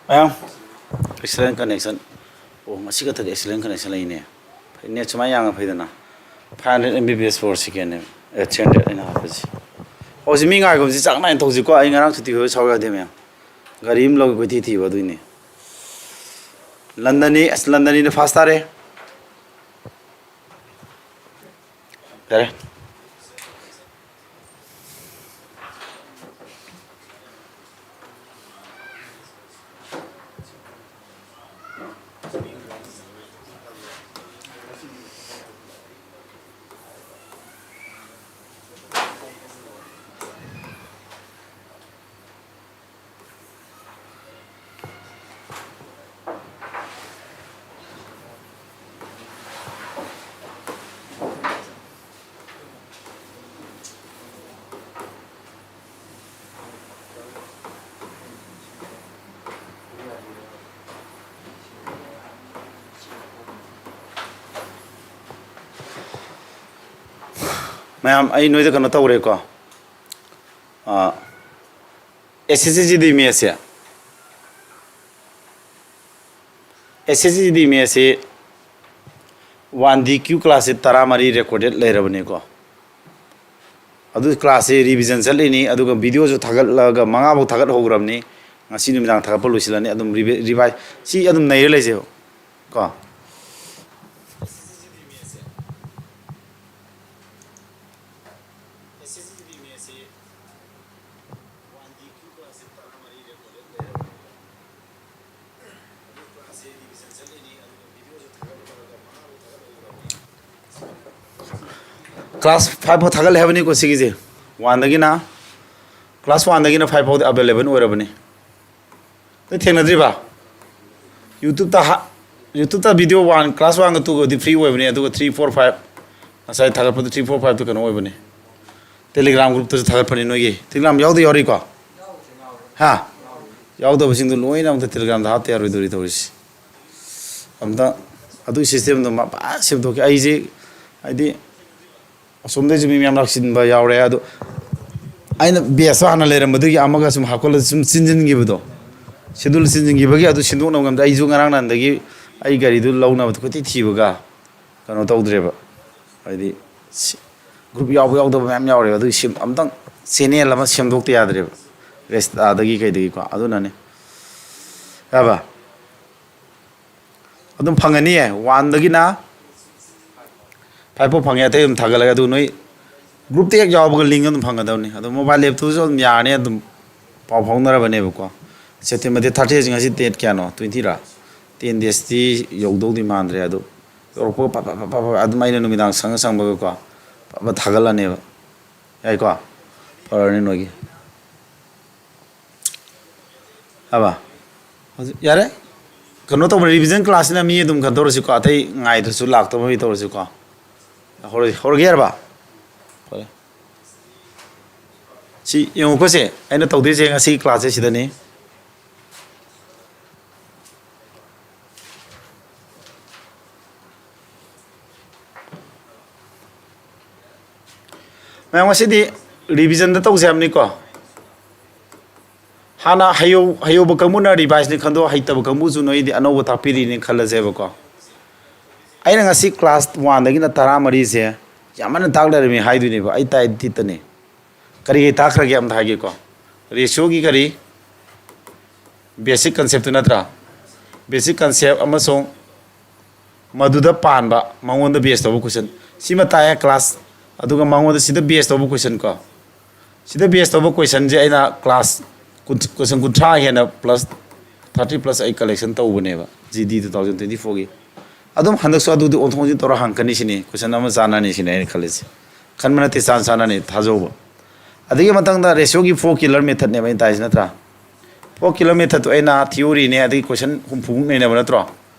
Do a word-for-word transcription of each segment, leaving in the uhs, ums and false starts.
ꯃꯌꯥꯝ, excellent connection꯫ ꯑꯣ, ꯉꯁꯤ ꯈꯛꯇꯗꯤ excellent connection ꯂꯩꯅꯦ꯫ ꯐꯩꯅꯦ, ꯁꯨꯃꯥꯏꯅ ꯌꯥꯝꯅ ꯐꯩꯗꯅ꯫ Five hundred M B P S per second ꯅꯦ꯫ ꯑꯦ, three hundred ꯑꯩꯅ ꯍꯥꯞꯄꯁꯤ꯫ ꯑꯣ, ꯁꯤ ꯃꯤ ꯉꯥꯏꯈꯣꯁꯤ ꯆꯥꯡ ꯅꯥꯏꯅ ꯇꯧꯁꯤꯀꯣ꯫ ꯑꯩ ꯉꯔꯥꯡ ꯁꯨꯇꯤ ꯑꯣꯏꯕ ꯁꯥꯎ ꯌꯥꯗꯦ ꯃꯌꯥꯝ꯫ ꯒꯥꯔꯤ ꯑꯃ ꯂꯧꯒꯦ ꯀꯣꯏꯊꯤ ꯊꯤꯕ ꯑꯗꯨꯏꯅꯦ꯫ ꯂꯟꯗꯟꯅꯤ, ꯑꯁ, ꯂꯟꯗꯟꯅꯤꯅ first ꯇꯥꯔꯦ꯫ ꯌꯥꯔꯦ꯫ ꯃꯌꯥꯝ, ꯑꯩ ꯅꯣꯏꯗ ꯀꯩꯅꯣ ꯇꯧꯔꯦꯀꯣ꯫ ꯑꯥ, S S G D ꯃꯦꯠꯁꯁꯦ, S S G D ꯃꯦꯠꯁꯁꯤ one D Q class ꯁꯤ ꯇꯔꯥꯃꯔꯤ recorded ꯂꯩꯔꯕꯅꯤꯀꯣ꯫ ꯑꯗꯨ class ꯁꯤ revision ꯆꯠꯂꯤꯅꯤ, ꯑꯗꯨꯒ video ꯁꯨ ꯊꯥꯒꯠꯂꯒ ꯃꯉꯥꯐꯧ ꯊꯥꯒꯠꯍꯧꯈ꯭ꯔꯕꯅꯤ꯫ ꯉꯁꯤ ꯅꯨꯃꯤꯗꯥꯡ ꯊꯥꯒꯠꯄ ꯂꯣꯏꯁꯤꯜꯂꯅꯤ꯫ ꯑꯗꯨꯝ revi-, revise ꯁꯤ ꯑꯗꯨꯝ ꯅꯩꯔ ꯂꯩꯁꯦꯕ ꯀꯣ꯫ Class five ꯐꯥꯎ ꯊꯥꯒꯠꯂꯦ ꯍꯥꯏꯕꯅꯤꯀꯣ ꯁꯤꯒꯤꯁꯦ꯫ One ꯗꯒꯤꯅ, class one ꯗꯒꯤꯅ five ꯐꯥꯎꯗꯤ available ꯑꯣꯏꯔꯕꯅꯤ꯫ ꯅꯣꯏ ꯊꯦꯡꯅꯗ꯭ꯔꯤꯕ? YouTube ꯇ ꯍꯥ-, YouTube ꯇ video one, class one ꯒ two ꯒꯗꯤ free ꯑꯣꯏꯕꯅꯤ, ꯑꯗꯨꯒ three, four, five, ꯉꯁꯥꯏ ꯊꯥꯒꯠꯄꯗ three, four, five ꯇꯨ ꯀꯩꯅꯣ ꯑꯣꯏꯕꯅꯤ, Telegram group ꯇꯁꯨ ꯊꯥꯒꯠꯄꯅꯤ꯫ ꯅꯣꯏꯒꯤ Telegram ꯌꯥꯎꯗ ꯌꯥꯎꯔꯤꯀꯣ? ꯍꯥ? ꯌꯥꯎꯗꯕꯁꯤꯡꯗꯨ ꯂꯣꯏꯅ ꯑꯝꯇ Telegram ꯗ ꯍꯥꯞꯇ ꯌꯥꯔꯣꯏꯗꯧꯔꯤ ꯇꯧꯔꯤꯁꯤ꯫ ꯑꯝꯇ ꯑꯗꯨꯒꯤ systemꯗꯣ ꯃꯄꯥ ꯁꯦꯝꯗꯣꯛꯈꯤ꯫ ꯑꯩꯁꯦ ꯍꯥꯏꯗꯤ ꯑꯁꯣꯝꯗꯩꯁꯨ ꯃꯤ ꯃꯌꯥꯝ ꯂꯥꯛꯁꯤꯟꯕ ꯌꯥꯎꯔꯦ꯫ ꯑꯗꯣ ꯑꯩꯅ batchꯇꯣ ꯍꯥꯟꯅ ꯂꯩꯔꯝꯕꯗꯨꯒꯤ ꯑꯃꯒ ꯁꯨꯝ ꯍꯥꯞꯀꯠꯂ ꯁꯨꯝ ꯆꯤꯟꯁꯤꯟꯈꯤꯕꯗꯣ, schedule ꯆꯤꯟꯁꯤꯟꯈꯤꯕꯒꯤ ꯑꯗꯨ ꯁꯤꯟꯗꯣꯛꯅꯕ ꯉꯝꯗꯦ꯫ ꯑꯩꯁꯨ ꯉꯔꯥꯡ ꯅꯍꯥꯟꯗꯒꯤ ꯑꯩ ꯒꯥꯔꯤꯗꯨ ꯂꯧꯅꯕ ꯀꯣꯏꯊꯤ ꯊꯤꯕꯒ ꯀꯩꯅꯣ ꯇꯧꯗ꯭ꯔꯦꯕ꯫ ꯍꯥꯏꯗꯤ ꯁꯤ-, group ꯌꯥꯎꯕ ꯌꯥꯎꯗꯕ ꯃꯌꯥꯝ ꯌꯥꯎꯔꯦꯕ꯫ ꯑꯗꯨꯒꯤ ꯁꯦꯝ-, ꯑꯝꯇꯪ channel ꯑꯃ ꯁꯦꯝꯗꯣꯛꯇ ꯌꯥꯗ꯭ꯔꯦꯕ꯫ Rest ꯑꯥꯗꯒꯤ ꯀꯩꯗꯒꯤꯀꯣ꯫ ꯑꯗꯨꯅꯅꯦ꯫ ꯌꯥꯕ? ꯑꯗꯨꯝ ꯐꯪꯒꯅꯤꯌꯦ꯫ Oneꯗꯒꯤꯅ five ꯐꯥꯎ ꯐꯪꯉꯦ꯫ ꯑꯇꯩ ꯑꯗꯨꯝ ꯊꯥꯒꯠꯂꯒꯦ꯫ ꯑꯗꯨ ꯅꯣꯏ groupꯇ ꯍꯦꯛ ꯌꯥꯎꯕꯒ link ꯑꯗꯨꯝ ꯐꯪꯒꯗꯕꯅꯤ꯫ ꯑꯗꯣ mobile appꯇꯨꯁꯨ ꯑꯗꯨꯝ ꯌꯥꯔꯅꯤ꯫ ꯑꯗꯨꯝ ꯄꯥꯎ ꯐꯥꯎꯅꯔꯕꯅꯦꯕꯀꯣ꯫ September date thirty ꯍꯥꯏꯁꯦ ꯉꯁꯤ date ꯀꯌꯥꯅꯣ? Twenty ꯔꯥ? Ten daysꯇꯤ ꯌꯧꯗꯧꯗꯤ ꯃꯥꯟꯗ꯭ꯔꯦ꯫ ꯑꯗꯣ ꯌꯧꯔꯛꯄꯒ ꯄꯠ ꯄꯠ ꯄꯠ ꯄꯠ ꯄꯠ ꯑꯗꯨꯝ ꯑꯩꯅ ꯅꯨꯃꯤꯗꯥꯡ ꯁꯪꯉ ꯁꯪꯕꯒꯀꯣ ꯄꯠ ꯄꯠ ꯊꯥꯒꯠꯂꯅꯦꯕ꯫ ꯌꯥꯏꯀꯣ? ꯐꯔꯅꯤ ꯅꯣꯏꯒꯤ꯫ ꯍꯥꯏꯕ? ꯍꯧꯖꯤꯛ ꯌꯥꯔꯦ? ꯀꯩꯅꯣ ꯇꯧꯕ, revision classꯁꯤꯅ ꯃꯤ ꯑꯗꯨꯝ ꯀꯩꯅꯣ ꯇꯧꯔꯁꯤꯀꯣ, ꯑꯇꯩ ꯉꯥꯏꯗ꯭ꯔꯁꯨ ꯂꯥꯛꯇꯕ ꯃꯤ ꯇꯧꯔꯁꯤꯀꯣ꯫ ꯍꯧꯔ-, ꯍꯧꯔꯒꯦ ꯍꯥꯏꯔꯕ? ꯐꯔꯦ꯫ ꯁꯤ ꯌꯦꯡꯉꯨꯀꯣ ꯁꯦ, ꯑꯩꯅ ꯇꯧꯗꯣꯏꯁꯦ ꯉꯁꯤꯒꯤ classꯁꯦ ꯁꯤꯗꯅꯤ꯫ ꯃꯌꯥꯝ, ꯉꯁꯤꯗꯤ revisionꯗ ꯇꯧꯁꯦ ꯍꯥꯏꯕꯅꯤꯀꯣ꯫ ꯍꯥꯟꯅ ꯍꯩꯍꯧ-, ꯍꯩꯍꯧꯕ ꯀꯥꯡꯕꯨꯅ reviseꯅꯤ ꯈꯟꯗꯣꯛ, ꯍꯩꯇꯕ ꯀꯥꯡꯕꯨꯁꯨ ꯅꯣꯏꯗꯤ ꯑꯅꯧꯕ ꯇꯥꯛꯄꯤꯔꯤꯅꯤ ꯈꯜꯂꯁꯦꯕꯀꯣ꯫ ꯑꯩꯅ ꯉꯁꯤ class oneꯗꯒꯤꯅ ꯇꯔꯥꯃꯔꯤꯁꯦ ꯌꯥꯝꯃꯟꯅ ꯇꯥꯛ ꯂꯩꯔꯝꯃꯤ ꯍꯥꯏꯗꯣꯏꯅꯦꯕ꯫ ꯑꯩ ꯇꯥꯏ ꯇꯤꯠꯇꯅꯤ꯫ ꯀꯔꯤ ꯀꯔꯤ ꯇꯥꯛꯈ꯭ꯔꯒꯦ ꯑꯝꯇ ꯍꯥꯏꯒꯦꯀꯣ꯫ Ratioꯒꯤ ꯀꯔꯤ? Basic conceptꯇꯨ ꯅꯠꯇ꯭ꯔꯥ? Basic concept ꯑꯃꯁꯨꯡ ꯃꯗꯨꯗ ꯄꯥꯟꯕ, ꯃꯉꯣꯟꯗ base ꯇꯧꯕ question꯫ ꯁꯤꯃ ꯇꯥꯛꯑꯦ class, ꯑꯗꯨꯒ ꯃꯉꯣꯟꯗ ꯁꯤꯗ base ꯇꯧꯕ question ꯀꯣ꯫ ꯁꯤꯗ base ꯇꯧꯕ questionꯁꯦ ꯑꯩꯅ class ꯀꯨꯟ, question ꯀꯨꯟꯊ꯭ꯔꯥ ꯍꯦꯟꯅ plus thirty plus ꯑꯩ collection ꯇꯧꯕꯅꯦꯕ, GD two thousand twenty fourꯒꯤ꯫ ꯑꯗꯨꯝ ꯍꯟꯗꯛꯁꯨ ꯑꯗꯨꯗꯤ ꯑꯣꯟꯊꯣꯛ ꯑꯣꯟꯁꯤꯟ ꯇꯧꯔ ꯍꯪꯉꯛꯀꯅꯤ ꯁꯤꯅꯤ, question ꯑꯃ ꯆꯥꯟꯅꯅꯤ ꯁꯤꯅꯤ ꯑꯩꯅ ꯈꯜꯂꯤꯁꯦ꯫ ꯈꯟꯕ ꯅꯠꯇꯦ, ꯆꯥꯟ ꯆꯥꯟꯅꯅꯤ, ꯊꯥꯖꯧꯕ꯫ ꯑꯗꯨꯒꯤ ꯃꯊꯪꯗ ratioꯒꯤ four killer methodꯅꯦꯕ ꯑꯩꯅ ꯇꯥꯛꯏꯁꯤ, ꯅꯠꯇ꯭ꯔꯥ? Four killer methodꯇꯣ ꯑꯩꯅ theoryꯅꯦ, ꯑꯗꯒꯤ question ꯍꯨꯝꯐꯨꯃꯨꯛ ꯅꯩꯅꯕ ꯅꯠꯇ꯭ꯔꯣ?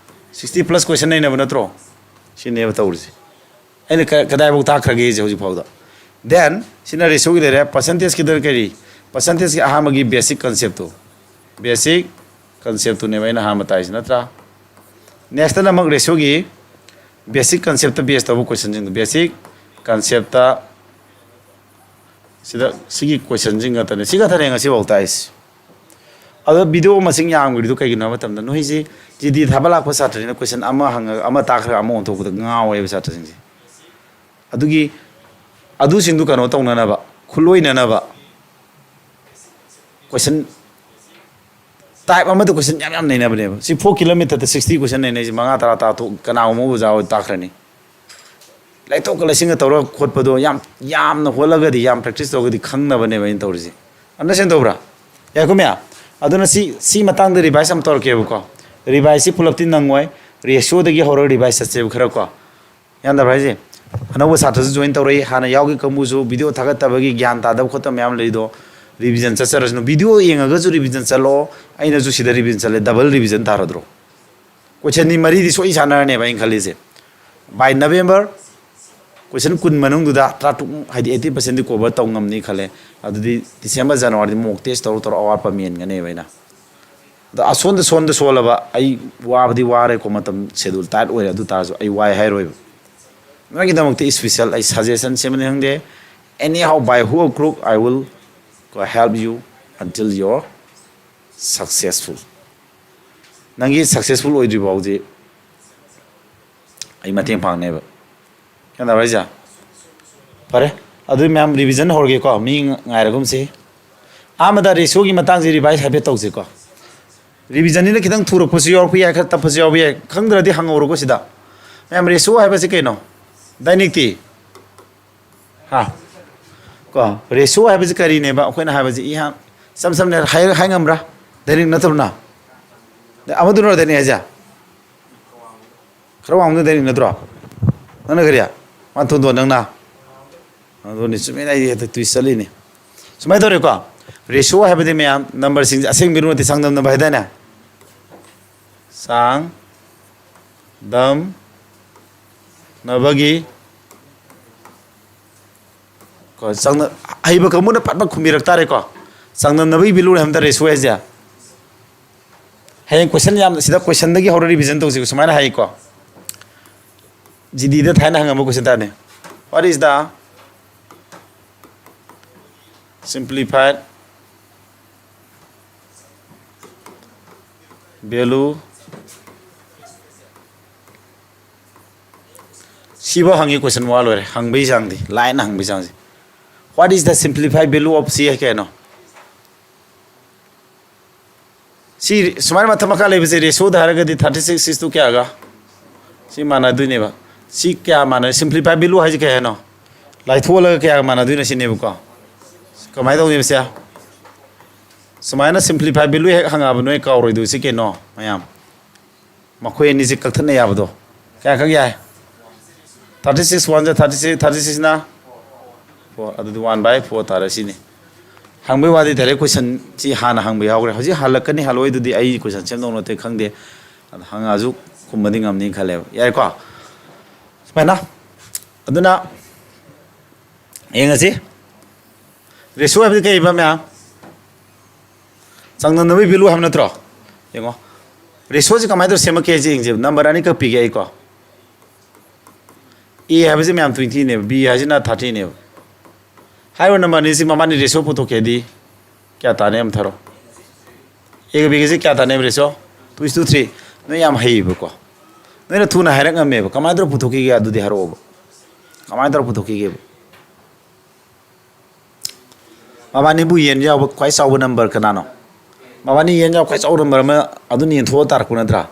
Sixty plus question ꯅꯩꯅꯕ ꯅꯠꯇ꯭ꯔꯣ? ꯁꯤꯅꯦꯕ ꯇꯧꯔꯤꯁꯦ꯫ ꯑꯩꯅ ꯀ-, ꯀꯗꯥꯏꯐꯥꯎ ꯇꯥꯛꯈ꯭ꯔꯒꯦꯁꯦ ꯍꯧꯖꯤꯛ ꯐꯥꯎꯗ? Then ꯁꯤꯅ ratioꯒꯤ ꯂꯩꯔꯦ꯫ Percentageꯀꯤꯗ ꯀꯔꯤ? Percentageꯀꯤ ꯑꯍꯥꯟꯕꯒꯤ basic conceptꯇꯣ, basic conceptꯇꯨꯅꯦꯕ ꯑꯩꯅ ꯑꯍꯥꯟꯕ ꯇꯥꯛꯏꯁꯤ, ꯅꯠꯇ꯭ꯔꯥ? Next ꯇꯅ ꯑꯃꯨꯛ ratio ꯒꯤ basic concept ꯇ base ꯇꯧꯕ question ꯁꯤꯡꯗꯣ, basic concept ꯇ ꯁꯤꯗ ꯁꯤꯒꯤ question ꯁꯤꯡ ꯈꯛꯇꯅꯦ, ꯁꯤ ꯈꯛꯇꯅꯦ ꯉꯁꯤꯐꯥꯎ ꯇꯥꯛꯏꯁꯦ꯫ ꯑꯗꯣ video ꯃꯁꯤꯡ ꯌꯥꯝꯈ꯭ꯔꯤꯗꯣ ꯀꯩꯒꯤꯅꯣ ꯍꯥꯏꯕ ꯃꯇꯝꯗ, ꯅꯣꯏꯁꯤ G D ꯊꯥꯕ ꯂꯥꯛꯄ ꯁꯥꯇ꯭ꯔꯅꯤꯅ question ꯑꯃ ꯍꯪꯉꯒ ꯑꯃ ꯇꯥꯛꯈ꯭ꯔꯒ ꯑꯃ ꯑꯣꯟꯊꯣꯛꯄꯗ ꯉꯥꯎꯋꯦꯕ ꯁꯥꯇ꯭ꯔꯁꯤꯡꯁꯦ꯫ ꯑꯗꯨꯒꯤ ꯑꯗꯨꯁꯤꯡꯗꯨ ꯀꯩꯅꯣ ꯇꯧꯅꯅꯕ, ꯈꯨꯠꯂꯣꯏꯅꯅꯕ question type ꯑꯃꯗ question ꯌꯥꯝ ꯌꯥꯝ ꯅꯩꯅꯕꯅꯦꯕ꯫ ꯁꯤ four kilometer ꯗ sixty question ꯅꯩꯅꯩꯁꯦ, ꯃꯉꯥ ꯇꯔꯥ ꯇꯥꯛꯊꯣꯛ, ꯀꯅꯥꯒꯨꯝꯕ ꯑꯣꯖꯥ ꯍꯣꯏ ꯇꯥꯛꯈ꯭ꯔꯅꯤ꯫ ꯂꯥꯏꯔꯤꯛꯇꯣ ꯂꯥꯏꯁꯤꯡꯒ ꯇꯧꯔꯒ ꯈꯣꯠꯄꯗꯣ ꯌꯥꯝ ꯌꯥꯝꯅ ꯍꯣꯠꯂꯒꯗꯤ, ꯌꯥꯝ practice ꯇꯧꯔꯒꯗꯤ ꯈꯪꯅꯕꯅꯦꯕ ꯑꯩꯅ ꯇꯧꯔꯤꯁꯦ꯫ Understand ꯇꯧꯕ꯭ꯔꯥ? ꯌꯥꯏꯀꯣ ꯃꯌꯥꯝ? ꯑꯗꯨꯅ ꯁꯤ, ꯁꯤ ꯃꯇꯥꯡꯗ revise ꯑꯃ ꯇꯧꯔꯛꯀꯦꯕꯀꯣ꯫ Revise ꯁꯤ ꯄꯨꯂꯞꯇꯤ ꯅꯪꯉꯣꯏ, ratio ꯗꯒꯤ ꯍꯧꯔꯒ revise ꯆꯠꯁꯦꯕ ꯈꯔ ꯀꯣ꯫ ꯌꯥꯟꯗꯕ꯭ꯔꯥ ꯍꯥꯏꯁꯦ? ꯑꯅꯧꯕ ꯁꯥꯇ꯭ꯔꯁꯨ join ꯇꯧꯔꯛꯏ, ꯍꯥꯟꯅ ꯌꯥꯎꯈꯤ ꯀꯥꯡꯕꯨꯁꯨ video ꯊꯥꯒꯠꯇꯕꯒꯤ ꯒ꯭ꯌꯥꯟ ꯇꯥꯗꯕ ꯈꯣꯠꯇꯕ ꯃꯌꯥꯝ ꯂꯩꯗꯣ, revision ꯆꯠꯆꯔꯁꯅꯨ꯫ Video ꯌꯦꯡꯉꯒꯁꯨ revision ꯆꯠꯂꯣ, ꯑꯩꯅꯁꯨ ꯁꯤꯗ revision ꯆꯠꯂꯦ, double revision ꯇꯥꯔꯗ꯭ꯔꯣ? Question ꯅꯤ ꯃꯔꯤꯗꯤ ꯁꯣꯏ ꯁꯥꯟꯅꯔꯅꯦꯕ ꯑꯩꯅ ꯈꯜꯂꯤꯁꯦ꯫ By November, question ꯀꯨꯟ ꯃꯅꯨꯡꯗꯨꯗ ꯇꯔꯥꯇꯔꯨꯛ, ꯍꯥꯏꯗꯤ eighty percent ꯗꯤ cover ꯇꯧ ꯉꯝꯅꯤ ꯈꯜꯂꯦ꯫ ꯑꯗꯨꯗꯤ December, January ꯗ mock test ꯇꯧꯔ ꯇꯧꯔ ꯑꯋꯥꯠꯄ ꯃꯦꯟꯒꯅꯦꯕ ꯑꯩꯅ꯫ ꯑꯗꯣ ꯑꯁꯣꯟꯗ ꯁꯣꯟꯗ ꯁꯣꯜꯂꯕ, ꯑꯩ ꯋꯥꯕꯗꯤ ꯋꯥꯔꯦꯀꯣ, ꯃꯇꯝ schedule tight ꯑꯣꯏꯔꯦ, ꯑꯗꯨ ꯇꯥꯔꯁꯨ ꯑꯩ ꯋꯥꯏ ꯍꯥꯏꯔꯣꯏꯕ꯫ ꯅꯣꯏꯒꯤꯗꯃꯛꯇ special ꯑꯩ suggestion ꯁꯦꯝꯕꯅꯤ ꯈꯪꯗꯦ, anyhow, by hook or crook, I will help you until you're successful. ꯅꯪꯒꯤ successful ꯑꯣꯏꯗ꯭ꯔꯤ ꯐꯥꯎꯗꯤ ꯑꯩ ꯃꯇꯦꯡ ꯄꯥꯡꯅꯦꯕ꯫ ꯒ꯭ꯌꯥꯟ ꯇꯥꯕ꯭ꯔꯥ ꯍꯥꯏꯁꯦ? ꯐꯔꯦ, ꯑꯗꯨꯗꯤ ꯃꯌꯥꯝ revision ꯍꯧꯔꯒꯦꯀꯣ, ꯃꯤ ꯉꯥꯏꯔꯒꯨꯝꯁꯤ꯫ ꯑꯍꯥꯟꯕꯗ ratio ꯒꯤ ꯃꯇꯥꯡꯁꯤ revise ꯍꯥꯏꯐꯦꯠ ꯇꯧꯁꯤꯀꯣ꯫ Revision ꯅꯤꯅ ꯈꯤꯇꯪ ꯊꯨꯔꯛꯄꯁꯨ ꯌꯥꯎꯔꯛꯄ ꯌꯥꯏ, ꯈꯔ ꯇꯞꯄꯁꯨ ꯌꯥꯎꯕ ꯌꯥꯏ, ꯈꯪꯗ꯭ꯔꯗꯤ ꯍꯪꯍꯧꯔꯣꯀꯣ ꯁꯤꯗ꯫ ꯃꯌꯥꯝ, ratio ꯍꯥꯏꯕꯁꯤ ꯀꯩꯅꯣ? Direct T? ꯍꯥ? ꯀꯣ, ratio ꯍꯥꯏꯕꯁꯤ ꯀꯔꯤꯅꯦꯕ? ꯑꯩꯈꯣꯏꯅ ꯍꯥꯏꯕꯁꯤ ꯏꯍꯥꯟ ꯏꯁꯝ ꯁꯝꯅ ꯍꯥꯏ, ꯍꯥꯏ ꯉꯝꯕ꯭ꯔꯥ? Direct ꯅꯠꯇꯕꯅ? ꯑꯃꯗꯨꯅꯔꯣ direct ꯍꯥꯏꯁꯦ? ꯈꯔ ꯋꯥꯡꯕꯗꯨꯅ direct ꯅꯠꯇ꯭ꯔꯣ? ꯅꯪꯅ ꯀꯔꯤ? ꯃꯥꯟꯊꯣꯟꯗꯣ ꯅꯪꯅ? ꯑꯗꯨꯅꯤ, ꯆꯨꯝꯃꯤꯅ, ꯑꯩꯗꯤ ꯍꯦꯛꯇ twist ꯆꯠꯂꯤꯅꯤ꯫ ꯁꯨꯃꯥꯏꯅ ꯇꯧꯔꯦꯀꯣ, ratio ꯍꯥꯏꯕꯗꯤ ꯃꯌꯥꯝ number ꯁꯤꯡꯁꯦ ꯑꯁꯦꯡꯕ ꯏꯔꯨ ꯅꯠꯇꯦ, ꯆꯥꯡꯗꯝꯅꯕ ꯍꯥꯏꯗꯥꯏꯅꯦ? ꯆꯥꯡꯗꯝꯅꯕꯒꯤ ꯀꯣ, ꯆꯥꯡꯗꯝ-, ꯑꯍꯩꯕ ꯀꯥꯡꯕꯨꯅ ꯄꯠ ꯄꯠ ꯈꯨꯝꯕꯤꯔꯛ ꯇꯥꯔꯦꯀꯣ꯫ ꯆꯥꯡꯗꯝꯅꯕꯒꯤ value ꯅꯦ ꯍꯥꯏꯕ ꯅꯠꯇ꯭ꯔꯥ ratio ꯍꯥꯏꯁꯦ? ꯍꯌꯦꯡ ꯀꯣꯏꯁꯟ ꯌꯥꯝ ꯁꯤꯗ ꯀꯣꯏꯁꯟꯗꯒꯤ ꯍꯧꯔ ꯔꯤꯚꯤꯖꯟ ꯇꯧꯁꯤꯀꯣ꯫ ꯁꯨꯃꯥꯏꯅ ꯍꯥꯏꯀꯣ, ꯖꯤꯗꯤꯗ ꯊꯥꯏꯅ ꯍꯪꯉꯝꯕ ꯀꯣꯏꯁꯟ ꯇꯥꯔꯅꯤ, "What is the simplified value?" ꯁꯤꯐꯥꯎ ꯍꯪꯉꯤ, ꯀꯣꯏꯁꯟ ꯋꯥ ꯂꯣꯏꯔꯦ꯫ ꯍꯪꯕꯒꯤ ꯆꯥꯡꯗꯤ, ꯂꯥꯏꯅ ꯍꯪꯕꯒꯤ ꯆꯥꯡꯁꯦ꯫ "What is the simplified value of C?" ꯍꯥꯏ ꯀꯩꯅꯣ? ꯁꯤ ꯁꯨꯃꯥꯏꯅ ꯃꯊꯛ ꯃꯈꯥ ꯂꯩꯕꯁꯦ ꯔꯦꯁꯤꯌꯣꯗ ꯍꯥꯏꯔꯒꯗꯤ ꯊꯥꯔꯇꯤ ꯁꯤꯛꯁ ꯁꯤꯛꯁ ꯇꯨ ꯀꯌꯥꯒ? ꯁꯤ ꯃꯥꯟꯅꯗꯣꯏꯅꯦꯕ꯫ ꯁꯤ ꯀꯌꯥ ꯃꯥꯟꯅ, ꯁꯤꯝꯄ꯭ꯂꯤꯐꯥꯏ ꯚꯦꯂꯨ ꯍꯥꯏꯁꯦ ꯀꯩ ꯍꯥꯏꯅꯣ? ꯂꯥꯏꯊꯣꯛꯍꯜꯂꯒ ꯀꯌꯥꯒ ꯃꯥꯟꯅꯗꯣꯏꯅꯣ ꯁꯤꯅꯦꯕꯀꯣ꯫ ꯀꯃꯥꯏꯅ ꯇꯧꯅꯤ ꯁꯦ? ꯁꯨꯃꯥꯏꯅ ꯁꯤꯝꯄ꯭ꯂꯤꯐꯥꯏ ꯚꯦꯂꯨ ꯍꯦꯛ ꯍꯪꯉꯛꯑꯕ ꯅꯣꯏ ꯀꯥꯎꯔꯣꯏꯗꯣꯏꯁꯤ ꯀꯩꯅꯣ ꯃꯌꯥꯝ? ꯃꯈꯣꯏ ꯑꯅꯤꯁꯦ ꯀꯛꯊꯠꯅ ꯌꯥꯕꯗꯣ꯫ ꯀꯌꯥ ꯀꯛ ꯌꯥꯏ? ꯊꯥꯔꯇꯤ ꯁꯤꯛꯁ ꯋꯥꯟ ꯖ ꯊꯥꯔꯇꯤ ꯁꯤꯛꯁ, ꯊꯥꯔꯇꯤ ꯁꯤꯛꯁꯅ ꯐꯣꯔ, ꯑꯗꯨꯗꯤ ꯋꯥꯟ ꯕꯥꯏ ꯐꯣꯔ ꯇꯥꯔꯦ ꯁꯤꯅꯤ꯫ ꯍꯪꯕꯩ ꯋꯥꯗꯤ ꯗꯥꯏꯔꯦꯛ ꯀꯣꯏꯁꯟꯁꯤ ꯍꯥꯟꯅ ꯍꯪꯕ ꯌꯥꯎꯈ꯭ꯔꯦ꯫ ꯍꯧꯖꯤꯛ ꯍꯜꯂꯛꯀꯅꯤ, ꯍꯜꯂꯛꯑꯣꯏꯗꯨꯗꯤ ꯑꯩ ꯀꯣꯏꯁꯟ ꯁꯦꯝꯗꯧ ꯅꯠꯇꯦ, ꯈꯪꯗꯦ꯫ ꯑꯗꯣ ꯍꯪꯉꯛꯑꯁꯨ ꯈꯨꯝꯕꯗꯤ ꯉꯝꯅꯤ ꯈꯜꯂꯦꯕ꯫ ꯌꯥꯏꯀꯣ? ꯁꯨꯃꯥꯏꯅ꯫ ꯑꯗꯨꯅ ꯌꯦꯡꯉꯁꯤ꯫ ꯔꯦꯁꯤꯌꯣ ꯍꯥꯏꯕꯗꯤ ꯀꯩꯕ ꯃꯌꯥꯝ? ꯆꯥꯡꯗꯝꯅꯕꯒꯤ ꯚꯦꯂꯨ ꯍꯥꯏꯕ ꯅꯠꯇ꯭ꯔꯣ? ꯌꯦꯡꯉꯣ, ꯔꯦꯁꯤꯌꯣꯁꯤ ꯀꯃꯥꯏꯅ ꯇꯧꯔ ꯁꯦꯝꯃꯛꯀꯦ ꯍꯥꯏꯁꯦ ꯌꯦꯡꯁꯦꯕ꯫ ꯅꯝꯕꯔ ꯑꯅꯤꯈꯛ ꯄꯤꯒꯦ ꯑꯩꯀꯣ꯫ ꯑꯦ ꯍꯥꯏꯕꯁꯤ ꯃꯌꯥꯝ ꯇ꯭ꯋꯦꯟꯇꯤꯅꯦꯕ, ꯕꯤ ꯍꯥꯏꯁꯤꯅ ꯊꯥꯔꯇꯤꯅꯦꯕ꯫ ꯍꯥꯏꯔꯤꯕ ꯅꯝꯕꯔ ꯑꯅꯤꯁꯤ ꯃꯕꯥꯅꯤ ꯔꯦꯁꯤꯌꯣ ꯄꯨꯊꯣꯛꯀꯦꯗꯤ ꯀꯌꯥ ꯇꯥꯅꯤ ꯑꯃ ꯊꯥꯔꯛꯑꯣ꯫ ꯑꯦꯒ ꯕꯤꯒꯁꯤ ꯀꯌꯥ ꯇꯥꯅꯦꯕ ratio? Two is to three꯫ ꯅꯣꯏ ꯌꯥꯝ ꯍꯩꯌꯦꯕꯀꯣ꯫ ꯅꯣꯏꯅ ꯊꯨꯅ ꯍꯥꯏꯔꯛ ꯉꯝꯃꯦꯕ꯫ ꯀꯃꯥꯏꯅ ꯇꯧꯔ ꯄꯨꯊꯣꯛꯈꯤꯒꯦ ꯑꯗꯨꯗꯤ ꯍꯥꯏꯔꯛꯑꯣꯕ꯫ ꯀꯃꯥꯏꯅ ꯇꯧꯔ ꯄꯨꯊꯣꯛꯈꯤꯒꯦꯕ? ꯃꯕꯥꯅꯤꯕꯨ ꯌꯦꯟ ꯌꯥꯎꯕ ꯈ꯭ꯋꯥꯏ ꯆꯥꯎꯕ ꯅꯝꯕꯔ ꯀꯅꯥꯅꯣ? ꯃꯕꯥꯅꯤ ꯌꯦꯟ ꯌꯥꯎꯕ ꯈ꯭ꯋꯥꯏ ꯆꯥꯎꯕ ꯅꯝꯕꯔ ꯑꯃ ꯑꯗꯨꯅ ꯌꯦꯟꯊꯣꯛꯑ ꯇꯥꯔꯛꯄ ꯅꯠꯇ꯭ꯔꯥ?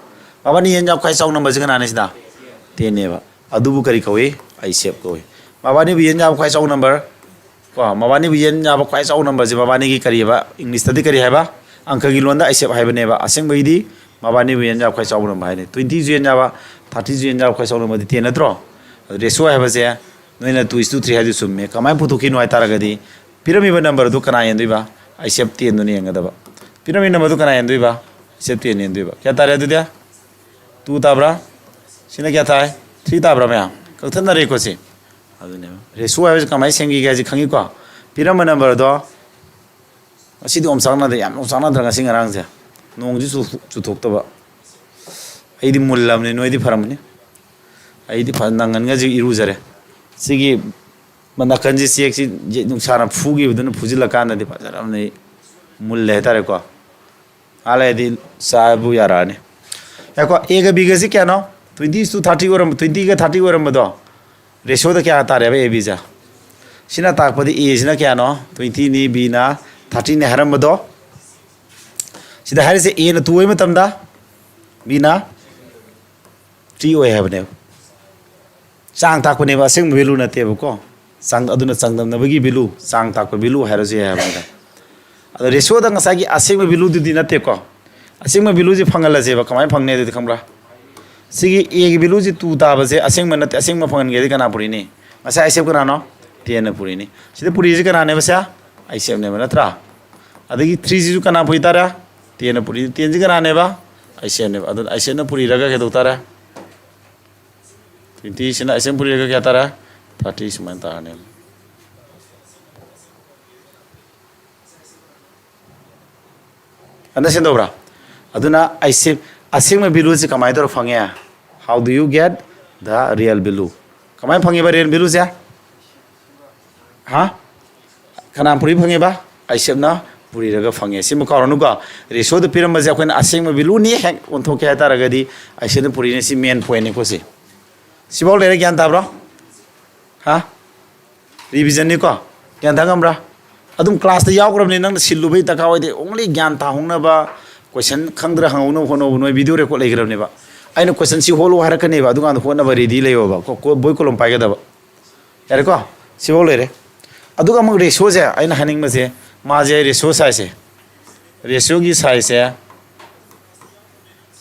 ꯃꯕꯥꯅꯤ ꯌꯦꯟ ꯌꯥꯎꯕ ꯈ꯭ꯋꯥꯏ ꯆꯥꯎꯕ ꯅꯝꯕꯔꯁꯤ ꯀꯅꯥꯅꯤ ꯁꯤꯗ? ꯇꯦꯟꯅꯦꯕ꯫ ꯑꯗꯨꯕꯨ ꯀꯔꯤ ꯀꯧꯏ? ꯑꯩꯁꯦꯞ ꯀꯧꯏ꯫ ꯃꯕꯥꯅꯤꯕꯨ ꯌꯦꯟ ꯌꯥꯕ ꯈ꯭ꯋꯥꯏ ꯆꯥꯎꯕ ꯅꯝꯕꯔ ꯀꯣ, ꯃꯕꯥꯅꯤꯕꯨ ꯌꯦꯟ ꯌꯥꯕ ꯈ꯭ꯋꯥꯏ ꯆꯥꯎꯕ ꯅꯝꯕꯔꯁꯦ ꯃꯕꯥꯅꯤꯒꯤ ꯀꯔꯤꯑꯕ? ꯏꯪꯂꯤꯁꯇꯗꯤ ꯀꯔꯤ ꯍꯥꯏꯕ? ꯑꯪꯀꯒꯤ ꯂꯣꯟꯗ ꯑꯩꯁꯦꯞ ꯍꯥꯏꯕꯅꯦꯕ꯫ ꯑꯁꯦꯡꯕꯒꯤꯗꯤ ꯃꯕꯥꯅꯤꯕꯨ ꯌꯦꯟ ꯌꯥꯕ ꯈ꯭ꯋꯥꯏ ꯆꯥꯎꯕ ꯅꯝꯕꯔ ꯍꯥꯏꯅꯤ꯫ ꯇ꯭ꯋꯦꯟꯇꯤꯁꯨ ꯌꯦꯟ ꯌꯥꯕ, ꯊꯥꯔꯇꯤꯁꯨ ꯌꯦꯟ ꯌꯥꯕ ꯈ꯭ꯋꯥꯏ ꯆꯥꯎꯕ ꯅꯝꯕꯔꯗꯤ ꯇꯦꯟ ꯅꯠꯇ꯭ꯔꯣ? ꯑꯗꯨ ꯔꯦꯁꯤꯌꯣ ꯍꯥꯏꯕꯁꯦ ꯅꯣꯏꯅ two is to three ꯍꯥꯏꯗꯨ ꯆꯨꯝꯃꯦ꯫ ꯀꯃꯥꯏꯅ ꯄꯨꯊꯣꯛꯈꯤꯅꯣ ꯍꯥꯏ ꯇꯥꯔꯒꯗꯤ ꯄꯤꯔꯝꯃꯤꯕ ꯅꯝꯕꯔꯗꯨ ꯀꯅꯥ ꯌꯦꯟꯗꯣꯏꯕ? ꯑꯩꯁꯦꯞ ꯇꯦꯟꯗꯨꯅ ꯌꯦꯟꯒꯗꯕ꯫ ꯄꯤꯔꯝꯃꯤꯕ ꯅꯝꯕꯔꯗꯨ ꯀꯅꯥ ꯌꯦꯟꯗꯣꯏꯕ? ꯑꯩꯁꯦꯞ ꯇꯦꯟ ꯌꯦꯟꯗꯣꯏꯕ꯫ ꯀꯌꯥ ꯇꯥꯔꯦ ꯑꯗꯨꯗꯤ? ꯇꯨ ꯇꯥꯕ꯭ꯔꯥ? ꯁꯤꯅ ꯀꯌꯥ ꯇꯥꯏ? ꯊ꯭ꯔꯤ ꯇꯥꯕ꯭ꯔꯥ ꯃꯌꯥꯝ? ꯀꯛꯊꯠꯅꯔꯦꯀꯣ ꯁꯤ꯫ ꯑꯗꯨꯅꯦꯕ꯫ ꯔꯦꯁꯤꯌꯣ ꯍꯥꯏꯕꯁꯤ ꯀꯃꯥꯏꯅ ꯁꯦꯝꯈꯤꯒꯦ ꯍꯥꯏꯁꯦ ꯈꯪꯉꯤꯀꯣ? ꯄꯤꯔꯝꯕ ꯅꯝꯕꯔꯗꯣ, ꯉꯁꯤꯗꯤ ꯑꯣꯝꯆꯥꯛꯅꯗꯦ, ꯌꯥꯝ ꯑꯣꯝꯆꯥꯛꯅꯗ꯭ꯔꯥ ꯉꯁꯤ ꯉꯔꯥꯡꯁꯦ? ꯅꯣꯡꯁꯨ ꯆꯨ-, ꯆꯨꯊꯣꯛꯇꯕ꯫ ꯑꯩꯗꯤ ꯃꯨꯜꯂꯕꯅꯤ, ꯅꯣꯏꯗꯤ ꯐꯔꯝꯃꯅꯤ꯫ ꯑꯩꯗꯤ ꯐꯖꯅ ꯅꯪꯒꯟꯒꯁꯦ ꯏꯔꯨꯖꯔꯦ꯫ ꯁꯤꯒꯤ ꯅꯥꯀꯟꯁꯤ ꯆꯦꯛꯁꯤ ꯅꯨꯡꯁꯥꯅ ꯐꯨꯈꯤꯕꯗꯨꯅ ꯐꯨꯖꯤꯜꯂꯀꯥꯟꯗꯗꯤ ꯐꯖꯔꯕꯅꯤ, ꯃꯨꯜꯂꯦ ꯍꯥꯏꯇꯥꯔꯦꯀꯣ꯫ ꯑꯥ ꯂꯩꯔꯗꯤ ꯆꯥꯕꯨ ꯌꯥꯔꯛꯑꯅꯤ꯫ ꯌꯥꯀꯣ, ꯑꯦꯒ ꯕꯤꯒꯁꯤ ꯀꯌꯥꯅꯣ? Twenty is to thirty ꯑꯣꯏꯔꯝꯕ, twenty ꯒ thirty ꯑꯣꯏꯔꯝꯕꯗꯣ, ꯔꯦꯁꯤꯌꯣꯗ ꯀꯌꯥ ꯇꯥꯔꯦꯕ ꯑꯦ ꯕꯤꯁꯦ? ꯁꯤꯅ ꯇꯥꯛꯄꯗꯤ ꯑꯦꯁꯤꯅ ꯀꯌꯥꯅꯣ? Twenty ꯅꯤ, ꯕꯤꯅ thirty ꯅꯤ ꯍꯥꯏꯔꯝꯕꯗꯣ꯫ ꯁꯤꯗ ꯍꯥꯏꯔꯤꯁꯦ ꯑꯦꯅ two ꯑꯣꯏꯕ ꯃꯇꯝꯗ ꯕꯤꯅ three ꯑꯣꯏ ꯍꯥꯏꯕꯅꯦꯕ꯫ ꯆꯥꯡ ꯇꯥꯛꯄꯅꯦꯕ, ꯑꯁꯦꯡꯕ ꯚꯦꯂꯨ ꯅꯠꯇꯦꯕꯀꯣ꯫ ꯆꯥꯡ-, ꯑꯗꯨꯅ ꯆꯥꯡꯗꯝꯅꯕꯒꯤ ꯚꯦꯂꯨ, ꯆꯥꯡ ꯇꯥꯛꯄ ꯚꯦꯂꯨ ꯍꯥꯏꯔꯁꯨ ꯌꯥꯏ ꯍꯥꯏꯕꯅꯤꯗ꯫ ꯑꯗꯣ ꯔꯦꯁꯤꯌꯣꯗ ꯉꯁꯥꯏꯒꯤ ꯑꯁꯦꯡꯕ ꯚꯦꯂꯨꯗꯨꯗꯤ ꯅꯠꯇꯦꯀꯣ꯫ ꯑꯁꯦꯡꯕ ꯚꯦꯂꯨꯁꯤ ꯐꯪꯍꯜꯂꯁꯦꯕ꯫ ꯀꯃꯥꯏꯅ ꯐꯪꯅꯤ ꯑꯗꯨꯗꯤ ꯈꯪꯕ꯭ꯔꯥ? ꯁꯤꯒꯤ ꯑꯦꯒꯤ ꯚꯦꯂꯨꯁꯤ two ꯇꯥꯕꯁꯦ ꯑꯁꯦꯡꯕ ꯅꯠꯇꯦ, ꯑꯁꯦꯡꯕ ꯐꯪꯍꯟꯒꯦꯗꯤ ꯀꯅꯥ ꯄꯨꯔꯤꯅꯤ? ꯉꯁꯥꯏ ꯑꯥꯏ ꯁꯤ ꯑꯦꯐ ꯀꯅꯥꯅꯣ? ꯇꯦꯟꯅ ꯄꯨꯔꯤꯅꯤ꯫ ꯁꯤꯗ ꯄꯨꯔꯤꯁꯤ ꯀꯅꯥꯅꯦꯕ ꯁꯦ? ꯑꯥꯏ ꯁꯤ ꯑꯦꯐꯅꯦꯕ, ꯅꯠꯇ꯭ꯔꯥ? ꯑꯗꯒꯤ ꯊ꯭ꯔꯤꯁꯤꯁꯨ ꯀꯅꯥ ꯄꯨꯔꯤ ꯇꯥꯔꯦ? ꯇꯦꯟꯅ ꯄꯨꯔꯤ꯫ ꯇꯦꯟꯁꯤ ꯀꯅꯥꯅꯦꯕ? I C ꯑꯦꯐꯅꯦꯕ꯫ ꯑꯗꯨꯅ ꯑꯥꯏ ꯁꯤ ꯑꯦꯐꯅ ꯄꯨꯔꯤꯔꯒ ꯀꯩꯗꯧ ꯇꯥꯔꯦ? Twenty ꯁꯤꯅ ꯑꯥꯏ ꯁꯤ ꯑꯦꯐꯅ ꯄꯨꯔꯤꯔꯒ ꯀꯌꯥ ꯇꯥꯔꯦ? Thirty ꯁꯨꯃꯥꯏꯅ ꯇꯥꯔꯅꯦꯕ꯫ Understand ꯇꯧꯕ꯭ꯔꯥ? ꯑꯗꯨꯅ ꯑꯥꯏ ꯁꯤ ꯑꯦꯐ, ꯑꯁꯦꯡꯕ ꯚꯦꯂꯨꯁꯤ ꯀꯃꯥꯏꯅ ꯇꯧꯔ ꯐꯪꯉꯦ? How do you get the real value? ꯀꯃꯥꯏꯅ ꯐꯪꯉꯦꯕ ꯔꯤꯌꯦꯜ ꯚꯦꯂꯨꯁꯦ? ꯍꯥ? ꯀꯅꯥ ꯄꯨꯔꯤ ꯐꯪꯉꯦꯕ? ꯑꯥꯏ ꯁꯤ ꯑꯦꯐꯅ ꯄꯨꯔꯤꯔꯒ ꯐꯪꯉꯦ꯫ ꯁꯤꯃ ꯀꯥꯎꯔꯅꯨꯀꯣ꯫ ꯔꯦꯁꯤꯌꯣꯗ ꯄꯤꯔꯝꯕꯁꯦ ꯑꯩꯈꯣꯏꯅ ꯑꯁꯦꯡꯕ ꯚꯦꯂꯨꯅꯤ ꯍꯦꯛ ꯑꯣꯟꯊꯣꯛꯀꯦ ꯍꯥꯏ ꯇꯥꯔꯒꯗꯤ ꯑꯥꯏ ꯁꯤ ꯑꯦꯐꯅ ꯄꯨꯔꯤꯅꯤ꯫ ꯁꯤ ꯃꯦꯟ ꯄꯣꯏꯟꯅꯤꯀꯣ ꯁꯤ꯫ ꯁꯤꯐꯥꯎ ꯂꯩꯔꯦ, ꯒ꯭ꯌꯥꯟ ꯇꯥꯕ꯭ꯔꯣ? ꯍꯥ? ꯔꯤꯚꯤꯖꯟꯅꯤꯀꯣ꯫ ꯒ꯭ꯌꯥꯟ ꯇꯥ ꯉꯝꯕ꯭ꯔꯥ? ꯑꯗꯨꯝ ꯀ꯭ꯂꯥꯁꯇ ꯌꯥꯎꯈ꯭ꯔꯕꯅꯤ, ꯅꯪꯅ ꯁꯤꯜꯂꯨꯕꯩ ꯗꯔꯀꯥꯔ ꯑꯣꯏꯗꯦ꯫ Only ꯒ꯭ꯌꯥꯟ ꯇꯥꯍꯧꯅꯕ, ꯀꯣꯏꯁꯟ ꯈꯪꯗ꯭ꯔ ꯍꯪꯍꯧꯅꯕ ꯍꯣꯠꯅꯧꯕ꯫ ꯅꯣꯏ ꯚꯤꯗꯤꯑꯣ ꯔꯦꯀꯣꯔꯗ ꯂꯩꯈ꯭ꯔꯕꯅꯦꯕ꯫ ꯑꯩꯅ ꯀꯣꯏꯁꯟ ꯁꯤ ꯍꯣꯠꯂꯨ ꯍꯥꯏꯔꯛꯀꯅꯦꯕ, ꯑꯗꯨꯀꯥꯟꯗ ꯍꯣꯠꯅꯕ ꯔꯦꯗꯤ ꯂꯩꯌꯣꯕ꯫ ꯀꯣ-, ꯀꯣ-, ꯕꯣꯏ ꯀꯣꯂꯣꯝ ꯄꯥꯏꯒꯗꯕ꯫ ꯌꯥꯔꯦꯀꯣ? ꯁꯤꯐꯥꯎ ꯂꯩꯔꯦ꯫ ꯑꯗꯨꯒ ꯑꯃꯨꯛ ꯔꯦꯁꯤꯌꯣꯁꯦ ꯑꯩꯅ ꯍꯥꯏꯅꯤꯡꯕꯁꯦ, ꯃꯥꯁꯦ ꯔꯦꯁꯤꯌꯣ ꯁꯥꯏꯖꯁꯦ, ꯔꯦꯁꯤꯌꯣꯒꯤ ꯁꯥꯏꯖꯁꯦ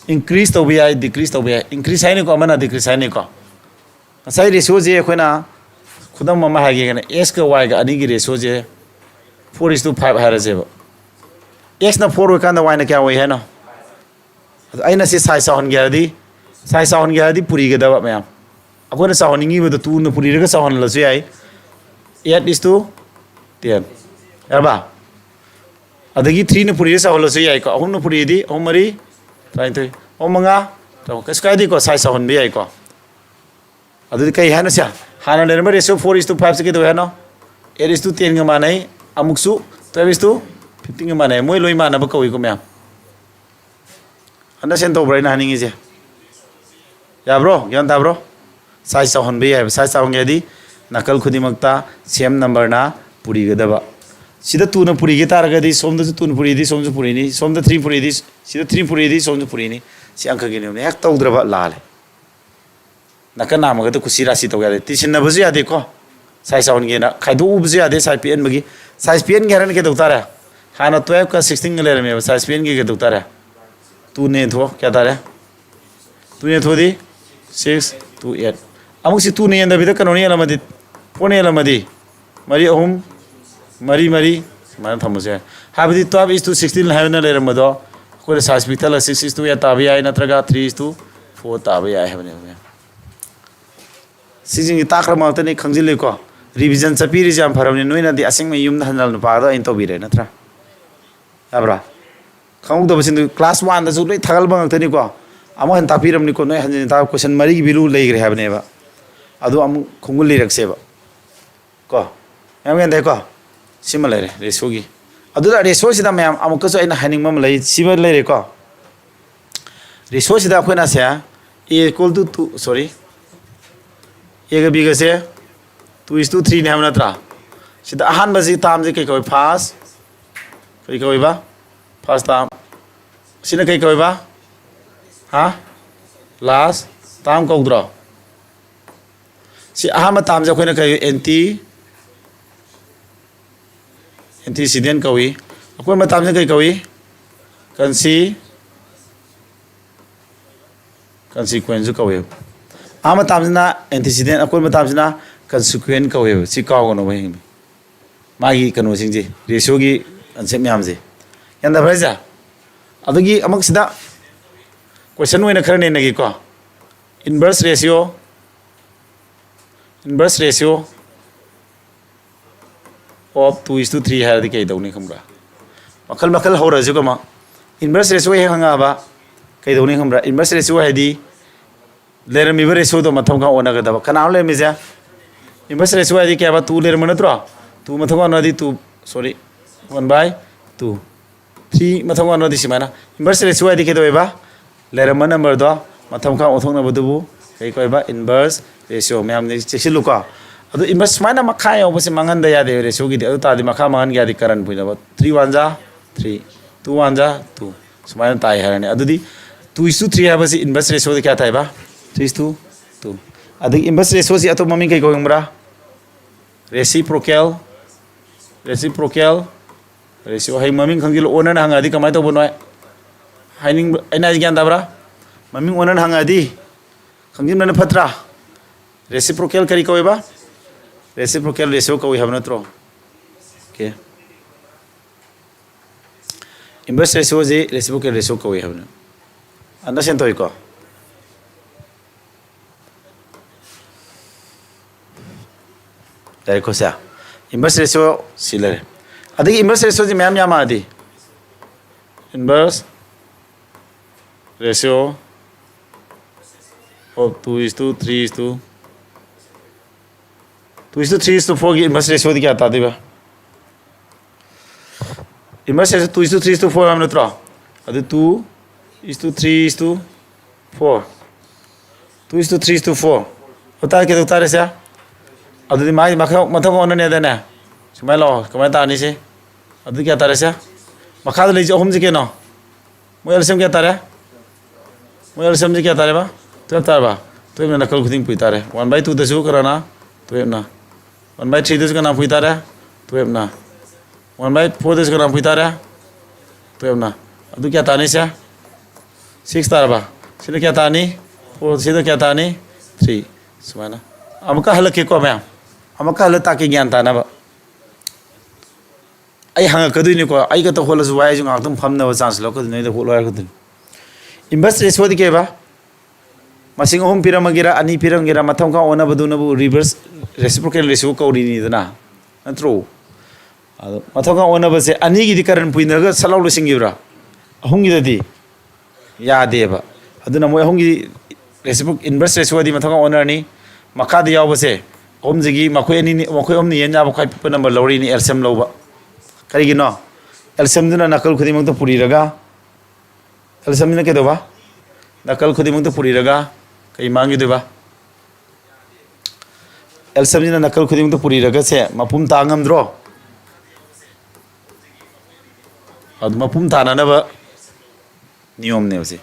ꯏꯟꯀ꯭ꯔꯤꯖ ꯇꯧꯕ ꯌꯥꯏ, ꯗꯤꯀ꯭ꯔꯤꯖ ꯇꯧꯕ ꯌꯥꯏ꯫ ꯏꯟꯀ꯭ꯔꯤꯖ ꯍꯥꯏꯅꯤꯀꯣ, ꯑꯃꯅ ꯗꯤꯀ꯭ꯔꯤꯖ ꯍꯥꯏꯅꯤꯀꯣ꯫ ꯉꯁꯥꯏ ꯔꯦꯁꯤꯌꯣꯁꯦ ꯑꯩꯈꯣꯏꯅ ꯈꯨꯗꯝ ꯑꯃ ꯍꯥꯏꯒꯦ ꯀꯩꯅꯣ, ꯑꯦꯛꯁꯀ ꯋꯥꯏꯒ ꯑꯅꯤꯒꯤ ꯔꯦꯁꯤꯌꯣꯁꯦ four is to five ꯍꯥꯏꯔꯁꯦꯕ꯫ ꯑꯦꯛꯁꯅ four ꯑꯣꯏꯀꯥꯟꯗ ꯋꯥꯏꯅ ꯀꯌꯥ ꯑꯣꯏ ꯍꯥꯏꯅꯣ? ꯑꯗꯣ ꯑꯩꯅ ꯁꯤ ꯁꯥꯏꯖ ꯆꯥꯎꯍꯟꯒꯦ ꯍꯥꯏꯔꯗꯤ, ꯁꯥꯏꯖ ꯆꯥꯎꯍꯟꯒꯦ ꯍꯥꯏꯔꯗꯤ ꯄꯨꯔꯤꯒꯗꯕ ꯃꯌꯥꯝ꯫ ꯑꯩꯈꯣꯏꯅ ꯆꯥꯎꯍꯟꯅꯤꯡꯉꯤꯕꯗꯣ two ꯅ ꯄꯨꯔꯤꯔꯒ ꯆꯥꯎꯍꯜꯂꯁꯨ ꯌꯥꯏ꯫ Eight is to ten꯫ ꯌꯥꯔꯕ? ꯑꯗꯒꯤ ꯊ꯭ꯔꯤꯅ ꯄꯨꯔꯤꯗ ꯆꯥꯎꯍꯜꯂꯁꯨ ꯌꯥꯏꯀꯣ꯫ ꯑꯍꯨꯝꯅ ꯄꯨꯔꯤꯗꯤ ꯑꯍꯨꯝ ꯃꯔꯤ ꯇꯔꯥꯅꯤꯊꯣꯏ, ꯑꯍꯨꯝ ꯃꯉꯥ ꯇꯔꯥꯃꯉꯥ, ꯀꯩꯁꯨ ꯀꯥꯏꯗꯦꯀꯣ, ꯁꯥꯏꯖ ꯆꯥꯎꯍꯟꯕ ꯌꯥꯏꯀꯣ꯫ ꯑꯗꯨꯗꯤ ꯀꯩ ꯍꯥꯏꯅꯣ ꯁꯦ? ꯍꯥꯟꯅ ꯂꯩꯔꯝꯕ ratio four is to five ꯁꯦ ꯀꯩꯗꯧꯋꯦ ꯍꯥꯏꯅꯣ? Eight is to tenꯒ ꯃꯥꯟꯅꯩ, ꯑꯃꯨꯛꯁꯨ twelve is to fifteenꯒ ꯃꯥꯟꯅꯩ꯫ ꯃꯣꯏ ꯂꯣꯏ ꯃꯥꯟꯅꯕ ꯀꯧꯏꯀꯣ ꯃꯌꯥꯝ꯫ ꯑꯟꯗꯔꯁꯇꯦꯟ ꯇꯧꯕ꯭ꯔꯥ ꯑꯩꯅ ꯍꯥꯏꯅꯤꯡꯉꯤꯁꯦ? ꯌꯥꯕ꯭ꯔꯣ? ꯒ꯭ꯌꯥꯟ ꯇꯥꯕ꯭ꯔꯣ? ꯁꯥꯏꯖ ꯆꯥꯎꯍꯟꯕ ꯌꯥꯏꯑꯕ꯫ ꯁꯥꯏꯖ ꯆꯥꯎꯍꯟꯒꯦ ꯍꯥꯏꯗꯤ ꯅꯥꯀꯜ ꯈꯨꯗꯤꯡꯃꯛꯇ ꯁꯦꯝ ꯅꯝꯕꯔꯅ ꯄꯨꯔꯤꯒꯗꯕ꯫ ꯁꯤꯗ ꯇꯨꯅ ꯄꯨꯔꯤꯒꯦ ꯇꯥꯔꯒꯗꯤ ꯁꯣꯝꯗꯁꯨ ꯇꯨꯅ ꯄꯨꯔꯤꯗꯤ ꯁꯣꯝꯁꯨ ꯄꯨꯔꯤꯅꯤ, ꯁꯣꯝꯗ ꯊ꯭ꯔꯤ ꯄꯨꯔꯤꯗꯤ ꯁꯤꯗ ꯊ꯭ꯔꯤ ꯄꯨꯔꯤꯗꯤ ꯁꯣꯝꯁꯨ ꯄꯨꯔꯤꯅꯤ꯫ ꯁꯤ ꯑꯪꯀꯒꯤ ꯅꯤꯌꯣꯝꯅꯤ꯫ ꯍꯦꯛ ꯇꯧꯗ꯭ꯔꯕ ꯂꯥꯜꯂꯦ꯫ ꯅꯥꯀꯟ ꯅꯥꯝꯃꯒꯗ ꯀꯨꯁꯤ ꯔꯥꯁꯤ ꯇꯧ ꯌꯥꯗꯦ꯫ ꯇꯤꯁꯤꯟꯅꯕꯁꯨ ꯌꯥꯗꯦꯀꯣ꯫ ꯁꯥꯏꯖ ꯆꯥꯎꯍꯟꯒꯦꯅ ꯈꯥꯏꯗꯣꯛꯎꯕꯁꯨ ꯌꯥꯗꯦ꯫ ꯁꯥꯏꯖ ꯄꯤꯛꯍꯟꯕꯒꯤ, ꯁꯥꯏꯖ ꯄꯤꯛꯍꯟꯒꯦ ꯍꯥꯏꯔꯒꯅ ꯀꯩꯗꯧ ꯇꯥꯔꯦ? ꯍꯥꯟꯅ twelveꯀ sixteenꯒ ꯂꯩꯔꯝꯃꯦꯕ꯫ ꯁꯥꯏꯖ ꯄꯤꯛꯍꯟꯒꯦ ꯀꯩꯗꯧ ꯇꯥꯔꯦ? Twoꯅ ꯌꯦꯟꯊꯣꯛꯑꯣ꯫ ꯀꯌꯥ ꯇꯥꯔꯦ? Twoꯅ ꯌꯦꯟꯊꯣꯛꯑꯗꯤ six, two, eight꯫ ꯑꯃꯨꯛ ꯁꯤ twoꯅ ꯌꯦꯟꯗꯕꯤꯗ ꯀꯩꯅꯣꯅ ꯌꯦꯜꯂꯝꯃꯗꯤ, fourꯅ ꯌꯦꯜꯂꯝꯃꯗꯤ, ꯃꯔꯤ ꯑꯍꯨꯝ ꯃꯔꯤ ꯃꯔꯤ ꯁꯨꯃꯥꯏꯅ ꯊꯝꯕꯁꯨ ꯌꯥꯏ꯫ ꯍꯥꯏꯕꯗꯤ twelve is to sixteen ꯍꯥꯏꯅ ꯂꯩꯔꯝꯕꯗꯣ ꯑꯩꯈꯣꯏꯅ size ꯄꯤꯛꯊꯜꯂꯒ six is to eight ꯇꯥꯕ ꯌꯥꯏ, ꯅꯠꯇ꯭ꯔꯒ three is to four ꯇꯥꯕ ꯌꯥꯏ ꯍꯥꯏꯕꯅꯦꯕ꯫ ꯁꯤꯁꯤꯡꯁꯤ ꯇꯥꯛꯈ꯭ꯔ ꯉꯥꯛꯇꯅꯤ, ꯈꯪꯖꯤꯜꯂꯨꯀꯣ꯫ ꯔꯤꯚꯤꯖꯟ ꯆꯠꯄꯤꯔꯤꯁꯦ ꯌꯥꯝ ꯐꯔꯕꯅꯤ꯫ ꯅꯣꯏꯅꯗꯤ ꯑꯁꯦꯡꯕ ꯌꯨꯝꯗ ꯍꯟꯖꯜꯂꯛꯄꯗꯣ ꯑꯩꯅ ꯇꯧꯕꯤꯔꯦ, ꯅꯠꯇ꯭ꯔꯥ? ꯌꯥꯕ꯭ꯔꯥ? ꯈꯪꯍꯧꯗꯕꯁꯤꯡꯗꯨ class oneꯗꯁꯨ ꯂꯣꯏ ꯊꯥꯒꯠꯂꯕ ꯉꯥꯛꯇꯅꯤꯀꯣ꯫ ꯑꯃꯨꯛ ꯍꯟꯅ ꯇꯥꯛꯄꯤꯔꯝꯅꯤꯀꯣ꯫ ꯅꯣꯏ ꯍꯟꯖꯤꯟ ꯇꯥꯛ-, question ꯃꯔꯤꯒꯤ value ꯂꯩꯈ꯭ꯔꯦ ꯍꯥꯏꯕꯅꯦꯕ꯫ ꯑꯗꯨ ꯑꯃꯨꯛ ꯈꯣꯡꯒꯨꯜ ꯂꯤꯔꯛꯁꯦꯕ꯫ ꯀꯣ? ꯃꯌꯥꯝ ꯒ꯭ꯌꯥꯟ ꯇꯥꯏꯀꯣ? ꯁꯤꯃ ꯂꯩꯔꯦ ratioꯒꯤ꯫ ꯑꯗꯨꯗ ratioꯁꯤꯗ ꯃꯌꯥꯝ ꯑꯃꯨꯛꯀꯁꯨ ꯑꯩꯅ ꯍꯥꯏꯅꯤꯡꯕ ꯑꯃ ꯂꯩ꯫ ꯁꯤꯃ ꯂꯩꯔꯦꯀꯣ꯫ Ratioꯁꯤꯗ ꯑꯩꯈꯣꯏꯅ ꯁꯦ A equal to two, sorry, Aꯒ Bꯒꯁꯦ two is to threeꯅꯤ ꯍꯥꯏꯕ ꯅꯠꯇ꯭ꯔꯥ? ꯁꯤꯗ ꯑꯍꯥꯟꯕꯁꯤ termꯁꯤ ꯀꯩ ꯀꯧꯏ? First, ꯀꯩ ꯀꯧꯏꯕ? First term꯫ ꯁꯤꯅ ꯀꯩ ꯀꯧꯏꯕ? ꯍꯥ? Last term ꯀꯧꯗ꯭ꯔꯣ? ꯁꯤ ꯑꯍꯥꯟꯕ termꯁꯦ ꯑꯩꯈꯣꯏꯅ ꯀꯩ, anti, antecedent ꯀꯧꯏ꯫ ꯑꯀꯣꯟꯕ termꯁꯤꯅ ꯀꯩ ꯀꯧꯏ? Conse-, consequentꯁꯨ ꯀꯧꯏ꯫ ꯑꯍꯥꯟꯕ termꯁꯤꯅ antecedent, ꯑꯀꯣꯟꯕ termꯁꯤꯅ consequent ꯀꯧꯋꯦꯕ꯫ ꯁꯤ ꯀꯥꯎꯒꯅꯣꯕ, ꯍꯌꯦꯡ ꯃꯥꯒꯤ ꯀꯩꯅꯣꯁꯤꯡꯁꯦ, ratioꯒꯤ concept ꯃꯌꯥꯝꯁꯦ꯫ ꯒ꯭ꯌꯥꯟ ꯇꯥꯕ꯭ꯔꯥ ꯍꯥꯏꯁꯦ? ꯑꯗꯨꯒꯤ ꯑꯃꯨꯛ ꯁꯤꯗ question ꯑꯣꯏꯅ ꯈꯔ ꯅꯩꯅꯒꯦꯀꯣ꯫ Inverse ratio, inverse ratio of two is to three ꯍꯥꯏꯔꯗꯤ ꯀꯩꯗꯧꯅꯤ ꯈꯪꯕ꯭ꯔꯥ? ꯃꯈꯜ ꯃꯈꯜ ꯍꯧꯔꯁꯤꯀꯣ ꯑꯃ꯫ Inverse ratio ꯍꯦꯛ ꯍꯪꯉꯛꯑꯕ ꯀꯩꯗꯧꯅꯤ ꯈꯪꯕ꯭ꯔꯥ? Inverse ratio ꯍꯥꯏꯗꯤ ꯂꯩꯔꯝꯃꯤꯕ ratioꯗꯣ ꯃꯊꯪ ꯃꯈꯥ ꯑꯣꯟꯅꯒꯗꯕ꯫ ꯀꯅꯥꯅꯣ ꯂꯩꯔꯝꯃꯤꯁꯦ? Inverse ratio ꯍꯥꯏꯗꯤ ꯀꯌꯥꯕ? Two ꯂꯩꯔꯝꯕ ꯅꯠꯇ꯭ꯔꯣ? Two ꯃꯊꯪ ꯃꯈꯥ ꯑꯣꯟꯅꯗꯤ two, sorry, one by two꯫ Three ꯃꯊꯪ ꯃꯈꯥ ꯑꯣꯟꯅꯗꯤ ꯁꯨꯃꯥꯏꯅ꯫ Inverse ratio ꯍꯥꯏꯗꯤ ꯀꯩꯗꯧꯋꯦꯕ? ꯂꯩꯔꯝꯕ numberꯗꯣ ꯃꯊꯪ ꯃꯈꯥ ꯑꯣꯟꯊꯣꯛꯅꯕꯗꯨꯕꯨ ꯀꯩ ꯀꯧꯋꯦꯕ? Inverse ratio꯫ ꯃꯌꯥꯝꯅ ꯆꯦꯛꯁꯤꯜꯂꯨꯀꯣ꯫ ꯑꯗꯨ inverse ꯁꯨꯃꯥꯏꯅ ꯃꯈꯥ ꯌꯧꯕꯁꯦ ꯃꯥꯡꯍꯟꯗ ꯌꯥꯗꯦ ratioꯒꯤꯗꯤ꯫ ꯑꯗꯨ ꯇꯥꯔꯗꯤ ꯃꯈꯥ ꯃꯥꯡꯍꯟꯒꯦ ꯌꯥꯗꯦ, ꯀꯔꯟ ꯐꯨꯏꯅꯕ꯫ Three one ꯖꯥ three, two one ꯖꯥ two, ꯁꯨꯃꯥꯏꯅ ꯇꯥꯏ ꯍꯥꯏꯔꯅꯤ꯫ ꯑꯗꯨꯗꯤ two is to three ꯍꯥꯏꯕꯁꯤ inverse ratioꯗ ꯀꯌꯥ ꯇꯥꯏꯕ? Three is to two꯫ ꯑꯗꯒꯤ inverse ratioꯁꯤ ꯑꯇꯣꯞꯄ ꯃꯃꯤꯡ ꯀꯩ ꯀꯧꯕ꯭ꯔꯥ? Reciprocal, reciprocal ratio꯫ ꯍꯌꯦꯡ ꯃꯃꯤꯡ ꯈꯪꯖꯤꯜꯂꯣ, ꯑꯣꯟꯅꯅ ꯍꯪꯉꯛꯑꯗꯤ ꯀꯃꯥꯏꯅ ꯇꯧꯕꯅꯣ ꯍꯥꯏꯅꯤꯡꯕ, ꯑꯩꯅ ꯍꯥꯏꯁꯦ ꯒ꯭ꯌꯥꯟ ꯇꯥꯕ꯭ꯔꯥ? ꯃꯃꯤꯡ ꯑꯣꯟꯅꯅ ꯍꯪꯉꯛꯑꯗꯤ ꯈꯪꯖꯤꯟꯕꯅ ꯐꯠꯇ꯭ꯔꯥ? Reciprocal ꯀꯔꯤ ꯀꯧꯋꯦꯕ? Reciprocal ratio ꯀꯧꯏ ꯍꯥꯏꯕ ꯅꯠꯇ꯭ꯔꯣ? Okay꯫ Inverse ratioꯁꯤ reciprocal ratio ꯀꯧꯏ ꯍꯥꯏꯕꯅꯤ꯫ Understand ꯇꯧꯏꯀꯣ? ꯌꯥꯔꯦꯀꯣ ꯁꯦ? Inverse ratio ꯁꯤ ꯂꯩꯔꯦ꯫ ꯑꯗꯒꯤ inverse ratioꯁꯤ ꯃꯌꯥꯝ ꯌꯥꯝꯃꯛꯑꯗꯤ, inverse ratio of two is to three is to, two is to three is to fourꯒꯤ inverse ratioꯗꯤ ꯀꯌꯥ ꯇꯥꯗꯣꯏꯕ? Inverse ratio two is to three is to four ꯍꯥꯏꯕ ꯅꯠꯇ꯭ꯔꯣ? ꯑꯗꯨ two is to three is to four, two is to three is to four꯫ ꯑꯗꯨ ꯇꯥꯔꯦ, ꯀꯩꯗꯧ ꯇꯥꯔꯦ ꯁꯦ? ꯑꯗꯨꯗꯤ ꯃꯥꯒꯤ ꯃꯊꯛ, ꯃꯊꯛ ꯑꯣꯟꯅꯅꯦꯗꯅꯦ꯫ ꯁꯨꯃꯥꯏꯅ ꯂꯥꯛꯑꯣ, ꯀꯃꯥꯏꯅ ꯇꯥꯅꯤ ꯁꯤ? ꯑꯗꯨꯗꯤ ꯀꯌꯥ ꯇꯥꯔꯦ ꯁꯦ? ꯃꯈꯥꯗ ꯂꯩꯁꯦ ꯑꯍꯨꯝꯁꯦ ꯀꯩꯅꯣ? ꯃꯣꯏ L C M ꯀꯌꯥ ꯇꯥꯔꯦ? ꯃꯣꯏ L C M ꯁꯤ ꯀꯌꯥ ꯇꯥꯔꯦꯕ? Twelve ꯇꯥꯔꯕ? Twelveꯅ ꯅꯥꯀꯜ ꯈꯨꯗꯤꯡ ꯄꯨꯏ ꯇꯥꯔꯦ꯫ One by twoꯗꯁꯨ ꯀꯅꯥꯅ? Twelveꯅ꯫ One by threeꯗꯁꯨ ꯀꯅꯥ ꯄꯨꯏ ꯇꯥꯔꯦ? Twelveꯅ꯫ One by fourꯗꯁꯨ ꯀꯅꯥ ꯄꯨꯏ ꯇꯥꯔꯦ? Twelveꯅ꯫ ꯑꯗꯨ ꯀꯌꯥ ꯇꯥꯅꯤ ꯁꯦ? Six ꯇꯥꯔꯕ? ꯁꯤꯅ ꯀꯌꯥ ꯇꯥꯅꯤ? Four꯫ ꯁꯤꯅ ꯀꯌꯥ ꯇꯥꯅꯤ? Three꯫ ꯁꯨꯃꯥꯏꯅ꯫ ꯑꯃꯨꯛꯀ ꯍꯜꯂꯛꯀꯦꯀꯣ ꯃꯌꯥꯝ꯫ ꯑꯃꯨꯛꯀ ꯍꯜꯂ ꯇꯥꯛꯀꯦ ꯒ꯭ꯌꯥꯟ ꯇꯥꯅꯕ꯫ ꯑꯩ ꯍꯪꯉꯛꯀꯗꯣꯏꯅꯤꯀꯣ, ꯑꯩ ꯈꯛꯇ ꯍꯣꯠꯂꯁꯨ ꯋꯥꯏ, ꯑꯩꯁꯨ ꯉꯥꯏꯍꯥꯛꯇꯪ ꯐꯝꯅꯕ chance ꯂꯧꯔꯛꯀꯗꯣꯏꯅꯤ, ꯑꯩꯗ ꯍꯣꯠꯂꯣ ꯍꯥꯏꯔꯛꯀꯗꯣꯏꯅꯤ꯫ Inverse ratioꯗꯤ ꯀꯩꯕ? ꯃꯁꯤꯡ ꯑꯍꯨꯝ ꯄꯤꯔꯝꯃꯒꯦꯔꯥ, ꯑꯅꯤ ꯄꯤꯔꯝꯒꯦꯔꯥ, ꯃꯊꯪ ꯃꯈꯥ ꯑꯣꯟꯅꯕꯗꯨꯅꯕꯨ reverse reciprocal ratio ꯀꯧꯔꯤꯅꯤꯗꯅ, ꯅꯠꯇ꯭ꯔꯣ? ꯑꯗꯣ ꯃꯊꯛ ꯃꯈꯥ ꯑꯣꯟꯅꯕꯁꯦ ꯑꯅꯤꯒꯤꯗꯤ ꯀꯔꯟ ꯄꯨꯏꯅꯔꯒ ꯁꯠ ꯂꯥꯎ ꯂꯣꯏꯁꯤꯟꯈꯤꯕ꯭ꯔꯥ? ꯑꯍꯨꯝꯒꯤꯗꯗꯤ ꯌꯥꯗꯦꯕ꯫ ꯑꯗꯨꯅ ꯃꯣꯏ ꯑꯍꯨꯝꯒꯤ reciprocal, inverse ratio ꯗꯤ ꯃꯊꯛ ꯃꯈꯥ ꯑꯣꯟꯅꯔꯅꯤ꯫ ꯃꯈꯥꯗ ꯌꯥꯎꯕꯁꯦ ꯑꯍꯨꯝꯁꯤꯒꯤ ꯃꯈꯣꯏ ꯑꯅꯤꯅꯤ, ꯃꯈꯣꯏ ꯑꯍꯨꯝꯅ ꯌꯦꯟ ꯌꯥꯕ ꯈ꯭ꯋꯥꯏ ꯄꯤꯛꯄ ꯅꯝꯕꯔ ꯂꯧꯔꯤꯅꯤ ꯑꯦꯜꯁꯤꯌꯝ ꯂꯧꯕ꯫ ꯀꯔꯤꯒꯤꯅꯣ? ꯑꯦꯜꯁꯤꯌꯝꯗꯨꯅ ꯅꯥꯀꯜ ꯈꯨꯗꯤꯡꯃꯛꯇ ꯄꯨꯔꯤꯔꯒ, ꯑꯦꯜꯁꯤꯌꯝꯁꯤꯅ ꯀꯩꯗꯧꯕ? ꯅꯥꯀꯜ ꯈꯨꯗꯤꯡꯃꯛꯇ ꯄꯨꯔꯤꯔꯒ ꯀꯩ ꯃꯥꯡꯈꯤꯗꯣꯏꯕ? ꯑꯦꯜꯁꯤꯌꯝꯁꯤꯅ ꯅꯥꯀꯜ ꯈꯨꯗꯤꯡꯃꯛꯇ ꯄꯨꯔꯤꯔꯒꯁꯦ ꯃꯄꯨꯝ ꯇꯥ ꯉꯝꯗ꯭ꯔꯣ? ꯑꯗꯨ ꯃꯄꯨꯝ ꯇꯥꯅꯅꯕ ꯅꯤꯌꯣꯝꯅꯦꯕ ꯁꯤ꯫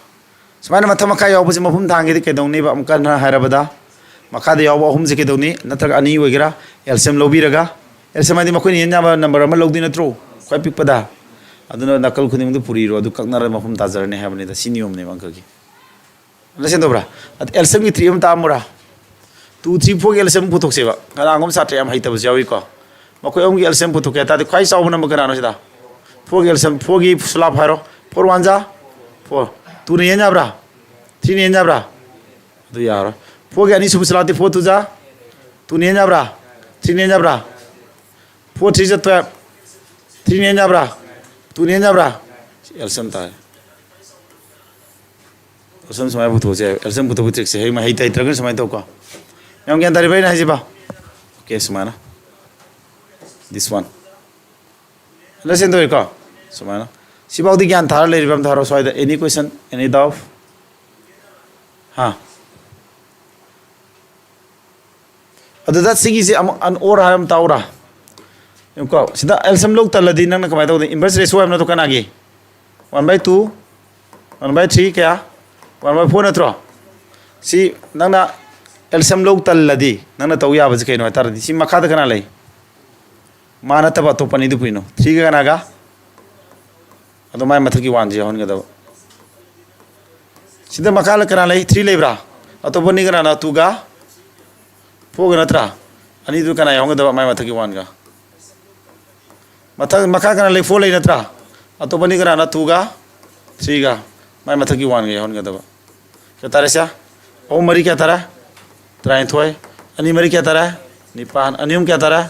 ꯁꯨꯃꯥꯏꯅ ꯃꯊꯛ ꯃꯈꯥ ꯌꯥꯎꯕꯁꯤ ꯃꯄꯨꯝ ꯊꯥꯡꯒꯤꯗꯤ ꯀꯩꯗꯧꯅꯤꯕ? ꯑꯃꯨꯛꯀ ꯍꯟꯅ ꯍꯥꯏꯔꯕꯗ, ꯃꯈꯥꯗ ꯌꯥꯎꯕ ꯑꯍꯨꯝꯁꯦ ꯀꯩꯗꯧꯅꯤ? ꯅꯠꯇ꯭ꯔꯒ ꯑꯅꯤ ꯑꯣꯏꯒꯦꯔꯥ, ꯑꯦꯜꯁꯤꯌꯝ ꯂꯧꯕꯤꯔꯒ, ꯑꯦꯜꯁꯤꯌꯝ ꯍꯥꯏꯗꯤ ꯃꯈꯣꯏꯅ ꯌꯦꯟ ꯌꯥꯕ ꯅꯝꯕꯔ ꯑꯃ ꯂꯧꯗꯣꯏ ꯅꯠꯇ꯭ꯔꯣ? ꯈ꯭ꯋꯥꯏ ꯄꯤꯛꯄꯗ꯫ ꯑꯗꯨꯅ ꯅꯥꯀꯜ ꯈꯨꯗꯤꯡꯃꯛꯇ ꯄꯨꯔꯤꯔꯣ, ꯑꯗꯨ ꯀꯛꯅꯔ ꯃꯄꯨꯝ ꯇꯥꯖꯔꯅꯤ ꯍꯥꯏꯕꯅꯤꯗ꯫ ꯁꯤ ꯅꯤꯌꯣꯝꯅꯦꯕ ꯑꯪꯀꯒꯤ꯫ ꯑꯟꯗꯔꯁ꯭ꯇꯦꯟ ꯇꯧꯕ꯭ꯔꯥ? ꯑꯗ ꯑꯦꯜꯁꯤꯌꯝꯒꯤ ꯇ꯭ꯔꯤꯛ ꯑꯃ ꯇꯥꯛꯑꯝꯃꯨꯔꯥ? ꯇꯨ, ꯊ꯭ꯔꯤ, ꯐꯣꯔꯒꯤ ꯑꯦꯜꯁꯤꯌꯝ ꯄꯨꯊꯣꯛꯁꯦꯕ꯫ ꯀꯅꯥꯒꯨꯝꯕ ꯁꯥꯇ꯭ꯔ ꯌꯥꯝ ꯍꯩꯇꯕꯁꯨ ꯌꯥꯎꯏꯀꯣ꯫ ꯃꯈꯣꯏ ꯑꯍꯨꯝꯒꯤ ꯑꯦꯜꯁꯤꯌꯝ ꯄꯨꯊꯣꯛꯀꯦ ꯍꯥꯏ ꯇꯥꯔꯗꯤ ꯈ꯭ꯋꯥꯏ ꯆꯥꯎꯕ ꯅꯝꯕꯔ ꯀꯅꯥꯅꯣ ꯁꯤꯗ? ꯐꯣꯔꯒꯤ ꯑꯦꯜꯁꯤꯌꯝ, ꯐꯣꯔꯒꯤ ꯁꯨꯂꯥꯞ ꯍꯥꯏꯔꯣ꯫ ꯐꯣꯔ ꯋꯥꯟ ꯖꯥ ꯐꯣꯔ꯫ ꯇꯨꯅ ꯌꯦꯟ ꯌꯥꯕ꯭ꯔꯥ? ꯊ꯭ꯔꯤꯅ ꯌꯦꯟ ꯌꯥꯕ꯭ꯔꯥ? ꯑꯗꯨ ꯌꯥꯔꯣꯏ꯫ ꯐꯣꯔꯒꯤ ꯑꯅꯤꯁꯨꯕ ꯁꯨꯂꯥꯞꯇꯤ ꯐꯣꯔ ꯇꯨ ꯖꯥ ꯇꯨꯅ ꯌꯦꯟ ꯌꯥꯕ꯭ꯔꯥ? ꯊ꯭ꯔꯤꯅ ꯌꯦꯟ ꯌꯥꯕ꯭ꯔꯥ? ꯐꯣꯔ ꯊ꯭ꯔꯤ ꯖꯥ ꯇꯨꯌꯦꯜꯞ꯫ ꯊ꯭ꯔꯤꯅ ꯌꯦꯟ ꯌꯥꯕ꯭ꯔꯥ? ꯇꯨꯅ ꯌꯦꯟ ꯌꯥꯕ꯭ꯔꯥ? ꯁꯤ ꯑꯦꯜꯁꯤꯌꯝ ꯇꯥꯔꯦ꯫ ꯑꯦꯜꯁꯤꯌꯝ ꯁꯨꯃꯥꯏꯅ ꯄꯨꯊꯣꯛꯁꯦ ꯍꯥꯏꯕ꯫ ꯑꯦꯜꯁꯤꯌꯝ ꯄꯨꯊꯣꯛꯄ ꯇ꯭ꯔꯤꯛꯁꯦ ꯍꯩ ꯃꯍꯩ ꯍꯩꯇ꯭ꯔꯒꯅ ꯁꯨꯃꯥꯏꯅ ꯇꯧꯀꯣ꯫ ꯌꯥꯝ ꯒ꯭ꯌꯥꯟ ꯇꯥꯔꯤꯕ ꯑꯩꯅ ꯍꯥꯏꯁꯤꯕ? ꯑꯣꯀꯦ, ꯁꯨꯃꯥꯏꯅ꯫ This one꯫ ꯑꯟꯗꯔꯁ꯭ꯇꯦꯟ ꯇꯧꯔꯤꯀꯣ? ꯁꯨꯃꯥꯏꯅ꯫ ꯁꯤꯐꯥꯎꯗꯤ ꯒ꯭ꯌꯥꯟ ꯊꯥꯔ ꯂꯩꯔꯤꯕ ꯑꯝꯇ ꯍꯥꯏꯔꯣ ꯁ꯭ꯋꯥꯏꯗ꯫ Any question? Any doubt? ꯍꯥ? ꯑꯗꯨꯗ ꯁꯤꯒꯤꯁꯦ ꯑꯃꯨꯛ ꯑꯟ ꯑꯣꯔ ꯍꯥꯏꯕ ꯑꯃ ꯇꯥꯛꯎꯔꯥ? ꯌꯦꯡꯉꯨꯀꯣ, ꯁꯤꯗ ꯑꯦꯜꯁꯤꯌꯝ ꯂꯧ ꯇꯜꯂꯗꯤ ꯅꯪꯅ ꯀꯃꯥꯏꯅ ꯇꯧꯗꯣꯏꯅꯣ? Inverse ratio ꯍꯥꯏꯕ ꯅꯠꯇ꯭ꯔꯣ ꯀꯅꯥꯒꯤ? One by two, one by three ꯀꯌꯥ? One by four ꯅꯠꯇ꯭ꯔꯣ? ꯁꯤ ꯅꯪꯅ ꯑꯦꯜꯁꯤꯌꯝ ꯂꯧ ꯇꯜꯂꯗꯤ ꯅꯪꯅ ꯇꯧ ꯌꯥꯕꯁꯤ ꯀꯩꯅꯣ ꯍꯥꯏ ꯇꯥꯔꯗꯤ, ꯁꯤ ꯃꯈꯥꯗ ꯀꯅꯥ ꯂꯩ? ꯃꯥ ꯅꯠꯇꯕ ꯑꯇꯣꯞꯄ ꯑꯅꯤꯗꯨ ꯄꯨꯏꯅꯣ? ꯊ꯭ꯔꯤꯒ ꯀꯅꯥꯒ? ꯑꯗꯣ ꯃꯥꯏ ꯃꯊꯛꯀꯤ ꯋꯥꯟꯁꯦ ꯌꯥꯎꯍꯟꯒꯗꯕ꯫ ꯁꯤꯗ ꯃꯈꯥ ꯀꯅꯥ ꯂꯩ? ꯊ꯭ꯔꯤ ꯂꯩꯕ꯭ꯔꯥ? ꯑꯇꯣꯞꯄ ꯑꯅꯤ ꯀꯅꯥꯅꯣ? ꯇꯨꯒ ꯐꯣꯔꯒ ꯅꯠꯇ꯭ꯔꯥ? ꯑꯅꯤꯗꯨ ꯀꯅꯥ ꯌꯥꯎꯍꯟꯒꯗꯕ? ꯃꯥꯏ ꯃꯊꯛꯀꯤ ꯋꯥꯟꯒ꯫ ꯃꯊꯛ, ꯃꯈꯥ ꯀꯅꯥ ꯂꯩ? ꯐꯣꯔ ꯂꯩ ꯅꯠꯇ꯭ꯔꯥ? ꯑꯇꯣꯞꯄ ꯑꯅꯤ ꯀꯅꯥꯅꯣ? ꯇꯨꯒ ꯊ꯭ꯔꯤꯒ꯫ ꯃꯥꯏ ꯃꯊꯛꯀꯤ ꯋꯥꯟꯒ ꯌꯥꯎꯍꯟꯒꯗꯕ꯫ ꯀꯌꯥ ꯇꯥꯔꯦ ꯁꯦ? ꯑꯍꯨꯝ ꯃꯔꯤ ꯀꯌꯥ ꯇꯥꯔꯦ? ꯇꯔꯥꯅꯤꯊꯣꯏ꯫ ꯑꯅꯤ ꯃꯔꯤ ꯀꯌꯥ ꯇꯥꯔꯦ? ꯅꯤꯄꯥꯟ꯫ ꯑꯅꯤ ꯑꯍꯨꯝ ꯀꯌꯥ ꯇꯥꯔꯦ?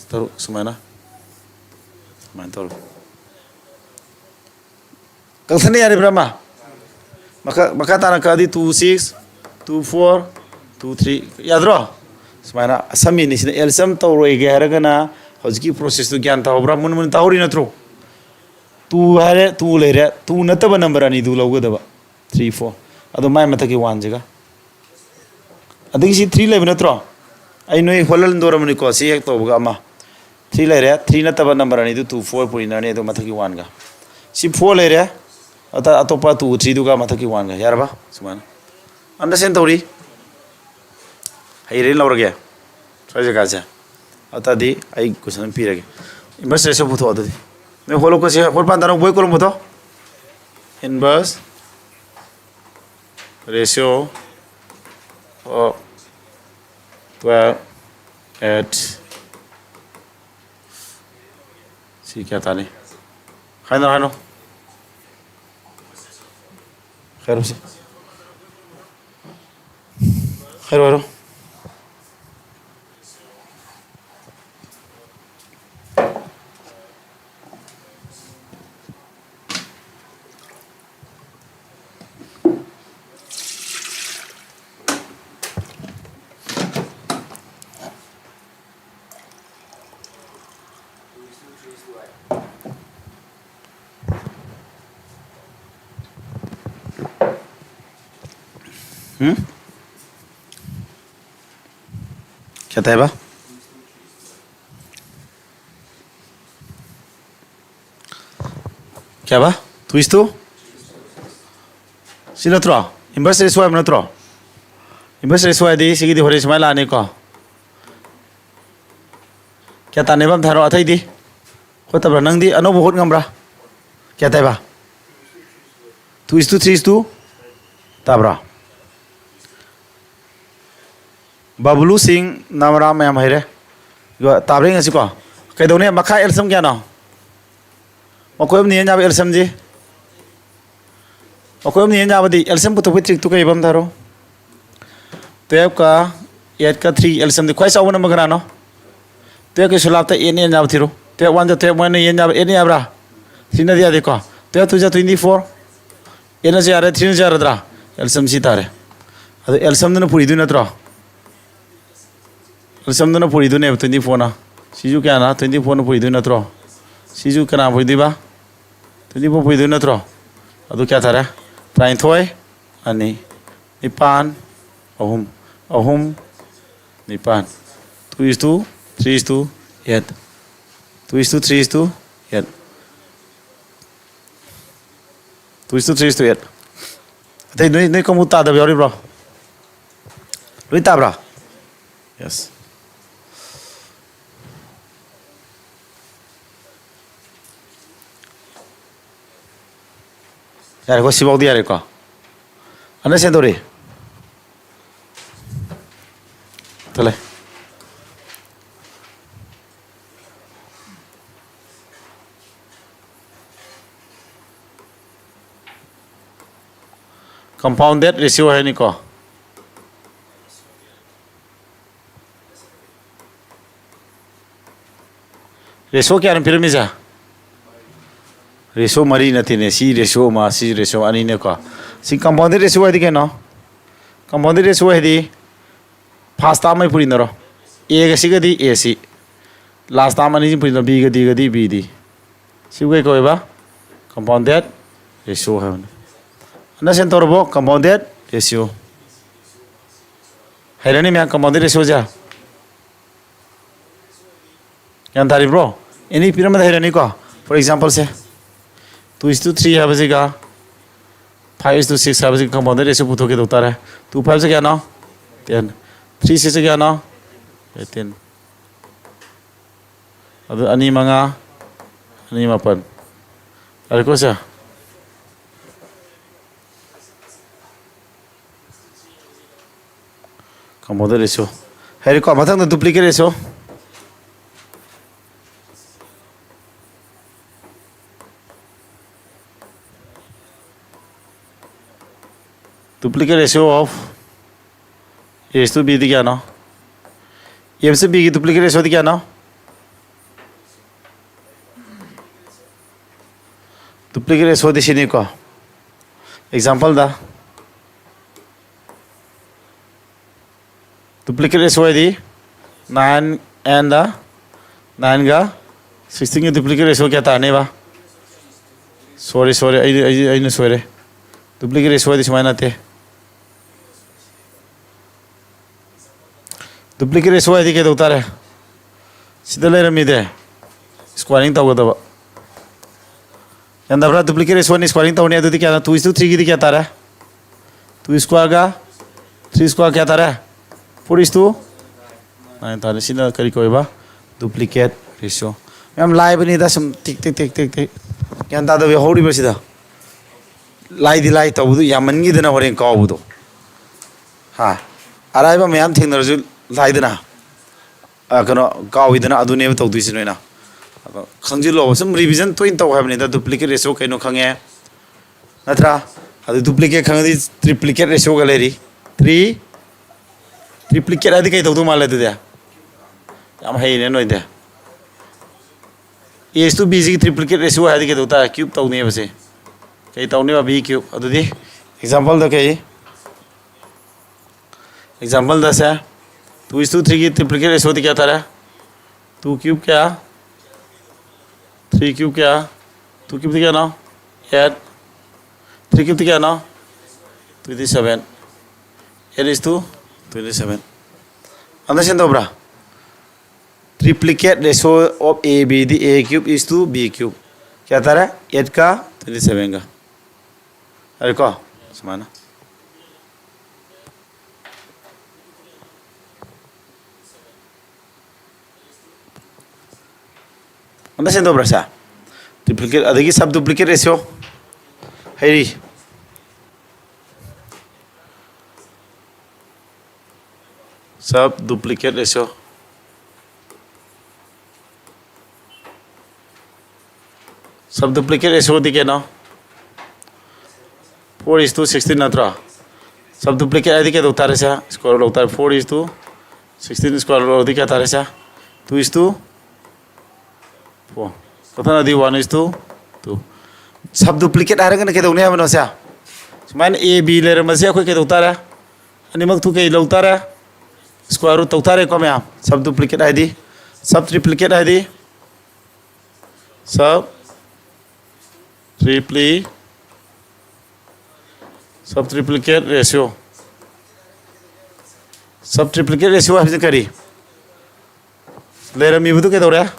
ꯇꯔꯨꯛ꯫ ꯁꯨꯃꯥꯏꯅ꯫ ꯁꯨꯃꯥꯏꯅ ꯇꯧꯔꯣ꯫ ꯀꯛꯊꯠꯅ ꯌꯥꯔꯤꯕ꯭ꯔꯥ ꯑꯃ? ꯃꯈꯥ, ꯃꯈꯥ ꯇꯥꯅ ꯀꯛꯑꯗꯤ two six, two four, two three ꯌꯥꯗ꯭ꯔꯣ? ꯁꯨꯃꯥꯏꯅ ꯑꯁꯝꯃꯤꯅꯤ꯫ ꯁꯤꯅ ꯑꯦꯜꯁꯝ ꯇꯧꯔꯣꯏꯒꯦ ꯍꯥꯏꯔꯒꯅ ꯍꯧꯖꯤꯛꯀꯤ ꯄ꯭ꯔꯣꯁꯦꯁꯇꯨ ꯒ꯭ꯌꯥꯟ ꯇꯥꯍꯧꯕ꯭ꯔꯥ? ꯃꯨꯟꯅ ꯃꯨꯟꯅ ꯇꯥꯍꯧꯔꯤ ꯅꯠꯇ꯭ꯔꯣ? Two ꯍꯥꯏꯔꯦ, two ꯂꯩꯔꯦ, two ꯅꯠꯇꯕ ꯅꯝꯕꯔ ꯑꯅꯤꯗꯨ ꯂꯧꯒꯗꯕ, three four꯫ ꯑꯗꯣ ꯃꯥꯏ ꯃꯊꯛꯀꯤ oneꯁꯤꯒ꯫ ꯑꯗꯒꯤ ꯁꯤ three ꯂꯩꯕ ꯅꯠꯇ꯭ꯔꯣ? ꯑꯩ ꯅꯣꯏ ꯍꯣꯠꯍꯟꯗꯣꯔꯕꯅꯤꯀꯣ, ꯁꯤ ꯍꯦꯛ ꯇꯧꯕꯒ ꯑꯃ꯫ Three ꯂꯩꯔꯦ, three ꯅꯠꯇꯕ ꯅꯝꯕꯔ ꯑꯅꯤꯗꯨ two four ꯄꯨꯔꯤꯅꯔꯅꯤ, ꯑꯗꯨ ꯃꯊꯛꯀꯤ oneꯒ꯫ ꯁꯤ four ꯂꯩꯔꯦ, ꯑꯇ-, ꯑꯇꯣꯞꯄ two threeꯗꯨꯒ ꯃꯊꯛꯀꯤ oneꯒ꯫ ꯌꯥꯔꯕ? ꯁꯨꯃꯥꯏꯅ꯫ Understand ꯇꯧꯔꯤ? ꯍꯩꯔꯦ ꯂꯧꯔꯒꯦ꯫ ꯁ꯭ꯋꯥꯏ ꯖꯒꯥꯁꯦ꯫ ꯑꯗꯨ ꯇꯥꯔꯗꯤ ꯑꯩ question ꯑꯃ ꯄꯤꯔꯒꯦ꯫ Inverse ratio ꯄꯨꯊꯣꯛꯑꯣ ꯑꯗꯨꯗꯤ꯫ ꯅꯣꯏ ꯍꯣꯠꯂꯣꯀꯣ, ꯁꯤ ꯍꯣꯠꯄꯥꯟ ꯇꯥꯔꯣ, ꯕꯣꯏ ꯀꯣꯂꯣꯝ ꯄꯨꯊꯣꯛꯑꯣ꯫ Inverse ratio of twelve at ꯁꯤ ꯀꯌꯥ ꯇꯥꯅꯤ? ꯍꯥꯏꯅꯣ, ꯍꯥꯏꯅꯣ꯫ ꯍꯥꯏꯔꯣꯁꯤ꯫ ꯍꯥꯏꯔꯣ, ꯍꯥꯏꯔꯣ꯫ ꯎꯝ? ꯀꯌꯥ ꯇꯥꯏꯕ? ꯀꯌꯥꯕ? Two is to? ꯁꯤ ꯅꯠꯇ꯭ꯔꯣ? Inverse ratio ꯍꯥꯏꯕ ꯅꯠꯇ꯭ꯔꯣ? Inverse ratio ꯍꯥꯏꯗꯤ ꯁꯤꯒꯤꯗꯤ ꯍꯣꯔꯦꯟ ꯁꯨꯃꯥꯏꯅ ꯂꯥꯛꯑꯅꯤꯀꯣ꯫ ꯀꯌꯥ ꯇꯥꯅꯦꯕ ꯑꯝꯇ ꯍꯥꯏꯔꯣ, ꯑꯇꯩꯗꯤ? ꯍꯣꯠꯇꯕ꯭ꯔꯥ? ꯅꯪꯗꯤ ꯑꯅꯧꯕ ꯍꯣꯠ ꯉꯝꯕ꯭ꯔꯥ? ꯀꯌꯥ ꯇꯥꯏꯕ? Two is to, three is to? ꯇꯥꯕ꯭ꯔꯣ? ꯕꯕꯂꯨ ꯁꯤꯡ ꯅꯥꯃꯔꯥꯝ ꯃꯌꯥꯝ ꯍꯩꯔꯦ꯫ ꯑꯗꯨꯒ ꯇꯥꯕ꯭ꯔꯥ ꯌꯦꯡꯉꯁꯤꯀꯣ꯫ ꯀꯩꯗꯧꯅꯤ? ꯃꯈꯥ ꯑꯦꯜꯁꯝ ꯀꯌꯥꯅꯣ? ꯃꯈꯣꯏ ꯑꯍꯨꯝꯅ ꯌꯦꯟ ꯌꯥꯕ ꯑꯦꯜꯁꯝꯁꯤ꯫ ꯃꯈꯣꯏ ꯑꯍꯨꯝꯅ ꯌꯦꯟ ꯌꯥꯕꯗꯤ ꯑꯦꯜꯁꯝ ꯄꯨꯊꯣꯛꯄꯒꯤ trickꯇꯨ ꯀꯩ ꯍꯥꯏꯕ ꯑꯝꯇ ꯍꯥꯏꯔꯣ? Twelveꯀ eightꯀ three ꯑꯦꯜꯁꯝꯗꯤ ꯈ꯭ꯋꯥꯏ ꯆꯥꯎꯕ number ꯀꯅꯥꯅꯣ? Twelveꯀꯤ ꯁꯨꯂꯥꯞꯇ eightꯅ ꯌꯦꯟ ꯌꯥꯕ ꯊꯤꯔꯣ꯫ Twelve one ꯖꯥ twelve, ꯃꯣꯏꯅ ꯌꯦꯟ ꯌꯥꯕ꯭ꯔꯥ? Eight ꯅ ꯌꯥꯕ꯭ꯔꯥ? Three ꯅꯗꯤ ꯌꯥꯗꯦꯀꯣ? Twelve two ꯖꯥ twenty four, eight ꯅꯁꯨ ꯌꯥꯔꯦ, three ꯅꯁꯨ ꯌꯥꯔꯗ꯭ꯔꯥ? LCM ꯁꯤ ꯇꯥꯔꯦ꯫ ꯑꯗꯨ LCM ꯗꯨꯅ ꯄꯨꯔꯤꯗꯣꯏ ꯅꯠꯇ꯭ꯔꯣ? LCM ꯗꯨꯅ ꯄꯨꯔꯤꯗꯣꯏꯅꯦꯕ twenty four ꯅ꯫ ꯁꯤꯁꯨ ꯀꯌꯥꯅ? Twenty four ꯅ ꯄꯨꯔꯤꯗꯣꯏ ꯅꯠꯇ꯭ꯔꯣ? ꯁꯤꯁꯨ ꯀꯅꯥ ꯄꯨꯔꯤꯗꯣꯏꯕ? Twenty four ꯄꯨꯔꯤꯗꯣꯏ ꯅꯠꯇ꯭ꯔꯣ? ꯑꯗꯨ ꯀꯌꯥ ꯇꯥꯔꯦ? ꯇꯔꯥꯅꯤꯊꯣꯏ, ꯑꯅꯤ, ꯅꯤꯄꯥꯟ, ꯑꯍꯨꯝ, ꯑꯍꯨꯝ, ꯅꯤꯄꯥꯟ꯫ Two is to three is to eight. Two is to three is to eight. Two is to three is to eight. ꯑꯇꯩ ꯅꯣꯏ, ꯅꯣꯏ ꯀꯥꯡꯕꯨ ꯇꯥꯗꯕ ꯌꯥꯎꯔꯤꯕ꯭ꯔꯣ? ꯂꯣꯏ ꯇꯥꯕ꯭ꯔꯥ? Yes. ꯌꯥꯔꯦꯀꯣ, ꯁꯤꯐꯥꯎꯗꯤ ꯌꯥꯔꯦꯀꯣ꯫ ꯑꯅ ꯁꯦꯟꯗꯣꯔꯤ꯫ ꯆꯠꯂꯦ꯫ Compounded ratio ꯍꯥꯏꯅꯤꯀꯣ꯫ Ratio ꯀꯌꯥꯅꯣ ꯄꯤꯔꯝꯃꯤꯁꯦ? Ratio ꯃꯔꯤ ꯅꯠꯇꯦꯅꯦ, ꯁꯤ ratio ꯑꯃ, ꯁꯤ ratio ꯑꯅꯤꯅꯦꯀꯣ꯫ ꯁꯤ compounded ratio ꯍꯥꯏꯗꯤ ꯀꯩꯅꯣ? Compounded ratio ꯍꯥꯏꯗꯤ first term ꯑꯃ ꯄꯨꯔꯤꯅꯔꯣ, A ꯒ C ꯒꯗꯤ A C, last term ꯑꯅꯤꯁꯤ ꯄꯨꯔꯤꯅꯔꯣ, B ꯒ D ꯒꯗꯤ B D꯫ ꯁꯤꯕꯨ ꯀꯩ ꯀꯧꯋꯦꯕ? Compounded ratio ꯍꯥꯏꯕꯅꯤ꯫ ꯑꯅ ꯁꯦꯟ ꯇꯧꯔꯕꯣ? Compounded ratio꯫ ꯍꯩꯔꯅꯤ ꯃꯌꯥꯝ compounded ratio ꯁꯦ꯫ ꯒ꯭ꯌꯥꯟ ꯇꯥꯔꯤꯕ꯭ꯔꯣ? Any ꯄꯤꯔꯝꯕꯗ ꯍꯩꯔꯅꯤꯀꯣ꯫ For example say, two is to three ꯍꯥꯏꯕꯁꯤꯒ five is to six ꯍꯥꯏꯕꯁꯤꯒ compounded ratio ꯄꯨꯊꯣꯛꯀꯦ ꯇꯧ ꯇꯥꯔꯦ꯫ Two five ꯁꯦ ꯀꯌꯥꯅꯣ? Ten꯫ Three six ꯁꯦ ꯀꯌꯥꯅꯣ? Eighteen꯫ ꯑꯗꯨ ꯑꯅꯤ ꯃꯉꯥ, ꯑꯅꯤ ꯃꯥꯄꯟ꯫ ꯌꯥꯔꯦꯀꯣ ꯁꯦ? Compounded ratio꯫ ꯍꯩꯔꯦꯀꯣ? ꯃꯊꯪꯗ duplicate ratio꯫ Duplicate ratio of A to B ꯗꯤ ꯀꯌꯥꯅꯣ? A ꯁꯤ B ꯒꯤ duplicate ratio ꯗꯤ ꯀꯌꯥꯅꯣ? Duplicate ratio ꯗꯤ ꯁꯤꯅꯤꯀꯣ꯫ Example ꯗ duplicate ratio ꯍꯥꯏꯗꯤ nine and ꯅꯥꯏꯟꯒ ꯁꯤꯛꯁꯇꯤꯟꯒꯤ duplicate ratio ꯀꯌꯥ ꯇꯥꯔꯅꯦꯕ? Sorry, sorry, ꯑꯩ ꯑꯩ ꯑꯩꯅ ꯁꯣꯏꯔꯦ꯫ Duplicate ratio ꯍꯥꯏꯗꯤ ꯁꯨꯃꯥꯏꯅ ꯅꯠꯇꯦ꯫ Duplicate ratio ꯍꯥꯏꯗꯤ ꯀꯩꯗꯧ ꯇꯥꯔꯦ? ꯁꯤꯗ ꯂꯩꯔꯝꯃꯤꯗꯦ, squaring ꯇꯧꯒꯗꯕ꯫ ꯒ꯭ꯌꯥꯟ ꯇꯥꯕ꯭ꯔꯥ? Duplicate ratio ꯅꯤ, squaring ꯇꯧꯅꯤ꯫ ꯑꯗꯨꯗꯤ ꯀꯌꯥꯅꯣ? Two is to three ꯒꯤꯗꯤ ꯀꯌꯥ ꯇꯥꯔꯦ? Two square ꯒ three square ꯀꯌꯥ ꯇꯥꯔꯦ? Four is to nine ꯇꯥꯔꯦ꯫ ꯁꯤꯅ ꯀꯔꯤ ꯀꯧꯋꯦꯕ? Duplicate ratio꯫ ꯌꯥꯝ ꯂꯥꯏꯕꯅꯤꯗ, ꯁꯨꯝ ꯇꯤꯛ ꯇꯤꯛ ꯇꯤꯛ ꯇꯤꯛ ꯇꯤꯛ꯫ ꯒ꯭ꯌꯥꯟ ꯇꯥꯗꯕ ꯌꯥꯎꯍꯧꯔꯤꯕꯁꯤꯗ꯫ ꯂꯥꯏꯗꯤ ꯂꯥꯏ, ꯇꯧꯕꯗꯨ ꯌꯥꯝꯃꯟꯈꯤꯗꯅ ꯍꯣꯔꯦꯟ ꯀꯥꯎꯕꯗꯣ꯫ ꯍꯥ? ꯑꯔꯥꯏꯕ ꯃꯌꯥꯝ ꯊꯦꯡꯅꯔꯁꯨ ꯂꯥꯏꯗꯅ, ꯑ, ꯀꯩꯅꯣ, ꯀꯥꯎꯏꯗꯅ, ꯑꯗꯨꯅꯦꯕ ꯇꯧꯗꯣꯏꯁꯤ ꯅꯣꯏꯅ꯫ ꯑꯗꯣ ꯈꯪꯖꯤꯜꯂꯣꯕ, ꯁꯨꯝ revision ꯇꯣꯏꯅ ꯇꯧ ꯍꯥꯏꯕꯅꯤꯗ, duplicate ratio ꯀꯩꯅꯣ ꯈꯪꯉꯦ, ꯅꯠꯇ꯭ꯔꯥ? ꯑꯗꯨ duplicate ꯈꯪꯉꯗꯤ triplicate ratio ꯒ ꯂꯩꯔꯤ꯫ Three, triplicate ꯍꯥꯏꯗꯤ ꯀꯩ ꯇꯧꯗꯧ ꯃꯥꯜꯂꯦ ꯑꯗꯨꯗꯤ? ꯌꯥꯝ ꯍꯩꯅꯦ ꯅꯣꯏꯗꯤ꯫ A is to B ꯁꯤꯒꯤ triplicate ratio ꯍꯥꯏꯗꯤ ꯀꯩꯗꯧ ꯇꯥꯔꯦ? Cube ꯇꯧꯅꯦꯕ ꯁꯦ꯫ ꯀꯩ ꯇꯧꯅꯦꯕ? B cube꯫ ꯑꯗꯨꯗꯤ example ꯗ ꯀꯩ? Example the say, two is to three ꯒꯤ triplicate ratio ꯗꯤ ꯀꯌꯥ ꯇꯥꯔꯦ? Two cube ꯀꯌꯥ? Three cube ꯀꯌꯥ? Two cube ꯗꯤ ꯀꯌꯥꯅꯣ? Eight꯫ Three cube ꯗꯤ ꯀꯌꯥꯅꯣ? Twenty seven꯫ Eight is to twenty seven꯫ Understand ꯇꯧꯕ꯭ꯔꯥ? Triplicate ratio of A B D A cube is to B cube꯫ ꯀꯌꯥ ꯇꯥꯔꯦ? Eight ꯀ twenty seven ꯒ꯫ ꯌꯥꯔꯦꯀꯣ? ꯁꯨꯃꯥꯏꯅ꯫ ꯑꯝꯇ ꯁꯦꯝꯗꯣꯛꯄ꯭ꯔꯥ ꯁꯦ? Duplicate, ꯑꯗꯒꯤ sub duplicate ratio ꯍꯩꯔꯤ꯫ Sub duplicate ratio꯫ Sub duplicate ratio ꯗꯤ ꯀꯩꯅꯣ? Four is to sixteen ꯅꯠꯇ꯭ꯔꯣ? Sub duplicate ꯍꯥꯏꯗꯤ ꯀꯩꯗꯧ ꯇꯥꯔꯦ ꯁꯦ? Square root ꯂꯧ ꯇꯥꯔꯦ꯫ Four is to sixteen square root ꯂꯧꯔꯗꯤ ꯀꯌꯥ ꯇꯥꯔꯦ ꯁꯦ? Two is to four꯫ ꯃꯊꯪꯗꯗꯤ one is to two꯫ Sub duplicate ꯍꯥꯏꯔꯒꯅ ꯀꯩꯗꯧꯅꯤ ꯍꯥꯏꯕꯅꯣ ꯁꯦ? ꯁꯨꯃꯥꯏꯅ A B ꯂꯩꯔꯝꯕꯁꯦ ꯑꯩꯈꯣꯏ ꯀꯩꯗꯧ ꯇꯥꯔꯦ? ꯑꯅꯤꯃꯛꯇꯨ ꯀꯩ ꯂꯧ ꯇꯥꯔꯦ? Square root ꯇꯧ ꯇꯥꯔꯦꯀꯣ ꯃꯌꯥꯝ꯫ Sub duplicate ꯍꯥꯏꯗꯤ, sub triplicate ꯍꯥꯏꯗꯤ, sub tripli sub triplicate ratio, sub triplicate ratio ꯍꯥꯏꯕꯁꯤ ꯀꯔꯤ? ꯂꯩꯔꯝꯃꯤꯕꯗꯨ ꯀꯩꯗꯧꯔꯦ?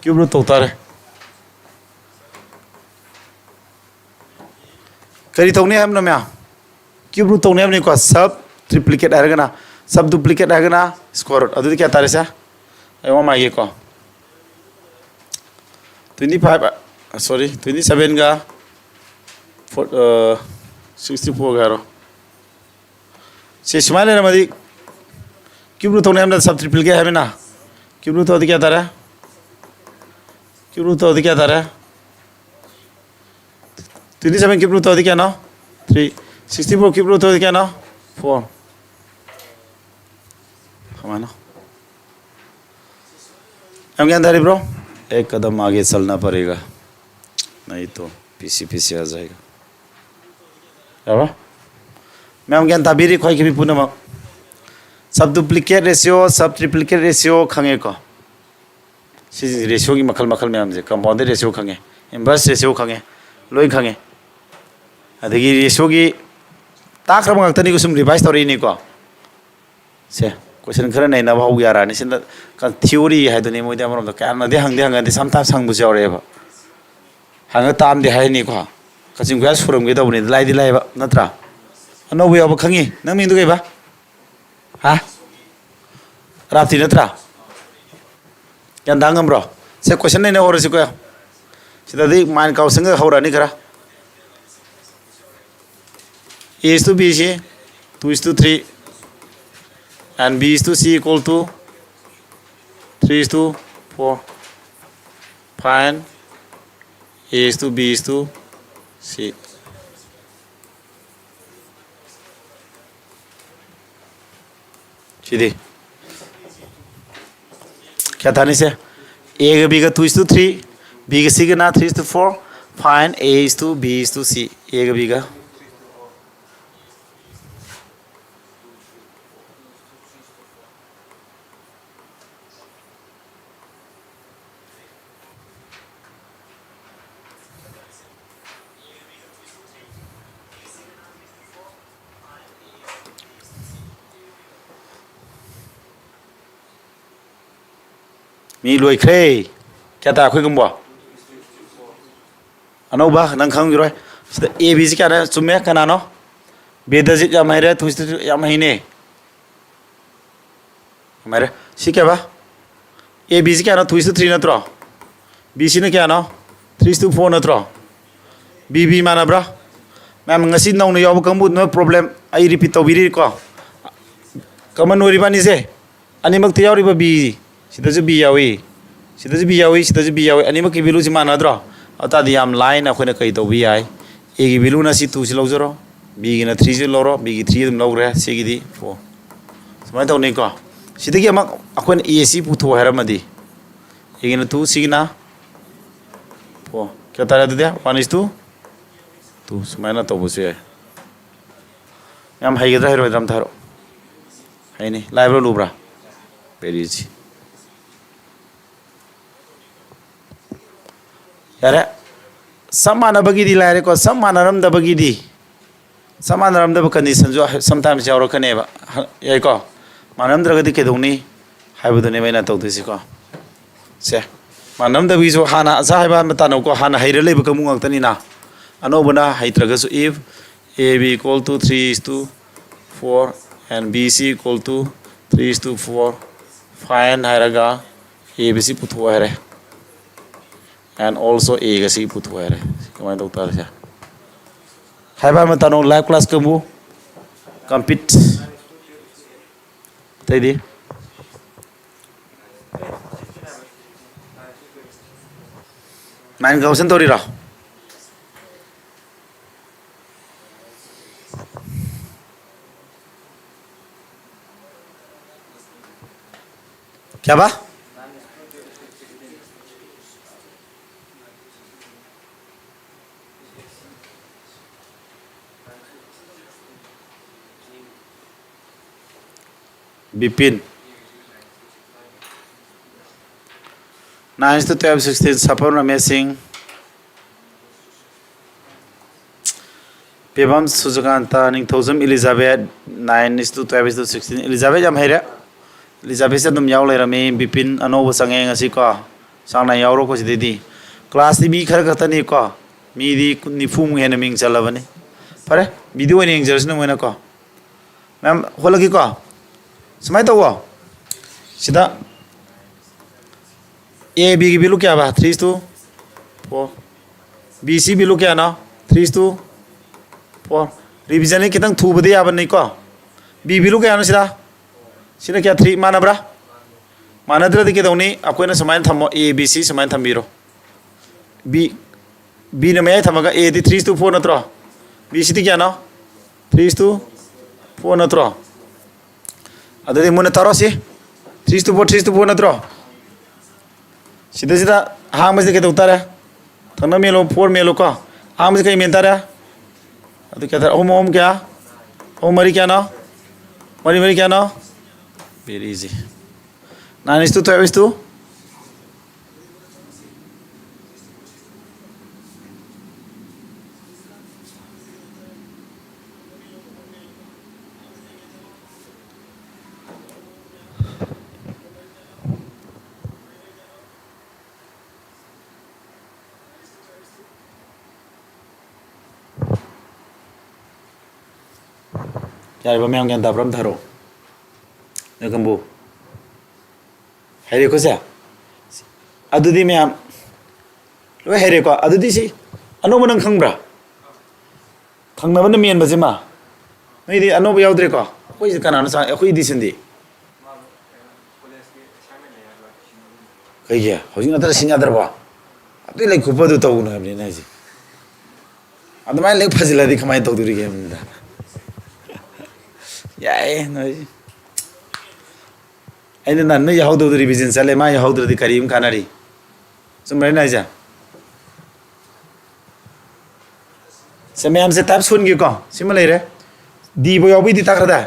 Cube root ꯇꯧ ꯇꯥꯔꯦ꯫ ꯀꯔꯤ ꯇꯧꯅꯤ ꯍꯥꯏꯕꯅꯣ ꯃꯌꯥꯝ? Cube root ꯇꯧꯅꯤ ꯍꯥꯏꯕꯅꯤꯀꯣ, sub triplicate ꯍꯥꯏꯔꯒꯅ꯫ Sub duplicate ꯍꯥꯏꯔꯒꯅ square root꯫ ꯑꯗꯨꯗꯤ ꯀꯌꯥ ꯇꯥꯔꯦ ꯁꯦ? ꯑꯩ ꯋꯥ ꯃꯥꯏꯒꯦꯀꯣ꯫ Twenty five, sorry, twenty sevenꯒ four, sixty fourꯒ ꯍꯥꯏꯔꯣ꯫ ꯁꯤ ꯁꯨꯃꯥꯏꯅ ꯂꯩꯔꯝꯃꯗꯤ cube root ꯇꯧꯅꯤ ꯍꯥꯏꯕꯅ sub triplicate ꯍꯥꯏꯕꯅ, cube root ꯇꯧꯔꯗꯤ ꯀꯌꯥ ꯇꯥꯔꯦ? Cube root ꯇꯧꯔꯗꯤ ꯀꯌꯥ ꯇꯥꯔꯦ? Twenty seven cube root ꯇꯧꯔꯗꯤ ꯀꯌꯥꯅꯣ? Three. Sixty four cube root ꯇꯧꯔꯗꯤ ꯀꯌꯥꯅꯣ? Four. ꯀꯃꯥꯏꯅ? ꯌꯥꯝ ꯒ꯭ꯌꯥꯟ ꯇꯥꯔꯤꯕ꯭ꯔꯣ? एक कदम आगे चलना पड़ेगा, नहीं तो पीछे पीछे आ जाएगा. ꯌꯥꯔꯕ? ꯃꯌꯥꯝ ꯒ꯭ꯌꯥꯟ ꯇꯥꯕꯤꯔꯤ? ꯈ꯭ꯋꯥꯏꯈꯤꯕꯤ ꯄꯨꯝꯅꯃꯛ, sub duplicate ratio, sub triplicate ratio ꯈꯪꯉꯦꯀꯣ? ꯁꯤꯁꯤꯡꯁꯦ ratioꯒꯤ ꯃꯈꯜ ꯃꯈꯜ ꯃꯌꯥꯝꯁꯦ꯫ Compounded ratio ꯈꯪꯉꯦ, inverse ratio ꯈꯪꯉꯦ, ꯂꯣꯏ ꯈꯪꯉꯦ꯫ ꯑꯗꯒꯤ ratioꯒꯤ ꯇꯥꯛꯈ꯭ꯔꯕ ꯉꯥꯛꯇꯅꯤꯀꯣ, ꯁꯨꯝ revise ꯇꯧꯔꯛꯏꯅꯤꯀꯣ꯫ ꯁꯦ, question ꯈꯔ ꯅꯩꯅꯕ ꯍꯧ ꯌꯥꯔꯛꯑꯅꯤ꯫ ꯁꯤꯅ theory ꯍꯥꯏꯗꯨꯅꯤ꯫ ꯃꯣꯏꯗꯤ ꯑꯃꯔꯣꯝꯗ ꯀꯌꯥꯝꯅꯗꯤ ꯍꯪꯗꯤ ꯍꯪꯒꯗꯤ, sometimes ꯍꯪꯕꯁꯨ ꯌꯥꯎꯔꯛꯑꯦꯕ꯫ ꯍꯪꯉ ꯇꯥꯝꯗꯦ ꯍꯥꯏꯅꯤꯀꯣ꯫ ꯀꯛꯆꯤꯡ ꯈꯨꯌꯥ ꯁꯨꯔꯝꯒꯦ ꯇꯧꯕꯅꯤ, ꯂꯥꯏꯗꯤ ꯂꯥꯏꯕ ꯅꯠꯇ꯭ꯔꯥ? ꯑꯅꯧꯕ ꯌꯥꯎꯕ ꯈꯪꯉꯤ꯫ ꯅꯪ ꯃꯤꯡꯗꯨ ꯀꯩꯕ? ꯍꯥ? ꯔꯥꯞꯇꯤ ꯅꯠꯇ꯭ꯔꯥ? ꯒ꯭ꯌꯥꯟ ꯇꯥ ꯉꯝꯕ꯭ꯔꯣ? ꯁꯦ, question ꯅꯩꯅ ꯍꯧꯔꯁꯤꯀꯣ꯫ ꯁꯤꯗꯗꯤ mind confusion ꯍꯧꯔꯛꯑꯅꯤ ꯈꯔ꯫ A is to B is C, two is to three, and B is to C equal to three is to four. Find A is to B is to C. ꯁꯤꯗꯤ ꯀꯌꯥ ꯇꯥꯅꯤ ꯁꯦ? ꯑꯦꯒ ꯕꯤꯒ two is to three, ꯕꯤꯒ ꯁꯤꯒꯅ three is to four, find A is to B is to C꯫ ꯑꯦꯒ ꯕꯤꯒ꯫ ꯃꯤ ꯂꯣꯏꯈ꯭ꯔꯦ꯫ ꯀꯌꯥ ꯇꯥꯏ ꯑꯩꯈꯣꯏꯒꯨꯝꯕ? ꯑꯅꯧꯕ ꯅꯪ ꯈꯪꯈꯤꯔꯣꯏ꯫ ꯁꯤꯗ ꯑꯦ ꯕꯤꯁꯤ ꯀꯌꯥꯅ ꯆꯨꯝꯃꯦ? ꯀꯅꯥꯅꯣ? ꯕꯦꯗꯖꯤꯠ ꯌꯥꯝ ꯍꯩꯔꯦ, ꯊꯨꯏꯁꯤꯁꯨ ꯌꯥꯝ ꯍꯩꯅꯦ꯫ ꯌꯥꯝ ꯍꯩꯔꯦ꯫ ꯁꯤ ꯀꯌꯥꯕ? ꯑꯦ ꯕꯤꯁꯤ ꯀꯌꯥꯅꯣ? Two is to three ꯅꯠꯇ꯭ꯔꯣ? ꯕꯤꯁꯤꯅ ꯀꯌꯥꯅꯣ? Three is to four ꯅꯠꯇ꯭ꯔꯣ? ꯕꯤ ꯕꯤ ꯃꯥꯟꯅꯕ꯭ꯔꯥ? ꯃꯌꯥꯝ, ꯉꯁꯤ ꯅꯧꯅ ꯌꯥꯎꯕ ꯀꯥꯡꯕꯨ, no problem, ꯑꯩ repeat ꯇꯧꯕꯤꯔꯤꯀꯣ꯫ Common ꯑꯣꯏꯔꯤꯕ ꯑꯅꯤꯁꯦ, ꯑꯅꯤꯃꯛꯇ ꯌꯥꯎꯔꯤꯕ ꯕꯤ, ꯁꯤꯗꯁꯨ ꯕꯤ ꯌꯥꯎꯏ, ꯁꯤꯗꯁꯨ ꯕꯤ ꯌꯥꯎꯏ, ꯁꯤꯗꯁꯨ ꯕꯤ ꯌꯥꯎꯏ, ꯑꯅꯤꯃꯛꯀꯤ valueꯁꯤ ꯃꯥꯟꯅꯗ꯭ꯔꯣ? ꯑꯗꯨ ꯇꯥꯔꯗꯤ ꯌꯥꯝ ꯂꯥꯏꯅ ꯑꯩꯈꯣꯏꯅ ꯀꯩ ꯇꯧꯕ ꯌꯥꯏ? ꯑꯦꯒꯤ valueꯅ ꯁꯤ twoꯁꯤ ꯂꯧꯖꯔꯣ, ꯕꯤꯒꯤꯅ threeꯁꯤ ꯂꯧꯔꯣ, ꯕꯤꯒꯤ three ꯑꯗꯨꯝ ꯂꯧꯈ꯭ꯔꯦ, ꯁꯤꯒꯤꯗꯤ four꯫ ꯁꯨꯃꯥꯏꯅ ꯇꯧꯅꯤꯀꯣ꯫ ꯁꯤꯗꯒꯤ ꯑꯃꯨꯛ ꯑꯩꯈꯣꯏꯅ ꯑꯦꯁꯤ ꯄꯨꯊꯣꯛ ꯍꯥꯏꯔꯝꯃꯗꯤ, ꯑꯦꯒꯤꯅ two, ꯁꯤꯒꯤꯅ four꯫ ꯀꯌꯥ ꯇꯥꯔꯦ ꯑꯗꯨꯗꯤ? One is to two꯫ ꯁꯨꯃꯥꯏꯅ ꯇꯧꯕꯁꯨ ꯌꯥꯏ꯫ ꯌꯥꯝ ꯍꯩꯒꯗ꯭ꯔꯥ ꯍꯩꯔꯣꯏꯗ꯭ꯔꯥ ꯑꯝꯇ ꯍꯥꯏꯔꯛꯑꯣ꯫ ꯍꯩꯅꯤ꯫ ꯂꯥꯏꯕ꯭ꯔꯥ ꯂꯨꯕ꯭ꯔꯥ? Very easy꯫ ꯌꯥꯔꯦ꯫ ꯆꯞ ꯃꯥꯟꯅꯕꯒꯤꯗꯤ ꯂꯥꯏꯔꯦꯀꯣ꯫ ꯆꯞ ꯃꯥꯟꯅꯔꯝꯗꯕꯒꯤꯗꯤ, ꯆꯞ ꯃꯥꯟꯅꯔꯝꯗꯕ conditionꯁꯨ sometimes ꯌꯥꯎꯔꯛꯀꯅꯦꯕ꯫ ꯌꯥꯏꯀꯣ? ꯃꯥꯟꯅꯔꯝꯗ꯭ꯔꯒꯗꯤ ꯀꯩꯗꯧꯅꯤ ꯍꯥꯏꯕꯗꯨꯅꯦꯕ ꯑꯩꯅ ꯇꯧꯗꯣꯏꯁꯤꯀꯣ꯫ ꯁꯦ, ꯃꯥꯟꯅꯔꯝꯗꯕꯒꯤꯁꯨ ꯍꯥꯟꯅ ꯑꯁꯥ ꯍꯥꯏꯕ ꯑꯃ ꯇꯥꯟꯅꯧꯀꯣ꯫ ꯍꯥꯟꯅ ꯍꯩꯔ ꯂꯩꯕ ꯀꯥꯡꯕꯨ ꯉꯥꯛꯇꯅꯤꯅ꯫ ꯑꯅꯧꯕꯅ ꯍꯩꯇ꯭ꯔꯒꯁꯨ, if A B equal to three is to four and B C equal to three is to four, find ꯍꯥꯏꯔꯒ ꯑꯦ ꯕꯤ ꯁꯤ ꯄꯨꯊꯣꯛꯑꯣ ꯍꯥꯏꯔꯦ꯫ And also ꯑꯦꯒ ꯁꯤ ꯄꯨꯊꯣꯛꯑꯣ ꯍꯥꯏꯔꯦ꯫ ꯀꯃꯥꯏꯅ ꯇꯧ ꯇꯥꯔꯦ ꯁꯦ? ꯍꯥꯏꯕ ꯑꯃ ꯇꯥꯅꯧ, live class ꯀꯥꯡꯕꯨ꯫ Complete꯫ ꯑꯇꯩꯗꯤ? Mind confusion ꯇꯧꯔꯤꯔꯣ? ꯀꯌꯥꯕ? Bipin. Nine is to twelve, sixteen, ꯁꯥꯄꯝ Ramesh ꯁꯤꯡ꯫ ꯄꯦꯕꯝ ꯁꯨꯖꯀꯥꯟꯇ, ꯅꯤꯡꯊꯧꯖꯝ ꯏꯂꯤꯖꯥꯕꯦꯠ, nine is to twelve is to sixteen꯫ ꯏꯂꯤꯖꯥꯕꯦꯠ ꯌꯥꯝ ꯍꯩꯔꯦ꯫ ꯏꯂꯤꯖꯥꯕꯦꯠꯁꯦ ꯑꯗꯨꯝ ꯌꯥꯎ ꯂꯩꯔꯝꯃꯤ꯫ ꯕꯤꯄꯤꯟ ꯑꯅꯧꯕ ꯆꯪꯉꯛꯑꯦ ꯉꯁꯤꯀꯣ꯫ ꯆꯥꯡ ꯅꯥꯏ ꯌꯥꯎꯔꯣꯀꯣ ꯁꯤꯗꯩꯗꯤ꯫ ꯀ꯭ꯂꯥꯁꯇꯤ ꯃꯤ ꯈꯔ ꯈꯛꯇꯅꯤꯀꯣ꯫ ꯃꯤꯗꯤ ꯀꯨꯟ, ꯅꯤꯐꯨꯃꯨꯛ ꯍꯦꯟꯅ ꯃꯤꯡ ꯆꯜꯂꯕꯅꯤ꯫ ꯐꯔꯦ, ꯚꯤꯗꯤꯑꯣ ꯑꯣꯏꯅ ꯌꯦꯡꯖꯔꯁꯅꯨ ꯃꯣꯏꯅꯀꯣ꯫ ꯃꯌꯥꯝ ꯍꯣꯠꯂꯒꯦꯀꯣ꯫ ꯁꯨꯃꯥꯏꯅ ꯇꯧꯋꯣ꯫ ꯁꯤꯗ ꯑꯦ ꯕꯤꯒꯤ value ꯀꯌꯥꯕ? Three is to four꯫ B C value ꯀꯌꯥꯅꯣ? Three is to four꯫ Revisionꯁꯤ ꯈꯤꯇꯪ ꯊꯨꯕꯗꯤ ꯌꯥꯕꯅꯤꯀꯣ꯫ ꯕꯤ value ꯀꯌꯥꯅꯣ ꯁꯤꯗ? ꯁꯤꯅ ꯀꯌꯥ? Three ꯃꯥꯟꯅꯕ꯭ꯔꯥ? ꯃꯥꯟꯅꯗ꯭ꯔꯗꯤ ꯀꯩꯗꯧꯅꯤ? ꯑꯩꯈꯣꯏꯅ ꯁꯨꯃꯥꯏꯅ ꯊꯝꯃꯣ, ꯑꯦ ꯕꯤ ꯁꯤ ꯁꯨꯃꯥꯏꯅ ꯊꯝꯕꯤꯔꯣ꯫ ꯕꯤ, ꯕꯤꯅ ꯃꯌꯥꯏ ꯊꯝꯃꯒ ꯑꯦꯗꯤ three is to four ꯅꯠꯇ꯭ꯔꯣ? ꯕꯤ ꯁꯤꯗꯤ ꯀꯌꯥꯅꯣ? Three is to four ꯅꯠꯇ꯭ꯔꯣ? ꯑꯗꯨꯗꯤ ꯃꯨꯟꯅ ꯇꯥꯔꯣ ꯁꯤ꯫ Three is to four, three is to four ꯅꯠꯇ꯭ꯔꯣ? ꯁꯤꯗꯩꯁꯤꯗ ꯑꯍꯥꯟꯕꯁꯤꯗ ꯀꯩꯗꯧ ꯇꯥꯔꯦ? ꯊꯪꯅ ꯃꯦꯜꯂꯣ, four ꯃꯦꯜꯂꯣꯀꯣ꯫ ꯑꯍꯥꯟꯕꯁꯤ ꯀꯩ ꯃꯦꯟ ꯇꯥꯔꯦ? ꯑꯗꯨ ꯀꯌꯥ ꯇꯥꯔꯦ? ꯑꯍꯨꯝ ꯑꯍꯨꯝ ꯀꯌꯥ? ꯑꯍꯨꯝ ꯃꯔꯤ ꯀꯌꯥꯅꯣ? ꯃꯔꯤ ꯃꯔꯤ ꯀꯌꯥꯅꯣ? Very easy. Nine is to twelve is to ꯌꯥꯔꯤꯕ ꯃꯌꯥꯝ ꯒ꯭ꯌꯥꯟ ꯇꯥꯕ꯭ꯔꯥ ꯑꯝꯇ ꯍꯥꯏꯔꯛꯑꯣ꯫ ꯅꯣꯏ ꯀꯥꯡꯕꯨ꯫ ꯍꯩꯔꯦꯀꯣ ꯁꯦ? ꯑꯗꯨꯗꯤ ꯃꯌꯥꯝ ꯂꯣꯏ ꯍꯩꯔꯦꯀꯣ? ꯑꯗꯨꯗꯤ ꯁꯤ ꯑꯅꯧꯕ ꯅꯪ ꯈꯪꯕ꯭ꯔꯥ? ꯊꯪꯅꯕꯅ ꯃꯦꯟꯕꯁꯤꯃ꯫ ꯅꯣꯏꯗꯤ ꯑꯅꯧꯕ ꯌꯥꯎꯗ꯭ꯔꯦꯀꯣ? ꯑꯩꯈꯣꯏꯁꯤ ꯀꯅꯥꯅꯣ ꯆꯥ-, ꯑꯩꯈꯣꯏ editionꯗꯤ? ꯀꯩꯒꯤ? ꯍꯧꯖꯤꯛ ꯅꯠꯇ꯭ꯔ ꯁꯤꯟ ꯌꯥꯗ꯭ꯔꯕꯣ? ꯑꯗꯨꯏ ꯂꯩꯈꯨꯞꯄ ꯑꯗꯨ ꯇꯧꯒꯅꯨ ꯍꯥꯏꯕꯅꯤꯅ ꯑꯩꯁꯦ꯫ ꯑꯗꯨꯃꯥꯏꯅ ꯂꯦꯛ ꯐꯖꯤꯜꯂꯗꯤ ꯀꯃꯥꯏꯅ ꯇꯧꯗꯣꯔꯤꯒꯦ ꯍꯥꯏꯕꯅꯤꯗ꯫ ꯌꯥꯏꯌꯦ ꯅꯣꯏꯁꯦ꯫ ꯑꯩꯅ ꯅꯍꯥꯟ ꯅꯣꯏ ꯌꯥꯍꯧꯗꯕꯗꯣ revision ꯆꯠꯂꯦ, ꯃꯥ ꯌꯥꯍꯧꯗ꯭ꯔꯗꯤ ꯀꯔꯤ ꯑꯃ ꯀꯥꯟꯅꯔꯤ? ꯆꯨꯝꯕ꯭ꯔꯥ ꯑꯩꯅ ꯍꯥꯏꯁꯦ? ꯁꯦ, ꯃꯌꯥꯝꯁꯦ ꯇꯥꯏꯞ ꯁꯣꯟꯒꯦꯀꯣ꯫ ꯁꯤꯃ ꯂꯩꯔꯦ꯫ ꯗꯤꯕꯨ ꯌꯥꯎꯕꯩꯗꯤ ꯇꯥꯈ꯭ꯔꯗꯥꯏ?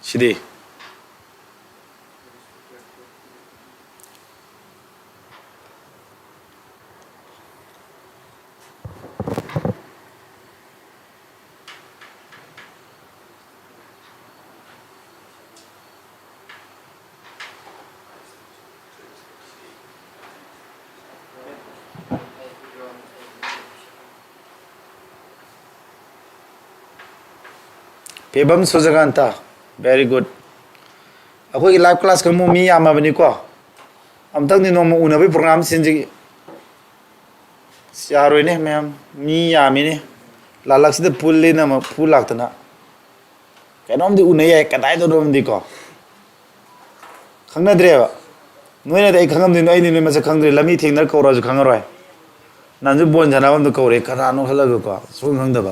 ꯁꯤꯗꯤ꯫ Pebam ꯁꯨꯖꯀꯥꯟꯇ, very good꯫ ꯑꯩꯈꯣꯏꯒꯤ live class ꯀꯥꯡꯕꯨ ꯃꯤ ꯌꯥꯝꯃꯕꯅꯤꯀꯣ꯫ ꯑꯝꯇꯪꯗꯤ ꯅꯣꯡꯃ ꯎꯅꯕꯒꯤ program ꯁꯤꯟꯁꯤ꯫ ꯑꯁ, ꯌꯥꯔꯣꯏꯅꯦ ꯃꯌꯥꯝ, ꯃꯤ ꯌꯥꯝꯃꯤꯅꯦ꯫ ꯂꯥꯂꯛꯁꯤꯗ ꯄꯨꯜꯂꯦꯅ ꯑꯃꯨꯛ ꯐꯨ ꯂꯥꯛꯇꯅ꯫ ꯀꯩꯅꯣꯝꯗꯤ ꯎꯅ ꯌꯥꯏ, ꯀꯗꯥꯏꯗꯅꯣꯝꯗꯤꯀꯣ꯫ ꯈꯪꯅꯗ꯭ꯔꯦꯕ꯫ ꯅꯣꯏꯅꯗꯤ ꯑꯩ ꯈꯪꯉꯝꯗꯣꯏꯅꯣ, ꯑꯩꯗꯤ ꯅꯣꯏ ꯃꯁꯛ ꯈꯪꯗ꯭ꯔꯦ꯫ ꯂꯝꯕꯤ ꯊꯦꯡꯅꯔ ꯀꯧꯔꯁꯨ ꯈꯪꯉꯔꯣꯏ꯫ ꯅꯍꯥꯟꯁꯨ ꯕꯣꯟ ꯁꯥꯟꯅꯐꯝꯗ ꯀꯧꯔꯦ, ꯀꯅꯥꯅꯣ ꯈꯜꯂꯒꯀꯣ, ꯁꯨꯈꯪ ꯈꯪꯗꯕ꯫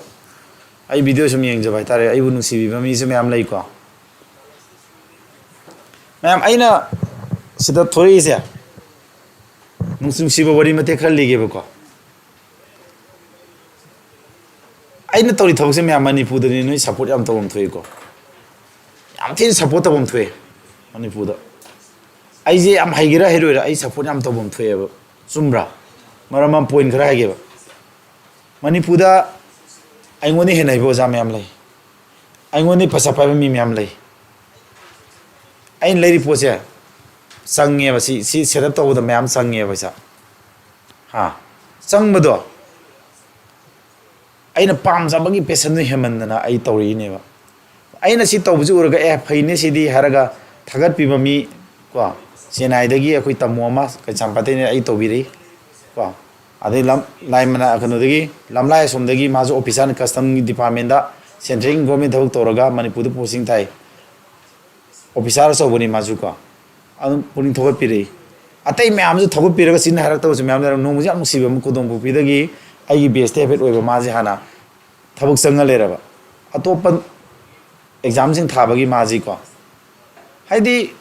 ꯑꯩ video ꯁꯨꯝ ꯌꯦꯡꯖꯕ ꯍꯥꯏꯇꯥꯔꯦ, ꯑꯩꯕꯨ ꯅꯨꯡꯁꯤꯕꯤꯕ ꯃꯤꯁꯨ ꯃꯌꯥꯝ ꯂꯩꯀꯣ꯫ ꯃꯌꯥꯝ, ꯑꯩꯅ ꯁꯤꯗ ꯊꯣꯔꯛꯏꯁꯦ ꯅꯨꯡꯁꯤ ꯅꯨꯡꯁꯤꯕ ꯋꯥꯔꯤ ꯃꯇꯦꯛ ꯈꯔ ꯂꯤꯒꯦꯕꯀꯣ꯫ ꯑꯩꯅ ꯇꯧꯔꯤ ꯊꯕꯛꯁꯦ ꯃꯌꯥꯝ ꯃꯅꯤꯄꯨꯔꯗꯗꯤ ꯅꯣꯏ support ꯌꯥꯝ ꯇꯧꯐꯝ ꯊꯣꯛꯏꯀꯣ꯫ ꯌꯥꯝ ꯊꯤꯅ support ꯇꯧꯐꯝ ꯊꯣꯛꯑꯦ ꯃꯅꯤꯄꯨꯔꯗ꯫ ꯑꯩꯁꯦ ꯌꯥꯝ ꯍꯩꯒꯦꯔꯥ ꯍꯩꯔꯣꯏꯔꯥ ꯑꯩ support ꯌꯥꯝ ꯇꯧꯐꯝ ꯊꯣꯛꯑꯦꯕ꯫ ꯆꯨꯝꯕ꯭ꯔꯥ? ꯃꯔꯝ ꯑꯃ point ꯈꯔ ꯍꯥꯏꯒꯦꯕ꯫ ꯃꯅꯤꯄꯨꯔꯗ ꯑꯩꯉꯣꯟꯗ ꯍꯦꯟꯅ ꯍꯩꯕ ꯑꯣꯖꯥ ꯃꯌꯥꯝ ꯂꯩ꯫ ꯑꯩꯉꯣꯟꯗ ꯄꯩꯁꯥ ꯄꯥꯏꯕ ꯃꯤ ꯃꯌꯥꯝ ꯂꯩ꯫ ꯑꯩꯅ ꯂꯩꯔꯤ ꯄꯣꯠꯁꯦ ꯆꯪꯉꯦꯕ, ꯁꯤ, ꯁꯤ set up ꯇꯧꯕꯗ ꯃꯌꯥꯝ ꯆꯪꯉꯦꯕ ꯄꯩꯁꯥ꯫ ꯍꯥ? ꯆꯪꯕꯗꯣ ꯑꯩꯅ ꯄꯥꯝꯖꯕꯒꯤ passion ꯗꯨ ꯍꯦꯟꯃꯟꯗꯅ ꯑꯩ ꯇꯧꯔꯛꯏꯅꯦꯕ꯫ ꯑꯩꯅ ꯁꯤ ꯇꯧꯕꯁꯤ ꯎꯔꯒ, "ꯑꯦ, ꯐꯩꯅꯦ ꯁꯤꯗꯤ" ꯍꯥꯏꯔꯒ ꯊꯥꯒꯠꯄꯤꯕ ꯃꯤ ꯀꯣ, ꯆꯦꯟꯅꯥꯏꯗꯒꯤ ꯑꯩꯈꯣꯏ ꯇꯥꯃꯣ ꯑꯃ, ꯀꯩꯁꯥꯝꯄꯥꯠꯇꯩꯅꯦ, ꯑꯩ ꯇꯧꯕꯤꯔꯛꯏ ꯀꯣ꯫ ꯑꯗꯩ ꯂꯝ ꯂꯥꯏ ꯃꯅꯥ ꯀꯩꯅꯣꯗꯒꯤ, ꯂꯝꯂꯥꯏ ꯑꯁꯣꯝꯗꯒꯤ ꯃꯥꯁꯨ officer ꯅꯤ, custom ꯒꯤ department ꯇ, central government ꯊꯕꯛ ꯇꯧꯔꯒ ꯃꯅꯤꯄꯨꯔꯗ posting ꯊꯥꯏ꯫ Officer ꯑꯆꯧꯕꯅꯤ ꯃꯥꯁꯨ ꯀꯣ꯫ ꯑꯗꯨꯝ ꯄꯨꯛꯅꯤꯡ ꯊꯧꯒꯠꯄꯤꯔꯛꯏ꯫ ꯑꯇꯩ ꯃꯌꯥꯝꯁꯨ ꯊꯧꯒꯠꯄꯤꯔꯒ ꯆꯤꯟ ꯍꯥꯏꯔꯛꯇꯕꯁꯨ ꯃꯌꯥꯝ ꯂꯩꯔꯝꯃꯤ꯫ ꯅꯣꯡꯃꯁꯦ ꯌꯥꯝ ꯅꯨꯡꯁꯤꯕ ꯑꯃ, ꯀꯣꯗꯣꯡ ꯄꯣꯛꯄꯤꯗꯒꯤ ꯑꯩꯒꯤ batch ꯇ ꯍꯥꯏꯐꯦꯠ ꯑꯣꯏꯕ ꯃꯥꯁꯦ ꯍꯥꯟꯅ ꯊꯕꯛ ꯆꯪꯉ ꯂꯩꯔꯕ꯫ ꯑꯇꯣꯞꯄ exam ꯁꯤꯡ ꯊꯥꯕꯒꯤ ꯃꯥꯁꯤꯀꯣ꯫ ꯍꯥꯏꯗꯤ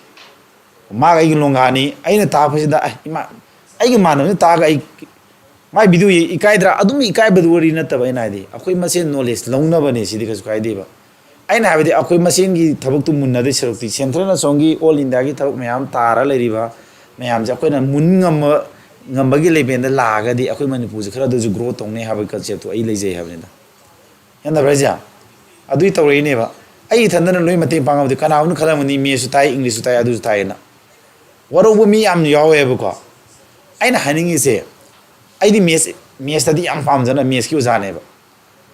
ꯃꯥꯒ ꯑꯩꯒꯤ ꯂꯣꯡꯒꯥꯅꯤ꯫ ꯑꯩꯅ ꯇꯥꯛꯄꯁꯤꯗ, "ꯑꯦ, ꯏꯃꯥ, ꯑꯩꯒ ꯃꯥꯟꯅꯕꯅ ꯇꯥꯛꯑꯒ ꯑꯩ ꯃꯥꯏ video ꯌꯦꯡ ꯏꯀꯥꯏꯗ꯭ꯔꯥ?" ꯑꯗꯨꯝ ꯏꯀꯥꯏꯕꯗꯨ ꯋꯥꯔꯤ ꯅꯠꯇꯕ ꯑꯩꯅ ꯍꯥꯏꯗꯤ꯫ ꯑꯩꯈꯣꯏ ꯃꯁꯦꯟ knowledge ꯂꯧꯅꯕꯅꯦ, ꯁꯤꯗꯤ ꯀꯩꯁꯨ ꯀꯥꯏꯗꯦꯕ꯫ ꯑꯩꯅ ꯍꯥꯏꯕꯗꯤ ꯑꯩꯈꯣꯏ ꯃꯁꯦꯟꯒꯤ ꯊꯕꯛꯇꯨ ꯃꯨꯟꯅꯗꯣꯏ ꯁꯔꯨꯛꯇꯤ, central ꯑꯁꯣꯝꯒꯤ all India ꯒꯤ ꯊꯕꯛ ꯃꯌꯥꯝ ꯇꯥꯔ ꯂꯩꯔꯤꯕ ꯃꯌꯥꯝꯁꯦ ꯑꯩꯈꯣꯏꯅ ꯃꯨꯟ ꯉꯝꯕ, ꯉꯝꯕꯒꯤ level ꯗ ꯂꯥꯛꯑꯒꯗꯤ ꯑꯩꯈꯣꯏ ꯃꯅꯤꯄꯨꯔꯁꯦ ꯈꯔꯗꯁꯨ grow ꯇꯧꯅꯤ ꯍꯥꯏꯕꯒꯤ concept ꯇꯨ ꯑꯩ ꯂꯩꯖꯩ ꯍꯥꯏꯕꯅꯤꯗ꯫ ꯒ꯭ꯌꯥꯟ ꯇꯥꯕ꯭ꯔꯥ ꯍꯥꯏꯁꯦ? ꯑꯗꯨꯏ ꯇꯧꯔꯛꯏꯅꯦꯕ꯫ ꯑꯩ ꯏꯊꯟꯗꯅ ꯂꯣꯏ ꯃꯇꯦꯡ ꯄꯥꯡꯉꯕꯗꯤ ꯀꯅꯥꯒꯨꯝꯕꯅ ꯈꯜꯂꯝꯒꯅꯤ, maths ꯁꯨ ꯇꯥꯏ, English ꯁꯨ ꯇꯥꯏ, ꯑꯗꯨꯁꯨ ꯇꯥꯏꯌꯦꯅ꯫ ꯋꯥꯔꯧꯕ ꯃꯤ ꯌꯥꯝ ꯌꯥꯎꯋꯦꯕꯀꯣ꯫ ꯑꯩꯅ ꯍꯥꯏꯅꯤꯡꯉꯤꯁꯦ, ꯑꯩꯗꯤ maths, maths ꯇꯗꯤ ꯌꯥꯝ ꯄꯥꯝꯖꯅ maths ꯀꯤ ꯑꯣꯖꯥꯅꯦꯕ꯫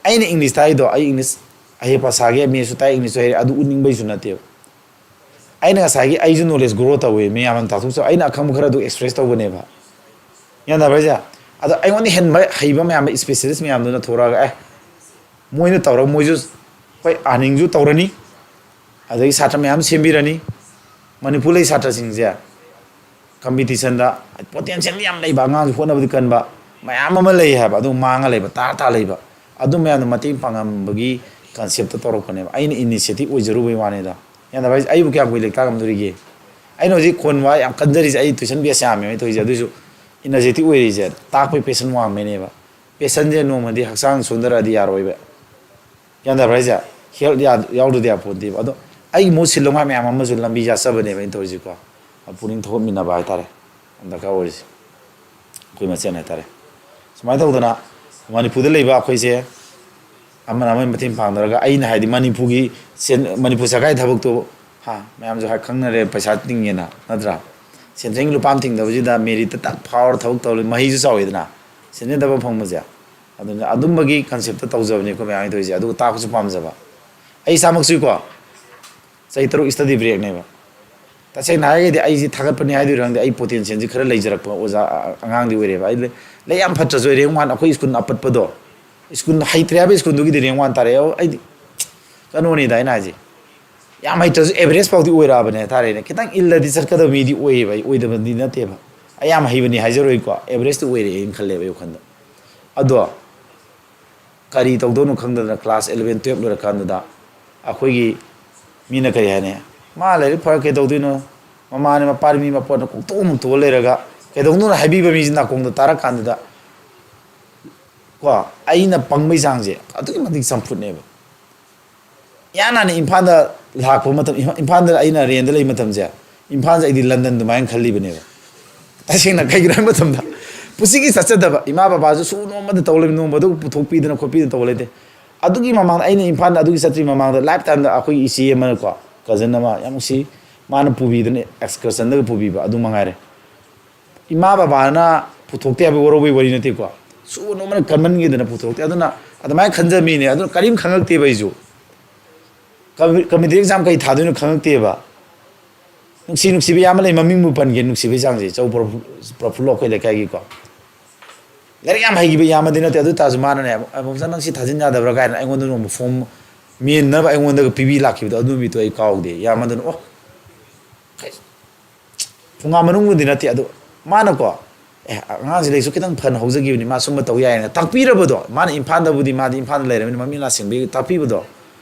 ꯑꯩꯅ English ꯇꯥꯛꯏꯗꯣ, ꯑꯩ English ꯑꯍꯩꯄꯥ ꯁꯥꯒꯦ, maths ꯁꯨ ꯇꯥꯏ, English ꯁꯨ ꯍꯩꯔꯦ, ꯑꯗꯨ ꯎꯠꯅꯤꯡꯕꯩꯁꯨ ꯅꯠꯇꯦꯕ꯫ ꯑꯩꯅ ꯉꯁꯥꯏꯒꯤ ꯑꯩꯁꯨ knowledge grow ꯇꯧꯋꯦ, ꯃꯌꯥꯝꯅ ꯇꯥꯛꯊꯣꯛꯆꯧ, ꯑꯩꯅ ꯑꯈꯪꯕ ꯈꯔ ꯑꯗꯨ express ꯇꯧꯕꯅꯦꯕ꯫ ꯒ꯭ꯌꯥꯟ ꯇꯥꯕ꯭ꯔꯥ ꯍꯥꯏꯁꯦ? ꯑꯗꯣ ꯑꯩꯉꯣꯟꯗ ꯍꯦꯟꯕ ꯍꯩꯕ ꯃꯌꯥꯝꯗꯣ, specialist ꯃꯌꯥꯝꯗꯨꯅ ꯊꯣꯔꯛꯑꯒ, ꯑꯦ, ꯃꯣꯏꯅ ꯇꯧꯔꯒ ꯃꯣꯏꯁꯨ, ꯍꯣꯏ, earning ꯁꯨ ꯇꯧꯔꯅꯤ, ꯑꯗꯒꯤ ꯁꯥꯇ꯭ꯔ ꯃꯌꯥꯝ ꯁꯦꯝꯕꯤꯔꯅꯤ꯫ ꯃꯅꯤꯄꯨꯔ ꯂꯩ ꯁꯥꯇ꯭ꯔꯁꯤꯡꯁꯦ competition ꯗ potential ꯌꯥꯝ ꯂꯩꯕ, ꯑꯉꯥꯡꯁꯨ ꯍꯣꯠꯅꯕꯗꯤ ꯀꯟꯕ ꯃꯌꯥꯝ ꯑꯃ ꯂꯩ ꯍꯥꯏꯕ, ꯑꯗꯨ ꯃꯥꯡꯉ ꯂꯩꯕ, ꯇꯥ ꯇꯥ ꯂꯩꯕ, ꯑꯗꯨ ꯃꯌꯥꯝꯗꯣ ꯃꯇꯦꯡ ꯄꯥꯡꯉꯝꯕꯒꯤ concept ꯇ ꯇꯧꯔꯛꯄꯅꯦꯕ꯫ ꯑꯩꯅ initiative ꯑꯣꯏꯖꯔꯨꯕꯩ ꯋꯥꯅꯤꯗ꯫ ꯒ꯭ꯌꯥꯟ ꯇꯥꯕ ꯍꯥꯏꯁꯦ? ꯑꯩꯕꯨ ꯀꯌꯥꯝ ꯀꯨꯏ ꯂꯩ ꯇꯥꯛ ꯉꯝꯗꯣꯔꯤꯒꯦ? ꯑꯩꯅ ꯍꯧꯖꯤꯛ ꯈꯣꯟ ꯋꯥ ꯌꯥꯝ ꯀꯟꯖꯔꯤꯁꯦ, ꯑꯩ tuition base ꯌꯥꯝꯃꯦꯕ ꯑꯩ ꯇꯧꯔꯤꯁꯦ, ꯑꯗꯨꯏꯁꯨ energetic ꯑꯣꯏꯔꯤꯁꯦ ꯇꯥꯛꯄꯩ passion ꯋꯥꯡꯕꯩꯅꯦꯕ꯫ Passion ꯁꯦ ꯅꯣꯡꯃꯗꯤ ꯍꯛꯆꯥꯡ ꯁꯣꯟꯊꯔꯛꯑꯗꯤ ꯌꯥꯔꯣꯏꯕ꯫ ꯒ꯭ꯌꯥꯟ ꯇꯥꯕ꯭ꯔꯥ ꯍꯥꯏꯁꯦ? Health ꯌꯥ-, ꯌꯥꯎꯗ꯭ꯔꯗꯤ ꯌꯥꯄꯣꯟꯇꯦꯕ꯫ ꯑꯗꯣ ꯑꯩꯒꯤ ꯃꯍꯨꯠ ꯁꯤꯜꯂꯧꯉꯥꯏ ꯃꯌꯥꯝ ꯑꯃꯁꯨ ꯂꯝꯕꯤ ꯌꯥꯠꯆꯕꯅꯦꯕ ꯑꯩꯅ ꯇꯧꯔꯤꯁꯦꯀꯣ꯫ ꯄꯨꯛꯅꯤꯡ ꯊꯧꯒꯠꯃꯤꯟꯅꯕ ꯍꯥꯏꯇꯥꯔꯦ ꯗꯔꯀꯥꯔ ꯑꯣꯏꯔꯤꯁꯦ, ꯑꯩꯈꯣꯏ ꯃꯁꯦꯟ ꯍꯥꯏꯇꯥꯔꯦ꯫ ꯁꯨꯃꯥꯏꯅ ꯇꯧꯗꯅ ꯃꯅꯤꯄꯨꯔꯗ ꯂꯩꯕ ꯑꯩꯈꯣꯏꯁꯦ ꯑꯃꯅ ꯑꯃꯒꯤ ꯃꯇꯦꯡ ꯄꯥꯡꯅꯔꯒ, ꯑꯩꯅ ꯍꯥꯏꯗꯤ ꯃꯅꯤꯄꯨꯔꯒꯤ ꯁꯦꯟ-, ꯃꯅꯤꯄꯨꯔ ꯁꯔꯀꯥꯔꯒꯤ ꯊꯕꯛꯇꯣ, ꯍꯥ, ꯃꯌꯥꯝꯁꯨ ꯍꯥꯏ ꯈꯪꯅꯔꯦ, ꯄꯩꯁꯥ ꯇꯤꯡꯉꯦꯅ, ꯅꯠꯇ꯭ꯔꯥ? Central ꯒꯤ ꯂꯨꯄꯥ ꯑꯃ ꯇꯤꯡꯗꯕꯁꯤꯗ merit ꯇ ꯇꯛ ꯐꯥꯎꯔ ꯊꯕꯛ ꯇꯧꯔ ꯃꯍꯩꯁꯨ ꯆꯥꯎꯋꯤꯗꯅ, central ꯗ ꯊꯕꯛ ꯐꯪꯕꯁꯦ꯫ ꯑꯗꯨꯅ ꯑꯗꯨꯝꯕꯒꯤ concept ꯇ ꯇꯧꯖꯕꯅꯤ ꯑꯩꯈꯣꯏ ꯃꯌꯥꯝꯒꯤ ꯇꯧꯔꯤꯁꯦ, ꯑꯗꯨꯒ ꯇꯥꯛꯄꯁꯨ ꯄꯥꯝꯖꯕ꯫ ꯑꯩ ꯏꯁꯥꯃꯛꯁꯨꯀꯣ, ꯆꯍꯤ ꯇꯔꯨꯛ study break ꯅꯦꯕ꯫ ꯇꯁꯦꯡꯅ ꯍꯥꯏꯔꯒꯗꯤ ꯑꯩꯁꯤ ꯊꯥꯒꯠꯄꯅꯤ ꯍꯥꯏꯗꯣꯏꯔꯥ ꯈꯪꯗꯦ, ꯑꯩ ꯄꯣꯇꯦꯟꯁꯤꯌꯦꯜꯁꯤ ꯈꯔ ꯂꯩꯖꯔꯛꯄ ꯑꯣꯖꯥ, ꯑ, ꯑꯉꯥꯡꯗꯤ ꯑꯣꯏꯔꯦꯕ꯫ ꯑꯩ ꯂꯩ-, ꯂꯥꯏꯔꯤꯛ ꯌꯥꯝ ꯐꯠꯇ꯭ꯔꯁꯨ ꯑꯩ ꯔꯦꯡ ꯋꯥꯟ, ꯑꯩꯈꯣꯏ ꯁ꯭ꯀꯨꯜ ꯑꯄꯠꯄꯗꯣ, ꯁ꯭ꯀꯨꯜ ꯍꯩꯇ꯭ꯔꯦ ꯍꯥꯏꯕ ꯁ꯭ꯀꯨꯜꯗꯨꯒꯤꯗꯤ ꯔꯦꯡ ꯋꯥꯟ ꯇꯥꯔꯛꯑꯦ꯫ ꯑꯩꯗꯤ ꯀꯩꯅꯣꯅꯤꯗ ꯑꯩꯅ ꯍꯥꯏꯁꯦ, ꯌꯥꯝ ꯍꯩꯇ꯭ꯔꯁꯨ ꯑꯦꯚꯔꯦꯖ ꯐꯥꯎꯗꯤ ꯑꯣꯏꯔꯛꯑꯕꯅꯦ ꯍꯥꯏꯇꯥꯔꯦꯅꯦ꯫ ꯈꯤꯇꯪ ꯏꯜꯂꯗꯤ ꯆꯠꯀꯗꯕ ꯃꯤꯗꯤ ꯑꯣꯏꯌꯦꯕ ꯑꯩ, ꯑꯣꯏꯗꯕꯗꯤ ꯅꯠꯇꯦꯕ꯫ ꯑꯩ ꯌꯥꯝ ꯍꯩꯕꯅꯤ ꯍꯥꯏꯖꯔꯣꯏꯀꯣ, ꯑꯦꯚꯔꯦꯖꯇꯤ ꯑꯣꯏꯔꯛꯑꯦꯅ ꯈꯜꯂꯦꯕ ꯑꯩ ꯋꯥꯈꯜꯗ꯫ ꯑꯗꯣ ꯀꯔꯤ ꯇꯧꯗꯧꯅꯣ ꯈꯪꯗꯗꯅ ꯀ꯭ꯂꯥꯁ ꯑꯦꯂꯚꯦꯟ ꯇꯨꯌꯦꯜꯞ ꯂꯣꯏꯔꯀꯥꯟꯗꯨꯗ ꯑꯩꯈꯣꯏꯒꯤ ꯃꯤꯅ ꯀꯔꯤ ꯍꯥꯏꯅꯤ, "ꯃꯥ ꯂꯥꯏꯔꯤꯛ ꯐꯔ ꯀꯩꯗꯧꯗꯣꯏꯅꯣ? ꯃꯃꯥꯅꯦ ꯃꯄꯥꯅꯦ ꯃꯤ ꯃꯄꯣꯠꯅ ꯀꯣꯛꯇꯣꯛ ꯑꯃꯨꯛ ꯇꯣꯛꯑ ꯂꯩꯔꯒ ꯀꯩꯗꯧꯗꯣꯏꯅꯣ?" ꯍꯥꯏꯕꯤꯕ ꯃꯤꯁꯦ ꯅꯥꯀꯣꯡꯗ ꯇꯥꯔꯀꯥꯟꯗꯨꯗ, ꯀꯣ, ꯑꯩꯅ ꯄꯪꯕꯩ ꯆꯥꯡꯁꯦ ꯑꯗꯨꯛꯀꯤ ꯃꯇꯤꯛ ꯆꯝꯐꯨꯠꯅꯦꯕ꯫ ꯏꯍꯥꯟ ꯍꯥꯟꯅ ꯏꯝꯐꯥꯜꯗ ꯂꯥꯛꯄ ꯃꯇꯝ, ꯏꯝꯐꯥ-, ꯏꯝꯐꯥꯜꯗ ꯑꯩꯅ ꯔꯦꯟꯗ ꯂꯩꯕ ꯃꯇꯝꯁꯦ, ꯏꯝꯐꯥꯜꯁꯦ ꯑꯩꯗꯤ ꯂꯟꯗꯟ ꯑꯗꯨꯃꯥꯏꯅ ꯈꯜꯂꯤꯕꯅꯦꯕ꯫ ꯇꯁꯦꯡꯅ ꯀꯩꯒꯤꯅꯣ ꯍꯥꯏꯕ ꯃꯇꯝꯗ, ꯄꯨꯟꯁꯤꯒꯤ ꯆꯠꯆꯗꯕ, ꯏꯃꯥ ꯕꯕꯥꯁꯨ ꯁꯨ ꯅꯣꯡꯃꯗ ꯇꯧ ꯂꯩꯕ, ꯅꯣꯡꯃꯗ ꯄꯨꯊꯣꯛꯄꯤꯗꯅ ꯈꯣꯠꯄꯤꯗꯅ ꯇꯧ ꯂꯩꯇꯦ꯫ ꯑꯗꯨꯒꯤ ꯃꯃꯥꯡꯗ ꯑꯩꯅ ꯏꯝꯐꯥꯜꯗ ꯑꯗꯨꯒꯤ ꯆꯠꯇ꯭ꯔꯤ ꯃꯃꯥꯡꯗ ꯂꯥꯏꯐ ꯇꯥꯏꯝꯗ ꯑꯩꯈꯣꯏꯒꯤ ꯏꯆꯦ ꯑꯃꯅꯀꯣ, ꯀꯖꯟ ꯑꯃ ꯌꯥꯝ ꯅꯨꯡꯁꯤ, ꯃꯥꯅ ꯄꯨꯕꯤꯗꯅ ꯑꯦꯛꯁꯀꯔꯁꯟꯗꯒ ꯄꯨꯕꯤꯕ, ꯑꯗꯨ ꯃꯉꯥꯏꯔꯦ꯫ ꯏꯃꯥ ꯕꯕꯥꯅ ꯄꯨꯊꯣꯛꯇꯦ ꯍꯥꯏꯕ ꯋꯥꯔꯧꯕꯩ ꯋꯥꯔꯤ ꯅꯠꯇꯦꯀꯣ, ꯁꯨ ꯅꯣꯡꯃꯅ ꯀꯟꯃꯟꯈꯤꯗꯅ ꯄꯨꯊꯣꯛꯇꯦ꯫ ꯑꯗꯨꯅ ꯑꯗꯨꯃꯥꯏꯅ ꯈꯟꯖꯕ ꯃꯤꯅꯦ꯫ ꯑꯗꯨꯅ ꯀꯔꯤꯝ ꯈꯪꯉꯛꯇꯦꯕ ꯑꯩꯁꯨ꯫ ꯀꯝ-, ꯀꯝꯄꯤꯇꯤꯇꯤꯚ ꯑꯦꯛꯖꯥꯝ ꯀꯩ ꯊꯥꯗꯣꯏꯅꯣ ꯈꯪꯉꯛꯇꯦꯕ꯫ ꯅꯨꯡꯁꯤ ꯅꯨꯡꯁꯤꯕ ꯌꯥꯝ ꯑꯃ ꯂꯩ, ꯃꯃꯤꯡꯕꯨ ꯄꯟꯒꯦ, ꯅꯨꯡꯁꯤꯕꯩ ꯆꯥꯡꯁꯦ, ꯆꯧ ꯄ꯭ꯔꯐꯨ-, ꯄ꯭ꯔꯐꯨꯜꯂꯣ ꯑꯩꯈꯣꯏ ꯂꯩꯀꯥꯏꯒꯤꯀꯣ꯫ ꯂꯥꯏꯔꯤꯛ ꯌꯥꯝ ꯍꯩꯈꯤꯕ ꯌꯥꯝꯃꯗꯤ ꯅꯠꯇꯦ, ꯑꯗꯨ ꯇꯥꯔꯁꯨ ꯃꯥꯅꯅꯦ, "ꯑꯕꯣꯝꯆꯥ, ꯅꯪ ꯁꯤ ꯊꯥꯖꯤꯟ ꯌꯥꯗꯕ꯭ꯔꯥ?" ꯀꯥꯏꯅ ꯑꯩꯉꯣꯟꯗ ꯅꯣꯡꯃ ꯐꯣꯝ ꯃꯦꯟꯅꯕ ꯑꯩꯉꯣꯟꯗꯒ ꯄꯤꯕꯤ ꯂꯥꯛꯈꯤꯕꯗꯣ, ꯑꯗꯨ ꯅꯨꯃꯤꯠꯇꯣ ꯑꯩ ꯀꯥꯎꯗꯦ꯫ ꯌꯥꯝꯃꯗꯅ, "ꯑꯣ, ꯄꯨꯡꯉꯥ ꯃꯅꯨꯡꯕꯨꯗꯤ ꯅꯠꯇꯦ ꯑꯗꯣ, ꯃꯥꯅꯀꯣ, ꯑꯦ, ꯑꯉꯥꯡꯁꯦ ꯂꯥꯏꯔꯤꯛꯁꯨ ꯈꯤꯇꯪ ꯐꯅ ꯍꯧꯖꯈꯤꯕꯅꯤ, ꯃꯥ ꯁꯨꯝꯕ ꯇꯧ ꯌꯥꯏꯅ ꯇꯥꯛꯄꯤꯔꯕꯗꯣ, ꯃꯥꯅ ꯏꯝꯐꯥꯜꯗꯕꯨꯗꯤ, ꯃꯥꯗꯤ ꯏꯝꯐꯥꯜꯗ ꯂꯩꯔꯕꯅꯤꯅ ꯃꯃꯤꯠ ꯃꯅꯥ ꯁꯤꯡꯕꯤꯔꯒ ꯇꯥꯛꯄꯤꯕꯗꯣ,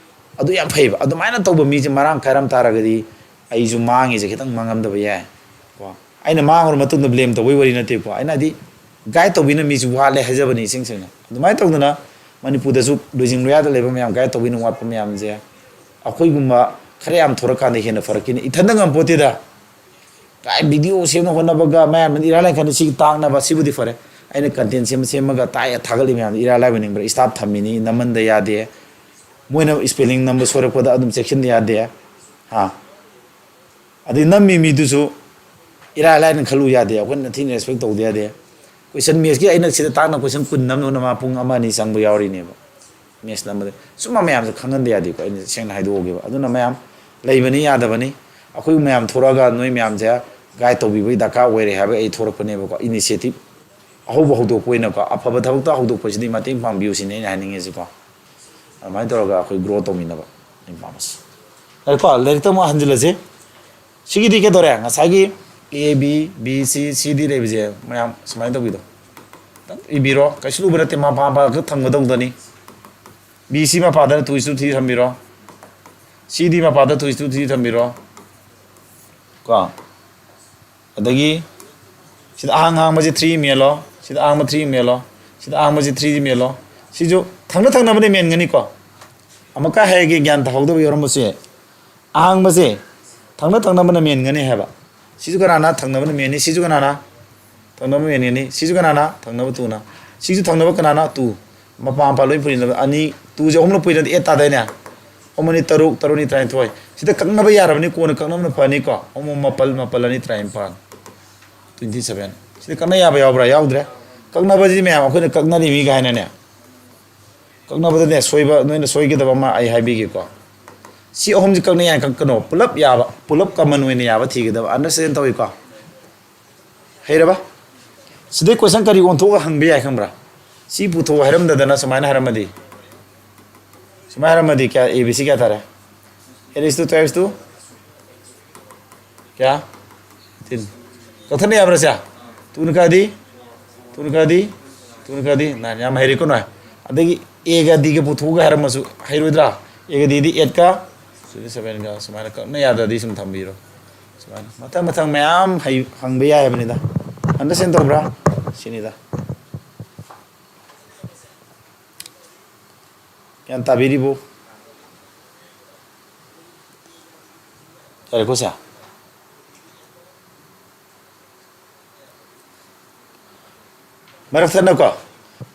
ꯑꯗꯨ ꯌꯥꯝ ꯐꯩꯕ꯫ ꯑꯗꯨꯃꯥꯏꯅ ꯇꯧꯕ ꯃꯤꯁꯦ ꯃꯔꯥꯡ ꯀꯥꯏꯔꯝ ꯇꯥꯔꯒꯗꯤ ꯑꯩꯁꯨ ꯃꯥꯡꯉꯤꯁꯦ ꯈꯤꯇꯪ ꯃꯥꯡꯉꯝꯗꯕ ꯌꯥꯏ꯫ ꯀꯣ, ꯑꯩꯅ ꯃꯥꯡꯉꯨꯔ ꯃꯇꯨꯡꯗ ꯕ꯭ꯂꯦꯝ ꯇꯧꯕꯩ ꯋꯥꯔꯤ ꯅꯠꯇꯦꯀꯣ, ꯑꯩꯅ ꯍꯥꯏꯗꯤ ꯒꯥꯏꯗ ꯇꯧꯕꯤꯅ ꯃꯤꯁꯨ ꯋꯥꯠꯂꯦ ꯍꯥꯏꯖꯕꯅꯤ, ꯏꯁꯦꯡ ꯁꯦꯡꯅ꯫ ꯑꯗꯨꯃꯥꯏꯅ ꯇꯧꯗꯅ ꯃꯅꯤꯄꯨꯔꯗꯁꯨ ꯂꯨꯏꯖꯤꯡ ꯂꯣꯌꯥꯗ ꯂꯩꯕ ꯃꯌꯥꯝ, ꯒꯥꯏꯗ ꯇꯧꯕꯤꯅ ꯋꯥꯠꯄ ꯃꯌꯥꯝꯁꯦ ꯑꯩꯈꯣꯏꯒꯨꯝꯕ ꯈꯔ ꯌꯥꯝ ꯊꯣꯔꯛꯀꯥꯟꯗ ꯍꯦꯟꯅ ꯐꯔꯛꯈꯤꯅꯤ꯫ ꯏꯊꯟꯗ ꯉꯝꯄꯣꯠꯇꯦꯗ꯫ ꯀꯥꯏ ꯚꯤꯗꯤꯑꯣ ꯁꯦꯝꯅ ꯍꯣꯠꯅꯕꯒ ꯃꯌꯥꯝꯅ ꯏꯔꯥꯏ ꯂꯥꯏ ꯈꯟꯗ ꯁꯤ ꯇꯥꯛꯅꯕ, ꯁꯤꯕꯨꯗꯤ ꯐꯔꯦ꯫ ꯑꯩꯅ ꯀꯟꯇꯦꯟ ꯁꯦꯝ ꯁꯦꯝꯃꯒ ꯇꯥꯛꯑꯦ ꯊꯥꯒꯠꯂꯤ ꯃꯌꯥꯝꯗꯣ ꯏꯔꯥꯏ ꯂꯥꯏꯕ ꯅꯤꯡꯕ꯭ꯔꯥ? ꯏꯁꯇꯥꯐ ꯊꯝꯃꯤꯅꯤ, ꯅꯝꯍꯟꯗ ꯌꯥꯗꯦ, ꯃꯣꯏꯅ ꯏꯁꯄꯦꯂꯤꯡ ꯅꯝꯕ ꯁꯣꯏꯔꯛꯄꯗ ꯑꯗꯨꯝ ꯆꯦꯛꯁꯤꯟꯗ ꯌꯥꯗꯦ꯫ ꯍꯥ? ꯑꯗꯩ ꯅꯝꯃꯤ ꯃꯤꯗꯨꯁꯨ ꯏꯔꯥꯏ ꯂꯥꯏꯅ ꯈꯜꯂꯨ ꯌꯥꯗꯦ, ꯑꯩꯈꯣꯏꯅ ꯊꯤꯅ ꯔꯦꯁꯄꯦꯛ ꯇꯧꯗ ꯌꯥꯗꯦ꯫ ꯀꯣꯏꯁꯟ ꯃꯦꯠꯁꯀꯤ ꯑꯩꯅ ꯁꯤꯗ ꯇꯥꯛꯅ ꯀꯣꯏꯁꯟ ꯀꯨꯟ ꯅꯝꯅꯕ ꯃꯥ ꯄꯨꯡ ꯑꯃ ꯑꯅꯤ ꯆꯪꯕ ꯌꯥꯎꯔꯤꯅꯦꯕ꯫ ꯃꯦꯠꯁ ꯅꯝꯕꯗ ꯁꯨꯝꯕ ꯃꯌꯥꯝꯁꯦ ꯈꯪꯍꯟꯗ ꯌꯥꯗꯦꯀꯣ, ꯑꯩꯅ ꯁꯦꯡꯅ ꯍꯥꯏꯗꯣꯛꯑꯒꯦꯕ꯫ ꯑꯗꯨꯅ ꯃꯌꯥꯝ ꯂꯩꯕꯅꯤ, ꯌꯥꯗꯕꯅꯤ꯫ ꯑꯩꯈꯣꯏ ꯃꯌꯥꯝ ꯊꯣꯔꯛꯑꯒ ꯅꯣꯏ ꯃꯌꯥꯝꯁꯦ ꯒꯥꯏꯗ ꯇꯧꯕꯤꯕꯒꯤ ꯗꯔꯀꯥꯔ ꯑꯣꯏꯔꯦ ꯍꯥꯏꯕ ꯑꯩ ꯊꯣꯔꯛꯄꯅꯦꯕꯀꯣ, ꯏꯅꯤꯁꯤꯌꯦꯇꯤꯚ ꯑꯍꯧꯕ ꯍꯧꯗꯣꯛꯄ ꯑꯣꯏꯅꯀꯣ꯫ ꯑꯐꯕ ꯊꯕꯛꯇ ꯍꯧꯗꯣꯛꯄꯁꯤꯗꯤ ꯃꯇꯦꯡ ꯄꯥꯡꯕꯤꯌꯨ ꯁꯤꯅꯤ ꯑꯩꯅ ꯍꯥꯏꯅꯤꯡꯉꯤꯁꯤꯀꯣ꯫ ꯑꯗꯨꯃꯥꯏꯅ ꯇꯧꯔꯒ ꯑꯩꯈꯣꯏ ꯒ꯭ꯔꯣ ꯇꯧꯃꯤꯟꯅꯕ ꯑꯩꯅ ꯄꯥꯝꯕꯁꯦ꯫ ꯂꯥꯏꯔꯤꯛꯀꯣ, ꯂꯥꯏꯔꯤꯛꯇ ꯑꯃꯨꯛ ꯍꯟꯖꯤꯜꯂꯁꯤ꯫ ꯁꯤꯒꯤꯗꯤ ꯀꯩꯗꯧꯔꯦ? ꯉꯁꯥꯏꯒꯤ ꯑꯦ, ꯕꯤ, ꯕꯤ, ꯁꯤ, ꯁꯤ, ꯗꯤ ꯂꯩꯕꯁꯦ ꯃꯌꯥꯝ ꯁꯨꯃꯥꯏꯅ ꯇꯧꯕꯤꯗꯣ꯫ ꯈꯤꯇꯪ ꯏꯕꯤꯔꯣ꯫ ꯀꯩꯁꯨ ꯂꯨꯕ ꯅꯠꯇꯦ, ꯃꯄꯥ ꯃꯄꯥ ꯈꯛ ꯊꯪꯕꯗꯧꯗꯅꯤ꯫ B C ꯃꯄꯥꯗꯅ two is to three ꯊꯝꯕꯤꯔꯣ꯫ ꯁꯤ ꯗꯤ ꯃꯄꯥꯗ two is to three ꯊꯝꯕꯤꯔꯣ꯫ ꯀꯣ꯫ ꯑꯗꯒꯤ ꯁꯤꯗ ꯑꯍꯥꯡ ꯑꯍꯥꯡꯕꯁꯦ three ꯃꯦꯜꯂꯣ꯫ ꯁꯤꯗ ꯑꯍꯥꯡꯕ three ꯃꯦꯜꯂꯣ꯫ ꯁꯤꯗ ꯑꯍꯥꯡꯕꯁꯦ three ꯃꯦꯜꯂꯣ꯫ ꯁꯤꯁꯨ ꯊꯪꯅ ꯊꯪꯅꯕꯗ ꯃꯦꯟꯒꯅꯤꯀꯣ꯫ ꯑꯃꯨꯛꯀ ꯍꯥꯏꯔꯒꯦ, ꯒ꯭ꯌꯥꯟ ꯇꯥꯍꯧꯗꯕ ꯌꯥꯎꯔꯝꯕꯁꯨ ꯌꯥꯏ꯫ ꯑꯍꯥꯡꯕꯁꯦ ꯊꯪꯅ ꯊꯪꯅꯕꯅ ꯃꯦꯟꯒꯅꯤ ꯍꯥꯏꯕ꯫ ꯁꯤꯁꯨ ꯀꯅꯥꯅ ꯊꯪꯅꯕꯅ ꯃꯦꯟꯅꯤ? ꯁꯤꯁꯨ ꯀꯅꯥꯅ ꯊꯪꯅꯕ ꯃꯦꯟꯒꯅꯤ? ꯁꯤꯁꯨ ꯀꯅꯥꯅ ꯊꯪꯅꯕ? Twoꯅ꯫ ꯁꯤꯁꯨ ꯊꯪꯅꯕ ꯀꯅꯥꯅ? Two꯫ ꯃꯄꯥ ꯃꯄꯥ ꯂꯣꯏ ꯄꯨꯔꯤꯅꯕ꯫ ꯑꯅꯤ, twoꯁꯦ ꯑꯍꯨꯝꯂꯛ ꯄꯨꯔꯤꯅꯗꯤ eight ꯇꯥꯗꯣꯏꯅꯦ꯫ ꯑꯍꯨꯝ ꯑꯅꯤ ꯇꯔꯨꯛ, ꯇꯔꯨꯛ ꯑꯅꯤ ꯇꯔꯥꯅꯤꯊꯣꯏ꯫ ꯁꯤꯗ ꯀꯛꯅꯕ ꯌꯥꯔꯕꯅꯤ, ꯀꯣꯟꯅ ꯀꯛꯅꯕꯅ ꯐꯅꯤꯀꯣ꯫ ꯑꯍꯨꯝ ꯑꯍꯨꯝ ꯃꯥꯄꯜ, ꯃꯥꯄꯜ ꯑꯅꯤ ꯇꯔꯥꯅꯤꯄꯥꯜ꯫ Twenty seven꯫ ꯁꯤꯗ ꯀꯛꯅ ꯌꯥꯕ ꯌꯥꯎꯕ꯭ꯔꯥ? ꯌꯥꯎꯗ꯭ꯔꯦ꯫ ꯀꯛꯅꯕꯁꯤꯗꯤ ꯃꯌꯥꯝ ꯑꯩꯈꯣꯏꯅ ꯀꯛꯅꯔꯤꯃꯤ ꯀꯥꯏꯅꯅꯦ꯫ ꯀꯛꯅꯕꯗꯅꯦ ꯁꯣꯏꯕ, ꯅꯣꯏꯅ ꯁꯣꯏꯒꯗꯕ ꯑꯃ ꯑꯩ ꯍꯥꯏꯕꯤꯒꯦꯀꯣ꯫ ꯁꯤ ꯑꯍꯨꯝꯁꯤ ꯀꯛꯅ ꯌꯥꯏ ꯀꯛꯀꯅꯣ꯫ ꯄꯨꯂꯞ ꯌꯥꯕ, ꯄꯨꯂꯞ ꯀꯃꯟ ꯑꯣꯏꯅ ꯌꯥꯕ ꯊꯤꯒꯗꯕ꯫ ꯑꯟꯗꯔꯁꯇꯦꯟ ꯇꯧꯏꯀꯣ? ꯍꯩꯔꯕ? ꯁꯤꯗꯩ ꯀꯣꯏꯁꯟ ꯀꯔꯤ ꯑꯣꯟꯊꯣꯛꯑꯒ ꯍꯪꯕ ꯌꯥꯏ ꯈꯪꯕ꯭ꯔꯥ? ꯁꯤ ꯄꯨꯊꯣꯛꯑꯣ ꯍꯥꯏꯔꯝꯗꯗꯅ ꯁꯨꯃꯥꯏꯅ ꯍꯥꯏꯔꯝꯃꯗꯤ? ꯁꯨꯃꯥꯏꯅ ꯍꯥꯏꯔꯝꯃꯗꯤ ꯀꯌꯥ, ꯑꯦ ꯕꯤ ꯁꯤ ꯀꯌꯥ ꯇꯥꯔꯦ? Eight is to twelve is to ꯀꯌꯥ? Eighteen꯫ ꯀꯛꯊꯠꯅ ꯌꯥꯕ꯭ꯔꯥ ꯁꯦ? Twoꯅ ꯀꯛꯑꯗꯤ? Twoꯅ ꯀꯛꯑꯗꯤ? Twoꯅ ꯀꯛꯑꯗꯤ? Nine꯫ ꯌꯥꯝ ꯍꯩꯔꯦꯀꯣ ꯅꯣꯏ? ꯑꯗꯒꯤ ꯑꯦꯒ ꯗꯤꯒ ꯄꯨꯊꯣꯛꯑꯒ ꯍꯥꯏꯔꯝꯃꯁꯨ ꯍꯩꯔꯣꯏꯗ꯭ꯔꯥ? ꯑꯦꯒ ꯗꯤꯗꯤ eightꯀ twenty sevenꯒ ꯁꯨꯃꯥꯏꯅ ꯀꯛꯅ ꯌꯥꯗ꯭ꯔꯗꯤ ꯁꯨꯝ ꯊꯝꯕꯤꯔꯣ꯫ ꯁꯨꯃꯥꯏꯅ ꯃꯊꯪ ꯃꯊꯪ ꯃꯌꯥꯝ ꯍꯩ-, ꯍꯪꯕ ꯌꯥꯏ ꯍꯥꯏꯕꯅꯤꯗ꯫ ꯑꯟꯗꯔꯁꯇꯦꯟ ꯇꯧꯕ꯭ꯔꯥ? ꯁꯤꯅꯤꯗ꯫ ꯒ꯭ꯌꯥꯟ ꯇꯥꯕꯤꯔꯤꯕꯣ? ꯌꯥꯔꯦꯀꯣ ꯁꯦ? ꯃꯔꯛ ꯊꯠꯅꯀꯣ,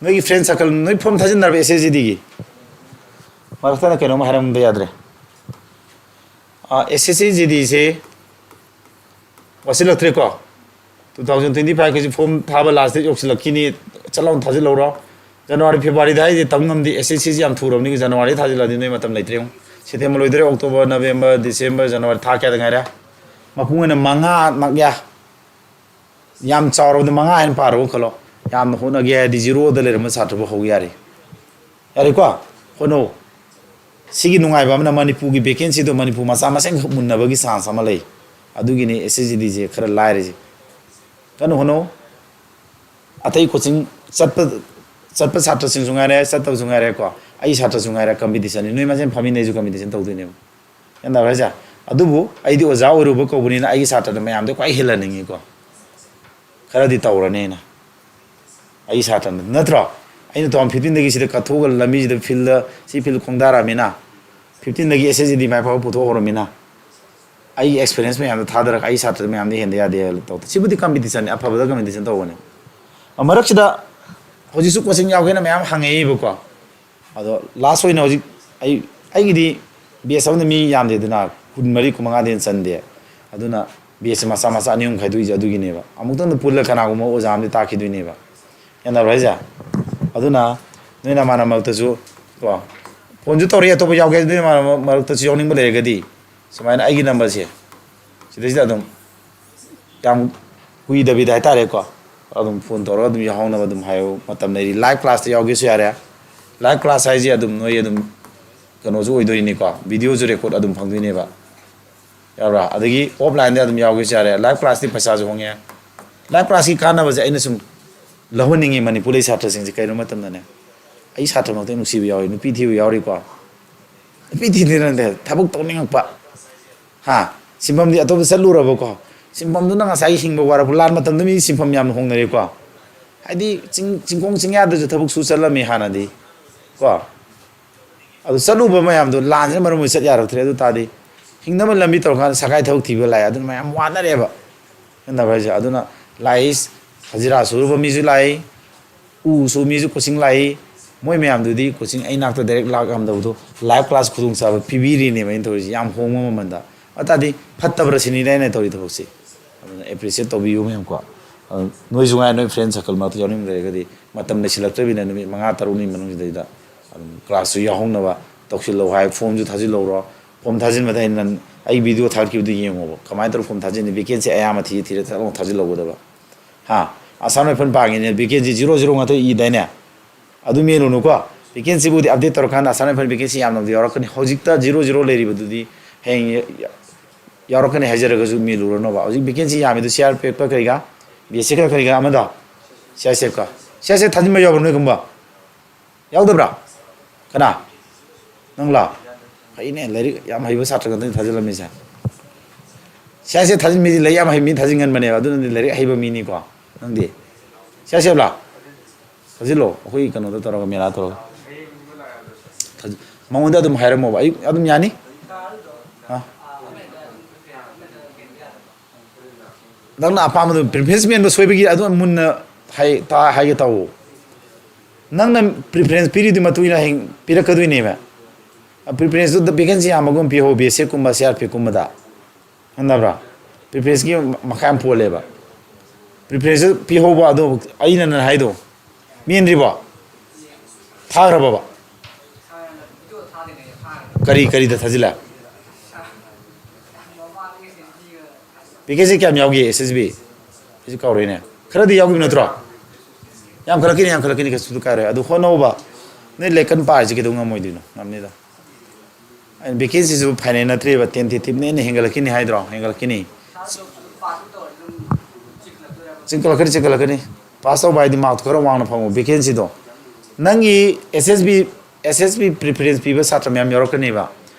ꯅꯣꯏꯒꯤ friend circle, ꯅꯣꯏ form ꯊꯥꯖꯤꯟꯅꯔꯕ S S G Dꯒꯤ? ꯃꯔꯛ ꯊꯠꯅ ꯀꯩꯅꯣꯝ ꯍꯥꯏꯔꯝꯕ ꯌꯥꯗ꯭ꯔꯦ꯫ ꯑꯥ, S S C G Dꯁꯦ ꯋꯥꯠꯁꯤꯜꯂꯛꯇ꯭ꯔꯦꯀꯣ꯫ Two thousand twenty fiveꯀꯤꯁꯤ form ꯊꯥꯕ last date ꯌꯧꯁꯤꯜꯂꯛꯈꯤꯅꯤ꯫ ꯆꯠ ꯂꯥꯎꯅ ꯊꯥꯖꯤꯜꯍꯧꯔꯣ꯫ January Februaryꯗ ꯍꯥꯏꯁꯦ ꯇꯝ ꯉꯝꯗꯦ꯫ S S C ꯁꯤ ꯌꯥꯝ ꯊꯨꯔꯕꯅꯤ꯫ January ꯊꯥꯖꯤꯜꯂꯗꯤ ꯅꯣꯏ ꯃꯇꯝ ꯂꯩꯇ꯭ꯔꯦ꯫ ꯌꯦꯡꯉꯨ, ꯁꯦꯞꯇꯦꯝꯕꯔ ꯂꯣꯏꯗꯣꯔꯦ, ꯑꯣꯛꯇꯣꯕꯔ, ꯅꯕꯦꯝꯕꯔ, ꯗꯤꯁꯦꯝꯕꯔ, ꯖꯅꯋꯥꯔꯤ, ꯊꯥ ꯀꯌꯥꯗ ꯉꯥꯏꯔꯦ? ꯃꯄꯨꯡ ꯑꯣꯏꯅ ꯃꯉꯥꯃꯛ ꯌꯥ꯫ ꯌꯥꯝ ꯆꯥꯎꯔꯕꯗ ꯃꯉꯥ ꯍꯥꯏꯅ ꯄꯥꯔꯣ ꯈꯜꯂꯣ꯫ ꯌꯥꯝꯅ ꯍꯣꯠꯅꯒꯦ ꯍꯥꯏꯔꯗꯤ ꯖꯤꯔꯣꯗ ꯂꯩꯔꯝꯕ ꯁꯥꯇ꯭ꯔꯕꯨ ꯍꯧ ꯌꯥꯔꯦ꯫ ꯌꯥꯔꯦꯀꯣ? ꯍꯣꯠꯅꯧ꯫ ꯁꯤꯒꯤ ꯅꯨꯡꯉꯥꯏꯕ ꯑꯃꯅ ꯃꯅꯤꯄꯨꯔꯒꯤ vacancyꯗꯣ ꯃꯅꯤꯄꯨꯔ ꯃꯆꯥ ꯃꯁꯦꯟꯈꯛ ꯃꯨꯟꯅꯕꯒꯤ chance ꯑꯃ ꯂꯩ꯫ ꯑꯗꯨꯒꯤꯅꯤ S S G Dꯁꯦ ꯈꯔ ꯂꯥꯏꯔꯤꯁꯦ꯫ ꯀꯟꯅ ꯍꯣꯠꯅꯧ꯫ ꯑꯇꯩ coaching ꯆꯠꯄ, ꯆꯠꯄ ꯁꯥꯇ꯭ꯔꯁꯤꯡꯁꯨ ꯉꯥꯏꯔꯦ, ꯆꯠꯇꯕꯁꯨ ꯉꯥꯏꯔꯦꯀꯣ꯫ ꯑꯩ ꯁꯥꯇ꯭ꯔꯁꯨ ꯉꯥꯏꯔꯦ, competitionꯅꯤ꯫ ꯅꯣꯏ ꯃꯁꯦꯟ ꯐꯝꯃꯤꯟꯅꯩꯁꯨ competition ꯇꯧꯗꯣꯏꯅꯦꯕ꯫ ꯒ꯭ꯌꯥꯟ ꯇꯥꯕ꯭ꯔꯥ ꯍꯥꯏꯁꯦ? ꯑꯗꯨꯕꯨ ꯑꯩꯗꯤ ꯑꯣꯖꯥ ꯑꯣꯏꯔꯨꯕ ꯀꯧꯕꯅꯤꯅ ꯑꯩꯒꯤ ꯁꯥꯇ꯭ꯔꯗ ꯃꯌꯥꯝꯗ ꯈ꯭ꯋꯥꯏ ꯍꯦꯜꯍꯟꯅꯤꯡꯉꯤꯀꯣ꯫ ꯈꯔꯗꯤ ꯇꯧꯔꯅꯦꯅ꯫ ꯑꯩ ꯁꯥꯇ꯭ꯔꯅ ꯅꯠꯇ꯭ꯔꯣ? ꯑꯩꯅ two thousand fifteenꯗꯒꯤ ꯁꯤꯗ ꯀꯠꯊꯣꯛꯑꯒ ꯂꯝꯕꯤꯁꯤꯗ fieldꯗ, ꯁꯤ field ꯈꯣꯡꯗꯥꯔꯛꯑꯃꯤꯅ, fifteenꯗꯒꯤ S S G D ꯃꯥꯏ ꯄꯥꯛꯄ ꯄꯨꯊꯣꯛꯍꯧꯔꯃꯤꯅ, ꯑꯩꯒꯤ experience ꯃꯌꯥꯝꯗꯣ ꯊꯥꯗꯔꯒ ꯑꯩ ꯁꯥꯇ꯭ꯔ ꯃꯌꯥꯝꯗꯤ ꯍꯦꯟꯗ ꯌꯥꯗꯦ ꯇꯧ꯫ ꯁꯤꯕꯨꯗꯤ competitionꯅꯤ, ꯑꯐꯕꯗ competition ꯇꯧꯕꯅꯦ꯫ ꯃꯔꯛꯁꯤꯗ ꯍꯧꯖꯤꯛꯁꯨ coaching ꯌꯥꯎꯒꯦꯅ ꯃꯌꯥꯝ ꯍꯪꯉꯛꯏꯕꯀꯣ꯫ ꯑꯗꯣ last ꯑꯣꯏꯅ ꯍꯧꯖꯤꯛ ꯑꯩ, ꯑꯩꯒꯤꯗꯤ batch ꯑꯃꯗ ꯃꯤ ꯌꯥꯝꯗꯦꯗꯅ, ꯀꯨꯟꯃꯔꯤ, ꯀꯨꯟꯃꯉꯥꯗꯩ ꯍꯦꯟꯅ ꯆꯟꯗꯦ꯫ ꯑꯗꯨꯅ batchꯁꯦ ꯃꯆꯥ ꯃꯆꯥ ꯑꯅꯤ ꯑꯍꯨꯝ ꯈꯥꯏꯗꯣꯛꯏꯁꯦ ꯑꯗꯨꯒꯤꯅꯦꯕ꯫ ꯑꯃꯨꯛꯇꯪꯗ ꯄꯨꯜꯂ ꯀꯅꯥꯒꯨꯝꯕ ꯑꯣꯖꯥ ꯑꯃꯗꯤ ꯇꯥꯛꯈꯤꯗꯣꯏꯅꯦꯕ꯫ ꯒ꯭ꯌꯥꯟ ꯇꯥꯕ꯭ꯔꯥ ꯍꯥꯏꯁꯦ? ꯑꯗꯨꯅ ꯅꯣꯏ ꯅꯃꯥꯟꯅꯕ ꯃꯔꯛꯇꯁꯨ ꯀꯣ, phoneꯁꯨ ꯇꯧꯔꯛꯏ, ꯑꯇꯣꯞꯄ ꯌꯥꯎꯒꯦ ꯍꯥꯏꯗꯤ ꯅꯣꯏ ꯅꯃꯥꯟꯅꯕ ꯃꯔꯛꯇꯁꯨ ꯌꯥꯎꯅꯤꯡꯕ ꯂꯩꯔꯒꯗꯤ ꯁꯨꯃꯥꯏꯅ ꯑꯩꯒꯤ numberꯁꯦ ꯁꯤꯗꯩꯁꯤꯗ ꯑꯗꯨꯝ ꯌꯥꯝ ꯀꯨꯏꯗꯕꯤꯗ ꯍꯥꯏꯇꯥꯔꯦꯀꯣ, ꯑꯗꯨꯝ phone ꯇꯧꯔꯒ ꯑꯗꯨꯝ ꯌꯥꯎꯍꯧꯅꯕ ꯑꯗꯨꯝ ꯍꯥꯏꯌꯨ꯫ ꯃꯇꯝ ꯂꯩꯔꯤ꯫ Live classꯇ ꯌꯥꯎꯒꯦꯁꯨ ꯌꯥꯔꯦ꯫ Live class ꯍꯥꯏꯁꯦ ꯑꯗꯨꯝ ꯅꯣꯏ ꯑꯗꯨꯝ ꯀꯩꯅꯣꯁꯨ ꯑꯣꯏꯗꯣꯏꯅꯤꯀꯣ, videoꯁꯨ record ꯑꯗꯨꯝ ꯐꯪꯗꯣꯏꯅꯦꯕ꯫ ꯌꯥꯕ꯭ꯔꯥ? ꯑꯗꯒꯤ offlineꯗ ꯑꯗꯨꯝ ꯌꯥꯎꯒꯦꯁꯨ ꯌꯥꯔꯦ꯫ Live classꯇꯤ ꯄꯩꯁꯥꯁꯨ ꯍꯣꯡꯉꯦ꯫ Live classꯀꯤ ꯀꯥꯟꯅꯕꯁꯦ ꯑꯩꯅ ꯁꯨꯝ ꯂꯧꯍꯟꯅꯤꯡꯉꯤ ꯃꯅꯤꯄꯨꯔꯗꯩ ꯁꯥꯇ꯭ꯔꯁꯤꯡꯁꯦ꯫ ꯀꯩꯅꯣ ꯃꯇꯝꯗꯅꯦ, ꯑꯩ ꯁꯥꯇ꯭ꯔꯃꯛꯇ ꯅꯨꯡꯁꯤꯕ ꯌꯥꯎꯏ, ꯅꯨꯄꯤ ꯊꯤꯕ ꯌꯥꯎꯔꯤꯀꯣ꯫ ꯅꯨꯄꯤ ꯊꯤꯗꯤ ꯅꯠꯇꯦ, ꯊꯕꯛ ꯇꯧꯅꯤꯡꯉꯛꯄ꯫ ꯍꯥ? ꯁꯤꯟꯐꯝꯗꯤ ꯑꯇꯣꯞꯄ ꯆꯠꯂꯨꯔꯕꯀꯣ꯫ ꯁꯤꯟꯐꯝꯗꯨꯅ ꯉꯁꯥꯏꯒꯤ ꯍꯤꯡꯕ ꯋꯥꯔꯛꯄ, ꯂꯥꯟ ꯃꯇꯝꯗ ꯃꯤ ꯁꯤꯟꯐꯝ ꯌꯥꯝꯅ ꯍꯣꯡꯅꯔꯦꯀꯣ꯫ ꯍꯥꯏꯗꯤ ꯆꯤꯡ-, ꯆꯤꯡꯈꯣꯡ ꯆꯤꯡꯌꯥꯗꯁꯨ ꯊꯕꯛ ꯁꯨ ꯆꯠꯂꯝꯃꯤ ꯍꯥꯟꯅꯗꯤ ꯀꯣ꯫ ꯑꯗꯨ ꯆꯠꯂꯨꯕ ꯃꯌꯥꯝꯗꯣ ꯂꯥꯟꯁꯤꯅ ꯃꯔꯝ ꯑꯣꯏꯔꯒ ꯆꯠ ꯌꯥꯔꯛꯇ꯭ꯔꯦ꯫ ꯑꯗꯨ ꯇꯥꯔꯗꯤ ꯍꯤꯡꯅꯕ ꯂꯝꯕꯤ ꯇꯧꯔꯀꯥꯟꯗ ꯁꯔꯀꯥꯔꯒꯤ ꯊꯕꯛ ꯊꯤꯕ ꯂꯥꯛꯑꯦ꯫ ꯑꯗꯨꯅ ꯃꯌꯥꯝ ꯋꯥꯅꯔꯦꯕ꯫ ꯒ꯭ꯌꯥꯟ ꯇꯥꯕ꯭ꯔꯥ ꯍꯥꯏꯁꯦ? ꯑꯗꯨꯅ ꯂꯥꯛꯏ, ꯍꯖꯤꯔꯥ ꯁꯨꯔꯨꯕ ꯃꯤꯁꯨ ꯂꯥꯛꯏ, ꯎ ꯁꯨ ꯃꯤꯁꯨ coaching ꯂꯥꯛꯏ꯫ ꯃꯣꯏ ꯃꯌꯥꯝꯗꯨꯗꯤ coaching ꯑꯩ ꯅꯥꯛꯇ direct ꯂꯥꯛ ꯉꯝꯗꯕꯗꯣ, live class ꯈꯨꯗꯣꯡꯆꯥꯕ ꯄꯤꯕꯤꯔꯤꯅꯦꯕ ꯑꯩꯅ ꯇꯧꯔꯤꯁꯦ, ꯌꯥꯝ ꯍꯣꯡꯕ ꯃꯃꯜꯗ꯫ ꯑꯗꯨ ꯇꯥꯔꯗꯤ ꯐꯠꯇꯕ꯭ꯔꯥ ꯁꯤꯅꯤꯗ ꯑꯩꯅ ꯇꯧꯔꯤ ꯊꯕꯛꯁꯦ꯫ ꯑꯗꯨꯅ appreciate ꯇꯧꯕꯤꯌꯨ ꯃꯌꯥꯝꯀꯣ꯫ ꯑꯗꯨ ꯅꯣꯏꯁꯨ ꯉꯥꯏ, ꯅꯣꯏ friend circle ꯃꯔꯛꯇ ꯌꯥꯎꯅꯤꯡꯕ ꯂꯩꯔꯒꯗꯤ, ꯃꯇꯝ ꯂꯩꯁꯤꯜꯂꯛꯇ꯭ꯔꯕꯅꯤꯅ ꯅꯨꯃꯤꯠ ꯃꯉꯥ ꯇꯔꯨꯛꯅꯤ ꯃꯅꯨꯡꯁꯤꯗꯩꯗ ꯑꯗꯨꯝ classꯁꯨ ꯌꯥꯎꯍꯧꯅꯕ ꯇꯧꯁꯤꯜꯂꯣ ꯍꯥꯏ, ꯐꯣꯝꯁꯨ ꯊꯥꯖꯤꯜꯍꯧꯔꯣ꯫ ꯐꯣꯝ ꯊꯥꯖꯤꯟꯕꯗ ꯑꯩꯅ ꯅꯪ, ꯑꯩ ꯚꯤꯗꯤꯑꯣ ꯊꯥꯒꯠꯈꯤꯕꯗꯣ ꯌꯦꯡꯉꯣꯕ, ꯀꯃꯥꯏꯅ ꯇꯧꯔꯒ ꯐꯣꯝ ꯊꯥꯖꯤꯟꯅꯤ? ꯚꯦꯀꯦꯟꯁꯤ ꯑꯌꯥꯝꯕ ꯊꯤꯔ ꯊꯤꯔ ꯊꯠ ꯂꯥꯎꯅ ꯊꯥꯖꯤꯜꯍꯧꯒꯗꯕ꯫ ꯍꯥ? ꯑꯁꯥꯝ ꯔꯥꯏꯐꯜ ꯄꯥꯡꯉꯤꯅꯦ, ꯚꯦꯀꯦꯟꯁꯤ ꯖꯤꯔꯣ ꯖꯤꯔꯣ ꯉꯥꯛꯇ ꯏꯗꯥꯏꯅꯦ? ꯑꯗꯨ ꯃꯦꯜꯂꯨꯅꯨꯀꯣ꯫ ꯚꯦꯀꯦꯟꯁꯤꯕꯨꯗꯤ ꯑꯞꯗꯦꯠ ꯇꯧꯔꯀꯥꯟꯗ ꯑꯁꯥꯝ ꯔꯥꯏꯐꯜ ꯚꯦꯀꯦꯟꯁꯤ ꯌꯥꯝꯅꯕꯨꯗꯤ ꯌꯥꯎꯔꯛꯀꯅꯤ꯫ ꯍꯧꯖꯤꯛꯇ ꯖꯤꯔꯣ ꯖꯤꯔꯣ ꯂꯩꯔꯤꯕꯗꯨꯗꯤ ꯍꯌꯦꯡ ꯌꯥꯎꯔꯛꯀꯅꯤ ꯍꯥꯏꯖꯔꯒꯁꯨ ꯃꯦꯜꯂꯨꯔꯅꯣꯕ꯫ ꯍꯧꯖꯤꯛ ꯚꯦꯀꯦꯟꯁꯤ ꯌꯥꯝꯃꯤꯗꯨ ꯁꯤ ꯑꯥꯔ ꯄꯤ ꯑꯦꯐꯀ ꯀꯔꯤꯒ, ꯕꯤ ꯑꯦꯁ ꯑꯦꯐꯀ ꯀꯔꯤꯒ ꯑꯃꯗꯣ, C I S ꯑꯦꯐꯀ꯫ C I S F ꯊꯥꯖꯤꯟꯕ ꯌꯥꯎꯕ꯭ꯔꯥ ꯅꯣꯏꯒꯨꯝꯕ? ꯌꯥꯎꯗꯕ꯭ꯔꯥ? ꯀꯅꯥ? ꯅꯪꯂꯥ? ꯐꯩꯅꯦ, ꯂꯥꯏꯔꯤꯛ ꯌꯥꯝ ꯍꯩꯕ ꯁꯥꯇ꯭ꯔ ꯉꯥꯛꯇꯅꯤ ꯊꯥꯖꯤꯜꯂꯝꯃꯤꯁꯦ꯫ ꯁꯤ ꯑꯥꯏ ꯑꯦꯁ ꯑꯦꯐ ꯊꯥꯖꯤꯟꯕꯤꯗꯤ ꯂꯥꯏꯔꯤꯛ ꯌꯥꯝ ꯍꯩꯕ ꯃꯤ ꯊꯥꯖꯤꯟꯒꯟꯕꯅꯦꯕ, ꯑꯗꯨꯅꯗꯤ ꯂꯥꯏꯔꯤꯛ ꯍꯩꯕ ꯃꯤꯅꯤꯀꯣ꯫ ꯅꯪꯗꯤ ꯁꯤ ꯑꯥꯏ ꯑꯦꯁ ꯑꯦꯐꯂꯥ? ꯊꯥꯖꯤꯜꯂꯣ, ꯑꯩꯈꯣꯏ ꯀꯩꯅꯣꯗ ꯇꯧꯔꯒ, ꯃꯦꯂꯥ ꯇꯧꯔꯒ꯫ ꯊꯥꯖꯤꯜ-, ꯃꯉꯣꯟꯗ ꯑꯗꯨꯝ ꯍꯥꯏꯔꯝꯃꯣꯕ, ꯑꯩ ꯑꯗꯨꯝ ꯌꯥꯅꯤ꯫ ꯑ? ꯅꯪꯅ ꯑꯄꯥꯝꯕꯗꯣ, ꯄ꯭ꯔꯤꯐꯔꯦꯟꯁ ꯃꯦꯟꯕ ꯁꯣꯏꯕꯒꯤ ꯑꯗꯨꯝ ꯃꯨꯟꯅ ꯍꯥꯏ-, ꯇꯥ-, ꯍꯥꯏꯒꯦ ꯇꯧꯋꯣ꯫ ꯅꯪꯅ ꯄ꯭ꯔꯤꯐꯔꯦꯟꯁ ꯄꯤꯔꯤꯗꯨꯒꯤ ꯃꯇꯨꯡ ꯏꯟꯅ ꯍꯌꯦꯡ ꯄꯤꯔꯛꯀꯗꯣꯏꯅꯦꯕ꯫ ꯄ꯭ꯔꯤꯐꯔꯦꯟꯁꯇꯨ ꯚꯦꯀꯦꯟꯁꯤ ꯌꯥꯝꯕꯒꯨꯝ ꯄꯤꯍꯧ, ꯕꯤ ꯑꯦꯁ ꯑꯦꯐꯀꯨꯝꯕ, ꯁꯤ ꯑꯥꯔ ꯄꯤ ꯑꯦꯐꯀꯨꯝꯕꯗ꯫ ꯈꯪꯗꯕ꯭ꯔꯥ? ꯄ꯭ꯔꯤꯐꯔꯦꯟꯁꯀꯤ ꯃꯈꯥ ꯌꯥꯝ ꯄꯣꯜꯂꯦꯕ꯫ ꯄ꯭ꯔꯤꯐꯔꯦꯟꯁꯇꯨ ꯄꯤꯍꯧꯕ ꯑꯗꯣ, ꯑꯩꯅ ꯅꯪ ꯍꯥꯏꯗꯣ ꯃꯦꯟꯗ꯭ꯔꯤꯕꯣ? ꯊꯥꯈ꯭ꯔꯕꯕ? ꯀꯔꯤ, ꯀꯔꯤꯗ ꯊꯥꯖꯤꯜꯂꯦ? ꯚꯦꯀꯦꯟꯁꯤ ꯀꯌꯥꯝ ꯌꯥꯎꯒꯦ ꯑꯦꯁ ꯑꯦꯁ ꯕꯤ? ꯑꯩꯁꯨ ꯀꯥꯎꯔꯦꯅꯦ꯫ ꯈꯔꯗꯤ ꯌꯥꯎꯈꯤꯕ ꯅꯠꯇ꯭ꯔꯣ? ꯌꯥꯝꯈꯠꯂꯛꯈꯤꯅꯤ, ꯌꯥꯝꯈꯠꯂꯛꯈꯤꯅꯤ, ꯀꯩꯁꯨ ꯀꯥꯏꯔꯣꯏ꯫ ꯑꯗꯨ ꯍꯣꯠꯅꯧꯕ꯫ ꯅꯣꯏ ꯂꯥꯏꯔꯤꯛ ꯀꯟꯅ ꯄꯥꯔꯤꯁꯦ ꯀꯩꯗꯧ ꯉꯝꯃꯣꯏꯗꯣꯏꯅꯣ? ꯉꯝꯅꯤꯗ꯫ ꯑꯩꯅ ꯚꯦꯀꯦꯟꯁꯤꯁꯨ ꯐꯥꯏꯅꯦꯜ ꯅꯠꯇ꯭ꯔꯤꯕ, ꯇꯦꯟꯇꯦꯇꯤꯞꯅꯦ, ꯑꯩꯅ ꯍꯦꯟꯒꯠꯂꯛꯈꯤꯅꯤ ꯍꯥꯏꯗ꯭ꯔꯣ? ꯍꯦꯟꯒꯠꯂꯛꯈꯤꯅꯤ꯫ ꯆꯤꯡꯈꯠꯂꯛꯀꯅꯤ, ꯆꯤꯡꯈꯠꯂꯛꯀꯅꯤ꯫ ꯄꯥꯁ ꯇꯧꯕ ꯍꯥꯏꯗꯤ ꯃꯥꯔꯛꯇꯣ ꯈꯔ ꯋꯥꯡꯅ ꯐꯪꯉꯣ, ꯚꯦꯀꯦꯟꯁꯤꯗꯣ꯫ ꯅꯪꯒꯤ ꯑꯦꯁ ꯑꯦꯁ ꯕꯤ, ꯑꯦꯁ ꯑꯦꯁ ꯕꯤ ꯄ꯭ꯔꯤꯐꯔꯦꯟꯁ ꯄꯤꯕ ꯁꯥꯇ꯭ꯔ ꯃꯌꯥꯝ ꯌꯥꯎꯔꯛꯀꯅꯦꯕ꯫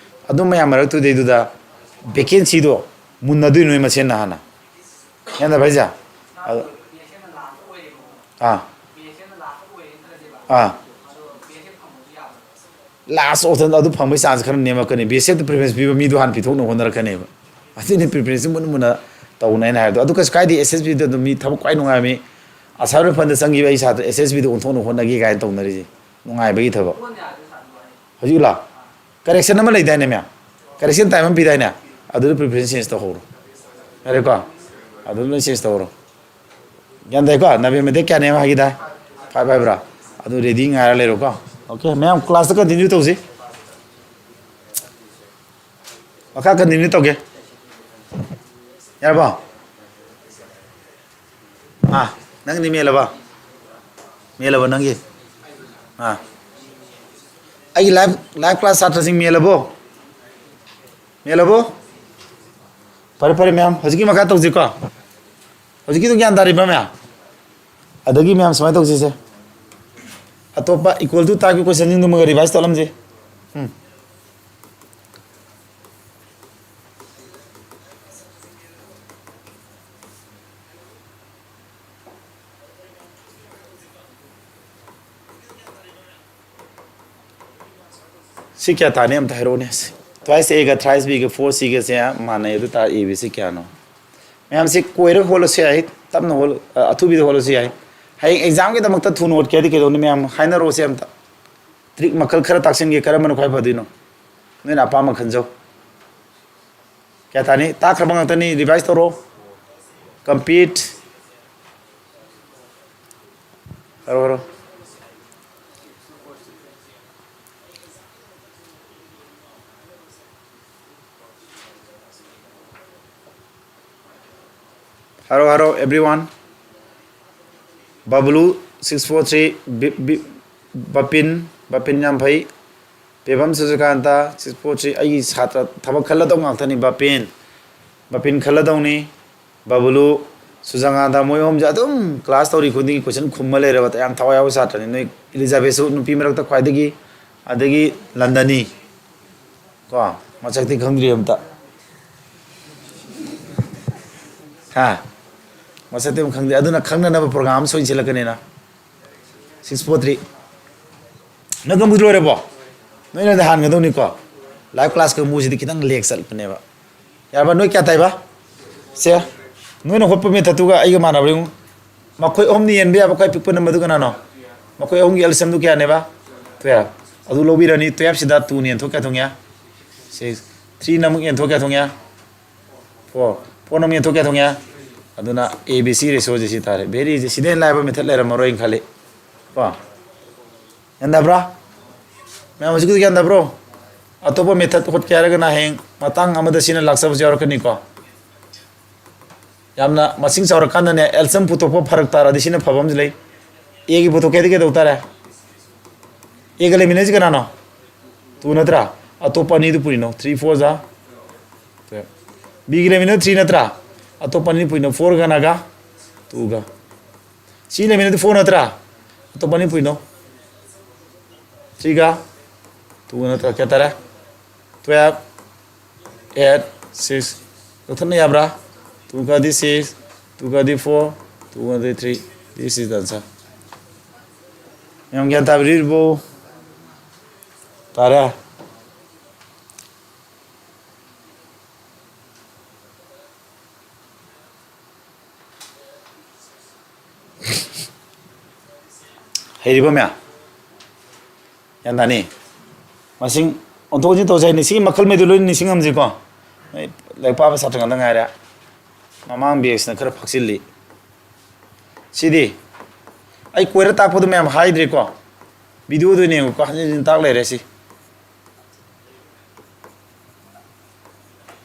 ꯑꯗꯨ ꯃꯌꯥꯝ ꯃꯔꯛꯇꯨꯗꯩꯗꯨꯗ ꯚꯦꯀꯦꯟꯁꯤꯗꯣ ꯃꯨꯟꯅꯗꯣꯏ ꯅꯣꯏ ꯃꯁꯦꯟꯅ ꯍꯥꯟꯅ꯫ ꯒ꯭ꯌꯥꯟ ꯇꯥꯕ꯭ꯔꯥ ꯍꯥꯏꯁꯦ? ꯑꯗꯨ, ꯑꯥ꯫ ꯑꯥ꯫ ꯂꯥꯁ ꯑꯣꯞꯁꯟ ꯑꯗꯨ ꯐꯪꯕꯒꯤ ꯆꯥꯟꯁ ꯈꯔ ꯅꯦꯝꯃꯛꯀꯅꯤ꯫ ꯕꯤ ꯑꯦꯁ ꯑꯦꯐꯇ ꯄ꯭ꯔꯤꯐꯔꯦꯟꯁ ꯄꯤꯕ ꯃꯤꯗꯣ ꯍꯥꯟꯅ ꯄꯤꯊꯣꯛꯅꯕ ꯍꯣꯠꯅꯔꯛꯀꯅꯦꯕ꯫ ꯑꯗꯨꯅꯤ ꯄ꯭ꯔꯤꯐꯔꯦꯟꯁꯁꯤ ꯃꯨꯟꯅ ꯃꯨꯟꯅ ꯇꯧꯅ ꯑꯩꯅ ꯍꯥꯏꯕꯗꯣ꯫ ꯑꯗꯨ ꯀꯩꯁꯨ ꯀꯥꯏꯗꯦ, ꯑꯦꯁ ꯑꯦꯁ ꯕꯤꯗ ꯑꯗꯨꯝ ꯃꯤ ꯊꯕꯛ ꯈ꯭ꯋꯥꯏ ꯅꯨꯡꯉꯥꯏꯕ ꯃꯤ, ꯑꯁꯥꯝ ꯔꯥꯏꯐꯜꯗ ꯆꯪꯈꯤꯕ ꯑꯩ ꯁꯥꯇ꯭ꯔ ꯑꯦꯁ ꯑꯦꯁ ꯕꯤꯗ ꯑꯣꯟꯊꯣꯛꯅꯕ ꯍꯣꯠꯅꯒꯦ ꯀꯥꯏꯅ ꯇꯧꯅꯔꯤꯁꯦ꯫ ꯅꯨꯡꯉꯥꯏꯕꯒꯤ ꯊꯕꯛ꯫ ꯍꯧꯖꯤꯛ ꯂꯥ? ꯀꯔꯦꯛꯁꯟ ꯑꯃ ꯂꯩꯗꯥꯏꯅꯦ ꯃꯌꯥꯝ? ꯀꯔꯦꯛꯁꯟ ꯇꯥꯏꯝ ꯑꯃ ꯄꯤꯗꯥꯏꯅꯦ? ꯑꯗꯨꯗ ꯄ꯭ꯔꯤꯐꯔꯦꯟꯁ ꯆꯦꯟꯖ ꯇꯧꯍꯧꯔꯣ꯫ ꯌꯥꯔꯦꯀꯣ? ꯑꯗꯨ ꯂꯣꯏ ꯆꯦꯟꯖ ꯇꯧꯍꯧꯔꯣ꯫ ꯒ꯭ꯌꯥꯟ ꯇꯥꯏꯀꯣ? ꯅꯕꯦꯝꯕꯔ ꯗꯦꯠ ꯀꯌꯥꯅꯦꯕ ꯍꯥꯏꯒꯦꯗꯥꯏ? ꯐꯥꯏꯚ ꯍꯥꯏꯕ꯭ꯔꯥ? ꯑꯗꯨ ꯔꯦꯗꯤ ꯉꯥꯏꯔ ꯂꯩꯔꯣꯀꯣ꯫ ꯑꯣꯀꯦ, ꯃꯌꯥꯝ ꯀ꯭ꯂꯥꯁꯇ ꯀꯟꯇꯤꯅ꯭ꯌꯨ ꯇꯧꯁꯤ꯫ ꯃꯈꯥ continue ꯇꯧꯒꯦ꯫ ꯌꯥꯔꯕꯣ? ꯑꯥ, ꯅꯪꯗꯤ ꯃꯦꯜꯂꯕ? ꯃꯦꯜꯂꯕ ꯅꯪꯒꯤ? ꯑꯥ꯫ ꯑꯩꯒꯤ live, live class ꯁꯥꯇ꯭ꯔꯁꯤꯡ ꯃꯦꯜꯂꯕꯣ? ꯃꯦꯜꯂꯕꯣ? ꯐꯔꯦ, ꯐꯔꯦ, ꯃꯌꯥꯝ꯫ ꯍꯧꯖꯤꯛꯀꯤ ꯃꯈꯥ ꯇꯧꯁꯤꯀꯣ꯫ ꯍꯧꯖꯤꯛꯀꯤꯗꯣ ꯒ꯭ꯌꯥꯟ ꯇꯥꯔꯤꯕ꯭ꯔꯥ, ꯃꯌꯥꯝ? ꯑꯗꯒꯤ, ꯃꯌꯥꯝ, ꯁꯨꯃꯥꯏꯅ ꯇꯧꯁꯤꯁꯦ꯫ ꯑꯇꯣꯞꯄ equal to type ꯀꯤ question ꯁꯤꯡꯗꯨꯃꯒ revise ꯇꯧꯔꯝꯁꯤ꯫ ꯎꯝ꯫ ꯁꯤ ꯀꯌꯥ ꯇꯥꯅꯤ ꯑꯝꯇ ꯍꯥꯏꯔꯛꯎꯅꯦ꯫ Twice A ꯒ thrice B ꯒ four C ꯒꯁꯦ ꯃꯥꯟꯅꯩ, ꯑꯗꯨ ꯇꯥꯔ A B C ꯀꯌꯥꯅꯣ? ꯃꯌꯥꯝꯁꯤ ꯀꯣꯏꯔꯒ ꯍꯣꯠꯂꯁꯨ ꯌꯥꯏ, ꯇꯞꯅ ꯍꯣꯠ-, ꯑ, ꯑꯊꯨꯕꯤꯗ ꯍꯣꯠꯂꯁꯨ ꯌꯥꯏ꯫ ꯍꯌꯦꯡ exam ꯒꯤꯗꯃꯛꯇ ꯊꯨꯅ ꯍꯣꯠꯀꯦ ꯍꯥꯏꯗꯤ ꯀꯩꯗꯧꯅꯤ? ꯃꯌꯥꯝ ꯍꯥꯏꯅꯔꯛꯑꯣꯁꯦ ꯑꯝꯇ꯫ Trick ꯃꯈꯜ ꯈꯔ ꯇꯥꯛꯁꯤꯟꯒꯦ, ꯀꯔꯝꯕꯅ ꯈ꯭ꯋꯥꯏ ꯐꯗꯣꯏꯅꯣ? ꯅꯣꯏꯅ ꯑꯄꯥꯝꯕ ꯈꯟꯖꯧ꯫ ꯀꯌꯥ ꯇꯥꯅꯤ? ꯇꯥꯛꯈ꯭ꯔꯕ ꯉꯥꯛꯇꯅꯤ, revise ꯇꯧꯔꯣ꯫ Compete꯫ ꯍꯥꯏꯔꯣ, ꯍꯥꯏꯔꯣ꯫ ꯍꯥꯏꯔꯣ, ꯍꯥꯏꯔꯣ, everyone꯫ ꯕꯕꯂꯨ six four three, ꯕꯤ-, ꯕꯤ-, ꯕꯄꯤꯟ, ꯕꯄꯤꯟ ꯌꯥꯝ ꯐꯩ꯫ ꯄꯦꯕꯝ ꯁꯨꯖꯀꯥꯟꯇ six four three, ꯑꯩꯒꯤ ꯁꯥꯇ꯭ꯔ ꯊꯕꯛ ꯈꯜꯂꯗꯧ ꯉꯥꯛꯇꯅꯤ꯫ ꯕꯄꯤꯟ, ꯕꯄꯤꯟ ꯈꯜꯂꯗꯧꯅꯤ꯫ ꯕꯕꯂꯨ, ꯁꯨꯖꯀꯥꯟꯇ, ꯃꯣꯏ ꯑꯍꯨꯝꯁꯦ ꯑꯗꯨꯝ class ꯇꯧꯔꯤ ꯈꯨꯗꯤꯡꯒꯤ question ꯈꯨꯝꯃ ꯂꯩꯔꯕ ꯌꯥꯝ ꯊꯋꯥꯏ ꯌꯥꯎꯕ ꯁꯥꯇ꯭ꯔꯅꯤ꯫ ꯅꯣꯏ ꯏꯂꯤꯖꯥꯕꯦꯊꯁꯨ ꯅꯨꯄꯤ ꯃꯔꯛꯇ ꯈ꯭ꯋꯥꯏꯗꯒꯤ, ꯑꯗꯒꯤ ꯂꯟꯗꯅꯤ꯫ ꯀꯣ, ꯃꯁꯛꯇꯤ ꯈꯪꯗ꯭ꯔꯤ ꯑꯝꯇ꯫ ꯍꯥ? ꯃꯁꯛꯇꯤ ꯑꯃꯨꯛ ꯈꯪꯗꯦ꯫ ꯑꯗꯨꯅ ꯈꯪꯅꯅꯕ program ꯑꯃ ꯁꯣꯏꯅ ꯁꯤꯜꯂꯛꯀꯅꯤꯅ꯫ Six four three꯫ ꯅꯪ ꯀꯥꯡꯕꯨꯗꯤ ꯂꯣꯏꯔꯕꯣ? ꯅꯣꯏꯅꯗꯤ ꯍꯥꯟꯒꯗꯧꯅꯤꯀꯣ꯫ Live class ꯀꯥꯡꯕꯨꯁꯤꯗꯤ ꯈꯤꯇꯪ lag ꯆꯠꯄꯅꯦꯕ꯫ ꯌꯥꯔꯕ? ꯅꯣꯏ ꯀꯌꯥ ꯇꯥꯏꯕ? ꯁꯦ, ꯅꯣꯏꯅ ꯍꯣꯠꯄ method ꯇꯨꯒ ꯑꯩꯒ ꯃꯥꯟꯅꯕ꯭ꯔꯥ ꯌꯦꯡꯉꯨ꯫ ꯃꯈꯣꯏ ꯑꯍꯨꯝꯅ ꯌꯦꯟꯕ ꯌꯥꯕ ꯈ꯭ꯋꯥꯏ ꯄꯤꯛꯄ number ꯗꯨ ꯀꯅꯥꯅꯣ? ꯃꯈꯣꯏ ꯑꯍꯨꯝꯒꯤ L C M ꯗꯨ ꯀꯌꯥꯅꯦꯕ? Twelve꯫ ꯑꯗꯨ ꯂꯧꯕꯤꯔꯅꯤ꯫ Twelve ꯁꯤꯗ two ꯅ ꯌꯦꯟꯊꯣꯛ ꯀꯌꯥ ꯊꯨꯡꯉꯦ? Six꯫ Three ꯅ ꯑꯃꯨꯛ ꯌꯦꯟꯊꯣꯛ ꯀꯌꯥ ꯊꯨꯡꯉꯦ? Four꯫ Four ꯅ ꯑꯃꯨꯛ ꯌꯦꯟꯊꯣꯛ ꯀꯌꯥ ꯊꯨꯡꯉꯦ? ꯑꯗꯨꯅ A B C ratio ꯁꯦ ꯁꯤ ꯇꯥꯔꯦ꯫ Very easy꯫ ꯁꯤꯗꯩ ꯍꯦꯟꯅ ꯂꯥꯏꯕ method ꯂꯩꯔꯝꯃꯔꯣꯏꯅ ꯈꯜꯂꯤ꯫ ꯀꯣ? ꯒ꯭ꯌꯥꯟ ꯇꯥꯕ꯭ꯔꯥ? ꯃꯌꯥꯝ ꯍꯧꯖꯤꯛꯀꯤꯗꯨ ꯒ꯭ꯌꯥꯟ ꯇꯥꯕ꯭ꯔꯣ? ꯑꯇꯣꯞꯄ method ꯍꯣꯠꯀꯦ ꯍꯥꯏꯔꯒꯅ ꯍꯌꯦꯡ ꯃꯇꯥꯡ ꯑꯃꯗ ꯁꯤꯅ ꯂꯥꯛꯆꯕꯁꯨ ꯌꯥꯎꯔꯛꯀꯅꯤꯀꯣ꯫ ꯌꯥꯝꯅ ꯃꯁꯤꯡ ꯆꯥꯎꯔꯀꯥꯟꯗꯅꯦ, ꯑꯦꯜꯁꯝ ꯄꯨꯊꯣꯛꯄ ꯐꯔꯛ ꯇꯥꯔꯗꯤ ꯁꯤꯅ ꯐꯕ ꯑꯃꯁꯨ ꯂꯩ꯫ ꯑꯦꯒꯤ ꯄꯨꯊꯣꯛꯀꯦꯗꯤ ꯀꯩꯗꯧ ꯇꯥꯔꯦ? ꯑꯦꯒ ꯂꯩꯃꯤꯟꯅꯩꯁꯤ ꯀꯅꯥꯅꯣ? ꯇꯨ ꯅꯠꯇ꯭ꯔꯥ? ꯑꯇꯣꯞꯄ ꯑꯅꯤꯗꯨ ꯄꯨꯔꯤꯅꯣ? ꯊ꯭ꯔꯤ ꯐꯣꯔ ꯖꯥ ꯇꯨꯌꯦꯜꯞ꯫ ꯕꯤꯒꯤ ꯂꯩꯃꯤꯟꯅ ꯊ꯭ꯔꯤ ꯅꯠꯇ꯭ꯔꯥ? ꯑꯇꯣꯞꯄ ꯑꯅꯤ ꯄꯨꯔꯤꯅꯣ? ꯐꯣꯔꯒ ꯀꯅꯥꯒ? ꯇꯨꯒ꯫ ꯁꯤ ꯂꯩꯃꯤꯟꯅꯗꯤ ꯐꯣꯔ ꯅꯠꯇ꯭ꯔꯥ? ꯑꯇꯣꯞꯄ ꯑꯅꯤ ꯄꯨꯔꯤꯅꯣ? ꯊ꯭ꯔꯤꯒ ꯇꯨꯒ ꯅꯠꯇ꯭ꯔꯥ? ꯀꯌꯥ ꯇꯥꯔꯦ? Twelve, eight, six. ꯀꯛꯊꯠꯅ ꯌꯥꯕ꯭ꯔꯥ? ꯇꯨꯒꯗꯤ ꯁꯤꯛꯁ, ꯇꯨꯒꯗꯤ ꯐꯣꯔ, ꯇꯨꯒꯗꯤ three. This is the answer. ꯃꯌꯥꯝ ꯒ꯭ꯌꯥꯟ ꯇꯥꯕꯤꯔꯤꯕꯣ? ꯇꯥꯔꯦ? ꯍꯩꯔꯤꯕ ꯃꯌꯥꯝ? ꯒ꯭ꯌꯥꯟ ꯇꯥꯅꯤ? ꯃꯁꯤꯡ ꯑꯣꯟꯊꯣꯛ ꯑꯣꯟꯁꯤꯟ ꯇꯧꯁꯦ ꯍꯥꯏꯅꯤ꯫ ꯁꯤꯒꯤ ꯃꯈꯜꯉꯩꯗꯨ ꯂꯣꯏ ꯅꯤꯡꯁꯤꯡꯉꯝꯁꯤꯀꯣ꯫ ꯅꯣꯏ ꯂꯥꯏꯔꯤꯛ ꯄꯥꯕ ꯁꯥꯇ꯭ꯔ ꯉꯥꯛꯇ ꯉꯥꯏꯔꯦ꯫ ꯃꯃꯥꯡ batchꯅ ꯈꯔ ꯐꯛꯆꯤꯜꯂꯤ꯫ ꯁꯤꯗꯤ ꯑꯩ ꯀꯣꯏꯔ ꯇꯥꯛꯄꯗꯨ ꯃꯌꯥꯝ ꯍꯥꯏꯗ꯭ꯔꯦꯀꯣ꯫ Videoꯗꯨ ꯌꯦꯡꯉꯨꯀꯣ, ꯍꯟꯖꯤꯟ ꯍꯟꯖꯤꯟ ꯇꯥꯛ ꯂꯩꯔꯦ ꯁꯤ꯫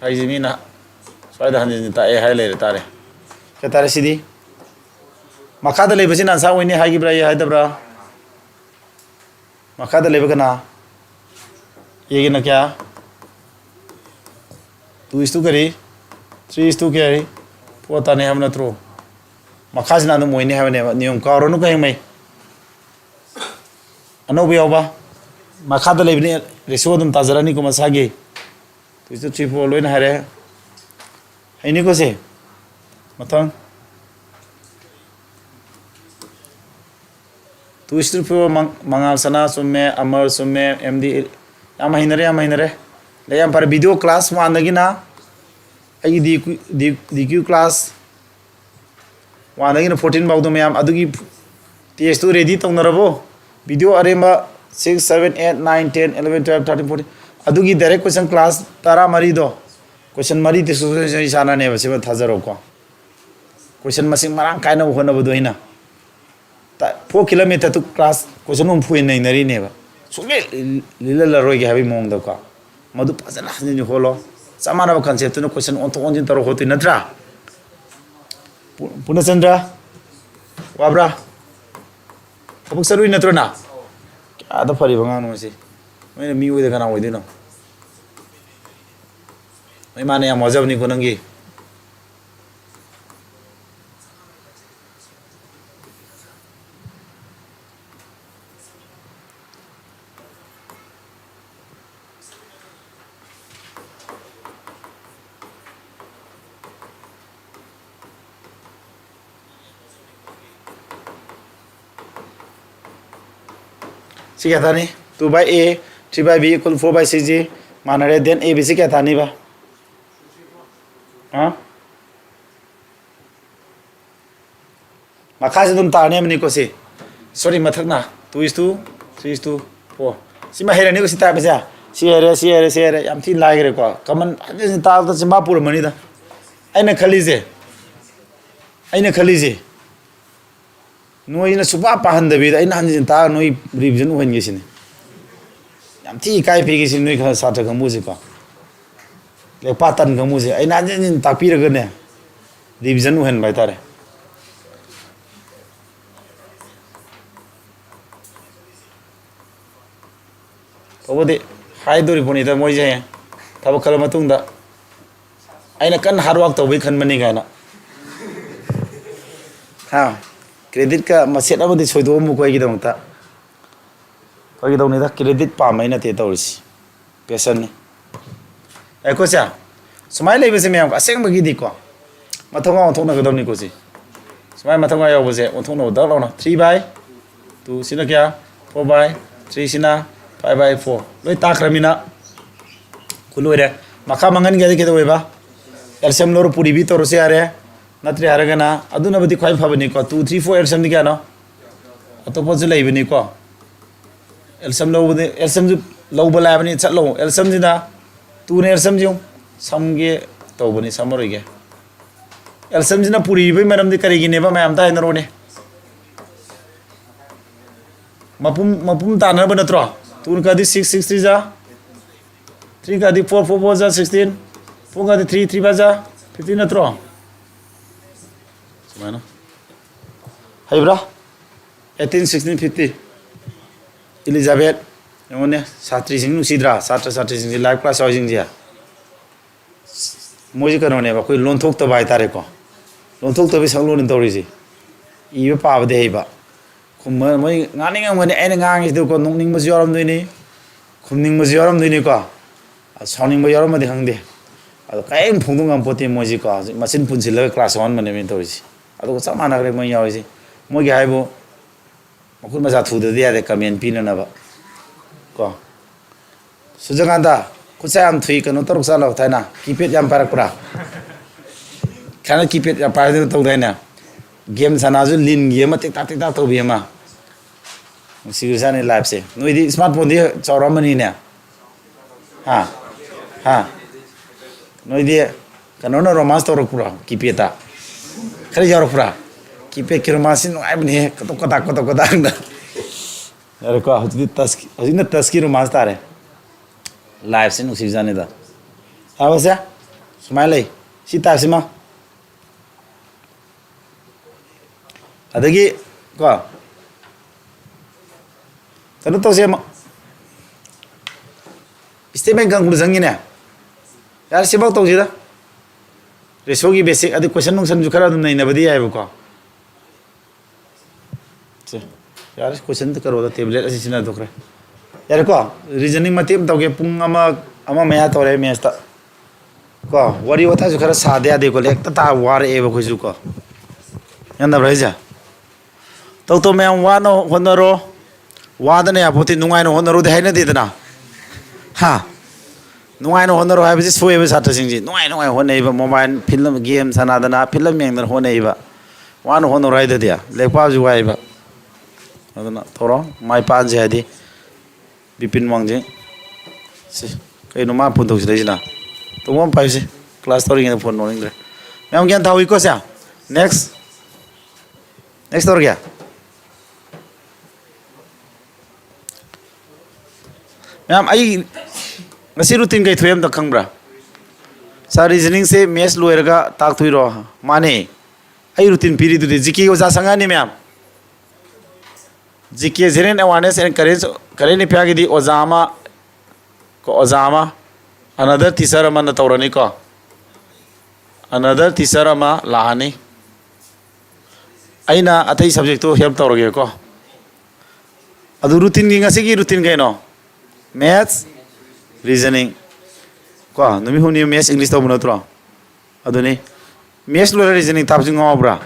ꯑꯩꯁꯦ ꯃꯤꯅ ꯁ꯭ꯋꯥꯏꯗ ꯍꯟꯖꯤꯟ ꯍꯟꯖꯤꯟ ꯇꯥꯛꯑꯦ ꯍꯥꯏ ꯂꯩꯔꯦ ꯇꯥꯔꯦ꯫ ꯀꯩ ꯇꯥꯔꯦ ꯁꯤꯗꯤ? ꯃꯈꯥꯗ ꯂꯩꯕꯁꯤꯅ answer ꯑꯣꯏꯅꯤ ꯍꯥꯏꯈꯤꯕ꯭ꯔꯥ ꯑꯩ ꯍꯥꯏꯗꯕ꯭ꯔꯥ? ꯃꯈꯥꯗ ꯂꯩꯕ ꯀꯅꯥ? Aꯒꯤꯅ ꯀꯌꯥ? Two is to ꯀꯔꯤ? Three is to ꯀꯌꯥ? Four ꯇꯥꯅꯤ ꯍꯥꯏꯕ ꯅꯠꯇ꯭ꯔꯣ? ꯃꯈꯥꯁꯤꯅ ꯑꯗꯨꯝ ꯑꯣꯏꯅꯤ ꯍꯥꯏꯕꯅꯦꯕ꯫ ꯅꯤꯌꯣꯝ ꯀꯥꯎꯔꯅꯨ ꯍꯌꯦꯡꯃꯩ꯫ ꯑꯅꯧꯕ ꯌꯥꯎꯕ? ꯃꯈꯥꯗ ꯂꯩꯕꯅꯤ, ratio ꯑꯗꯨꯝ ꯇꯥꯖꯔꯅꯤꯀꯣ ꯃꯁꯥꯒꯤ꯫ Two is to three, four ꯂꯣꯏꯅ ꯍꯥꯏꯔꯦ꯫ ꯍꯩꯅꯤꯀꯣ ꯁꯦ? ꯃꯊꯪ꯫ Two is to three, four, ꯃꯉꯥꯜ ꯁꯅꯥ ꯆꯨꯝꯃꯦ, ꯑꯃꯔ ꯆꯨꯝꯃꯦ, ꯑꯦꯝ ꯗꯤ ꯌꯥꯝ ꯍꯩꯅꯔꯦ, ꯌꯥꯝ ꯍꯩꯅꯔꯦ꯫ ꯂꯩ, ꯌꯥꯝ ꯐꯔꯦ꯫ Video class oneꯗꯒꯤꯅ ꯑꯩꯒꯤ ꯗꯤ ꯀ꯭ꯌꯨ, ꯗꯤ, ꯗꯤ ꯀ꯭ꯌꯨ class oneꯗꯒꯤꯅ fourteen ꯐꯥꯎꯗ ꯃꯌꯥꯝ ꯑꯗꯨꯒꯤ testꯇꯨ ready ꯇꯧꯅꯔꯕꯣ? Video ꯑꯔꯦꯝꯕ six, seven, eight, nine, ten, eleven, twelve, thirteen, fourteen ꯑꯗꯨꯒꯤ direct question class ꯇꯔꯥꯃꯔꯤꯗꯣ, question ꯃꯔꯤ discussion ꯏꯁꯥꯅꯅꯦꯕ, ꯁꯤꯃ ꯊꯥꯖꯔꯣꯀꯣ꯫ Question ꯃꯁꯤꯡ ꯃꯔꯥꯡ ꯀꯥꯏꯅꯕ ꯍꯣꯠꯅꯕꯗꯣ ꯑꯩꯅ꯫ ꯇ-, four kilometre to class question ꯍꯨꯝꯐꯨ ꯍꯦꯟꯅ ꯅꯩꯅꯔꯤꯅꯦꯕ꯫ ꯁꯨꯡꯂꯦ ꯂꯤ-, ꯂꯤꯜꯍꯜꯂꯔꯣꯏꯒꯦ ꯍꯥꯏꯕꯒꯤ ꯃꯑꯣꯡꯗꯀꯣ꯫ ꯃꯗꯨ ꯐꯖꯅ ꯍꯟꯖꯤꯟ ꯍꯣꯜꯂꯣ꯫ ꯆꯞ ꯃꯥꯟꯅꯕ concept ꯇꯨꯅ question ꯑꯣꯟꯊꯣꯛ ꯑꯣꯟꯁꯤꯟ ꯇꯧꯔ ꯈꯣꯠꯇꯣꯏ ꯅꯠꯇ꯭ꯔꯥ? ꯄꯨ-, ꯄꯨꯔꯅꯆꯟꯗ꯭ꯔ, ꯋꯥꯕ꯭ꯔꯥ? ꯊꯕꯛ ꯆꯠꯂꯨꯏ ꯅꯠꯇ꯭ꯔꯣ ꯅꯪ? ꯀꯌꯥꯗ ꯐꯔꯤꯕ ꯑꯉꯥꯡꯅꯣ ꯁꯤ? ꯅꯣꯏꯅ ꯃꯤ ꯑꯣꯏꯗ ꯀꯅꯥ ꯑꯣꯏꯗꯣꯏꯅꯣ? ꯅꯣꯏ ꯃꯥꯅ ꯌꯥꯝ ꯋꯥꯖꯕꯅꯤꯀꯣ ꯅꯪꯒꯤ꯫ ꯁꯤ ꯀꯌꯥ ꯇꯥꯅꯤ? Two by A, three by B equal four by C G ꯃꯥꯟꯅꯔꯦ꯫ Then A B C ꯀꯌꯥ ꯇꯥꯅꯤꯕ? ꯍꯥ? ꯃꯈꯥꯁꯤ ꯑꯗꯨꯝ ꯇꯥꯔꯅꯤ ꯍꯥꯏꯕꯅꯤꯀꯣ ꯁꯤ꯫ Sorry, ꯃꯊꯛꯅ two is to three is to four꯫ ꯁꯤꯃ ꯍꯩꯔꯅꯤꯀꯣ ꯁꯤ type ꯁꯦ꯫ ꯁꯤ ꯍꯩꯔꯦ, ꯁꯤ ꯍꯩꯔꯦ, ꯁꯤ ꯍꯩꯔꯦ꯫ ꯌꯥꯝ ꯊꯤ ꯂꯥꯏꯈ꯭ꯔꯦꯀꯣ꯫ Common ꯍꯟꯖꯤꯟ ꯍꯟꯖꯤꯟ ꯇꯥꯕꯗ ꯆꯤꯟꯐꯥ ꯄꯨꯔꯝꯃꯅꯤꯗ꯫ ꯑꯩꯅ ꯈꯜꯂꯤꯁꯦ, ꯑꯩꯅ ꯈꯜꯂꯤꯁꯦ, ꯅꯣꯏꯅ ꯁꯨꯡꯄꯥ ꯄꯥꯍꯟꯗꯕꯤꯗ ꯑꯩꯅ ꯍꯟꯖꯤꯟ ꯍꯟꯖꯤꯟ ꯇꯥꯛꯑꯒ ꯅꯣꯏ revision ꯑꯣꯏꯍꯟꯒꯦ ꯁꯤꯅꯤ꯫ ꯌꯥꯝ ꯊꯤ ꯏꯀꯥꯏ ꯄꯤꯒꯦ ꯁꯤꯅꯤ ꯅꯣꯏ ꯈꯔ ꯁꯥꯇ꯭ꯔ ꯀꯥꯡꯕꯨꯁꯦꯀꯣ꯫ ꯂꯥꯏꯔꯤꯛ ꯄꯥ ꯇꯟ ꯀꯥꯡꯕꯨꯁꯦ ꯑꯩꯅ ꯍꯟꯖꯤꯟ ꯍꯟꯖꯤꯟ ꯇꯥꯛꯄꯤꯔꯒꯅꯦ, revision ꯑꯣꯏꯍꯟꯕ ꯍꯥꯏꯇꯥꯔꯦ꯫ ꯇꯧꯕꯗꯤ ꯍꯥꯏꯗꯣꯔꯤꯕꯅꯤꯗ ꯃꯣꯏꯁꯦ ꯍꯌꯦꯡ ꯊꯕꯛ ꯈꯜꯂ ꯃꯇꯨꯡꯗ ꯑꯩꯅ ꯀꯟꯅ hard work ꯇꯧꯕꯩ ꯈꯟꯕꯅꯤ ꯀꯥꯏꯅ꯫ ꯍꯥ? Creditꯀ ꯃꯆꯦꯠ ꯑꯃꯗꯤ ꯁꯣꯏꯗꯣꯛꯑꯝꯃꯨꯀꯣ ꯑꯩꯒꯤꯗꯃꯛꯇ꯫ ꯐꯥꯒꯤ ꯇꯧꯅꯤꯗ, credit ꯄꯥꯝꯕꯩ ꯅꯠꯇꯦ ꯇꯧꯔꯤꯁꯤ꯫ Passionꯅꯤ꯫ ꯑꯩꯈꯣꯏꯁꯦ ꯁꯨꯃꯥꯏꯅ ꯂꯩꯕꯁꯦ ꯃꯌꯥꯝ ꯑꯁꯦꯡꯕꯒꯤꯗꯤꯀꯣ, ꯃꯊꯧꯅꯥ ꯑꯣꯟꯊꯣꯛꯅꯒꯗꯕꯅꯤꯀꯣ ꯁꯤ꯫ ꯁꯨꯃꯥꯏꯅ ꯃꯊꯧꯅꯥ ꯌꯥꯎꯕꯁꯦ ꯑꯣꯟꯊꯣꯛꯅꯕ ꯗꯛ ꯂꯥꯎꯅ꯫ Three by two ꯁꯤꯅ ꯀꯌꯥ? Four by three ꯁꯤꯅ five by four꯫ ꯂꯣꯏ ꯇꯥꯈ꯭ꯔꯃꯤꯅ ꯈꯨ ꯂꯣꯏꯔꯦ꯫ ꯃꯈꯥ ꯃꯥꯡꯍꯟꯒꯦ ꯍꯥꯏꯗꯤ ꯀꯩꯗꯧꯋꯦꯕ? LCM ꯂꯧꯔ ꯄꯨꯔꯤꯕꯤ ꯇꯧꯔꯁꯨ ꯌꯥꯔꯦ꯫ ꯅꯠꯇ꯭ꯔꯦ ꯍꯥꯏꯔꯒꯅ ꯑꯗꯨꯅꯕꯨꯗꯤ ꯈ꯭ꯋꯥꯏ ꯐꯕꯅꯤꯀꯣ꯫ Two, three, four LCMꯗꯤ ꯀꯌꯥꯅꯣ? ꯑꯇꯣꯞꯄꯁꯨ ꯂꯩꯕꯅꯤꯀꯣ꯫ LCM ꯂꯧꯕꯗꯤ, LCMꯁꯨ ꯂꯧꯕ ꯂꯥꯏꯕꯅꯤ, ꯆꯠꯂꯣ꯫ LCMꯁꯤꯅ two ꯅ LCMꯁꯤ ꯌꯦꯡꯉꯨ꯫ ꯁꯝꯒꯦ ꯇꯧꯕꯅꯤ, ꯁꯝꯃꯔꯣꯏꯒꯦ꯫ LCMꯁꯤꯅ ꯄꯨꯔꯤꯕꯩ ꯃꯔꯝꯗꯤ ꯀꯔꯤꯒꯤꯅꯦꯕ? ꯃꯌꯥꯝ ꯑꯝꯇ ꯍꯥꯏꯅꯔꯣꯅꯦ꯫ ꯃꯄꯨꯝ, ꯃꯄꯨꯝ ꯇꯥꯅꯅꯕ ꯅꯠꯇ꯭ꯔꯣ? Two ꯅ ꯀꯗꯤ six, six three ꯖꯥ Three ꯀꯥꯗꯤ four, four four ꯖꯥ sixteen, four ꯀꯥꯗꯤ three, three five ꯖꯥ fifteen ꯅꯠꯇ꯭ꯔꯣ? ꯁꯨꯃꯥꯏꯅ꯫ ꯍꯩꯕ꯭ꯔꯥ? Eighteen, sixteen, fifty꯫ ꯏꯂꯤꯖꯥꯕꯦꯠ, ꯌꯦꯡꯉꯨꯅꯦ, ꯁꯥꯇ꯭ꯔꯤꯁꯤꯡ ꯅꯨꯡꯁꯤꯗ꯭ꯔꯥ? ꯁꯥꯇ꯭ꯔ ꯁꯥꯇ꯭ꯔꯤꯁꯤꯡꯁꯦ, live class ꯌꯥꯎꯔꯤꯁꯤꯡꯁꯦ꯫ ꯃꯣꯏꯁꯦ ꯀꯩꯅꯣꯅꯦꯕ, ꯑꯩꯈꯣꯏ ꯂꯣꯟꯊꯣꯛꯇꯕ ꯍꯥꯏꯇꯥꯔꯦꯀꯣ꯫ ꯂꯣꯟꯊꯣꯛꯇꯕꯒꯤ ꯁꯛꯂꯣꯟꯅꯤ ꯇꯧꯔꯤꯁꯦ꯫ ꯏꯕ ꯄꯥꯕꯗꯤ ꯍꯩꯕ꯫ ꯈꯨꯝꯕ ꯃꯣꯏ ꯉꯥꯡꯅꯤꯡꯉꯝꯒꯅꯤ, ꯑꯩꯅ ꯉꯥꯡꯉꯤꯁꯤꯗꯀꯣ, ꯅꯣꯛꯅꯤꯡꯕꯁꯨ ꯌꯥꯎꯔꯝꯗꯣꯏꯅꯤ, ꯈꯨꯝꯅꯤꯡꯕꯁꯨ ꯌꯥꯎꯔꯝꯗꯣꯏꯅꯤꯀꯣ꯫ ꯑꯗꯣ ꯁꯥꯎꯅꯤꯡꯕ ꯌꯥꯎꯔꯝꯃꯗꯤ ꯈꯪꯗꯦ꯫ ꯑꯗꯣ ꯀꯔꯤꯝ ꯐꯣꯡꯗꯣꯛ ꯉꯝꯄꯣꯠꯇꯦ ꯃꯣꯏꯁꯤꯀꯣ꯫ ꯍꯧꯖꯤꯛ ꯃꯆꯤꯟ ꯄꯨꯟꯁꯤꯜꯂꯒ class ꯌꯥꯎꯍꯟꯕꯅꯦꯕ ꯑꯩꯅ ꯇꯧꯔꯤꯁꯦ꯫ ꯑꯗꯨꯒ ꯆꯞ ꯃꯥꯟꯅꯈ꯭ꯔꯦ ꯃꯣꯏ ꯌꯥꯎꯔꯤꯁꯦ꯫ ꯃꯣꯏꯒꯤ ꯍꯥꯏꯕꯨ ꯃꯈꯨꯠ ꯃꯁꯥ ꯊꯨꯗ꯭ꯔꯗꯤ ꯌꯥꯗꯦ comment ꯄꯤꯅꯅꯕ꯫ ꯀꯣ꯫ ꯁꯨꯔꯖꯀꯥꯟꯇ, ꯈꯨꯠꯁꯥ ꯌꯥꯝ ꯊꯨꯏ, ꯀꯩꯅꯣ ꯇꯧꯔꯛ ꯆꯥꯠꯂꯣ ꯊꯥꯏꯅ? Keypad ꯌꯥꯝ ꯄꯥꯏꯔꯛꯄ꯭ꯔꯥ? ꯊꯥꯏꯅ keypad ꯌꯥꯝ ꯄꯥꯏꯗꯅ ꯇꯧꯗꯥꯏꯅꯦ? Game ꯁꯥꯟꯅꯔꯁꯨ ꯂꯤꯟꯒꯤ ꯑꯃ ꯇꯤꯛ ꯇꯥꯛ ꯇꯤꯛ ꯇꯥꯛ ꯇꯧꯕꯤ ꯑꯃ꯫ ꯅꯨꯡꯁꯤꯈ꯭ꯔꯖꯥꯠꯅꯤ lifeꯁꯦ꯫ ꯅꯣꯏꯗꯤ smartphoneꯗꯤ ꯆꯥꯎꯔꯝꯃꯅꯤꯅꯦ? ꯍꯥ? ꯍꯥ? ꯅꯣꯏꯗꯤ ꯀꯩꯅꯣꯅ romance ꯇꯧꯔꯛꯄ꯭ꯔꯣ? Keypadꯇ? ꯈꯔ ꯌꯥꯎꯔꯛꯄ꯭ꯔꯥ? Keypadꯀꯤ romanceꯁꯤ ꯅꯨꯡꯉꯥꯏꯕꯅꯦꯍꯦ꯫ ꯀꯇꯣꯛ ꯀꯇꯥꯛ, ꯀꯇꯣꯛ ꯀꯇꯥꯛꯅ꯫ ꯌꯥꯔꯦꯀꯣ? ꯍꯧꯖꯤꯛꯇꯤ touch, ꯍꯧꯖꯤꯛꯅ touchꯀꯤ romance ꯇꯥꯔꯦ꯫ Lifeꯁꯤ ꯅꯨꯡꯁꯤꯕꯖꯥꯠꯅꯤꯗ꯫ ꯊꯥꯕꯁꯦ? ꯁꯨꯃꯥꯏꯅ ꯂꯩ꯫ ꯁꯤ typeꯁꯤꯃ꯫ ꯑꯗꯒꯤ ꯀꯣ, ꯀꯩꯅꯣ ꯇꯧꯁꯦ ꯑꯃ, statement conclusionꯒꯤꯅꯦ꯫ ꯌꯥꯔꯦ, ꯁꯤꯐꯥꯎ ꯇꯧꯁꯤꯗ꯫ Ratioꯒꯤ basic, ꯑꯗꯨ question ꯅꯨꯡꯁꯟꯁꯨ ꯈꯔ ꯑꯗꯨꯝ ꯅꯩꯅꯕꯗꯤ ꯌꯥꯏꯕꯀꯣ꯫ ꯁꯦ, ꯌꯥꯔꯦ, question ꯀꯩꯅꯣꯗ tablet ꯑꯁꯤ ꯁꯤꯖꯤꯟꯅꯊꯣꯛꯈ꯭ꯔꯦ꯫ ꯌꯥꯔꯦꯀꯣ, reasoning ꯃꯇꯦꯛ ꯑꯃ ꯇꯧꯒꯦ, ꯄꯨꯡ ꯑꯃ, ꯑꯃ ꯃꯌꯥ ꯇꯧꯔꯦ mathsꯇ꯫ ꯀꯣ, ꯋꯥꯔꯤ ꯋꯥꯇꯥꯏꯁꯨ ꯈꯔ ꯁꯥꯗ ꯌꯥꯗꯦꯀꯣ, ꯍꯦꯛꯇ ꯇꯥ ꯋꯥꯔꯛꯑꯦꯕ ꯑꯩꯈꯣꯏꯁꯨ ꯀꯣ꯫ ꯌꯥꯅꯕ꯭ꯔꯥ ꯍꯥꯏꯁꯦ? ꯇꯧ ꯇꯧ ꯃꯌꯥꯝ, ꯋꯥꯅ ꯍꯣꯠꯅꯔꯣ, ꯋꯥꯗꯅ ꯌꯥꯄꯣꯠꯇꯦ, ꯅꯨꯡꯉꯥꯏꯅ ꯍꯣꯠꯅꯔꯣꯗꯤ ꯍꯥꯏꯅꯗꯦꯗꯅ꯫ ꯍꯥ? ꯅꯨꯡꯉꯥꯏꯅ ꯍꯣꯠꯅꯔꯣ ꯍꯥꯏꯕꯁꯤ ꯁꯣꯏꯑꯦꯕ ꯁꯥꯇ꯭ꯔꯁꯤꯡꯁꯤ꯫ ꯅꯨꯡꯉꯥꯏ ꯅꯨꯡꯉꯥꯏ ꯍꯣꯠꯅꯩꯕ, mobile, film, game ꯁꯥꯟꯅꯗꯅ, film ꯌꯦꯡꯗꯅ ꯍꯣꯠꯅꯩꯕ꯫ ꯋꯥꯅ ꯍꯣꯠꯅꯔꯣ ꯍꯥꯏꯗꯗꯤ, ꯂꯥꯏꯔꯤꯛ ꯄꯥꯕꯁꯨ ꯋꯥꯏꯕ꯫ ꯑꯗꯨꯅ ꯊꯧꯔꯣ, ꯃꯥꯏ ꯄꯥꯛꯍꯟꯁꯦ ꯍꯥꯏꯗꯤ, ꯕꯤꯄꯤꯟ ꯋꯥꯡꯖꯤꯡ꯫ ꯁꯤ, ꯀꯩꯅꯣ ꯃꯥ phone ꯇꯧꯁꯤꯜꯂꯛꯏꯁꯤꯅ? ꯇꯧꯕ ꯑꯃ ꯄꯥꯏꯌꯨꯁꯦ꯫ Class ꯇꯧꯔꯤꯉꯩꯗ phone ꯂꯧꯅꯤꯡꯗ꯭ꯔꯦ꯫ ꯃꯌꯥꯝ ꯒ꯭ꯌꯥꯟ ꯇꯥꯍꯧꯏꯀꯣ ꯁꯦ? Next꯫ Next ꯇꯧꯔꯒꯦ꯫ ꯃꯌꯥꯝ ꯑꯩ ꯉꯁꯤ ꯔꯨꯇꯤꯟ ꯀꯩ ꯊꯣꯛꯑꯦ ꯑꯝꯇ ꯈꯪꯕ꯭ꯔꯥ? ꯁꯥꯔ, ꯔꯤꯖꯅꯤꯡꯁꯦ ꯃꯦꯠꯁ ꯂꯣꯏꯔꯒ ꯇꯥꯛꯇꯣꯏꯔꯣ? ꯃꯥꯅꯦ, ꯑꯩ ꯔꯨꯇꯤꯟ ꯄꯤꯔꯤꯗꯨꯗꯤ꯫ ꯖꯤ ꯀꯦꯒꯤ ꯑꯣꯖꯥ ꯁꯪꯉꯛꯑꯅꯤ ꯃꯌꯥꯝ꯫ G K, General Awareness and Current, Current Affairꯒꯤꯗꯤ ꯑꯣꯖꯥ ꯑꯃ, ꯀꯣ, ꯑꯣꯖꯥ ꯑꯃ, another teacher ꯑꯃꯅ ꯇꯧꯔꯅꯤꯀꯣ꯫ Another teacher ꯑꯃ ꯂꯥꯛꯑꯅꯤ꯫ ꯑꯩꯅ ꯑꯇꯩ subjectꯇꯨ help ꯇꯧꯔꯒꯦꯀꯣ꯫ ꯑꯗꯨ ꯔꯨꯇꯤꯟꯒꯤ, ꯉꯁꯤꯒꯤ ꯔꯨꯇꯤꯟ ꯀꯩꯅꯣ? Maths, reasoning꯫ ꯀꯣ, ꯅꯨꯃꯤꯠ ꯍꯨꯝꯅꯤ Maths, English ꯇꯧꯕ ꯅꯠꯇ꯭ꯔꯣ? ꯑꯗꯨꯅꯤ꯫ Maths ꯂꯣꯏꯔ reasoning ꯇꯥꯛꯄꯁꯤ ꯉꯥꯎꯕ꯭ꯔꯥ?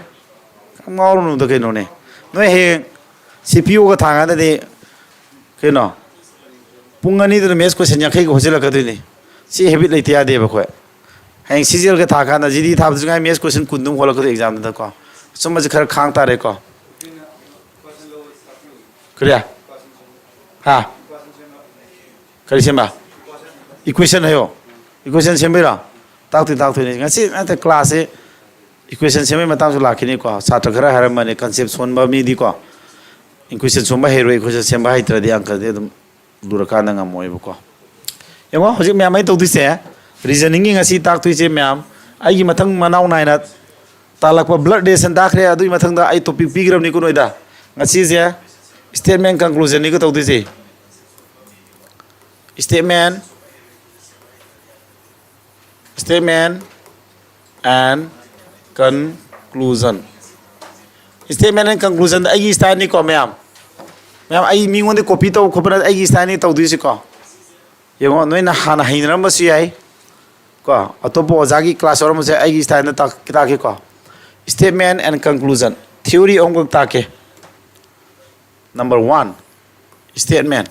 ꯌꯥꯝ ꯉꯥꯎꯔꯨꯅꯨꯗ ꯀꯩꯅꯣꯅꯦ꯫ ꯅꯣꯏ ꯍꯌꯦꯡ C P Oꯒ ꯊꯥꯀꯥꯟꯗꯗꯤ ꯀꯩꯅꯣ? ꯄꯨꯡ ꯑꯅꯤꯗꯨꯗ Maths question ꯌꯥꯡꯈꯩꯒ ꯍꯣꯠꯆꯤꯜꯂꯛꯀꯗꯣꯏꯅꯤ꯫ ꯁꯤ habit ꯂꯩꯇ ꯌꯥꯗꯦꯕ ꯑꯩꯈꯣꯏ꯫ ꯍꯌꯦꯡ C G Lꯒ ꯊꯥꯀꯥꯟꯗ, G D ꯊꯥꯕꯗꯁꯨ ꯉꯥꯏ Maths question ꯀꯨꯟ ꯑꯗꯨꯝ ꯍꯣꯠꯂꯛꯀꯗꯣꯏ examꯗꯨꯗꯀꯣ꯫ ꯑꯆꯨꯝꯕꯁꯤ ꯈꯔ ꯈꯥꯡ ꯇꯥꯔꯦꯀꯣ꯫ ꯀꯔꯤ? ꯍꯥ? ꯀꯔꯤ ꯁꯦꯝꯕ? Equation ꯍꯥꯏꯌꯣ꯫ Equation ꯁꯦꯝꯕꯩꯔꯣ? ꯇꯥꯛꯇꯣꯏ, ꯇꯥꯛꯇꯣꯏꯅꯤ꯫ ꯉꯁꯤ ꯅꯠꯇꯦ, classꯁꯦ equation ꯁꯦꯝꯕꯩ ꯃꯇꯥꯡꯁꯨ ꯂꯥꯛꯈꯤꯅꯤꯀꯣ꯫ ꯁꯥꯇ꯭ꯔ ꯈꯔ ꯍꯥꯏꯔꯝꯕꯅꯤ, concept ꯁꯣꯟꯕ ꯃꯤꯗꯤꯀꯣ, equation ꯁꯣꯟꯕ ꯍꯩꯔꯣꯏ, equation ꯁꯦꯝꯕ ꯍꯩꯇ꯭ꯔꯗꯤ ꯑꯪꯀꯗꯤ ꯑꯗꯨꯝ ꯂꯨꯔꯀꯥꯟꯗ ꯉꯝꯃꯣꯏꯕꯀꯣ꯫ ꯌꯦꯡꯉꯣ, ꯍꯧꯖꯤꯛ ꯃꯌꯥꯝ ꯑꯩ ꯇꯧꯗꯣꯏꯁꯦ, reasoningꯒꯤ ꯉꯁꯤ ꯇꯥꯛꯇꯣꯏꯁꯦ ꯃꯌꯥꯝ, ꯑꯩꯒꯤ ꯃꯊꯪ ꯃꯅꯥꯎ ꯅꯥꯏꯅ ꯇꯥꯛꯂꯛꯄ blood relation ꯇꯥꯛꯈ꯭ꯔꯦ꯫ ꯑꯗꯨꯒꯤ ꯃꯊꯪꯗ ꯑꯩ topic ꯄꯤꯈ꯭ꯔꯕꯅꯤꯀꯣ ꯅꯣꯏꯗ꯫ ꯉꯁꯤꯁꯦ statement conclusionꯅꯤꯀꯣ ꯇꯧꯗꯣꯏꯁꯦ꯫ Statement Statement and conclusion. Statement and conclusion ꯑꯩꯒꯤ styleꯅꯤꯀꯣ ꯃꯌꯥꯝ꯫ ꯃꯌꯥꯝ, ꯑꯩ ꯃꯤꯉꯣꯟꯗ copy ꯇꯧꯕ ꯈꯣꯠꯄ ꯅꯠꯇꯦ, ꯑꯩꯒꯤ styleꯅꯤ ꯇꯧꯗꯣꯏꯁꯤꯀꯣ꯫ ꯌꯦꯡꯉꯣ, ꯅꯣꯏꯅ ꯍꯥꯟꯅ ꯍꯩꯅꯔꯝꯕꯁꯨ ꯌꯥꯏ ꯀꯣ, ꯑꯇꯣꯞꯄ ꯑꯣꯖꯥꯒꯤ class ꯌꯥꯎꯔꯝꯕꯁꯨ ꯌꯥꯏ, ꯑꯩꯒꯤ styleꯗ ꯇꯥꯛ-, ꯇꯥꯛꯀꯦꯀꯣ꯫ Statement and conclusion theory ꯑꯍꯨꯝꯈꯛ ꯇꯥꯛꯀꯦ꯫ Number one, statement.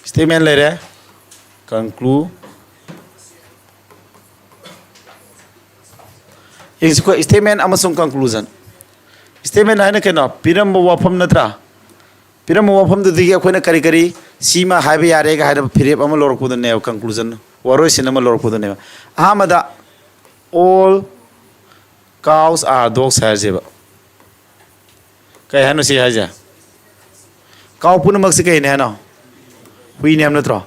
Statement ꯂꯩꯔꯦ꯫ Conclu-, ꯌꯦꯡꯁꯤꯀꯣ, statement ꯑꯃꯁꯨꯡ conclusion꯫ Statement ꯍꯥꯏꯅ ꯀꯩꯅꯣ? ꯄꯤꯔꯝꯕ ꯋꯥꯐꯝ ꯅꯠꯇ꯭ꯔꯥ? ꯄꯤꯔꯝꯕ ꯋꯥꯐꯝꯗꯨꯗꯒꯤ ꯑꯩꯈꯣꯏꯅ ꯀꯔꯤ ꯀꯔꯤ, ꯁꯤꯃ ꯍꯥꯏꯕ ꯌꯥꯔꯦꯒ ꯍꯥꯏꯅ ꯐꯤꯔꯦꯞ ꯑꯃ ꯂꯧꯔꯛꯄꯗꯨꯅꯦꯕ conclusion, ꯋꯥꯔꯣꯏꯁꯤꯟ ꯑꯃ ꯂꯧꯔꯛꯄꯗꯨꯅꯦꯕ꯫ ꯑꯍꯥꯟꯕꯗ, all cows are dogs ꯍꯥꯏꯔꯁꯦꯕ꯫ ꯀꯩ ꯍꯥꯏꯅꯣ ꯁꯤ ꯍꯥꯏꯁꯦ? Cow ꯄꯨꯝꯅꯃꯛꯁꯤ ꯀꯩꯅꯦ ꯍꯥꯏꯅꯣ? ꯍꯨꯏꯅꯦ ꯍꯥꯏꯕ ꯅꯠꯇ꯭ꯔꯣ?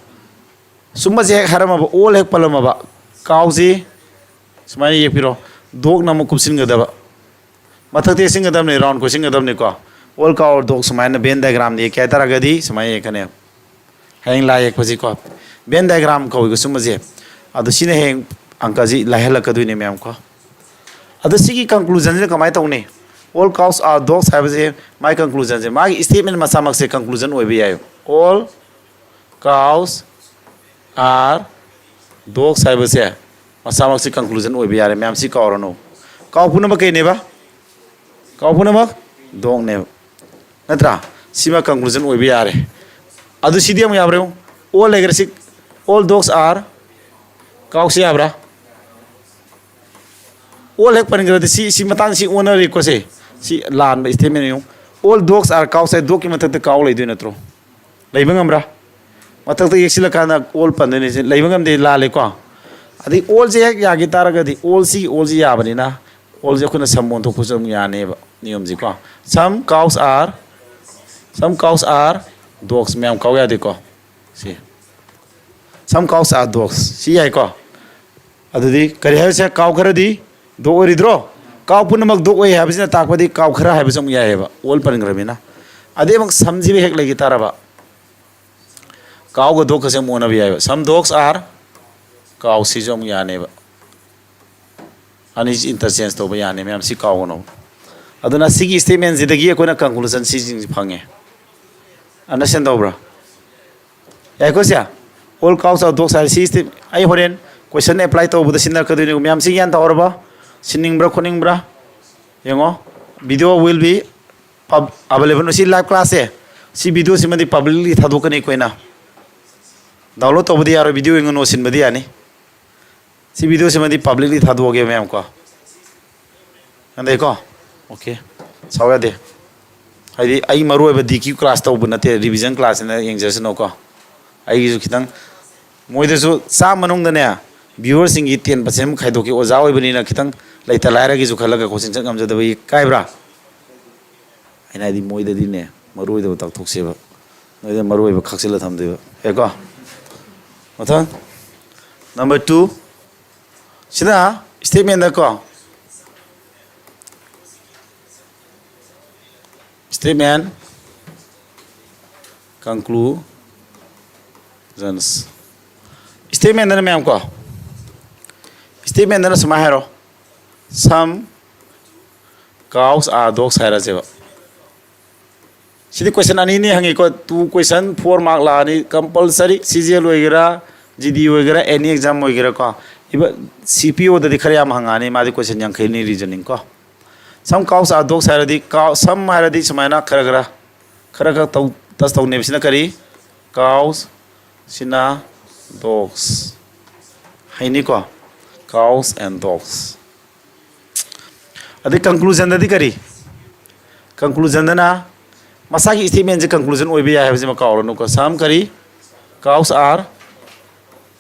ꯁꯨꯝꯕꯁꯦ ꯍꯦꯛ ꯍꯥꯏꯔꯝꯃꯕ, all ꯍꯦꯛ ꯄꯜꯂꯝꯃꯕ, cowꯁꯤ ꯁꯨꯃꯥꯏꯅ ꯌꯦꯛꯄꯤꯔꯣ, dogꯅ ꯑꯃꯨꯛ ꯀꯨꯞꯁꯤꯟꯒꯗꯕ, ꯃꯊꯛꯇ ꯌꯦꯛꯁꯤꯟꯒꯗꯕꯅꯤ, round ꯀꯣꯏꯁꯤꯟꯒꯗꯕꯅꯤꯀꯣ꯫ All cow or dog ꯁꯨꯃꯥꯏꯅ Venn diagram ꯌꯦꯛꯀꯦ ꯍꯥꯏ ꯇꯥꯔꯒꯗꯤ ꯁꯨꯃꯥꯏꯅ ꯌꯦꯛꯀꯅꯦꯕ꯫ ꯍꯌꯦꯡ ꯂꯥꯏ ꯌꯦꯛꯄꯁꯤꯀꯣ, Venn diagram ꯀꯧꯏꯀꯣ ꯁꯨꯝꯕꯁꯦ꯫ ꯑꯗꯣ ꯁꯤꯅ ꯍꯌꯦꯡ ꯑꯪꯀꯁꯤ ꯂꯥꯏꯍꯜꯂꯛꯀꯗꯣꯏꯅꯦ ꯃꯌꯥꯝ ꯀꯣ꯫ ꯑꯗꯣ ꯁꯤꯒꯤ conclusionꯁꯤꯅ ꯀꯃꯥꯏꯅ ꯇꯧꯅꯤ? All cows are dogs ꯍꯥꯏꯕꯁꯦ ꯃꯥꯏ conclusionꯁꯦ, ꯃꯥꯒꯤ statement ꯃꯁꯥꯃꯛꯁꯦ conclusion ꯑꯣꯏꯕ ꯌꯥꯏ꯫ All cows are dogs ꯍꯥꯏꯕꯁꯦ ꯃꯁꯥꯃꯛꯁꯤ conclusion ꯑꯣꯏꯕ ꯌꯥꯔꯦ꯫ ꯃꯌꯥꯝ ꯁꯤ ꯀꯥꯎꯔꯅꯨ꯫ Cow ꯄꯨꯝꯅꯃꯛ ꯀꯩꯅꯦꯕ? Cow ꯄꯨꯝꯅꯃꯛ dogꯅꯦꯕ꯫ ꯅꯠꯇ꯭ꯔꯥ? ꯁꯤꯃ conclusion ꯑꯣꯏꯕ ꯌꯥꯔꯦ꯫ ꯑꯗꯨ ꯁꯤꯗꯤ ꯑꯃꯨꯛ ꯌꯥꯕ꯭ꯔꯥ ꯌꯦꯡꯉꯨ꯫ All ꯂꯩꯈ꯭ꯔꯦ ꯁꯤ, all dogs are cowsꯁꯤ ꯌꯥꯕ꯭ꯔꯥ? All ꯍꯦꯛ ꯄꯟꯈ꯭ꯔꯗꯤ ꯁꯤ, ꯁꯤ ꯃꯇꯥꯡ ꯁꯤ ꯑꯣꯟꯅꯔꯦꯀꯣ ꯁꯦ꯫ ꯁꯤ ꯂꯥꯟꯕ statement ꯌꯦꯡꯉꯨ꯫ All dogs are cows ꯍꯥꯏ, dogꯀꯤ ꯃꯊꯛꯇ cow ꯂꯩꯗꯣꯏ ꯅꯠꯇ꯭ꯔꯣ? ꯂꯩꯕ ꯉꯝꯕ꯭ꯔꯥ? ꯃꯊꯛꯇ ꯌꯦꯛꯁꯤꯜꯂꯀꯥꯟꯗ all ꯄꯟꯗꯣꯏꯅꯦ꯫ ꯁꯤ ꯂꯩꯕ ꯉꯝꯗꯦ, ꯂꯥꯜꯂꯦꯀꯣ? ꯑꯗꯩ allꯁꯦ ꯍꯦꯛ ꯌꯥꯈꯤ ꯇꯥꯔꯒꯗꯤ, all ꯁꯤꯒꯤ allꯁꯤ ꯌꯥꯕꯅꯤꯅ, allꯁꯦ ꯑꯩꯈꯣꯏꯅ some ꯑꯣꯟꯊꯣꯛꯄꯁꯨ ꯑꯗꯨꯝ ꯌꯥꯅꯦꯕ, ꯅꯤꯌꯣꯝꯁꯤꯀꯣ꯫ Some cows are, some cows are dogs, ꯃꯌꯥꯝ cow ꯌꯥꯗꯦꯀꯣ꯫ ꯁꯤ some cows are dogs, ꯁꯤ ꯌꯥꯏꯀꯣ꯫ ꯑꯗꯨꯗꯤ ꯀꯔꯤ ꯍꯥꯏꯔꯤꯁꯦ? Cow ꯈꯔꯗꯤ dog ꯑꯣꯏꯔꯤꯗ꯭ꯔꯣ? Cow ꯄꯨꯝꯅꯃꯛ dog ꯑꯣꯏ ꯍꯥꯏꯕꯁꯤꯅ ꯇꯥꯛꯄꯗꯤ cow ꯈꯔ ꯍꯥꯏꯕꯁꯨ ꯑꯃꯨꯛ ꯌꯥꯏꯑꯕ, all ꯄꯟꯈ꯭ꯔꯕꯅꯤꯅ꯫ ꯑꯗꯩ ꯑꯃꯨꯛ someꯁꯤꯕꯨ ꯍꯦꯛ ꯂꯩꯈꯤ ꯇꯥꯔꯕ, cowꯒ dogꯀꯁꯦ ꯑꯃꯨꯛ ꯑꯣꯟꯅꯕ ꯌꯥꯏꯑꯕ꯫ Some dogs are cow, ꯁꯤꯁꯨ ꯑꯃꯨꯛ ꯌꯥꯅꯦꯕ꯫ ꯑꯅꯤꯁꯤ interchange ꯇꯧꯕ ꯌꯥꯅꯤ ꯃꯌꯥꯝ, ꯁꯤ ꯀꯥꯎꯒꯅꯣ꯫ ꯑꯗꯨꯅ ꯁꯤꯒꯤ statementꯁꯤꯗꯒꯤ ꯑꯩꯈꯣꯏꯅ conclusion ꯁꯤꯁꯤꯡꯁꯤ ꯐꯪꯉꯦ꯫ Understand ꯇꯧꯕ꯭ꯔꯥ? ꯌꯥꯏꯀꯣ ꯁꯦ? All cows are dogs ꯍꯥꯏꯔꯦ꯫ ꯁꯤ state-, ꯑꯩ ꯍꯣꯔꯦꯟ question apply ꯇꯧꯕꯗ ꯁꯤꯖꯤꯟꯅꯔꯛꯀꯗꯣꯏꯅꯦ꯫ ꯃꯌꯥꯝ ꯁꯤ ꯒ꯭ꯌꯥꯟ ꯇꯧꯔꯕ? ꯁꯤꯟꯅꯤꯡꯕ꯭ꯔꯥ ꯈꯣꯠꯅꯤꯡꯕ꯭ꯔꯥ? ꯌꯦꯡꯉꯣ, video will be pub-, available꯫ ꯁꯤ live classꯁꯦ, ꯁꯤ videoꯁꯤꯃꯗꯤ publicly ꯊꯥꯗꯣꯛꯀꯅꯤ ꯑꯩꯈꯣꯏꯅ꯫ Download ꯇꯧꯕꯗꯤ ꯌꯥꯔꯣꯏ, video ꯌꯦꯡꯉꯨ, ꯅꯣꯠ ꯁꯤꯟꯕꯗꯤ ꯌꯥꯅꯤ꯫ ꯁꯤ videoꯁꯤꯃꯗꯤ publicly ꯊꯥꯗꯣꯛꯑꯒꯦ ꯃꯌꯥꯝ ꯀꯣ꯫ ꯌꯥꯗꯦꯀꯣ? Okay꯫ ꯁꯥꯎ ꯌꯥꯗꯦ꯫ ꯍꯥꯏꯗꯤ ꯑꯩ ꯃꯔꯨ ꯑꯣꯏꯕ D Q class ꯇꯧꯕ ꯅꯠꯇꯦ, revision classꯅ ꯌꯦꯡꯖꯁꯅꯨꯀꯣ꯫ ꯑꯩꯒꯤꯁꯨ ꯈꯤꯇꯪ, ꯃꯣꯏꯗꯁꯨ ꯆꯥꯝꯃ ꯃꯅꯨꯡꯗꯅꯦ, viewerꯁꯤꯡꯒꯤ ten percent ꯑꯃ ꯈꯥꯏꯗꯣꯛꯀꯦ꯫ ꯑꯣꯖꯥ ꯑꯣꯏꯕꯅꯤꯅ ꯈꯤꯇꯪ ꯂꯩꯇ ꯂꯥꯏꯔꯒꯤꯁꯨ ꯈꯜꯂꯒ coaching ꯆꯠ ꯉꯝꯖꯗꯕꯒꯤ ꯏꯀꯥꯏꯕ꯭ꯔꯥ? ꯑꯩꯅ ꯍꯥꯏꯗꯤ ꯃꯣꯏꯗꯗꯤꯅꯦ, ꯃꯔꯨ ꯑꯣꯏꯗꯕ ꯇꯥꯛꯊꯣꯛꯁꯦꯕ꯫ ꯅꯣꯏꯗ ꯃꯔꯨ ꯑꯣꯏꯕ ꯈꯥꯛꯆꯤꯜꯂ ꯊꯝꯗꯣꯏꯕ꯫ ꯌꯥꯏꯀꯣ? ꯃꯊꯪ꯫ Number two꯫ ꯁꯤꯅ statement ꯀꯣ꯫ Statement, conclusions꯫ Statement ꯅ ꯃꯌꯥꯝ ꯀꯣ꯫ Statement ꯅ ꯁꯨꯃꯥꯏꯅ ꯍꯥꯏꯔꯣ꯫ Some cows are dogs ꯍꯥꯏꯔꯁꯦꯕ꯫ CD question ꯑꯅꯤꯅꯤ ꯍꯪꯉꯤꯀꯣ꯫ Two question, four mark ꯂꯥꯛꯑꯅꯤ compulsory꯫ C G L ꯑꯣꯏꯒꯦꯔꯥ, G D ꯑꯣꯏꯒꯦꯔꯥ, any exam ꯑꯣꯏꯒꯦꯔꯥꯀꯣ꯫ Even C P O ꯗꯗꯤ ꯈꯔ ꯌꯥꯝ ꯍꯪꯉꯛꯑꯅꯤ, ꯃꯥꯗꯤ question ꯌꯥꯡꯈꯩꯅꯤ reasoning ꯀꯣ꯫ Some cows are dogs ꯍꯥꯏꯔꯗꯤ, cow, some ꯍꯥꯏꯔꯗꯤ ꯁꯨꯃꯥꯏꯅ ꯈꯔ ꯈꯔ, ꯈꯔ ꯈꯔ ꯇꯧ, touch ꯇꯧꯅꯦꯕ꯫ ꯁꯤꯅ ꯀꯔꯤ? Cows, ꯁꯤꯅ dogs ꯍꯥꯏꯅꯤꯀꯣ꯫ Cows and dogs꯫ ꯑꯗꯩ conclusion ꯗꯗꯤ ꯀꯔꯤ? Conclusion ꯗꯅ ꯃꯁꯥꯒꯤ statement ꯁꯦ conclusion ꯑꯣꯏꯕ ꯌꯥꯏ ꯍꯥꯏꯕꯁꯤꯃ ꯀꯥꯎꯔꯅꯨꯀꯣ꯫ Some ꯀꯔꯤ? Cows are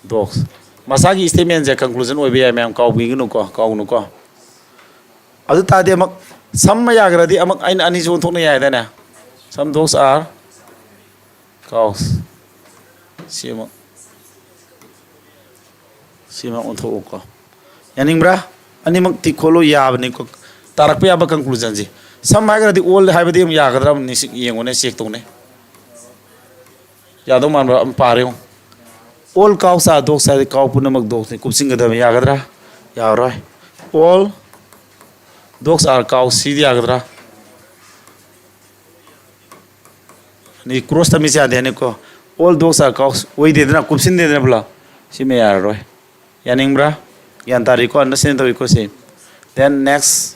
dogs꯫ ꯃꯁꯥꯒꯤ statement ꯁꯦ conclusion ꯑꯣꯏꯕ ꯌꯥꯏ ꯃꯌꯥꯝ, ꯀꯥꯎꯕꯤꯒꯅꯨꯀꯣ, ꯀꯥꯎꯒꯅꯨꯀꯣ꯫ ꯑꯗꯨ ꯇꯥꯔꯗꯤ ꯑꯃꯨꯛ some ꯌꯥꯈ꯭ꯔꯗꯤ ꯑꯃꯨꯛ ꯑꯩꯅ ꯑꯅꯤꯁꯨ ꯑꯣꯟꯊꯣꯛꯅ ꯌꯥꯏꯗꯅꯦ꯫ Some dogs are cows꯫ ꯁꯤ ꯑꯃꯨꯛ, ꯁꯤ ꯑꯃꯨꯛ ꯑꯣꯟꯊꯣꯛꯎꯀꯣ꯫ ꯌꯥꯅꯤꯡꯕ꯭ꯔꯥ? ꯑꯅꯤꯃꯛ tick ꯈꯣꯠꯂꯣ, ꯌꯥꯕꯅꯤꯀꯣ꯫ ꯇꯥꯔꯛꯄ ꯌꯥꯕ conclusion ꯁꯦ꯫ Some ꯍꯥꯏꯈ꯭ꯔꯗꯤ all ꯍꯥꯏꯕꯗꯤ ꯑꯃꯨꯛ ꯌꯥꯒꯗ꯭ꯔꯥ ꯑꯃꯨꯛ ꯅꯤꯡꯁꯤꯡ ꯌꯦꯡꯉꯨꯅꯦ, check ꯇꯧꯅꯦ꯫ ꯌꯥꯗꯧ ꯃꯥꯟꯕ꯭ꯔꯥ? ꯑꯃ ꯄꯥꯔꯦ ꯌꯦꯡꯉꯨ꯫ All cows are dogs ꯍꯥꯏꯔꯗꯤ cow ꯄꯨꯝꯅꯃꯛ dogs ꯅꯤ꯫ ꯀꯨꯞꯁꯤꯟꯒꯗꯕ ꯌꯥꯒꯗ꯭ꯔꯥ? ꯌꯥꯔꯣꯏ꯫ All dogs are cows ꯁꯤꯗꯤ ꯌꯥꯒꯗ꯭ꯔꯥ? ꯑꯅꯤ cross ꯊꯝꯃꯤꯁꯦ ꯌꯥꯗꯦ ꯍꯥꯏꯅꯤꯀꯣ꯫ All dogs are cows ꯑꯣꯏꯗꯦꯗꯅ, ꯀꯨꯞꯁꯤꯟꯗꯦꯗꯅ ꯄꯨꯂꯞ꯫ ꯁꯤꯃ ꯌꯥꯔꯔꯣꯏ꯫ ꯌꯥꯅꯤꯡꯕ꯭ꯔꯥ? ꯒ꯭ꯌꯥꯟ ꯇꯥꯔꯤꯀꯣ? Understand ꯇꯧꯏꯀꯣ ꯁꯤ? Then next꯫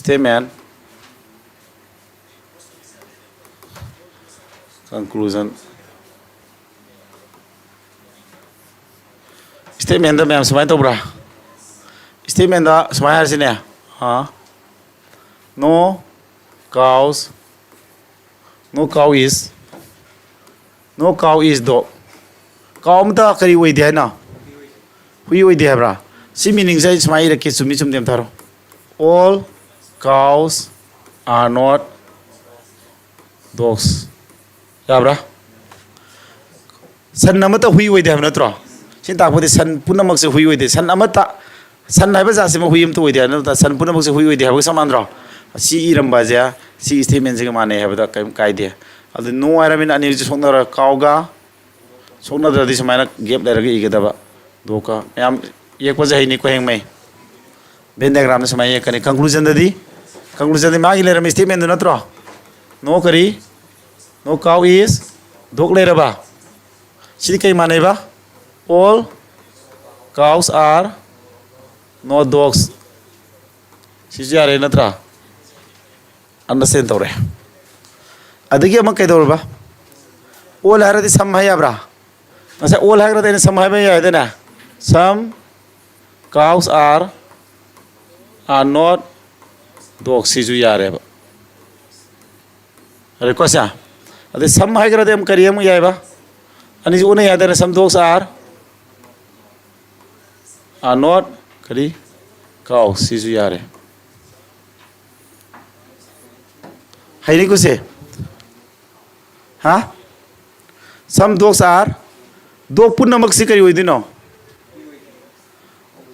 Statement, conclusion꯫ Statement ꯗ ꯃꯌꯥꯝ ꯁꯨꯃꯥꯏꯅ ꯇꯧꯕ꯭ꯔꯥ? Statement ꯗ ꯁꯨꯃꯥꯏꯅ ꯍꯥꯏꯔꯁꯤꯅꯦ꯫ ꯑꯥ, no cows, no cow is, no cow is dog꯫ Cow ꯑꯃꯇ ꯀꯔꯤ ꯑꯣꯏꯗꯦ ꯍꯥꯏꯅꯣ? ꯍꯨꯏ ꯑꯣꯏꯗꯦ ꯍꯥꯏꯕ꯭ꯔꯥ? ꯁꯤ meaning ꯁꯦ ꯑꯩ ꯁꯨꯃꯥꯏꯅ ꯏꯔꯛꯀꯦ, ꯆꯨꯝꯃꯤ ꯆꯨꯝꯗꯦ ꯑꯝꯇ ꯍꯥꯏꯔꯣ꯫ All cows are not dogs. ꯌꯥꯕ꯭ꯔꯥ? ꯁꯟ ꯑꯃꯠꯇ ꯍꯨꯏ ꯑꯣꯏꯗꯦ ꯍꯥꯏꯕ ꯅꯠꯇ꯭ꯔꯣ? ꯁꯤ ꯇꯥꯛꯄꯗꯤ ꯁꯟ ꯄꯨꯝꯅꯃꯛꯁꯦ ꯍꯨꯏ ꯑꯣꯏꯗꯦ꯫ ꯁꯟ ꯑꯃꯠꯇ, ꯁꯟ ꯍꯥꯏꯕ ꯖꯥꯠꯁꯤꯃ ꯍꯨꯏ ꯑꯃꯠꯇ ꯑꯣꯏꯗꯦ ꯍꯥꯏꯕ ꯅꯠꯇ꯭ꯔꯥ? ꯁꯟ ꯄꯨꯝꯅꯃꯛꯁꯦ ꯍꯨꯏ ꯑꯣꯏꯗꯦ ꯍꯥꯏꯕꯒ ꯆꯞ ꯃꯥꯟꯅꯗ꯭ꯔꯣ? ꯁꯤ ꯏꯔꯝꯕꯁꯦ ꯁꯤ statement ꯁꯤꯒ ꯃꯥꯟꯅꯩ ꯍꯥꯏꯕꯗ ꯀꯔꯤꯝ ꯀꯥꯏꯗꯦ꯫ ꯑꯗꯨ no ꯍꯥꯏꯔꯕꯅꯤꯅ ꯑꯅꯤꯁꯤ ꯁꯣꯛꯅꯔ, cowꯒ ꯁꯣꯛꯅꯗ꯭ꯔꯗꯤ ꯁꯨꯃꯥꯏꯅ gap ꯂꯩꯔꯒ ꯏꯒꯗꯕ꯫ Dogꯀ꯫ ꯃꯌꯥꯝ ꯌꯦꯛꯄꯁꯦ ꯍꯩꯅꯤꯀꯣ, ꯍꯌꯦꯡꯃꯩ꯫ Venn diagramꯗ ꯁꯨꯃꯥꯏꯅ ꯌꯦꯛꯀꯅꯤ꯫ Conclusionꯗꯗꯤ, conclusionꯗꯤ ꯃꯥꯒꯤ ꯂꯩꯔꯝꯃꯤ statementꯗꯨ ꯅꯠꯇ꯭ꯔꯣ? No ꯀꯔꯤ? No cow is dog ꯂꯩꯔꯕ? ꯁꯤꯗꯤ ꯀꯩ ꯃꯥꯟꯅꯩꯕ? All cows are not dogs. ꯁꯤꯁꯨ ꯌꯥꯔꯦ ꯅꯠꯇ꯭ꯔꯥ? Understand ꯇꯧꯔꯦ꯫ ꯑꯗꯒꯤ ꯑꯃ ꯀꯩꯗꯧꯔꯕ? All ꯍꯥꯏꯔꯗꯤ some ꯍꯥꯏ ꯌꯥꯕ꯭ꯔꯥ? ꯉꯁꯥꯏ all ꯍꯥꯏꯈ꯭ꯔꯗꯤ ꯑꯩꯅ some ꯍꯥꯏꯕ ꯌꯥꯏꯗꯅ? Some cows are, are not dogs. ꯁꯤꯁꯨ ꯌꯥꯔꯦꯕ꯫ ꯌꯥꯔꯦꯀꯣ ꯁꯦ? ꯑꯗꯩ some ꯍꯥꯏꯈ꯭ꯔꯗꯤ ꯑꯃꯨꯛ ꯀꯔꯤ ꯑꯃꯨꯛ ꯌꯥꯏꯕ? ꯑꯅꯤꯁꯤ ꯎꯅ ꯌꯥꯗꯅ some dogs are, are not ꯀꯔꯤ? Cows. ꯁꯤꯁꯨ ꯌꯥꯔꯦ꯫ ꯍꯩꯔꯦꯀꯣ ꯁꯦ? ꯍꯥ? Some dogs are, dog ꯄꯨꯝꯅꯃꯛꯁꯤ ꯀꯔꯤ ꯑꯣꯏꯗꯣꯏꯅꯣ?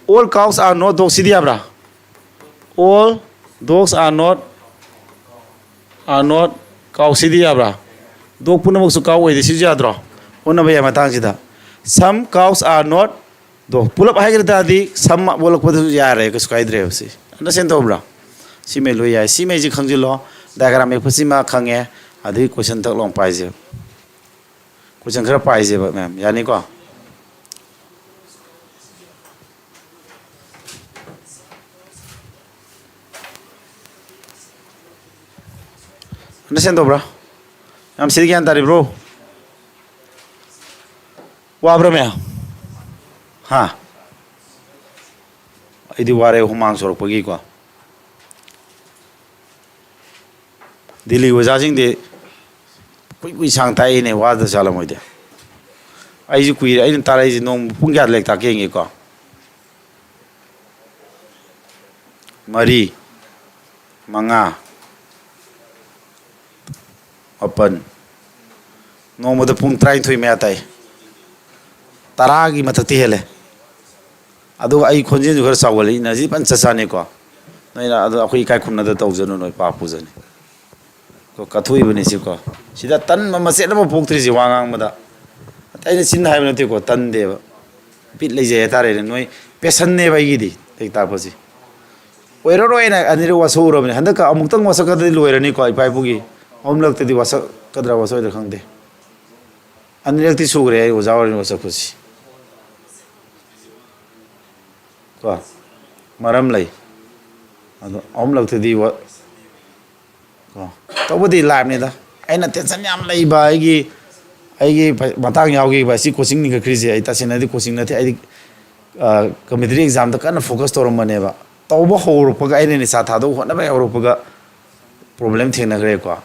All cows are not dogs. ꯁꯤꯗꯤ ꯌꯥꯕ꯭ꯔꯥ? All dogs are not, are not cows. ꯁꯤꯗꯤ ꯌꯥꯕ꯭ꯔꯥ? Dog ꯄꯨꯝꯅꯃꯛꯁꯨ cow ꯑꯣꯏꯗꯦ꯫ ꯁꯤꯁꯨ ꯌꯥꯗ꯭ꯔꯣ? ꯑꯣꯟꯅꯕ ꯌꯥꯏ ꯃꯇꯥꯡꯁꯤꯗ꯫ Some cows are not dog. ꯄꯨꯂꯞ ꯍꯥꯏꯈ꯭ꯔ ꯇꯥꯔꯗꯤ some ꯑꯣꯜꯂꯛꯄꯗꯁꯨ ꯌꯥꯔꯦ, ꯀꯩꯁꯨ ꯀꯥꯏꯗ꯭ꯔꯦꯕ꯫ ꯁꯤ understand ꯇꯧꯕ꯭ꯔꯥ? ꯁꯤꯃꯩ ꯂꯣꯏ ꯌꯥꯏ꯫ ꯁꯤꯃꯩꯁꯤ ꯈꯪꯖꯤꯜꯂꯣ꯫ Diagram ꯌꯦꯛꯄꯁꯤꯃ ꯈꯪꯉꯦ꯫ ꯑꯗꯨꯒꯤ question ꯊꯛ ꯂꯣꯡ ꯄꯥꯏꯁꯦ꯫ Question ꯈꯔ ꯄꯥꯏꯁꯦꯕ ꯃꯌꯥꯝ, ꯌꯥꯅꯤꯀꯣ? Understand ꯇꯧꯕ꯭ꯔꯥ? ꯌꯥꯝ ꯁꯤꯗꯤ ꯒ꯭ꯌꯥꯟ ꯇꯥꯔꯤꯕ꯭ꯔꯣ? ꯋꯥꯕ꯭ꯔꯥ ꯃꯌꯥꯝ? ꯍꯥ? ꯑꯩꯗꯤ ꯋꯥꯔꯦ ꯍꯨꯃꯥꯡ ꯁꯧꯔꯛꯄꯒꯤꯀꯣ꯫ ꯗꯤꯜꯂꯤ ꯑꯣꯖꯥꯁꯤꯡꯗꯤ ꯀꯨꯏ ꯀꯨꯏ ꯁꯥꯡ ꯇꯥꯛꯏꯅꯦ, ꯋꯥꯗ ꯆꯥꯜꯂꯝꯃꯣꯏꯗꯤ꯫ ꯑꯩꯁꯨ ꯀꯨꯏꯔꯦ, ꯑꯩꯅ ꯇꯥꯔꯛꯏꯁꯦ ꯅꯣꯡ ꯄꯨꯡ ꯀꯌꯥꯗ ꯂꯥꯏꯔꯤꯛ ꯇꯥꯛꯀꯦ ꯌꯦꯡꯒꯦꯀꯣ꯫ ꯃꯔꯤ, ꯃꯉꯥ, ꯃꯥꯄꯟ, ꯅꯣꯡꯃꯗ ꯄꯨꯡ ꯇꯔꯥꯅꯤꯊꯣꯏ ꯃꯌꯥ ꯇꯥꯏ꯫ ꯇꯔꯥꯒꯤ ꯃꯊꯛꯇꯤ ꯍꯦꯜꯂꯦ꯫ ꯑꯗꯨꯒ ꯑꯩ ꯈꯣꯟꯖꯦꯜꯁꯨ ꯈꯔ ꯆꯥꯎꯒꯠꯂꯤ, ꯏꯅꯔꯖꯤ ꯐꯖꯅ ꯆꯠ ꯆꯥꯅꯤꯀꯣ꯫ ꯅꯣꯏꯅ ꯑꯗꯣ ꯑꯩꯈꯣꯏ ꯏꯀꯥꯏ ꯈꯨꯝꯅꯗ ꯇꯧꯖꯅꯨ, ꯅꯣꯏ ꯄꯥꯞ ꯄꯨꯖꯅꯤ꯫ ꯀꯣ, ꯀꯠꯊꯣꯛꯏꯕꯅꯤ ꯁꯤꯀꯣ꯫ ꯁꯤꯗ ꯇꯟꯕ ꯃꯆꯦꯠ ꯑꯃ ꯄꯣꯛꯇ꯭ꯔꯤꯁꯦ ꯋꯥ ꯉꯥꯡꯕꯗ꯫ ꯑꯇꯩ ꯑꯩꯅ ꯆꯤꯟꯅ ꯍꯥꯏꯕ ꯅꯠꯇꯦꯀꯣ, ꯇꯟꯗꯦꯕ꯫ ꯕꯤꯠ ꯂꯩꯖꯩ ꯍꯥꯏꯇꯥꯔꯦꯅꯦ꯫ ꯅꯣꯏ ꯄꯦꯁꯟꯅꯦꯕ ꯑꯩꯒꯤꯗꯤ ꯂꯥꯏꯔꯤꯛ ꯇꯥꯛꯄꯁꯦ꯫ ꯑꯣꯏꯔꯔꯣꯏꯅ ꯑꯅꯤꯔꯛ ꯋꯥꯁꯛꯎꯔꯕꯅꯤ꯫ ꯍꯟꯗꯛꯀ ꯑꯃꯨꯛꯇꯪ ꯋꯥꯁꯛꯀꯗꯗꯤ ꯂꯣꯏꯔꯅꯤꯀꯣ, ꯏꯄꯥ ꯏꯄꯨꯒꯤ꯫ ꯑꯍꯨꯝꯂꯛꯇꯗꯤ ꯋꯥꯁꯛꯀꯗ꯭ꯔꯥ ꯋꯥꯁꯛꯑꯣꯏꯗ꯭ꯔꯥ ꯈꯪꯗꯦ꯫ ꯑꯅꯤꯔꯛꯇꯤ ꯁꯨꯈ꯭ꯔꯦ ꯑꯩ ꯑꯣꯖꯥ ꯑꯣꯏꯔꯤꯉꯩ ꯋꯥꯁꯛꯄꯁꯤ꯫ ꯀꯣ? ꯃꯔꯝ ꯂꯩ꯫ ꯑꯗꯣ ꯑꯍꯨꯝꯂꯛꯇꯗꯤ ꯋꯥ-, ꯀꯣ? ꯇꯧꯕꯗꯤ ꯂꯥꯏꯞꯅꯤꯗ꯫ ꯑꯩꯅ ꯇꯦꯟꯁꯟ ꯌꯥꯝ ꯂꯩꯕ ꯑꯩꯒꯤ, ꯑꯩꯒꯤ ꯄ-, ꯃꯇꯥꯡ ꯌꯥꯎꯈꯤꯕ ꯑꯁꯤ ꯀꯣꯆꯤꯡ ꯂꯤꯡꯈꯠꯈ꯭ꯔꯤꯁꯦ꯫ ꯑꯩ ꯇꯁꯦꯡꯅꯗꯤ ꯀꯣꯆꯤꯡ ꯅꯠꯇꯦ꯫ ꯑꯩꯗꯤ, ꯑ, ꯀꯝꯄꯤꯇꯤꯇꯤꯚ ꯑꯦꯛꯖꯥꯝꯗ ꯀꯟꯅ ꯐꯣꯀꯁ ꯇꯧꯔꯝꯕꯅꯦꯕ꯫ ꯇꯧꯕ ꯍꯧꯔꯛꯄꯒ, ꯑꯩꯅ ꯅꯤꯁꯥ ꯊꯥꯗꯣꯛ ꯍꯣꯠꯅꯕ ꯍꯧꯔꯛꯄꯒ ꯄ꯭ꯔꯣꯕ꯭ꯂꯦꯝ ꯊꯦꯡꯅꯈ꯭ꯔꯦꯀꯣ꯫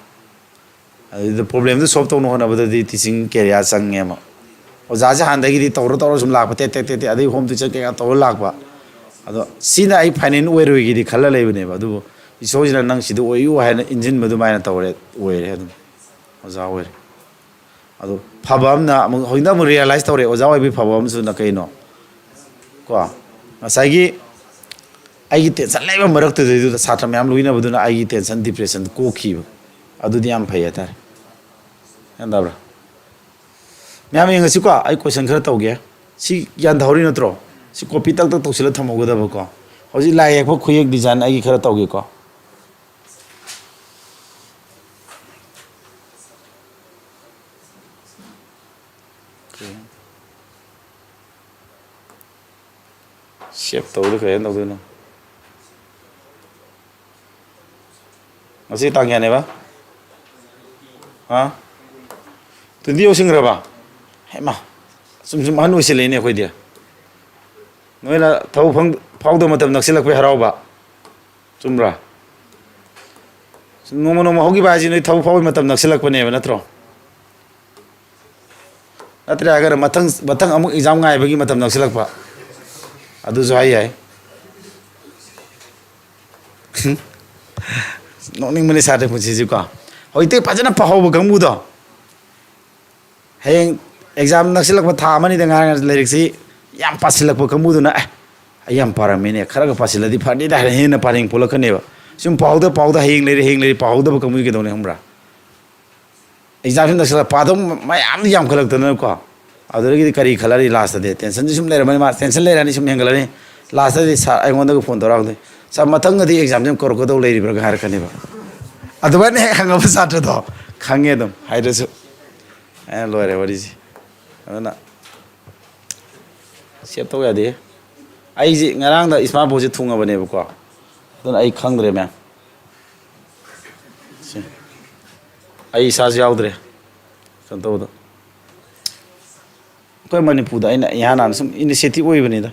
ꯑꯗꯨꯗ ꯄ꯭ꯔꯣꯕ꯭ꯂꯦꯝꯗꯨ ꯁꯣꯜꯕ ꯇꯧꯅ ꯍꯣꯠꯅꯕꯗꯗꯤ ꯇꯤꯆꯤꯡ ꯀꯦꯔꯤꯌꯔ ꯆꯪꯉꯦꯕ꯫ ꯑꯣꯖꯥꯁꯦ ꯍꯥꯟꯅꯗꯒꯤꯗꯤ ꯇꯧꯔ ꯇꯧꯔ ꯁꯨꯝ ꯂꯥꯛꯄ, ꯇꯦꯠ ꯇꯦꯠ ꯇꯦꯠ ꯇꯦꯠ, ꯑꯗꯩ ꯍꯣꯝ ꯇ꯭ꯌꯨꯇꯔ ꯀꯩꯀꯥ ꯇꯧꯔ ꯂꯥꯛꯄ꯫ ꯑꯗꯣ ꯁꯤꯅ ꯑꯩ ꯐꯥꯏꯅꯦꯜ ꯑꯣꯏꯔꯣꯏꯒꯦꯗꯤ ꯈꯜꯂ ꯂꯩꯕꯅꯦꯕ꯫ ꯑꯗꯨꯕꯨ ꯏꯁꯣꯔꯁꯤꯅ "ꯅꯪ ꯁꯤꯗ ꯑꯣꯏꯌꯨ" ꯍꯥꯏꯅ ꯏꯟꯁꯤꯟꯕ ꯑꯗꯨꯃꯥꯏꯅ ꯇꯧꯔꯦ, ꯑꯣꯏꯔꯦ ꯑꯗꯨꯝ꯫ ꯑꯣꯖꯥ ꯑꯣꯏꯔꯦ꯫ ꯑꯗꯣ ꯐꯕ ꯑꯃꯅ ꯑꯃꯨꯛ, ꯍꯧꯖꯤꯛꯅ ꯑꯃꯨꯛ ꯔꯤꯌꯦꯂꯥꯏꯁ ꯇꯧꯔꯦ, ꯑꯣꯖꯥ ꯑꯣꯏꯕꯒꯤ ꯐꯕ ꯑꯃꯁꯨꯅ ꯀꯩꯅꯣ? ꯀꯣ? ꯉꯁꯥꯏꯒꯤ ꯑꯩꯒꯤ ꯇꯦꯟꯁꯟ ꯂꯩꯕ ꯃꯔꯛꯇꯨꯗꯩꯗꯨꯗ ꯁꯥꯇ꯭ꯔ ꯃꯌꯥꯝ ꯂꯣꯏꯅꯕꯗꯨꯅ ꯑꯩꯒꯤ ꯇꯦꯟꯁꯟ, ꯗꯤꯄ꯭ꯔꯦꯁꯟ ꯀꯣꯛꯈꯤꯕ꯫ ꯑꯗꯨꯗꯤ ꯌꯥꯝ ꯐꯩ ꯍꯥꯏꯇꯥꯔꯦ꯫ ꯒ꯭ꯌꯥꯟ ꯇꯥꯕ꯭ꯔꯥ? ꯃꯌꯥꯝ ꯌꯦꯡꯉꯁꯤꯀꯣ, ꯑꯩ ꯀꯣꯏꯁꯟ ꯈꯔ ꯇꯧꯒꯦ꯫ ꯁꯤ ꯒ꯭ꯌꯥꯟ ꯇꯥꯍꯧꯔꯤ ꯅꯠꯇ꯭ꯔꯣ? ꯁꯤ ꯀꯣꯄꯤ ꯇꯛ ꯇꯛ ꯇꯧꯁꯤꯜꯂ ꯊꯝꯍꯧꯒꯗꯕꯀꯣ꯫ ꯍꯧꯖꯤꯛ ꯂꯥꯏ ꯌꯦꯛꯄ ꯈꯨꯌꯦꯛ ꯗꯤꯖꯥꯏꯟ ꯑꯩꯒꯤ ꯈꯔ ꯇꯧꯒꯦꯀꯣ꯫ ꯁꯦꯞ ꯇꯧꯕꯗ ꯀꯩ ꯇꯧꯗꯣꯏꯅꯣ? ꯉꯁꯤ ꯇꯥꯡ ꯀꯌꯥꯅꯦꯕ? ꯍꯥ? ꯇ꯭ꯋꯦꯟꯇꯤ ꯌꯧꯁꯤꯟꯈ꯭ꯔꯕ? ꯍꯩꯃꯥ, ꯁꯨꯝ ꯁꯨꯝ ꯑꯍꯟ ꯑꯣꯏꯁꯤꯜꯂꯛꯏꯅꯦ ꯑꯩꯈꯣꯏꯗꯤ꯫ ꯅꯣꯏꯅ ꯊꯕꯛ ꯐꯪ-, ꯐꯥꯎꯗꯕ ꯃꯇꯝ ꯅꯛꯁꯤꯜꯂꯛꯄꯩ ꯍꯔꯥꯎꯕ꯫ ꯆꯨꯝꯕ꯭ꯔꯥ? ꯁꯨꯝ ꯅꯣꯡꯃ ꯅꯣꯡꯃ ꯍꯧꯈꯤꯕ ꯍꯥꯏꯁꯤ ꯅꯣꯏ ꯊꯕꯛ ꯐꯥꯎꯕꯒꯤ ꯃꯇꯝ ꯅꯛꯁꯤꯜꯂꯛꯄꯅꯦꯕ, ꯅꯠꯇ꯭ꯔꯣ? ꯅꯠꯇ꯭ꯔꯦ ꯍꯥꯏꯔꯒꯅ ꯃꯊꯪ, ꯃꯊꯪ ꯑꯃꯨꯛ ꯑꯦꯛꯖꯥꯝ ꯉꯥꯏꯕꯒꯤ ꯃꯇꯝ ꯅꯛꯁꯤꯜꯂꯛꯄ꯫ ꯑꯗꯨꯁꯨ ꯍꯥꯏ ꯌꯥꯏ꯫ ꯅꯣꯛꯅꯤꯡꯕꯅꯤ ꯁꯥꯇ꯭ꯔ ꯄꯨꯟꯁꯤꯁꯤꯀꯣ꯫ ꯍꯧꯖꯤꯛꯇꯤ ꯐꯖꯅ ꯄꯥꯍꯧꯕ ꯀꯥꯡꯕꯨꯗꯣ, ꯍꯌꯦꯡ ꯑꯦꯛꯖꯥꯝ ꯅꯛꯁꯤꯜꯂꯛꯄ ꯊꯥ ꯑꯃꯅꯤꯗ ꯉꯥꯏꯔꯒ ꯂꯥꯏꯔꯤꯛꯁꯤ ꯌꯥꯝ ꯄꯥꯁꯤꯜꯂꯛꯄ ꯀꯥꯡꯕꯨꯗꯨꯅ, "ꯑꯦ, ꯑꯩ ꯌꯥꯝ ꯄꯥꯔꯝꯃꯤꯅꯦ, ꯈꯔꯒ ꯄꯥꯁꯤꯜꯂꯗꯤ ꯐꯅꯤꯗ" ꯍꯥꯏꯅ ꯍꯦꯟꯅ ꯄꯥꯅꯤꯡ ꯄꯣꯛꯂꯛꯀꯅꯦꯕ꯫ ꯁꯨꯝ ꯄꯥꯍꯧꯗ ꯄꯥꯍꯧꯗ ꯍꯌꯦꯡ ꯂꯩꯔꯦ, ꯍꯌꯦꯡ ꯂꯩꯔꯦ ꯄꯥꯍꯧꯗꯕ ꯀꯥꯡꯕꯨꯗꯤ ꯀꯩꯗꯧꯅꯤ ꯈꯪꯕ꯭ꯔꯥ? ꯑꯦꯛꯖꯥꯝꯁꯤ ꯅꯛꯁꯤꯜꯂꯛ ꯄꯥꯗꯧ ꯃꯌꯥꯝ ꯌꯥꯝꯈꯠꯂꯛꯇꯅꯀꯣ꯫ ꯑꯗꯨꯗꯒꯤꯗꯤ ꯀꯔꯤ ꯈꯜꯂꯅꯤ ꯂꯥꯁꯇꯗꯤ? ꯇꯦꯟꯁꯟꯁꯤ ꯁꯨꯝ ꯂꯩꯔꯝꯃꯅꯤ, ꯃꯥ ꯇꯦꯟꯁꯟ ꯂꯩꯔꯛꯑꯅꯤ, ꯁꯨꯝ ꯍꯦꯟꯒꯠꯂꯅꯤ꯫ ꯂꯥꯁꯇꯗꯤ ꯁꯥꯔ ꯑꯩꯉꯣꯟꯗꯒ ꯐꯣꯟ ꯇꯧꯔꯛꯑꯒꯗꯤ, "ꯁꯥꯔ, ꯃꯊꯪꯒꯗꯤ ꯑꯦꯛꯖꯥꯝꯁꯤ ꯌꯥꯝ ꯀꯧꯔꯛꯀꯗꯧ ꯂꯩꯔꯤꯕ꯭ꯔꯥꯒ?" ꯍꯥꯏꯔꯛꯀꯅꯦꯕ꯫ ꯑꯗꯨꯃꯥꯏꯅ ꯍꯦꯛ ꯍꯪꯉꯕ ꯁꯥꯇ꯭ꯔꯗꯣ ꯈꯪꯉꯦ ꯑꯗꯨꯝ ꯍꯥꯏꯗ꯭ꯔꯁꯨ꯫ ꯑꯦ, ꯂꯣꯏꯔꯦ ꯋꯥꯔꯤꯁꯤ꯫ ꯑꯗꯨꯅ ꯁꯦꯞ ꯇꯧ ꯌꯥꯗꯦ꯫ ꯑꯩꯁꯤ ꯉꯔꯥꯡꯗ ꯏꯁꯃꯥꯔꯠ ꯕꯣꯔꯗꯁꯦ ꯊꯨꯡꯉꯕꯅꯦꯕꯀꯣ꯫ ꯑꯗꯨꯅ ꯑꯩ ꯈꯪꯗ꯭ꯔꯦ ꯃꯌꯥꯝ꯫ ꯁꯤ꯫ ꯑꯩ ꯏꯁꯥꯁꯨ ꯌꯥꯎꯗ꯭ꯔꯦ꯫ ꯀꯩꯅꯣ ꯇꯧꯕꯗꯣ꯫ ꯑꯩꯈꯣꯏ ꯃꯅꯤꯄꯨꯔꯗ ꯑꯩꯅ ꯏꯍꯥꯟ ꯍꯥꯟꯅ ꯁꯨꯝ ꯏꯅꯤꯁꯤꯌꯦꯇꯤꯚ ꯑꯣꯏꯕꯅꯤꯗ꯫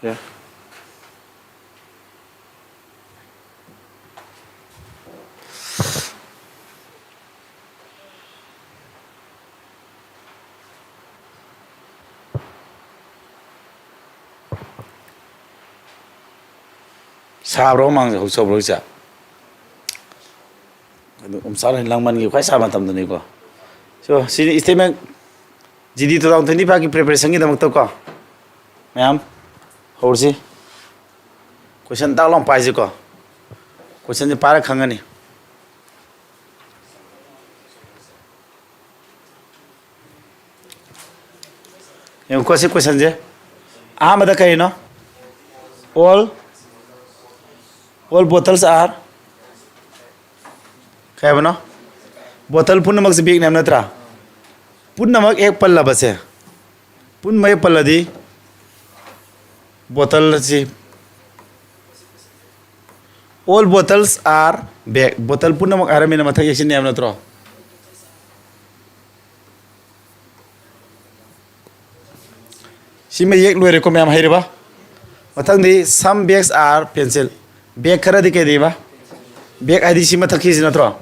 ꯌꯥ꯫ ꯁꯥꯕ꯭ꯔꯣ ꯃꯃꯥꯡꯁꯦ? ꯍꯧꯖꯤꯛ ꯁꯥꯕ꯭ꯔꯣ ꯍꯧꯖꯤꯛꯁꯦ? ꯑꯗꯨ ꯑꯣꯝꯆꯥꯛꯅ ꯂꯥꯡꯃꯟꯒꯤ ꯈ꯭ꯋꯥꯏ ꯁꯥꯕ ꯃꯇꯝꯗꯅꯤꯀꯣ꯫ So, ꯁꯤꯅꯤ statement, G D two thousand twenty five ꯀꯤ preparation ꯒꯤꯗꯃꯛꯇꯀꯣ꯫ ꯃꯌꯥꯝ ꯍꯧꯔꯁꯤ꯫ Question ꯇꯥꯛ ꯂꯥꯎ ꯄꯥꯏꯁꯤꯀꯣ꯫ Question ꯁꯦ ꯄꯥꯏꯔ ꯈꯪꯉꯅꯤ꯫ ꯌꯦꯡꯉꯨꯀꯣ ꯁꯤ question ꯁꯦ꯫ ꯑꯍꯥꯟꯕꯗ ꯀꯔꯤꯅꯣ? All, all bottles are ꯀꯩ ꯍꯥꯏꯕꯅꯣ? Bottle ꯄꯨꯝꯅꯃꯛꯁꯦ bag ꯅꯦ ꯍꯥꯏꯕ ꯅꯠꯇ꯭ꯔꯥ? ꯄꯨꯝꯅꯃꯛ ꯍꯦꯛ ꯄꯜꯂꯕꯁꯦ, ꯄꯨꯝꯅꯃꯛ ꯍꯦꯛ ꯄꯜꯂꯗꯤ bottle ꯑꯁꯤ All bottles are bag. Bottle ꯄꯨꯝꯅꯃꯛ ꯍꯥꯏꯔꯝꯃꯤꯅ ꯃꯊꯛ ꯌꯦꯛꯁꯤꯟꯅꯤ ꯍꯥꯏꯕ ꯅꯠꯇ꯭ꯔꯣ? ꯁꯤꯃ ꯌꯦꯛ ꯂꯣꯏꯔꯦꯀꯣ ꯃꯌꯥꯝ, ꯍꯩꯔꯕ? ꯃꯊꯪꯗꯤ some bags are pencil. Bag ꯈꯔꯗꯤ ꯀꯩꯗꯤꯕ? Bag ꯍꯥꯏꯗꯤ ꯁꯤ ꯃꯊꯛꯀꯤꯁꯤ ꯅꯠꯇ꯭ꯔꯣ?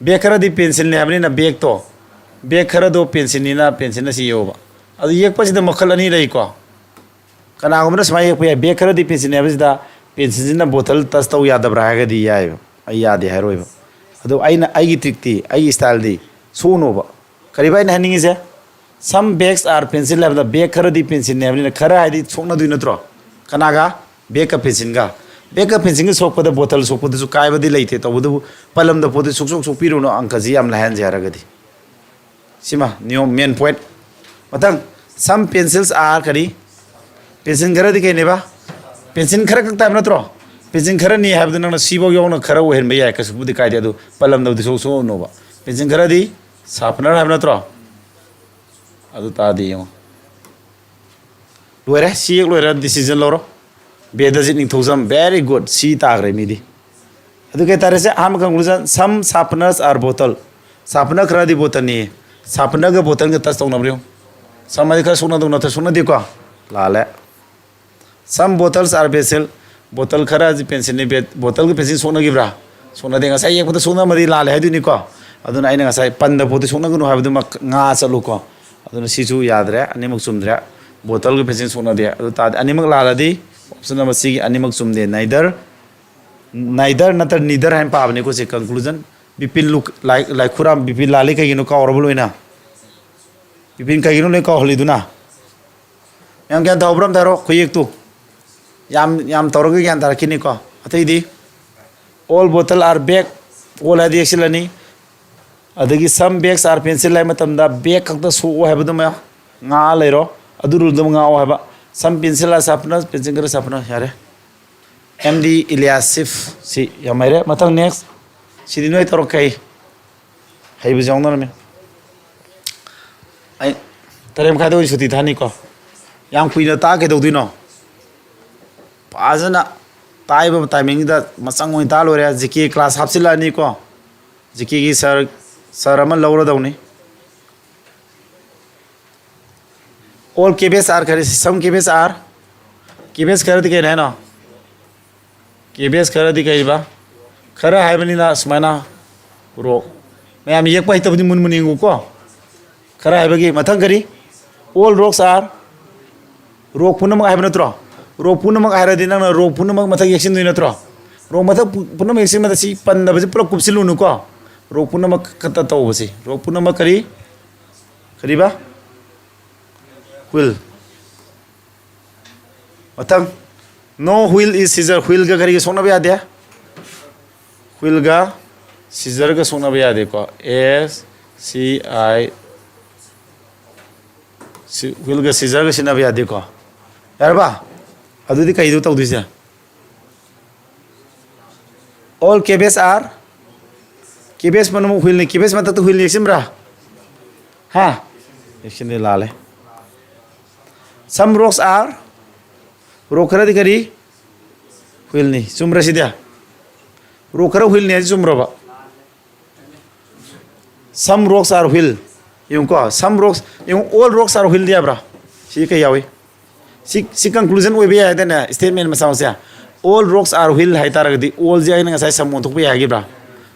Bag ꯈꯔꯗꯤ pencilꯅꯤ ꯍꯥꯏꯕꯅꯤꯅ bagꯇꯣ, bag ꯈꯔꯗꯣ pencilꯅꯤꯅ pencilꯅ ꯁꯤ ꯌꯦꯛꯑꯣꯕ꯫ ꯑꯗꯨ ꯌꯦꯛꯄꯁꯤꯗ ꯃꯈꯜ ꯑꯅꯤ ꯂꯩꯀꯣ꯫ ꯀꯅꯥꯒꯨꯝꯕꯅ ꯁꯨꯃꯥꯏꯅ ꯌꯦꯛꯄ ꯌꯥꯏ, bag ꯈꯔꯗꯤ pencilꯅꯤ ꯍꯥꯏꯕꯁꯤꯗ pencilꯁꯤꯅ bottle touch ꯇꯧ ꯌꯥꯗꯕ꯭ꯔꯥ ꯍꯥꯏꯔꯒꯗꯤ ꯌꯥꯏꯑꯕ, ꯑꯩ ꯌꯥꯗꯦ ꯍꯥꯏꯔꯣꯏꯕ꯫ ꯑꯗꯣ ꯑꯩꯅ ꯑꯩꯒꯤ trickꯇꯤ, ꯑꯩꯒꯤ styleꯗꯤ ꯁꯣꯛꯎꯅꯣꯕ꯫ ꯀꯔꯤꯕ ꯑꯩꯅ ꯍꯥꯏꯅꯤꯡꯉꯤꯁꯦ? Some bags are pencil ꯍꯥꯏꯕꯗ bag ꯈꯔꯗꯤ pencilꯅꯤ ꯍꯥꯏꯕꯅꯤꯅ ꯈꯔ ꯍꯥꯏꯗꯤ ꯁꯣꯛꯅꯗꯣꯏ ꯅꯠꯇ꯭ꯔꯣ? ꯀꯅꯥꯒ? Bagꯀ pencilꯒ꯫ Bagꯀ pencilꯒ ꯁꯣꯛꯄꯗ bottle ꯁꯣꯛꯄꯗꯁꯨ ꯀꯥꯏꯕꯗꯤ ꯂꯩꯇꯦ, ꯇꯧꯕꯇꯕꯨ ꯄꯜꯂꯝꯗ ꯄꯣꯠꯇꯤ ꯁꯨꯛꯁꯣꯛ ꯁꯣꯛꯄꯤꯔꯨꯅꯨ, ꯑꯪꯀꯁꯤ ꯌꯥꯝ ꯂꯥꯏꯍꯟꯁꯦ ꯍꯥꯏꯔꯒꯗꯤ꯫ ꯁꯤꯃ ꯅꯤꯌꯣꯝ, main point꯫ ꯃꯊꯪ, some pencils are ꯀꯔꯤ? Pencil ꯈꯔꯗꯤ ꯀꯩꯅꯦꯕ? Pencil ꯈꯔ ꯈꯛꯇ ꯍꯥꯏꯕ ꯅꯠꯇ꯭ꯔꯣ? Pencil ꯈꯔꯅꯤ ꯍꯥꯏꯕꯗꯨ ꯅꯪꯅ ꯁꯤꯐꯥꯎ ꯌꯥꯎꯅ ꯈꯔ ꯑꯣꯏꯍꯟꯕ ꯌꯥꯏ, ꯀꯩꯁꯨꯕꯨꯗꯤ ꯀꯥꯏꯗꯦ, ꯑꯗꯨ ꯄꯜꯂꯝꯗꯕꯨꯗꯤ ꯁꯣꯛ ꯁꯣꯛꯑꯅꯣꯕ꯫ Pencil ꯈꯔꯗꯤ sharpener ꯍꯥꯏꯕ ꯅꯠꯇ꯭ꯔꯣ? ꯑꯗꯨ ꯇꯥꯗꯤ ꯌꯦꯡꯉꯣ꯫ ꯂꯣꯏꯔꯦ, ꯁꯤ ꯌꯦꯛ ꯂꯣꯏꯔꯦ, decision ꯂꯧꯔꯣ꯫ ꯕꯦꯗꯖꯤꯠ ꯅꯤꯡꯊꯧꯖꯝ, very good, ꯁꯤ ꯇꯥꯈ꯭ꯔꯦ ꯃꯤꯗꯤ꯫ ꯑꯗꯨ ꯀꯩ ꯇꯥꯔꯦꯁꯦ? ꯑꯍꯥꯟꯕ conclusion, some sharpeners are bottle, sharpener ꯈꯔꯗꯤ bottleꯅꯤ꯫ Sharpenerꯒ bottleꯒ touch ꯇꯧꯅꯕ꯭ꯔꯣ? Some ꯍꯥꯏꯗꯤ ꯈꯔ ꯁꯣꯛꯅꯗꯧ ꯅꯠꯇ꯭ꯔ? ꯁꯣꯛꯅꯗꯦꯀꯣ? ꯂꯥꯜꯂꯦ꯫ Some bottles are pencil, bottle ꯈꯔ ꯑꯁꯤ pencilꯅꯤ, bottleꯒ pencil ꯁꯣꯛꯅꯈꯤꯕ꯭ꯔꯥ? ꯁꯣꯛꯅꯗꯦ꯫ ꯉꯁꯥꯏ ꯌꯦꯛꯄꯗ ꯁꯣꯛꯅꯔꯝꯃꯗꯤ ꯂꯥꯜꯂꯦ ꯍꯥꯏꯗꯣꯏꯅꯤꯀꯣ꯫ ꯑꯗꯨꯅ ꯑꯩꯅ ꯉꯁꯥꯏ ꯄꯟꯗ ꯄꯣꯠꯇꯤ ꯁꯣꯛꯅꯒꯅꯨ ꯍꯥꯏꯕꯗꯨꯃꯛ ꯉꯥ ꯆꯠꯂꯨꯀꯣ꯫ ꯑꯗꯨꯅ ꯁꯤꯁꯨ ꯌꯥꯗ꯭ꯔꯦ, ꯑꯅꯤꯃꯛ ꯆꯨꯝꯗ꯭ꯔꯦ꯫ Bottleꯒ pencil ꯁꯣꯛꯅꯗꯦ꯫ ꯑꯗꯨ ꯇꯥꯔꯗꯤ ꯑꯅꯤꯃꯛ ꯂꯥꯜꯂꯗꯤ option number Cꯒꯤ ꯑꯅꯤꯃꯛ ꯆꯨꯝꯗꯦ꯫ Neither, neither ꯅꯠꯇ꯭ꯔ neither ꯍꯥꯏꯅ ꯄꯥꯕꯅꯤꯀꯣ ꯁꯤ conclusion꯫ ꯕꯤꯄꯤꯟ ꯂꯨꯛ-, ꯂꯥꯏ-, ꯂꯥꯏꯈꯨꯔꯥꯝ ꯕꯤꯄꯤꯟ ꯂꯥꯜꯂꯤ ꯀꯩꯒꯤꯅꯣ ꯀꯥꯎꯔꯕ ꯂꯣꯏꯅ? ꯕꯤꯄꯤꯟ ꯀꯩꯒꯤꯅꯣ ꯂꯣꯏ ꯀꯥꯎꯍꯜꯂꯤꯗꯨꯅ? ꯃꯌꯥꯝ ꯒ꯭ꯌꯥꯟ ꯇꯥꯍꯧꯕ꯭ꯔꯥ ꯑꯝꯇ ꯍꯥꯏꯔꯣ, ꯈꯨꯌꯦꯛꯇꯨ꯫ ꯌꯥꯝ, ꯌꯥꯝ ꯇꯧꯔꯒ ꯒ꯭ꯌꯥꯟ ꯇꯥꯔꯛꯈꯤꯅꯤꯀꯣ꯫ ꯑꯇꯩꯗꯤ? All bottle are bag, all ꯍꯥꯏꯗꯤ ꯌꯦꯛꯁꯤꯜꯂꯅꯤ꯫ ꯑꯗꯒꯤ some bags are pencil ꯍꯥꯏ ꯃꯇꯝꯗ bag ꯈꯛꯇ ꯁꯣꯛꯑꯣ ꯍꯥꯏꯕꯗꯨꯃ ꯉꯥꯛꯑ ꯂꯩꯔꯣ꯫ ꯑꯗꯨ ruleꯗꯨꯃ ꯉꯥꯛꯑꯣ ꯍꯥꯏꯕ꯫ Some pencil are sharpener, pencil ꯈꯔ sharpener, ꯌꯥꯔꯦ꯫ ꯑꯦꯝ ꯗꯤ ꯏꯂꯤꯌꯥꯁꯤꯐ, ꯁꯤ ꯌꯥꯝ ꯍꯩꯔꯦ꯫ ꯃꯊꯪ next꯫ ꯁꯤꯗꯤ ꯅꯣꯏ ꯇꯧꯔꯛꯀꯦ꯫ ꯍꯩꯕꯁꯨ ꯌꯥꯎꯅꯔꯝꯃꯤ꯫ ꯑꯩ ꯇꯔꯦꯠ ꯃꯈꯥꯏꯗ ꯑꯣꯏꯅ ꯁꯨꯇꯤ ꯊꯥꯅꯤꯀꯣ꯫ ꯌꯥꯝ ꯀꯨꯏꯅ ꯇꯥꯛꯑ ꯀꯩꯗꯧꯗꯣꯏꯅꯣ? ꯐꯖꯅ ꯇꯥꯛꯏꯕ timingꯁꯤꯗ ꯃꯆꯪ ꯑꯣꯏꯅ ꯇꯥꯛꯑ ꯂꯣꯏꯔꯦ꯫ G K class ꯍꯥꯞꯆꯤꯜꯂꯛꯑꯅꯤꯀꯣ꯫ G Kꯒꯤ sir, sir ꯑꯃ ꯂꯧꯔꯗꯧꯅꯤ꯫ All cabbage are ꯈꯔ, some cabbage are, cabbage ꯈꯔꯗꯤ ꯀꯩꯅꯣ ꯍꯥꯏꯅꯣ? Cabbage ꯈꯔꯗꯤ ꯀꯩꯕ? ꯈꯔ ꯍꯥꯏꯕꯅꯤꯅ ꯁꯨꯃꯥꯏꯅ rock꯫ ꯃꯌꯥꯝ ꯌꯦꯛꯄ ꯍꯩꯇꯕꯗꯤ ꯃꯨꯟ ꯃꯨꯟ ꯌꯦꯡꯉꯨꯀꯣ꯫ ꯈꯔ ꯍꯥꯏꯕꯒꯤ ꯃꯊꯪ ꯀꯔꯤ? All rocks are, rock ꯄꯨꯝꯅꯃꯛ ꯍꯥꯏꯕ ꯅꯠꯇ꯭ꯔꯣ? Rock ꯄꯨꯝꯅꯃꯛ ꯍꯥꯏꯔꯗꯤ ꯅꯪꯅ rock ꯄꯨꯝꯅꯃꯛ ꯃꯊꯛ ꯌꯦꯛꯁꯤꯟꯗꯣꯏ ꯅꯠꯇ꯭ꯔꯣ? Rock ꯃꯊꯛ ꯄꯨ-, ꯄꯨꯝꯅꯃꯛ ꯌꯦꯛꯁꯤꯟꯕꯗ ꯁꯤ ꯄꯟꯗꯕꯁꯤ ꯄꯨꯂꯞ ꯀꯨꯞꯁꯤꯜꯂꯨꯅꯨꯀꯣ꯫ Rock ꯄꯨꯝꯅꯃꯛ ꯈꯛꯇ ꯇꯧꯕꯁꯤ꯫ Rock ꯄꯨꯝꯅꯃꯛ ꯀꯔꯤ? ꯀꯔꯤꯕ? Wheel꯫ ꯃꯊꯪ, no wheel is scissor꯫ Wheelꯒ ꯀꯔꯤꯒ ꯁꯣꯛꯅꯕ ꯌꯥꯗꯦ? Wheelꯒ scissorꯒ ꯁꯣꯛꯅꯕ ꯌꯥꯗꯦꯀꯣ꯫ S C I, si-, wheelꯒ scissorꯒ ꯁꯤꯖꯤꯟꯅꯕ ꯌꯥꯗꯦꯀꯣ꯫ ꯌꯥꯔꯕ? ꯑꯗꯨꯗꯤ ꯀꯩꯗꯣ ꯇꯧꯗꯣꯏꯁꯦ? All cabbage are, cabbage ꯄꯨꯝꯅꯃꯛ wheelꯅꯤ꯫ Cabbage ꯃꯊꯛꯇ wheel ꯌꯦꯛꯁꯤꯟꯕ꯭ꯔꯥ? ꯍꯥ? ꯌꯦꯛꯁꯤꯟꯗꯦ, ꯂꯥꯜꯂꯦ꯫ Some rocks are, rock ꯈꯔꯗꯤ ꯀꯔꯤ? Wheelꯅꯤ꯫ ꯆꯨꯝꯕ꯭ꯔꯥ ꯁꯤꯗꯤ? Rock ꯈꯔ wheelꯅꯤ ꯍꯥꯏꯁꯤ ꯆꯨꯝꯕ꯭ꯔꯕ? Some rocks are wheel꯫ ꯌꯦꯡꯉꯨꯀꯣ, some rocks, ꯌꯦꯡꯉꯨ, all rocks are wheelꯗꯤ ꯌꯥꯕ꯭ꯔꯥ? ꯁꯤ ꯀꯩ ꯌꯥꯎꯏ? ꯁꯤ, ꯁꯤ conclusion ꯑꯣꯏꯕ ꯌꯥꯏ ꯍꯥꯏꯗꯅꯦ, statement ꯃꯆꯥ ꯃꯆꯥ꯫ All rocks are wheel ꯍꯥꯏꯇꯥꯔꯒꯗꯤ, allꯁꯦ ꯑꯩꯅ ꯉꯁꯥꯏ some ꯑꯣꯟꯊꯣꯛꯄ ꯌꯥꯏ ꯍꯥꯏꯈꯤꯕ꯭ꯔꯥ?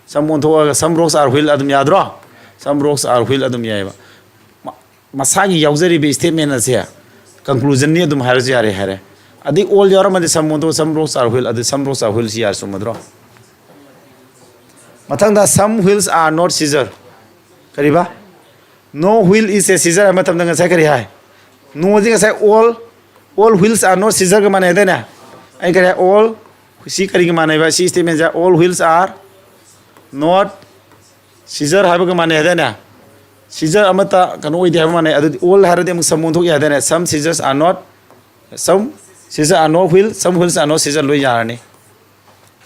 Some ꯑꯣꯟꯊꯣꯛꯑꯒ some rocks are wheel ꯑꯗꯨꯝ ꯌꯥꯗ꯭ꯔꯣ? Some rocks are wheel ꯑꯗꯨꯝ ꯌꯥꯏꯑꯕ꯫ ꯃ-, ꯃꯁꯥꯒꯤ ꯌꯥꯎꯖꯔꯤꯕ statement ꯑꯁꯦ conclusionꯅꯤ ꯑꯗꯨꯝ ꯍꯥꯏꯔꯁꯨ ꯌꯥꯔꯦ ꯍꯥꯏꯔꯦ꯫ ꯑꯗꯩ all ꯌꯥꯎꯔꯝꯃꯗꯤ some ꯑꯣꯟꯊꯣꯛ, some rocks are wheel, ꯑꯗꯨ some rocks are wheelꯁꯤ ꯌꯥꯔꯦ, ꯆꯨꯝꯃꯗ꯭ꯔꯣ? ꯃꯊꯪꯗ some wheels are not scissor꯫ ꯀꯔꯤꯕ? No wheel is a scissor ꯍꯥꯏꯕ ꯃꯇꯝꯗ ꯉꯁꯥꯏ ꯀꯔꯤ ꯍꯥꯏ? Noꯁꯤ ꯉꯁꯥꯏ all, all wheels are not scissorꯒ ꯃꯥꯟꯅꯩ ꯍꯥꯏꯗꯥꯏꯅꯦ? ꯑꯩ ꯀꯔꯤ ꯍꯥꯏ? All, ꯁꯤ ꯀꯔꯤꯒ ꯃꯥꯟꯅꯩꯕ? ꯁꯤ statementꯁꯦ all wheels are not scissor ꯍꯥꯏꯕꯒ ꯃꯥꯟꯅꯩ ꯍꯥꯏꯗꯥꯏꯅꯦ? Scissor ꯑꯃꯠꯇ ꯀꯩꯅꯣ ꯑꯣꯏꯗꯦ ꯍꯥꯏꯕ ꯃꯥꯟꯅꯩ꯫ ꯑꯗꯨꯗꯤ all ꯍꯥꯏꯔꯗꯤ ꯑꯃꯨꯛ some ꯑꯣꯟꯊꯣꯛ ꯌꯥꯏ ꯍꯥꯏꯗꯥꯏꯅꯦ? Some scissors are not, some scissors are not wheel, some wheels are not scissor ꯂꯣꯏ ꯌꯥꯔꯅꯤ꯫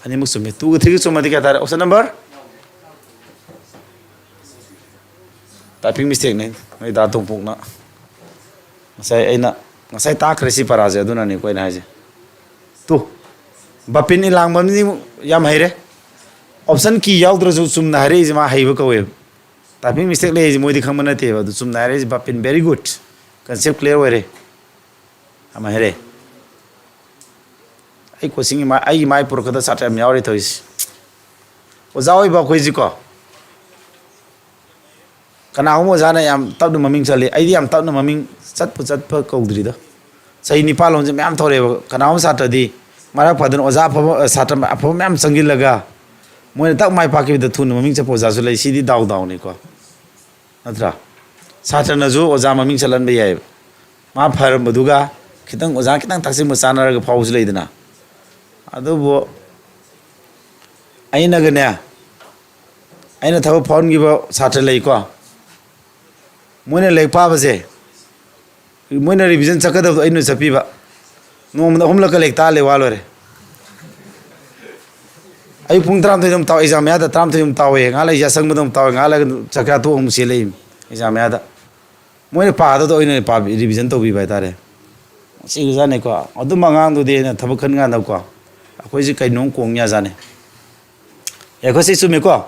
ꯑꯅꯤꯃꯛ ꯆꯨꯝꯃꯤ꯫ Twoꯒ threeꯒ ꯆꯨꯝꯃꯗꯤ ꯀꯌꯥ ꯇꯥꯔꯦ? Option number? Typing mistakeꯅꯦ, ꯅꯣꯏ ꯗꯥ ꯇꯣꯝꯄꯣꯛꯅ꯫ ꯉꯁꯥꯏ ꯑꯩꯅ, ꯉꯁꯥꯏ ꯇꯥꯛꯈ꯭ꯔꯦ ꯁꯤ ꯄꯔꯥꯁꯦ, ꯑꯗꯨꯅꯅꯤꯀꯣ ꯑꯩꯅ ꯍꯥꯏꯁꯦ꯫ Two꯫ ꯕꯥꯄꯤꯟ ꯏꯂꯥꯡꯕꯝꯗꯤ ꯌꯥꯝ ꯍꯩꯔꯦ꯫ Option key ꯌꯥꯎꯗ꯭ꯔꯁꯨ ꯆꯨꯝꯅ ꯍꯥꯏꯔꯛꯏꯁꯦ ꯃꯥ ꯍꯩꯕ ꯀꯧꯋꯦꯕ꯫ Typing mistake ꯂꯩ ꯍꯥꯏꯁꯦ ꯃꯣꯏꯗꯤ ꯈꯪꯕ ꯅꯠꯇꯦꯕ꯫ ꯑꯗꯨ ꯆꯨꯝꯅ ꯍꯥꯏꯔꯛꯏꯁꯦ ꯕꯥꯄꯤꯟ, very good, concept clear ꯑꯣꯏꯔꯦ꯫ ꯌꯥꯝ ꯍꯩꯔꯦ꯫ ꯑꯩ coaching ꯏꯃꯥ-, ꯑꯩꯒꯤ ꯃꯥꯏ ꯄꯨꯔꯛꯀꯗ ꯁꯥꯇ꯭ꯔ ꯌꯥꯝ ꯌꯥꯎꯔꯤ ꯇꯧꯔꯤꯁꯦ꯫ ꯑꯣꯖꯥ ꯑꯣꯏꯕ ꯑꯩꯈꯣꯏꯁꯤꯀꯣ, ꯀꯅꯥꯒꯨꯝꯕ ꯑꯣꯖꯥꯅ ꯌꯥꯝ ꯇꯞꯅ ꯃꯃꯤꯡ ꯆꯠꯂꯤ, ꯑꯩꯗꯤ ꯌꯥꯝ ꯇꯞꯅ ꯃꯃꯤꯡ ꯆꯠꯄꯨ ꯆꯠꯄ ꯀꯧꯗ꯭ꯔꯤꯗ꯫ ꯆꯍꯤ ꯅꯤꯄꯥꯜ ꯂꯣꯝꯁꯦ ꯃꯌꯥꯝ ꯊꯧꯔꯛꯑꯦꯕ꯫ ꯀꯅꯥꯒꯨꯝꯕ ꯁꯥꯇ꯭ꯔꯗꯤ ꯃꯔꯛ ꯐꯥꯗꯅ ꯑꯣꯖꯥ ꯑꯐꯕ, ꯁꯥꯇ꯭ꯔ ꯑꯐꯕ ꯃꯌꯥꯝ ꯆꯪꯁꯤꯜꯂꯒ ꯃꯣꯏꯅ ꯇꯛ ꯃꯥꯏ ꯄꯥꯛꯈꯤꯕꯗ ꯊꯨꯅ ꯃꯃꯤꯡ ꯆꯠꯄ ꯑꯣꯖꯥꯁꯨ ꯂꯩ꯫ ꯁꯤꯗꯤ ꯗꯥꯎ ꯗꯥꯎꯅꯤꯀꯣ, ꯅꯠꯇ꯭ꯔꯥ? ꯁꯥꯇ꯭ꯔꯅꯁꯨ ꯑꯣꯖꯥ ꯃꯃꯤꯡ ꯆꯠꯍꯟꯕ ꯌꯥꯏꯑꯕ꯫ ꯃꯥ ꯐꯔꯝꯕꯗꯨꯒ ꯈꯤꯇꯪ, ꯑꯣꯖꯥ ꯈꯤꯇꯪ ꯊꯛꯆꯤꯟꯕ ꯆꯥꯟꯅꯔꯒ ꯐꯥꯎꯕꯁꯨ ꯂꯩꯗꯅ꯫ ꯑꯗꯨꯕꯨ ꯑꯩꯅꯒꯅꯦ, ꯑꯩꯅ ꯊꯕꯛ ꯐꯥꯎꯍꯟꯈꯤꯕ ꯁꯥꯇ꯭ꯔ ꯂꯩꯀꯣ, ꯃꯣꯏꯅ ꯂꯥꯏꯔꯤꯛ ꯄꯥꯕꯁꯦ, ꯃꯣꯏꯅ revision ꯆꯠꯀꯗꯕꯗꯣ ꯑꯩꯅ ꯆꯠꯄꯤꯕ꯫ ꯅꯣꯡꯃꯗ ꯑꯍꯨꯝꯂꯛꯀ ꯂꯥꯏꯔꯤꯛ ꯇꯥꯛꯑ ꯂꯩ, ꯋꯥ ꯂꯣꯏꯔꯦ꯫ ꯑꯌꯨꯛ ꯄꯨꯡ ꯇꯔꯥꯃꯥꯊꯣꯏꯗ ꯑꯃꯨꯛ ꯇꯥꯎ, exam ꯃꯌꯥꯗ ꯇꯔꯥꯃꯥꯊꯣꯏꯗ ꯑꯃꯨꯛ ꯇꯥꯎꯋꯦ, ꯉꯥꯏꯍꯥꯛ ꯂꯩ ꯑꯁꯪꯕꯗ ꯑꯃꯨꯛ ꯇꯥꯎꯋꯦ, ꯉꯥꯏꯍꯥꯛ ꯂꯩ ꯆꯥꯛ ꯆꯥ ꯇꯣꯛꯑ ꯑꯃꯨꯛ ꯆꯦꯜꯂꯛꯏ exam ꯃꯌꯥꯗ꯫ ꯃꯣꯏꯅ ꯄꯥꯗꯕꯗꯣ ꯑꯩꯅ ꯄꯥꯕꯤ-, revision ꯇꯧꯕꯤꯕ ꯍꯥꯏꯇꯥꯔꯦ꯫ ꯁꯤ ꯑꯣꯖꯥꯅꯤꯀꯣ꯫ ꯑꯗꯨꯝꯕ ꯑꯉꯥꯡꯗꯨꯗꯤ ꯑꯩꯅ ꯊꯕꯛ ꯈꯟ ꯀꯥꯟꯗꯀꯣ, ꯑꯩꯈꯣꯏꯁꯤ ꯀꯩꯅꯣꯝ ꯀꯣꯡ ꯌꯥꯖꯥꯠꯅꯤ꯫ ꯌꯥꯏꯀꯣ, ꯁꯤ ꯆꯨꯝꯃꯤꯀꯣ?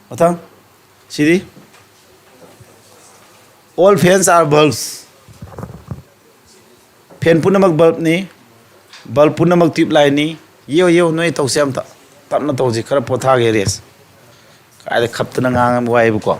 ꯃꯊꯪ꯫ ꯁꯤꯗꯤ? All fans are bulbs. Fan ꯄꯨꯝꯅꯃꯛ bulbꯅꯤ, bulb ꯄꯨꯝꯅꯃꯛ tube lightꯅꯤ꯫ ꯌꯦꯎ, ꯌꯦꯎ, ꯅꯣꯏ ꯇꯧꯁꯦ ꯑꯝꯇ꯫ ꯇꯞꯅ ꯇꯧꯁꯤ, ꯈꯔ ꯄꯣꯊꯥꯒꯦ rest꯫ ꯀꯥꯏꯗ ꯈꯞꯇꯅ ꯉꯥꯡꯉ ꯋꯥꯏꯕꯀꯣ꯫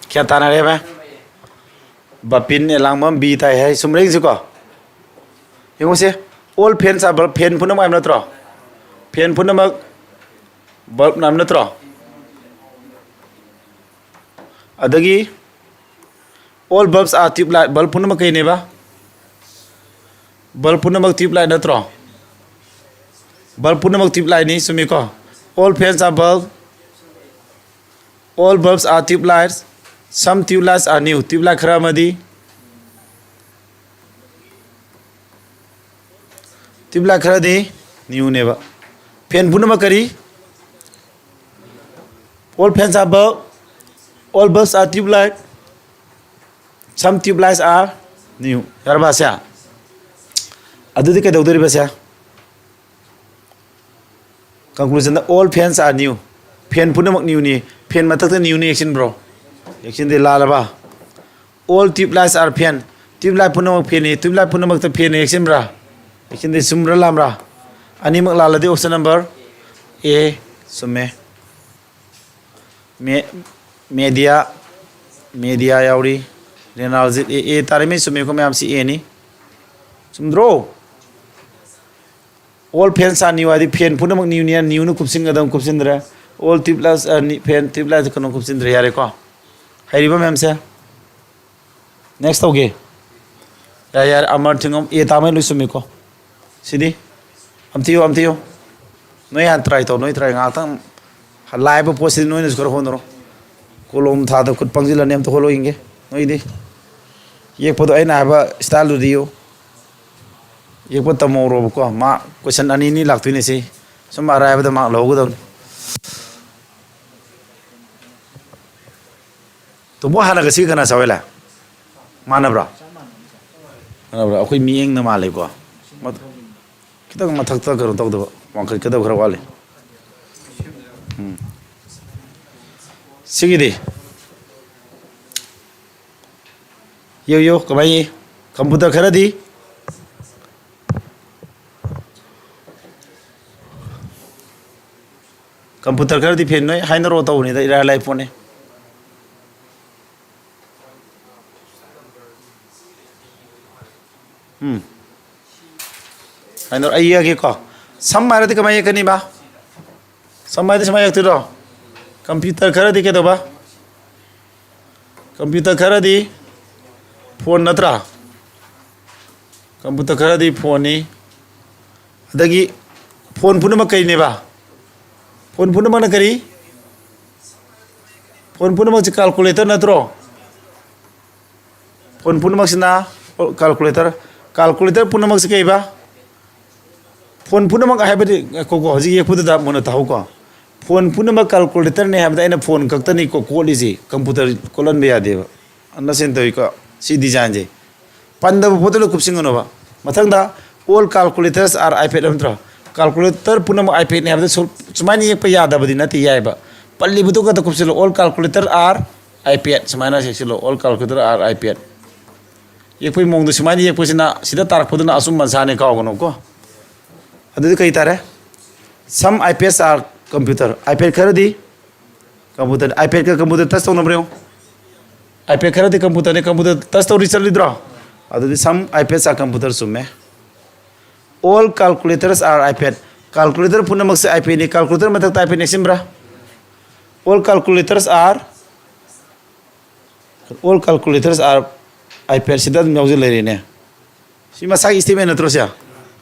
ꯒ꯭ꯌꯥꯟ ꯇꯥꯅꯔꯦ ꯚꯥꯏ? ꯕꯥꯄꯤꯟ ꯑꯦꯂꯥꯡꯕꯝ B ꯇꯥꯏ ꯍꯥꯏ꯫ ꯁꯨꯝ ꯂꯩꯁꯤꯀꯣ꯫ ꯌꯦꯡꯉꯨꯁꯦ꯫ All fans are bulb, fan ꯄꯨꯝꯅꯃꯛ ꯍꯥꯏꯕ ꯅꯠꯇ꯭ꯔꯣ? Fan ꯄꯨꯝꯅꯃꯛ bulbꯅ ꯍꯥꯏꯕ ꯅꯠꯇ꯭ꯔꯣ? ꯑꯗꯒꯤ all bulbs are tube light, bulb ꯄꯨꯝꯅꯃꯛ ꯀꯩꯅꯦꯕ? Bulb ꯄꯨꯝꯅꯃꯛ tube light ꯅꯠꯇ꯭ꯔꯣ? Bulb ꯄꯨꯝꯅꯃꯛ tube lightꯅꯤ, ꯆꯨꯝꯃꯤꯀꯣ? All fans are bulb, all bulbs are tube lights, some tube lights are new, tube light ꯈꯔ ꯑꯃꯗꯤ tube light ꯈꯔꯗꯤ newꯅꯦꯕ꯫ Fan ꯄꯨꯝꯅꯃꯛ ꯀꯔꯤ? All fans are bulb, all bulbs are tube light, some tube lights are new. ꯌꯥꯔꯕ ꯁꯦ? ꯑꯗꯨꯗꯤ ꯀꯩꯗꯧꯗꯣꯔꯤꯕ ꯁꯦ? Conclusionꯗ all fans are new. Fan ꯄꯨꯝꯅꯃꯛ newꯅꯤ꯫ Fan ꯃꯊꯛꯇ newꯅꯤ ꯌꯦꯛꯁꯤꯟꯕ꯭ꯔꯣ? ꯌꯦꯛꯁꯤꯟꯗꯦ, ꯂꯥꯜꯂꯕ? All tube lights are fan. Tube light ꯄꯨꯝꯅꯃꯛ fanꯅꯤ꯫ Tube light ꯄꯨꯝꯅꯃꯛꯇ fanꯅꯤ ꯌꯦꯛꯁꯤꯟꯕ꯭ꯔꯥ? ꯌꯦꯛꯁꯤꯟꯗꯦ, ꯆꯨꯝꯕ꯭ꯔꯥ ꯂꯥꯟꯕ꯭ꯔꯥ? ꯑꯅꯤꯃꯛ ꯂꯥꯜꯂꯗꯤ option number A ꯆꯨꯝꯃꯦ꯫ ꯃꯦ-, media, media ꯌꯥꯎꯔꯤ꯫ ꯔꯦꯅꯥꯜꯖꯤꯠ A, A ꯇꯥꯔꯦ꯫ ꯃꯤ ꯆꯨꯝꯃꯦꯀꯣ ꯃꯌꯥꯝ? ꯁꯤ Aꯅꯤ꯫ ꯆꯨꯝꯗ꯭ꯔꯣ? All fans are new ꯍꯥꯏꯗꯤ fan ꯄꯨꯝꯅꯃꯛ newꯅꯤ꯫ Newꯅ ꯀꯨꯞꯁꯤꯟꯒꯗꯕ ꯀꯨꯞꯁꯤꯟꯗ꯭ꯔꯦ꯫ All tube lights are new, fan tube light ꯀꯩꯅꯣ ꯀꯨꯞꯁꯤꯟꯗ꯭ꯔꯦ꯫ ꯌꯥꯔꯦꯀꯣ? ꯍꯩꯔꯤꯕ ꯃꯌꯥꯝꯁꯦ? Next ꯇꯧꯒꯦ꯫ ꯌꯥꯔꯦ, ꯌꯥꯔꯦ, ꯑꯃꯔ ꯊꯤꯡꯉꯝ, A ꯇꯥꯃꯩ ꯂꯣꯏ ꯆꯨꯝꯃꯤꯀꯣ꯫ ꯁꯤꯗꯤ? ꯑꯝꯊꯤꯌꯨ, ꯑꯝꯊꯤꯌꯨ꯫ ꯅꯣꯏ ꯍꯥꯟꯅ try ꯇꯧ, ꯅꯣꯏ try ꯉꯥꯛꯇꯪ꯫ ꯂꯥꯏꯕ ꯄꯣꯠꯁꯤꯗꯤ ꯅꯣꯏꯅꯁꯨ ꯈꯔ ꯍꯣꯠꯅꯔꯣ꯫ ꯀꯣꯂꯣꯝ ꯊꯥꯗ ꯈꯨꯠ ꯄꯪꯁꯤꯜꯂꯅꯤ, ꯑꯝꯇ ꯍꯣꯠꯂꯣ ꯌꯦꯡꯒꯦ꯫ ꯅꯣꯏꯗꯤ? ꯌꯦꯛꯄꯗꯣ ꯑꯩꯅ ꯍꯥꯏꯕ styleꯗꯨꯗꯤ ꯌꯦꯛꯎ꯫ ꯌꯦꯛꯄ ꯇꯝꯍꯧꯔꯣꯕꯀꯣ꯫ ꯃꯥ question ꯑꯅꯤ ꯑꯅꯤ ꯂꯥꯛꯇꯣꯏꯅꯦ ꯁꯤ꯫ ꯁꯨꯝ ꯑꯔꯥꯏꯕꯗ mark ꯂꯧꯍꯧꯒꯗꯕꯅꯤ꯫ ꯇꯣꯝꯕꯣ, ꯍꯥꯟꯅꯒ ꯁꯤꯒ ꯀꯅꯥ ꯆꯥꯎꯍꯦꯜꯂꯦ? ꯃꯥꯟꯅꯕ꯭ꯔꯥ? ꯃꯥꯟꯅꯕ꯭ꯔꯥ? ꯑꯩꯈꯣꯏ ꯃꯤꯠꯌꯦꯡꯅ ꯃꯥꯜꯂꯦꯀꯣ꯫ ꯃꯊ-, ꯈꯤꯇꯪ ꯃꯊꯛꯇ ꯀꯩꯅꯣ ꯇꯧꯗꯕ, ꯋꯥꯡꯈꯠꯀꯗꯕ ꯈꯔ ꯋꯥꯠꯂꯤ꯫ ꯎꯝ꯫ ꯁꯤꯒꯤꯗꯤ? ꯌꯦꯡꯉꯨ, ꯌꯦꯡꯉꯨ, ꯀꯃꯥꯏꯅ ꯌꯦꯡꯉꯤ? Computer ꯈꯔꯗꯤ Computer ꯈꯔꯗꯤ fan ꯅꯣꯏ ꯍꯥꯏꯅꯔꯛꯑꯣ ꯇꯧꯕꯅꯤꯗ, ꯏꯔꯥꯏ ꯂꯥꯏ ꯄꯣꯠꯅꯤ꯫ ꯎꯝ꯫ ꯍꯥꯏꯅꯔꯣ, ꯑꯩ ꯌꯦꯛꯑꯒꯦꯀꯣ꯫ Some ꯍꯥꯏꯔꯗꯤ ꯀꯃꯥꯏꯅ ꯌꯦꯛꯀꯅꯤꯕ? Some ꯍꯥꯏꯗꯤ ꯁꯨꯃꯥꯏꯅ ꯌꯦꯛꯇꯣꯏꯔꯣ? Computer ꯈꯔꯗꯤ ꯀꯩꯗꯧꯕ? ꯀꯝꯄ꯭ꯌꯨꯇꯔ ꯈꯔꯗꯤ ꯐꯣꯟ ꯅꯠꯇ꯭ꯔꯥ? ꯀꯝꯄ꯭ꯌꯨꯇꯔ ꯈꯔꯗꯤ ꯐꯣꯟꯅꯤ꯫ ꯑꯗꯒꯤ ꯐꯣꯟ ꯄꯨꯝꯅꯃꯛ ꯀꯩꯅꯦꯕ? ꯐꯣꯟ ꯄꯨꯝꯅꯃꯛꯅ ꯀꯔꯤ? ꯐꯣꯟ ꯄꯨꯝꯅꯃꯛꯁꯤ ꯀꯥꯜꯀꯨꯂꯦꯇꯔ ꯅꯠꯇ꯭ꯔꯣ? ꯐꯣꯟ ꯄꯨꯝꯅꯃꯛꯁꯤꯅ ꯀꯥꯜꯀꯨꯂꯦꯇꯔ꯫ ꯀꯥꯜꯀꯨꯂꯦꯇꯔ ꯄꯨꯝꯅꯃꯛꯁꯤ ꯀꯩꯕ? ꯐꯣꯟ ꯄꯨꯝꯅꯃꯛ ꯍꯥꯏꯕꯗꯤ, ꯉꯥꯏꯈꯣꯀꯣ, ꯍꯧꯖꯤꯛ ꯌꯦꯛꯄꯗꯨꯗ ꯃꯨꯟꯅ ꯇꯥꯍꯧꯀꯣ꯫ ꯐꯣꯟ ꯄꯨꯝꯅꯃꯛ ꯀꯥꯜꯀꯨꯂꯦꯇꯔꯅꯦ ꯍꯥꯏꯕꯗ ꯑꯩꯅ ꯐꯣꯟ ꯈꯛꯇꯅꯤꯀꯣ ꯀꯣꯠꯂꯤꯁꯤ, ꯀꯝꯄ꯭ꯌꯨꯇꯔ ꯀꯣꯠꯍꯟꯕ ꯌꯥꯗꯦꯕ꯫ Understand ꯇꯧꯏꯀꯣ? ꯁꯤ ꯗꯤꯖꯥꯏꯟꯁꯦ ꯄꯟꯗꯕ ꯄꯣꯠꯇ ꯂꯣꯏ ꯀꯨꯞꯁꯤꯟꯒꯅꯣꯕ꯫ ꯃꯊꯪꯗ, "All calculators are iPad" ꯍꯥꯏꯕ ꯅꯠꯇ꯭ꯔꯣ? ꯀꯥꯜꯀꯨꯂꯦꯇꯔ ꯄꯨꯝꯅꯃꯛ iPadꯅꯦ ꯍꯥꯏꯕꯗ ꯁꯨ-, ꯁꯨꯃꯥꯏꯅ ꯌꯦꯛꯄ ꯌꯥꯗꯕꯗꯤ ꯅꯠꯇꯦ, ꯌꯥꯏꯕ꯫ ꯄꯜꯂꯤꯕꯗꯨ ꯈꯛꯇ ꯀꯨꯞꯁꯤꯜꯂꯣ, "All calculator are iPad" ꯁꯨꯃꯥꯏꯅ ꯌꯦꯛꯁꯤꯜꯂꯣ, "All calculator are iPad"꯫ ꯌꯦꯛꯄꯒꯤ ꯃꯑꯣꯡꯗꯣ ꯁꯨꯃꯥꯏꯅ ꯌꯦꯛꯄꯁꯤꯅ, ꯁꯤꯗ ꯇꯥꯔꯛꯄꯗꯨꯅ ꯑꯆꯨꯝꯕ ꯃꯁꯥꯅꯤ, ꯀꯥꯎꯒꯅꯨꯀꯣ꯫ ꯑꯗꯨꯗꯤ ꯀꯔꯤ ꯇꯥꯔꯦ? "Some iPads are computer", iPad ꯈꯔꯗꯤ ꯀꯝꯄ꯭ꯌꯨꯇꯔ, iPadꯀ ꯀꯝꯄ꯭ꯌꯨꯇꯔ ꯇꯆ ꯇꯧꯅꯕ꯭ꯔ ꯌꯦꯡꯉꯨ꯫ iPad ꯈꯔꯗꯤ ꯀꯝꯄ꯭ꯌꯨꯇꯔꯅꯤ, ꯀꯝꯄ꯭ꯌꯨꯇꯔ ꯇꯆ ꯇꯧꯔꯤ ꯆꯠꯂꯤꯗ꯭ꯔꯣ? ꯑꯗꯨꯗꯤ "Some iPads are computer" ꯆꯨꯝꯃꯦ꯫ "All calculators are iPad", calculator ꯄꯨꯝꯅꯃꯛꯁꯦ iPadꯅꯤ, ꯀꯥꯜꯀꯨꯂꯦꯇꯔ ꯃꯊꯛꯇ iPad ꯌꯦꯛꯁꯤꯟꯕ꯭ꯔꯥ? "All calculators are", "All calculators are iPad" ꯁꯤꯗ ꯑꯗꯨꯝ ꯌꯥꯎꯖ ꯂꯩꯔꯦꯅꯦ꯫ ꯁꯤ ꯃꯁꯥꯒꯤ statement ꯅꯠꯇ꯭ꯔꯣ ꯁꯦ?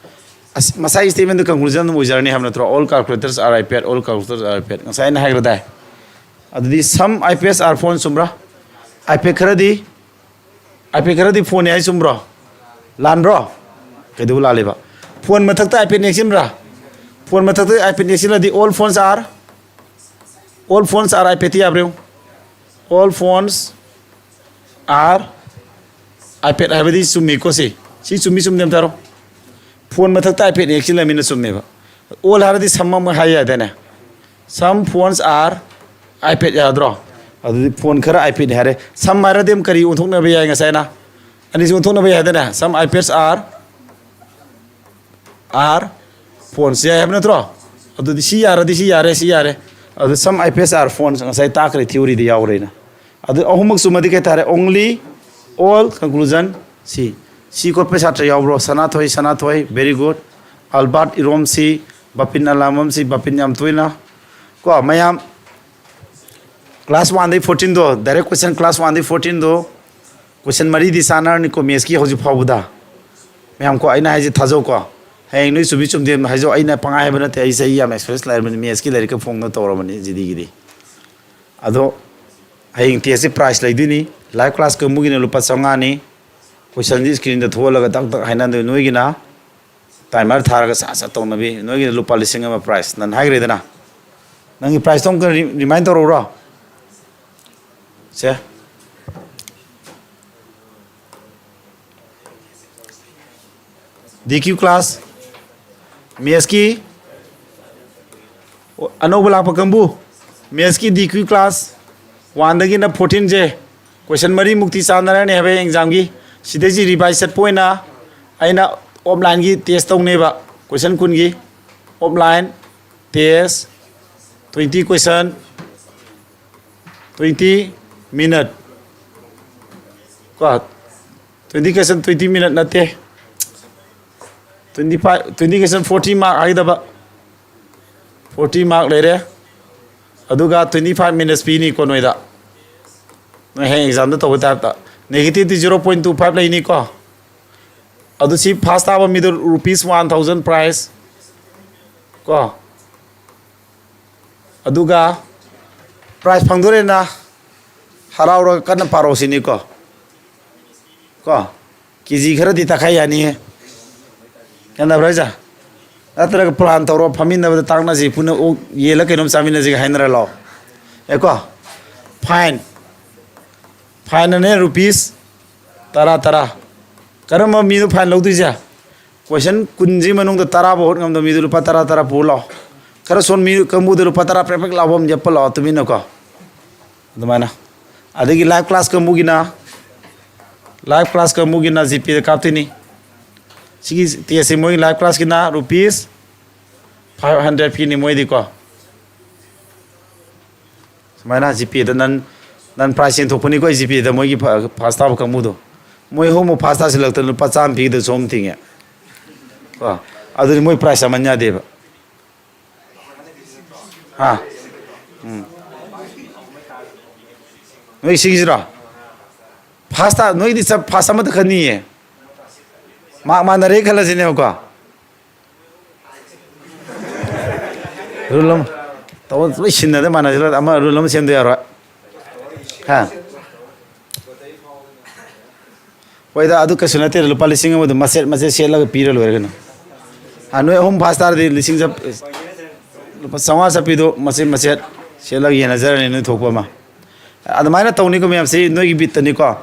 ꯑꯁ, ꯃꯁꯥꯒꯤ statementꯗꯨ conclusion ꯑꯗꯨꯝ ꯑꯣꯏꯖꯔꯅꯤ ꯍꯥꯏꯕ ꯅꯠꯇ꯭ꯔꯣ? "All calculators are iPad, all calculators are iPad", ꯉꯁꯥꯏ ꯑꯩꯅ ꯍꯥꯏꯈ꯭ꯔꯗꯥꯏ? ꯑꯗꯨꯗꯤ "Some iPads are phone" ꯆꯨꯝꯕ꯭ꯔꯥ? iPad ꯈꯔꯗꯤ, iPad ꯈꯔꯗꯤ ꯐꯣꯟꯅꯤ ꯍꯥꯏ ꯆꯨꯝꯕ꯭ꯔꯣ? ꯂꯥꯟꯕ꯭ꯔꯣ? ꯀꯩꯗꯧꯕ ꯂꯥꯜꯂꯤꯕ? ꯐꯣꯟ ꯃꯊꯛꯇ iPad ꯌꯦꯛꯁꯤꯟꯕ꯭ꯔꯥ? ꯐꯣꯟ ꯃꯊꯛꯇ iPad ꯌꯦꯛꯁꯤꯜꯂꯗꯤ "All phones are", "All phones are iPad" T ꯌꯥꯕ꯭ꯔꯥ ꯌꯦꯡꯉꯨ? "All phones are iPad" ꯍꯥꯏꯕꯗꯤ ꯆꯨꯝꯃꯤꯀꯣ ꯁꯤ? ꯁꯤ ꯆꯨꯝꯃꯤ ꯆꯨꯝꯗꯦ ꯑꯝꯇ ꯍꯥꯏꯔꯣ꯫ ꯐꯣꯟ ꯃꯊꯛꯇ iPad ꯌꯦꯛꯁꯤꯜꯂꯃꯤꯅ ꯆꯨꯝꯃꯦꯕ꯫ "All" ꯍꯥꯏꯔꯗꯤ "Some" ꯑꯃ ꯍꯥꯏ ꯌꯥꯏꯗꯅꯦ? "Some phones are iPad" ꯌꯥꯗ꯭ꯔꯣ? ꯑꯗꯨꯗꯤ ꯐꯣꯟ ꯈꯔ iPadꯅꯤ ꯍꯥꯏꯔꯦ꯫ "Some" ꯍꯥꯏꯔꯗꯤ ꯑꯃꯨꯛ ꯀꯔꯤ ꯑꯣꯟꯊꯣꯛꯅꯕ ꯌꯥꯏ ꯉꯁꯥꯏꯅ? ꯑꯅꯤꯁꯤ ꯑꯣꯟꯊꯣꯛꯅꯕ ꯌꯥꯏꯗꯅꯦ? "Some iPads are, are phones" ꯌꯥꯏ ꯍꯥꯏꯕ ꯅꯠꯇ꯭ꯔꯣ? ꯑꯗꯨꯗꯤ ꯁꯤ ꯌꯥꯔꯗꯤ ꯁꯤ ꯌꯥꯔꯦ, ꯁꯤ ꯌꯥꯔꯦ꯫ ꯑꯗꯨ "Some iPads are phones" ꯉꯁꯥꯏ ꯇꯥꯛꯈ꯭ꯔꯦ, theoryꯗ ꯌꯥꯎꯔꯦꯅ꯫ ꯑꯗꯨ ꯑꯍꯨꯝꯃꯛ ꯆꯨꯝꯃꯗꯤ ꯀꯩ ꯇꯥꯔꯦ? Only, all, conclusion C꯫ ꯁꯤ ꯀꯣꯠꯄ ꯁꯥꯇ꯭ꯔ ꯌꯥꯎꯕ꯭ꯔꯣ? Sanathoi, Sanathoi, very good꯫ Albert, Irom C, ꯕꯥꯄꯤꯟ, ꯑꯂꯥꯃꯝ C, ꯕꯥꯄꯤꯟ ꯌꯥꯝ ꯇꯣꯏꯅ꯫ ꯀꯣ, ꯃꯌꯥꯝ Class one ꯗꯩ fourteen ꯗꯣ, direct question class one ꯗꯩ fourteen ꯗꯣ, question ꯃꯔꯤꯗꯤ ꯆꯥꯟꯅꯔꯅꯤꯀꯣ maths ꯀꯤ ꯍꯧꯖꯤꯛ ꯐꯥꯎꯕꯗ꯫ ꯃꯌꯥꯝ ꯀꯣ, ꯑꯩꯅ ꯍꯥꯏꯁꯦ ꯊꯥꯖꯧꯀꯣ꯫ ꯍꯌꯦꯡ ꯅꯣꯏ ꯆꯨꯝꯃꯤ ꯆꯨꯝꯗꯦ ꯍꯥꯏꯖꯧ, ꯑꯩꯅ ꯄꯪꯍꯥꯏ ꯍꯥꯏꯕ ꯅꯠꯇꯦ, ꯑꯩ ꯆꯍꯤ ꯌꯥꯝ experience ꯂꯩꯔꯕꯅꯤ maths ꯀꯤ ꯂꯥꯏꯔꯤꯛꯀ ꯐꯣꯡꯗꯅ ꯇꯧꯔꯕꯅꯤ ꯖꯤꯗꯤꯒꯤꯗꯤ꯫ ꯑꯗꯣ ꯍꯌꯦꯡ test ꯁꯤ prize ꯂꯩꯗꯣꯏꯅꯤ꯫ Live class ꯀꯥꯡꯕꯨꯒꯤꯅ ꯂꯨꯄꯥ ꯆꯥꯝꯃꯉꯥꯅꯤ꯫ Question ꯁꯤ screen ꯗ ꯊꯣꯛꯍꯜꯂꯒ ꯇꯛ ꯇꯛ ꯍꯥꯏꯅꯗꯣꯏ꯫ ꯅꯣꯏꯒꯤꯅ timer ꯊꯥꯔꯒ ꯁꯠ ꯁꯠ ꯇꯧꯅꯕꯤ꯫ ꯅꯣꯏꯒꯤꯅ ꯂꯨꯄꯥ ꯂꯤꯁꯤꯡ ꯑꯃ prize ꯅꯍꯥꯟ ꯍꯥꯏꯈ꯭ꯔꯦꯗꯅ꯫ ꯅꯪꯒꯤ prize ꯇꯣ ꯑꯃꯨꯛꯀ re-, remind ꯇꯧꯔꯛꯎꯔꯣ? ꯁꯦ꯫ D Q class, maths ꯀꯤ ꯑꯅꯧꯕ ꯂꯥꯛꯄ ꯀꯥꯡꯕꯨ, maths ꯀꯤ D Q class one ꯗꯒꯤꯅ fourteen ꯁꯦ question ꯃꯔꯤꯃꯨꯛꯇꯤ ꯆꯥꯟꯅꯔꯅꯤ ꯍꯥꯏꯕ exam ꯒꯤ꯫ ꯁꯤꯗꯩꯁꯤ revise ꯆꯠꯄ ꯑꯣꯏꯅ ꯑꯩꯅ offline ꯒꯤ test ꯇꯧꯅꯦꯕ, question ꯀꯨꯟꯒꯤ offline test, twenty question, twenty minute ꯀꯣ, twenty question twenty minute ꯅꯠꯇꯦ, twenty five, twenty question forty mark ꯍꯥꯏꯒꯗꯕ꯫ Forty mark ꯂꯩꯔꯦ꯫ ꯑꯗꯨꯒ twenty five minutes ꯄꯤꯅꯤꯀꯣ ꯅꯣꯏꯗ, ꯅꯣꯏ ꯍꯌꯦꯡ exam ꯗ ꯇꯧꯕ type ꯇ꯫ Negative T zero point two five ꯂꯩꯅꯤꯀꯣ꯫ ꯑꯗꯨ ꯁꯤ first ꯇꯥꯕ ꯃꯤꯗꯨ rupees one thousand prize ꯀꯣ꯫ ꯑꯗꯨꯒ prize ꯐꯪꯗꯣꯔꯦꯅ ꯍꯔꯥꯎꯔꯒ ꯀꯟꯅ ꯄꯥꯔꯣ ꯁꯤꯅꯤꯀꯣ꯫ ꯀꯣ, ꯀꯦ ꯖꯤ ꯈꯔꯗꯤ ꯇꯛꯈꯥꯏ ꯌꯥꯅꯤꯍꯦ꯫ ꯌꯥꯅꯕ꯭ꯔꯥ ꯍꯥꯏꯁꯦ? ꯅꯠꯇ꯭ꯔꯒ plan ꯇꯧꯔꯣ, ꯐꯝꯃꯤꯟꯅꯕꯗ ꯇꯥꯛꯅꯁꯤ, ꯄꯨꯟꯅ ꯑꯣꯛ ꯌꯦꯜꯂ ꯀꯩꯅꯣꯝ ꯆꯥꯃꯤꯟꯅꯁꯤꯒ ꯍꯥꯏꯅꯔ ꯂꯥꯛꯑꯣ꯫ ꯑꯦ ꯀꯣ, fine, fine ꯅꯦ rupees ꯇꯔꯥ, ꯇꯔꯥ꯫ ꯀꯔꯝꯕ ꯃꯤꯅꯣ fine ꯂꯧꯗꯣꯏꯁꯦ? Question ꯀꯨꯟꯁꯤ ꯃꯅꯨꯡꯗ ꯇꯔꯥ ꯐꯥꯎ ꯍꯣꯠ ꯉꯝꯗꯕ ꯃꯤꯗꯨ ꯂꯨꯄꯥ ꯇꯔꯥ, ꯇꯔꯥ ꯄꯨꯔ ꯂꯥꯛꯑꯣ꯫ ꯈꯔ ꯁꯣꯟ ꯃꯤ ꯀꯥꯡꯕꯨꯗ ꯂꯨꯄꯥ ꯇꯔꯥ ꯄ꯭ꯔꯦꯛ ꯄ꯭ꯔꯦꯛ ꯂꯥꯎꯕ ꯑꯃ ꯌꯦꯞꯄ ꯂꯥꯛꯑꯣ ꯇꯨꯃꯤꯟꯅꯀꯣ꯫ ꯑꯗꯨꯃꯥꯏꯅ꯫ ꯑꯗꯒꯤ live class ꯀꯥꯡꯕꯨꯒꯤꯅ, live class ꯀꯥꯡꯕꯨꯒꯤꯅ GPay ꯗ ꯀꯥꯞꯇꯣꯏꯅꯤ꯫ ꯁꯤꯒꯤ test ꯁꯤ ꯃꯣꯏꯒꯤ live class ꯀꯤꯅ rupees five hundred ꯐꯤꯅꯤ ꯃꯣꯏꯗꯤꯀꯣ꯫ ꯁꯨꯃꯥꯏꯅ GPay ꯗ ꯅꯟ, ꯅꯟ prize ꯌꯦꯟꯊꯣꯛꯄꯅꯤꯀꯣ ꯑꯩ GPay ꯗ ꯃꯣꯏꯒꯤ ꯐ-, first ꯇꯥꯕ ꯀꯥꯡꯕꯨꯗꯣ꯫ ꯃꯣꯏ ꯑꯍꯨꯝꯃꯨꯛ first ꯇꯥꯁꯤꯜꯂꯛꯇꯅ ꯂꯨꯄꯥ ꯆꯥꯝꯃ ꯄꯤꯒꯗꯕ ꯁꯣꯝ ꯊꯤꯡꯉꯦ꯫ ꯀꯣ? ꯑꯗꯨꯗꯤ ꯃꯣꯏ prize ꯌꯥꯝꯃꯟ ꯌꯥꯗꯦꯕ꯫ ꯍꯥ? ꯎꯝ꯫ ꯅꯣꯏ ꯁꯤꯒꯤꯁꯤꯔꯣ? ꯐꯥꯁ ꯇꯥ-, ꯅꯣꯏꯗꯤ ꯆꯞ, ꯐꯥꯁ ꯑꯃꯗ ꯈꯟꯅꯤꯌꯦ꯫ ꯃꯥꯔꯛ ꯃꯥꯟꯅꯔꯦ ꯈꯜꯂꯁꯤꯅꯦꯕꯀꯣ꯫ ꯔꯨꯜ ꯑꯃ ꯇꯧ-, ꯂꯣꯏ ꯁꯤꯟꯅꯗ ꯃꯥꯟꯅꯁꯤꯜꯂ ꯑꯃ ꯔꯨꯜ ꯑꯃ ꯁꯦꯝꯗ ꯌꯥꯔꯣꯏ꯫ ꯍꯥ? ꯍꯣꯏꯗ, ꯑꯗꯨ ꯀꯩꯁꯨ ꯅꯠꯇꯦꯗ, ꯂꯨꯄꯥ ꯂꯤꯁꯤꯡ ꯑꯃꯗꯣ ꯃꯆꯦꯠ ꯃꯆꯦꯠ ꯁꯦꯠꯂꯒ ꯄꯤꯔ ꯂꯣꯏꯔꯦ ꯀꯩꯅꯣ꯫ ꯑ, ꯅꯣꯏ ꯑꯍꯨꯝ ꯐꯥꯁ ꯇꯥꯔꯗꯤ ꯂꯤꯁꯤꯡ ꯆꯞ-, ꯂꯨꯄꯥ ꯆꯥꯝꯃꯉꯥ ꯆꯠꯄꯤꯗꯣ ꯃꯆꯦꯠ ꯃꯆꯦꯠ ꯁꯦꯠꯂꯒ ꯌꯦꯟꯅꯖꯔꯅꯤ ꯅꯣꯏ ꯊꯣꯛꯄ ꯑꯃ꯫ ꯑꯗꯨꯃꯥꯏꯅ ꯇꯧꯅꯤꯀꯣ ꯃꯌꯥꯝꯁꯤ, ꯅꯣꯏꯒꯤ ꯕꯤꯠꯇꯅꯤꯀꯣ꯫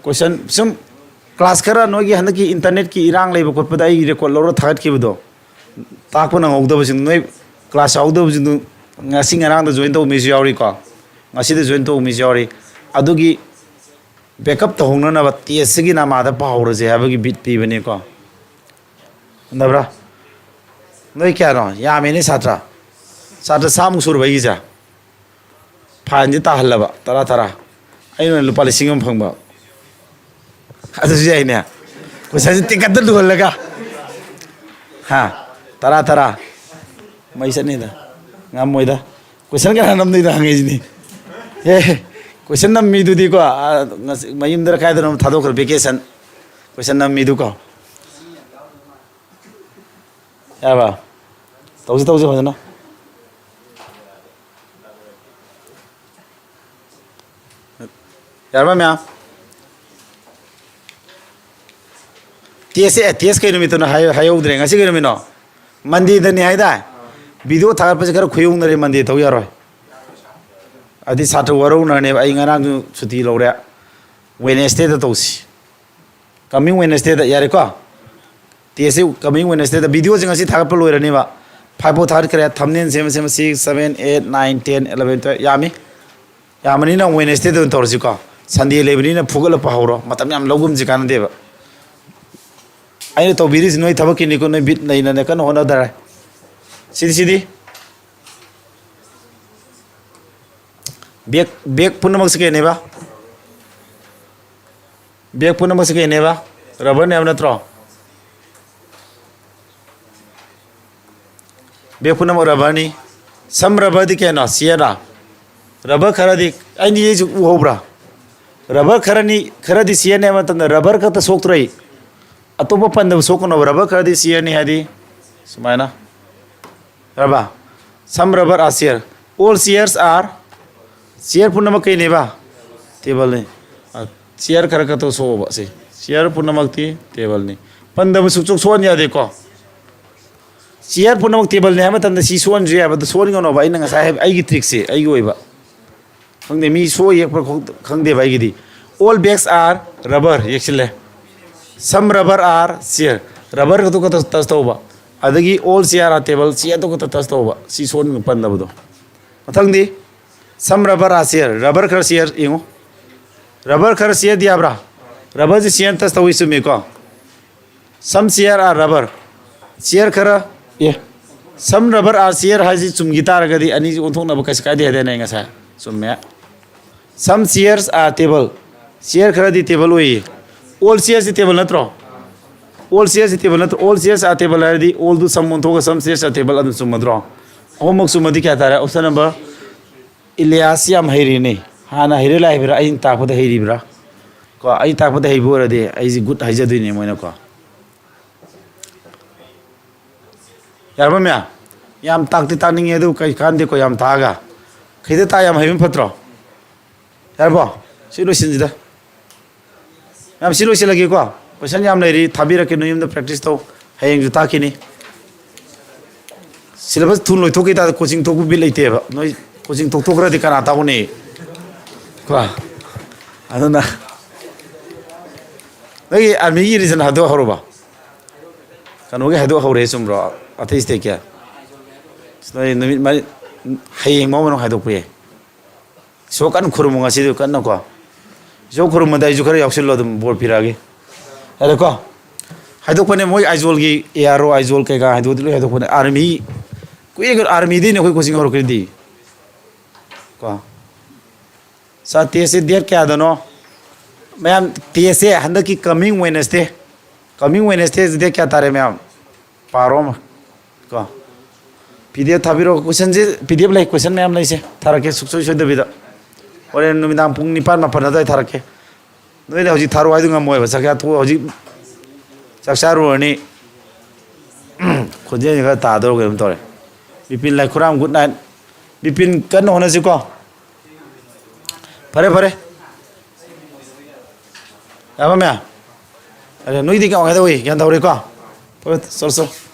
ꯀꯣꯏꯁꯟ ꯁꯨꯝ ꯀ꯭ꯂꯥꯁ ꯈꯔ ꯅꯣꯏꯒꯤ ꯍꯟꯗꯛꯀꯤ ꯏꯟꯇꯔꯅꯦꯠꯀꯤ ꯏꯔꯥꯡ ꯂꯩꯕ ꯈꯣꯠꯄꯗ ꯑꯩ ꯔꯦꯀꯣꯔꯠ ꯂꯧꯔ ꯊꯥꯒꯠꯈꯤꯕꯗꯣ, ꯇꯥꯛꯄ ꯅꯪꯍꯧꯗꯕꯁꯤꯡ, ꯅꯣꯏ ꯀ꯭ꯂꯥꯁ ꯌꯥꯎꯗꯕꯁꯤꯡꯗꯨ ꯉꯁꯤ ꯉꯔꯥꯡꯗ ꯖꯣꯏꯟ ꯇꯧꯕ ꯃꯤꯁꯨ ꯌꯥꯎꯔꯤꯀꯣ, ꯉꯁꯤꯗ ꯖꯣꯏꯟ ꯇꯧꯕ ꯃꯤꯁꯨ ꯌꯥꯎꯔꯤ꯫ ꯑꯗꯨꯒꯤ ꯕꯦꯛꯀꯞ ꯇꯧꯍꯧꯅꯅꯕ ꯇꯦꯁꯁꯤꯒꯤ ꯅꯃꯥꯗ ꯄꯥꯍꯧꯔꯁꯦ ꯍꯥꯏꯕꯒꯤ ꯕꯤꯠ ꯄꯤꯕꯅꯤꯀꯣ꯫ ꯈꯪꯗꯕ꯭ꯔꯥ? ꯅꯣꯏ ꯀꯌꯥꯅꯣ? ꯌꯥꯝꯃꯤꯅꯦ ꯁꯥꯇ꯭ꯔ꯫ ꯁꯥꯇ꯭ꯔ ꯆꯥꯝꯃꯨꯛ ꯁꯨꯔꯕ ꯑꯩꯒꯤꯁꯦ? ꯐꯥꯏꯟꯗꯤ ꯇꯥꯍꯜꯂꯕ, ꯇꯔꯥ ꯇꯔꯥ꯫ ꯑꯩꯅ ꯂꯨꯄꯥ ꯂꯤꯁꯤꯡ ꯑꯃ ꯐꯪꯕ꯫ ꯑꯗꯨꯁꯨ ꯌꯥꯏꯅꯦ꯫ ꯀꯣꯏꯁꯟꯁꯦ ꯇꯦꯛꯀꯠꯇ ꯂꯨꯍꯜꯂꯒ꯫ ꯍꯥ? ꯇꯔꯥ ꯇꯔꯥ꯫ ꯃꯩ ꯆꯠꯅꯤꯗ꯫ ꯉꯝꯃꯣꯏꯗ꯫ ꯀꯣꯏꯁꯟ ꯀꯅꯥ ꯅꯝꯗꯣꯏꯅꯣ ꯍꯪꯉꯛꯏꯁꯤꯅꯤ꯫ ꯑꯦ, ꯀꯣꯏꯁꯟ ꯅꯝꯃꯤꯗꯨꯗꯤꯀꯣ, ꯑꯥ, ꯉꯁꯤ ꯃꯌꯨꯝꯗꯔ ꯀꯥꯏꯗꯅꯣ ꯊꯥꯗꯣꯛꯈ꯭ꯔꯦ vacation꯫ ꯀꯣꯏꯁꯟ ꯅꯝꯃꯤꯗꯨꯀꯣ꯫ ꯌꯥꯔꯕ? ꯇꯧꯁꯤ, ꯇꯧꯁꯤ ꯐꯖꯅ꯫ ꯌꯥꯔꯕ ꯃꯌꯥꯝ? ꯇꯦꯁꯁꯦ, ꯑꯦ, ꯇꯦꯁ ꯀꯩ ꯅꯨꯃꯤꯠꯇꯅꯣ ꯍꯥꯏ-, ꯍꯥꯏꯍꯧꯗ꯭ꯔꯦ꯫ ꯉꯁꯤ ꯀꯩ ꯅꯨꯃꯤꯠꯅꯣ? ꯃꯟꯗꯦꯗꯅꯤ ꯍꯥꯏꯗꯥꯏ? ꯚꯤꯗꯤꯑꯣ ꯊꯥꯒꯠꯄꯁꯦ ꯈꯔ ꯈꯨꯌꯧꯅꯔꯦ, ꯃꯟꯗꯦ ꯇꯧ ꯌꯥꯔꯣꯏ꯫ ꯑꯗꯤ ꯁꯥꯇ꯭ꯔ ꯋꯥꯔꯧꯅꯔꯅꯦꯕ꯫ ꯑꯩ ꯉꯔꯥꯡꯁꯨ ꯁꯨꯇꯤ ꯂꯧꯔꯦ꯫ ꯋꯦꯅꯦꯁꯗꯦꯗ ꯇꯧꯁꯤ꯫ Coming ꯋꯦꯅꯦꯁꯗꯦꯗ, ꯌꯥꯔꯦꯀꯣ? ꯇꯦꯁꯁꯦ coming ꯋꯦꯅꯦꯁꯗꯦꯗ꯫ ꯚꯤꯗꯤꯑꯣꯁꯦ ꯉꯁꯤ ꯊꯥꯒꯠꯄ ꯂꯣꯏꯔꯅꯦꯕ꯫ ꯐꯥꯏꯚ ꯐꯥꯎ ꯊꯥꯒꯠꯈ꯭ꯔꯦ꯫ ꯊꯝꯅꯦꯜ ꯁꯦꯝꯕ, ꯁꯦꯝꯕ, six, seven, eight, nine, ten, eleven, twelve. ꯌꯥꯝꯃꯤ꯫ ꯌꯥꯝꯕꯅꯤꯅ ꯋꯦꯅꯦꯁꯗꯦꯗ ꯑꯣꯏꯅ ꯇꯧꯔꯁꯤꯀꯣ꯫ ꯁꯟꯗꯦ ꯂꯩꯕꯅꯤꯅ ꯐꯨꯒꯠꯂ ꯄꯥꯍꯧꯔꯣ꯫ ꯃꯇꯝ ꯌꯥꯝ ꯂꯧꯒꯨꯝꯁꯤ, ꯀꯥꯟꯅꯗꯦꯕ꯫ ꯑꯩꯅ ꯇꯧꯕꯤꯔꯤꯁꯤ ꯅꯣꯏ ꯊꯕꯛꯀꯤꯅꯤꯀꯣ, ꯅꯣꯏ ꯕꯤꯠ ꯂꯩꯅꯅꯦ ꯀꯟꯅ ꯍꯣꯠꯅꯗꯔꯦ꯫ ꯁꯤꯗꯤ, ꯁꯤꯗꯤ꯫ ꯕꯦꯛ, ꯕꯦꯛ ꯄꯨꯝꯅꯃꯛꯁꯤ ꯀꯩꯅꯦꯕ? ꯕꯦꯛ ꯄꯨꯝꯅꯃꯛꯁꯤ ꯀꯩꯅꯦꯕ? ꯔꯕꯔꯅꯦꯕ ꯅꯠꯇ꯭ꯔꯣ? ꯕꯦꯛ ꯄꯨꯝꯅꯃꯛ ꯔꯕꯔꯅꯤ꯫ ꯁꯝ ꯔꯕꯔꯗꯤ ꯀꯩꯅꯣ? ꯁꯤꯌꯔꯥ? Rubber ꯈꯔꯗꯤ ꯑꯩꯅ ꯌꯦꯛꯏꯁꯤ ꯎꯍꯧꯕ꯭ꯔꯥ? Rubber ꯈꯔꯅꯤ, ꯈꯔꯗꯤ ꯁꯤꯌꯔꯅꯤ ꯍꯥꯏꯕ ꯃꯇꯝꯗ rubber ꯈꯛꯇ ꯁꯣꯛꯇ꯭ꯔꯣ? ꯑꯇꯣꯞꯄ ꯄꯟꯗꯕ ꯁꯣꯛꯀꯅꯣꯕ, rubber ꯈꯔꯗꯤ ꯁꯤꯌꯔꯅꯤ ꯍꯥꯏꯗꯤ ꯁꯨꯃꯥꯏꯅ꯫ Rubber. Some rubber are shear. All shears are, shear ꯄꯨꯝꯅꯃꯛ ꯀꯩꯅꯦꯕ? Tableꯅꯤ꯫ ꯑ, shear ꯈꯔ ꯈꯛꯇ ꯁꯣꯛꯑꯣꯕ ꯁꯤ꯫ Shear ꯄꯨꯝꯅꯃꯛꯇꯤ tableꯅꯤ꯫ ꯄꯟꯗꯕ ꯁꯨꯛꯁꯣꯛ ꯁꯣꯛꯍꯟ ꯌꯥꯗꯦꯀꯣ꯫ Shear ꯄꯨꯝꯅꯃꯛ tableꯅꯤ ꯍꯥꯏꯕ ꯃꯇꯝꯗ ꯁꯤ ꯁꯣꯛꯍꯟꯁꯨ ꯌꯥꯏ ꯍꯥꯏꯕꯗꯣ ꯁꯣꯛꯍꯟꯒꯅꯣꯕ꯫ ꯑꯩꯅ ꯉꯁꯥꯏ ꯍꯥꯏꯕ ꯑꯩꯒꯤ trickꯁꯦ, ꯑꯩꯒꯤ ꯑꯣꯏꯕ꯫ ꯈꯪꯗꯦ, ꯃꯤ ꯁꯣꯛꯑ ꯌꯦꯛꯄ꯭ꯔꯥ ꯈꯣ-, ꯈꯪꯗꯦꯕ ꯑꯩꯒꯤꯗꯤ꯫ All bags are rubber ꯌꯦꯛꯁꯤꯜꯂꯦ꯫ Some rubber are shear. Rubber ꯈꯛꯇ ꯈꯛꯇ touch ꯇꯧꯕ꯫ ꯑꯗꯒꯤ all shear are table, shear ꯗꯣ ꯈꯛꯇ touch ꯇꯧꯕ꯫ ꯁꯤ ꯁꯣꯛꯍꯟ ꯄꯟꯗꯕꯗꯣ꯫ ꯃꯊꯪꯗꯤ some rubber are shear. Rubber ꯈꯔ shear ꯌꯦꯡꯉꯨ꯫ Rubber ꯈꯔ shearꯗꯤ ꯌꯥꯕ꯭ꯔꯥ? Rubberꯁꯤ shear touch ꯇꯧꯏ, ꯆꯨꯝꯃꯤꯀꯣ? Some shear are rubber. Shear ꯈꯔ, ꯑꯦ, some rubber are shear ꯍꯥꯏꯁꯤ ꯆꯨꯝꯈꯤ ꯇꯥꯔꯒꯗꯤ ꯑꯅꯤꯁꯤ ꯑꯣꯟꯊꯣꯛꯅꯕ ꯀꯩꯁꯨ ꯀꯥꯏꯗꯦ ꯍꯥꯏꯗꯥꯏꯅꯦ ꯑꯩ ꯉꯁꯥꯏ? ꯆꯨꯝꯃꯦ꯫ Some shears are table. Shear ꯈꯔꯗꯤ table ꯑꯣꯏꯌꯦ꯫ All shearsꯁꯤ table ꯅꯠꯇ꯭ꯔꯣ? All shearsꯁꯤ table ꯅꯠꯇ꯭ꯔꯣ? All shears are table ꯍꯥꯏꯔꯗꯤ allꯗꯨ some ꯑꯣꯟꯊꯣꯛꯑꯒ some shears are table ꯑꯗꯨꯝ ꯆꯨꯝꯃꯗ꯭ꯔꯣ? ꯑꯍꯨꯝꯃꯛ ꯆꯨꯝꯃꯗꯤ ꯀꯌꯥ ꯇꯥꯔꯦ? Option number, ꯏꯂꯤꯌꯥꯁ ꯌꯥꯝ ꯍꯩꯔꯦꯅꯦ꯫ ꯍꯥꯟꯅ ꯍꯩꯔ ꯂꯥꯛꯏꯕ꯭ꯔꯥ? ꯑꯩꯅ ꯇꯥꯛꯄꯗ ꯍꯩꯔꯤꯕ꯭ꯔꯥ? ꯀꯣ, ꯑꯩ ꯇꯥꯛꯄꯗ ꯍꯩꯕ ꯑꯣꯏꯔꯗꯤ ꯑꯩꯁꯦ good ꯍꯥꯏꯖꯗꯣꯏꯅꯦ ꯃꯣꯏꯅꯀꯣ꯫ ꯌꯥꯔꯕ ꯃꯌꯥꯝ? ꯌꯥꯝ ꯇꯥꯛꯇꯤ ꯇꯥꯛꯅꯤꯡꯉꯦ, ꯑꯗꯨ ꯀꯩ ꯀꯥꯟꯗꯦꯀꯣ, ꯌꯥꯝ ꯇꯥꯛꯑꯒ꯫ ꯈꯤꯇ ꯇꯥꯛ ꯌꯥꯝ ꯍꯩꯕꯅ ꯐꯠꯇ꯭ꯔꯣ? ꯌꯥꯔꯕꯣ? ꯁꯤ ꯂꯣꯏꯁꯤꯟꯁꯤꯗ꯫ ꯃꯌꯥꯝ, ꯁꯤ ꯂꯣꯏꯁꯤꯜꯂꯒꯦꯀꯣ꯫ Question ꯌꯥꯝ ꯂꯩꯔꯤ, ꯊꯥꯕꯤꯔꯛꯀꯦ, ꯅꯣꯏ ꯌꯨꯝꯗ practice ꯇꯧ꯫ ꯍꯌꯦꯡꯁꯨ ꯇꯥꯛꯈꯤꯅꯤ꯫ Syllabus ꯊꯨꯅ ꯂꯣꯏꯊꯣꯛꯈꯤ ꯇꯥꯔꯗꯤ coaching ꯊꯣꯛꯄ ꯕꯤꯠ ꯂꯩꯇꯦꯕ꯫ ꯅꯣꯏ coaching ꯇꯣꯛꯊꯣꯛꯈ꯭ꯔꯗꯤ ꯀꯅꯥ ꯇꯥꯛꯎꯅꯤ? ꯀꯣ? ꯑꯗꯨꯅ ꯅꯣꯏꯒꯤ armyꯒꯤ reason ꯍꯥꯏꯗꯣꯛ ꯍꯧꯔꯕꯣ? ꯀꯩꯅꯣꯒꯤ ꯍꯥꯏꯗꯣꯛ ꯍꯧꯔꯦ, ꯆꯨꯝꯕ꯭ꯔꯣ? ꯑꯇꯩ stateꯀꯤ? ꯅꯣꯏ ꯅꯨꯃꯤꯠ ꯃꯔꯤ, ꯍꯌꯦꯡ ꯃꯑꯣꯡ ꯃꯅꯨꯡ ꯍꯥꯏꯗꯣꯛꯄ ꯌꯥꯏ꯫ ꯏꯁꯣꯔ ꯀꯟꯅ ꯈꯨꯔꯨꯝꯃꯨ ꯉꯁꯤꯗꯤ ꯀꯟꯅꯀꯣ꯫ ꯏꯁꯣꯔ ꯈꯨꯔꯨꯝꯕꯗ ꯑꯩꯁꯨ ꯈꯔ ꯌꯥꯎꯁꯤꯜꯂꯣ, ꯑꯗꯨꯝ ꯕꯣꯔ ꯄꯤꯔꯛꯑꯒꯦ꯫ ꯌꯥꯔꯦꯀꯣ? ꯍꯥꯏꯗꯣꯛꯄꯅꯦ, ꯃꯣꯏ ꯑꯥꯏꯖꯣꯜꯒꯤ, ꯑꯦ ꯑꯥꯔ ꯑꯣ ꯑꯥꯏꯖꯣꯜ ꯀꯩꯀꯥ ꯍꯥꯏꯗꯣꯛꯄꯗꯤ ꯂꯣꯏ ꯍꯥꯏꯗꯣꯛꯄꯅꯦ꯫ Army, ꯀꯨꯏꯔꯦ ꯀꯩꯅꯣ, armyꯗꯩꯅꯦ ꯑꯩꯈꯣꯏ coaching ꯍꯧꯔꯛꯈ꯭ꯔꯤꯗꯤ꯫ ꯀꯣ? Sir, testꯁꯦ date ꯀꯌꯥꯗꯅꯣ? ꯃꯌꯥꯝ, testꯁꯦ ꯍꯟꯗꯛꯀꯤ coming Wednesday, coming Wednesdayꯁꯦ date ꯀꯌꯥ ꯇꯥꯔꯦ ꯃꯌꯥꯝ? ꯄꯥꯔꯣ ꯑꯃ꯫ ꯀꯣ? ꯄꯤ ꯗꯤ ꯑꯦꯐ ꯊꯥꯕꯤꯔꯛꯑꯣ꯫ ꯀꯣꯏꯁꯟꯁꯦ ꯄꯤ ꯗꯤ ꯑꯦꯐ ꯂꯩ, ꯀꯣꯏꯁꯟ ꯃꯌꯥꯝ ꯂꯩꯁꯦ꯫ ꯊꯥꯔꯛꯀꯦ ꯁꯨꯡꯁꯣꯏ ꯁꯣꯏꯗꯕꯤꯗ꯫ ꯍꯣꯔꯦꯟ ꯅꯨꯃꯤꯗꯥꯡ ꯄꯨꯡ ꯅꯤꯄꯥꯟ ꯃꯥꯄꯟ ꯑꯗꯨꯋꯥꯏ ꯊꯥꯔꯛꯀꯦ꯫ ꯅꯣꯏꯅ ꯍꯧꯖꯤꯛ ꯊꯥꯔꯛꯑꯣ ꯍꯥꯏꯗꯨ ꯉꯝꯃꯣꯏꯕ꯫ ꯆꯥꯛ ꯆꯥ ꯇꯣꯛꯑ ꯍꯧꯖꯤꯛ ꯆꯥꯛ ꯆꯥꯔꯨꯔꯅꯤ꯫ ꯈꯣꯟꯖꯦꯜꯁꯦ ꯈꯔ ꯇꯥꯗꯧꯔ ꯀꯩꯅꯣꯝ ꯇꯧꯔꯦ꯫ ꯕꯤꯄꯤꯟ ꯂꯥꯏꯈꯨꯔꯥꯝ, ꯒꯨꯗ ꯅꯥꯏꯠ꯫ ꯕꯤꯄꯤꯟ, ꯀꯟꯅ ꯍꯣꯠꯅꯁꯤꯀꯣ꯫ ꯐꯔꯦ, ꯐꯔꯦ꯫ ꯌꯥꯕ ꯃꯌꯥꯝ? ꯑꯗ ꯅꯣꯏꯗꯤ ꯀꯃꯥꯏꯅ ꯇꯧꯏ? ꯒ꯭ꯌꯥꯟ ꯇꯧꯔꯦꯀꯣ? ꯐꯔꯦ, ꯆꯠꯂꯣ, ꯆꯠꯂꯣ꯫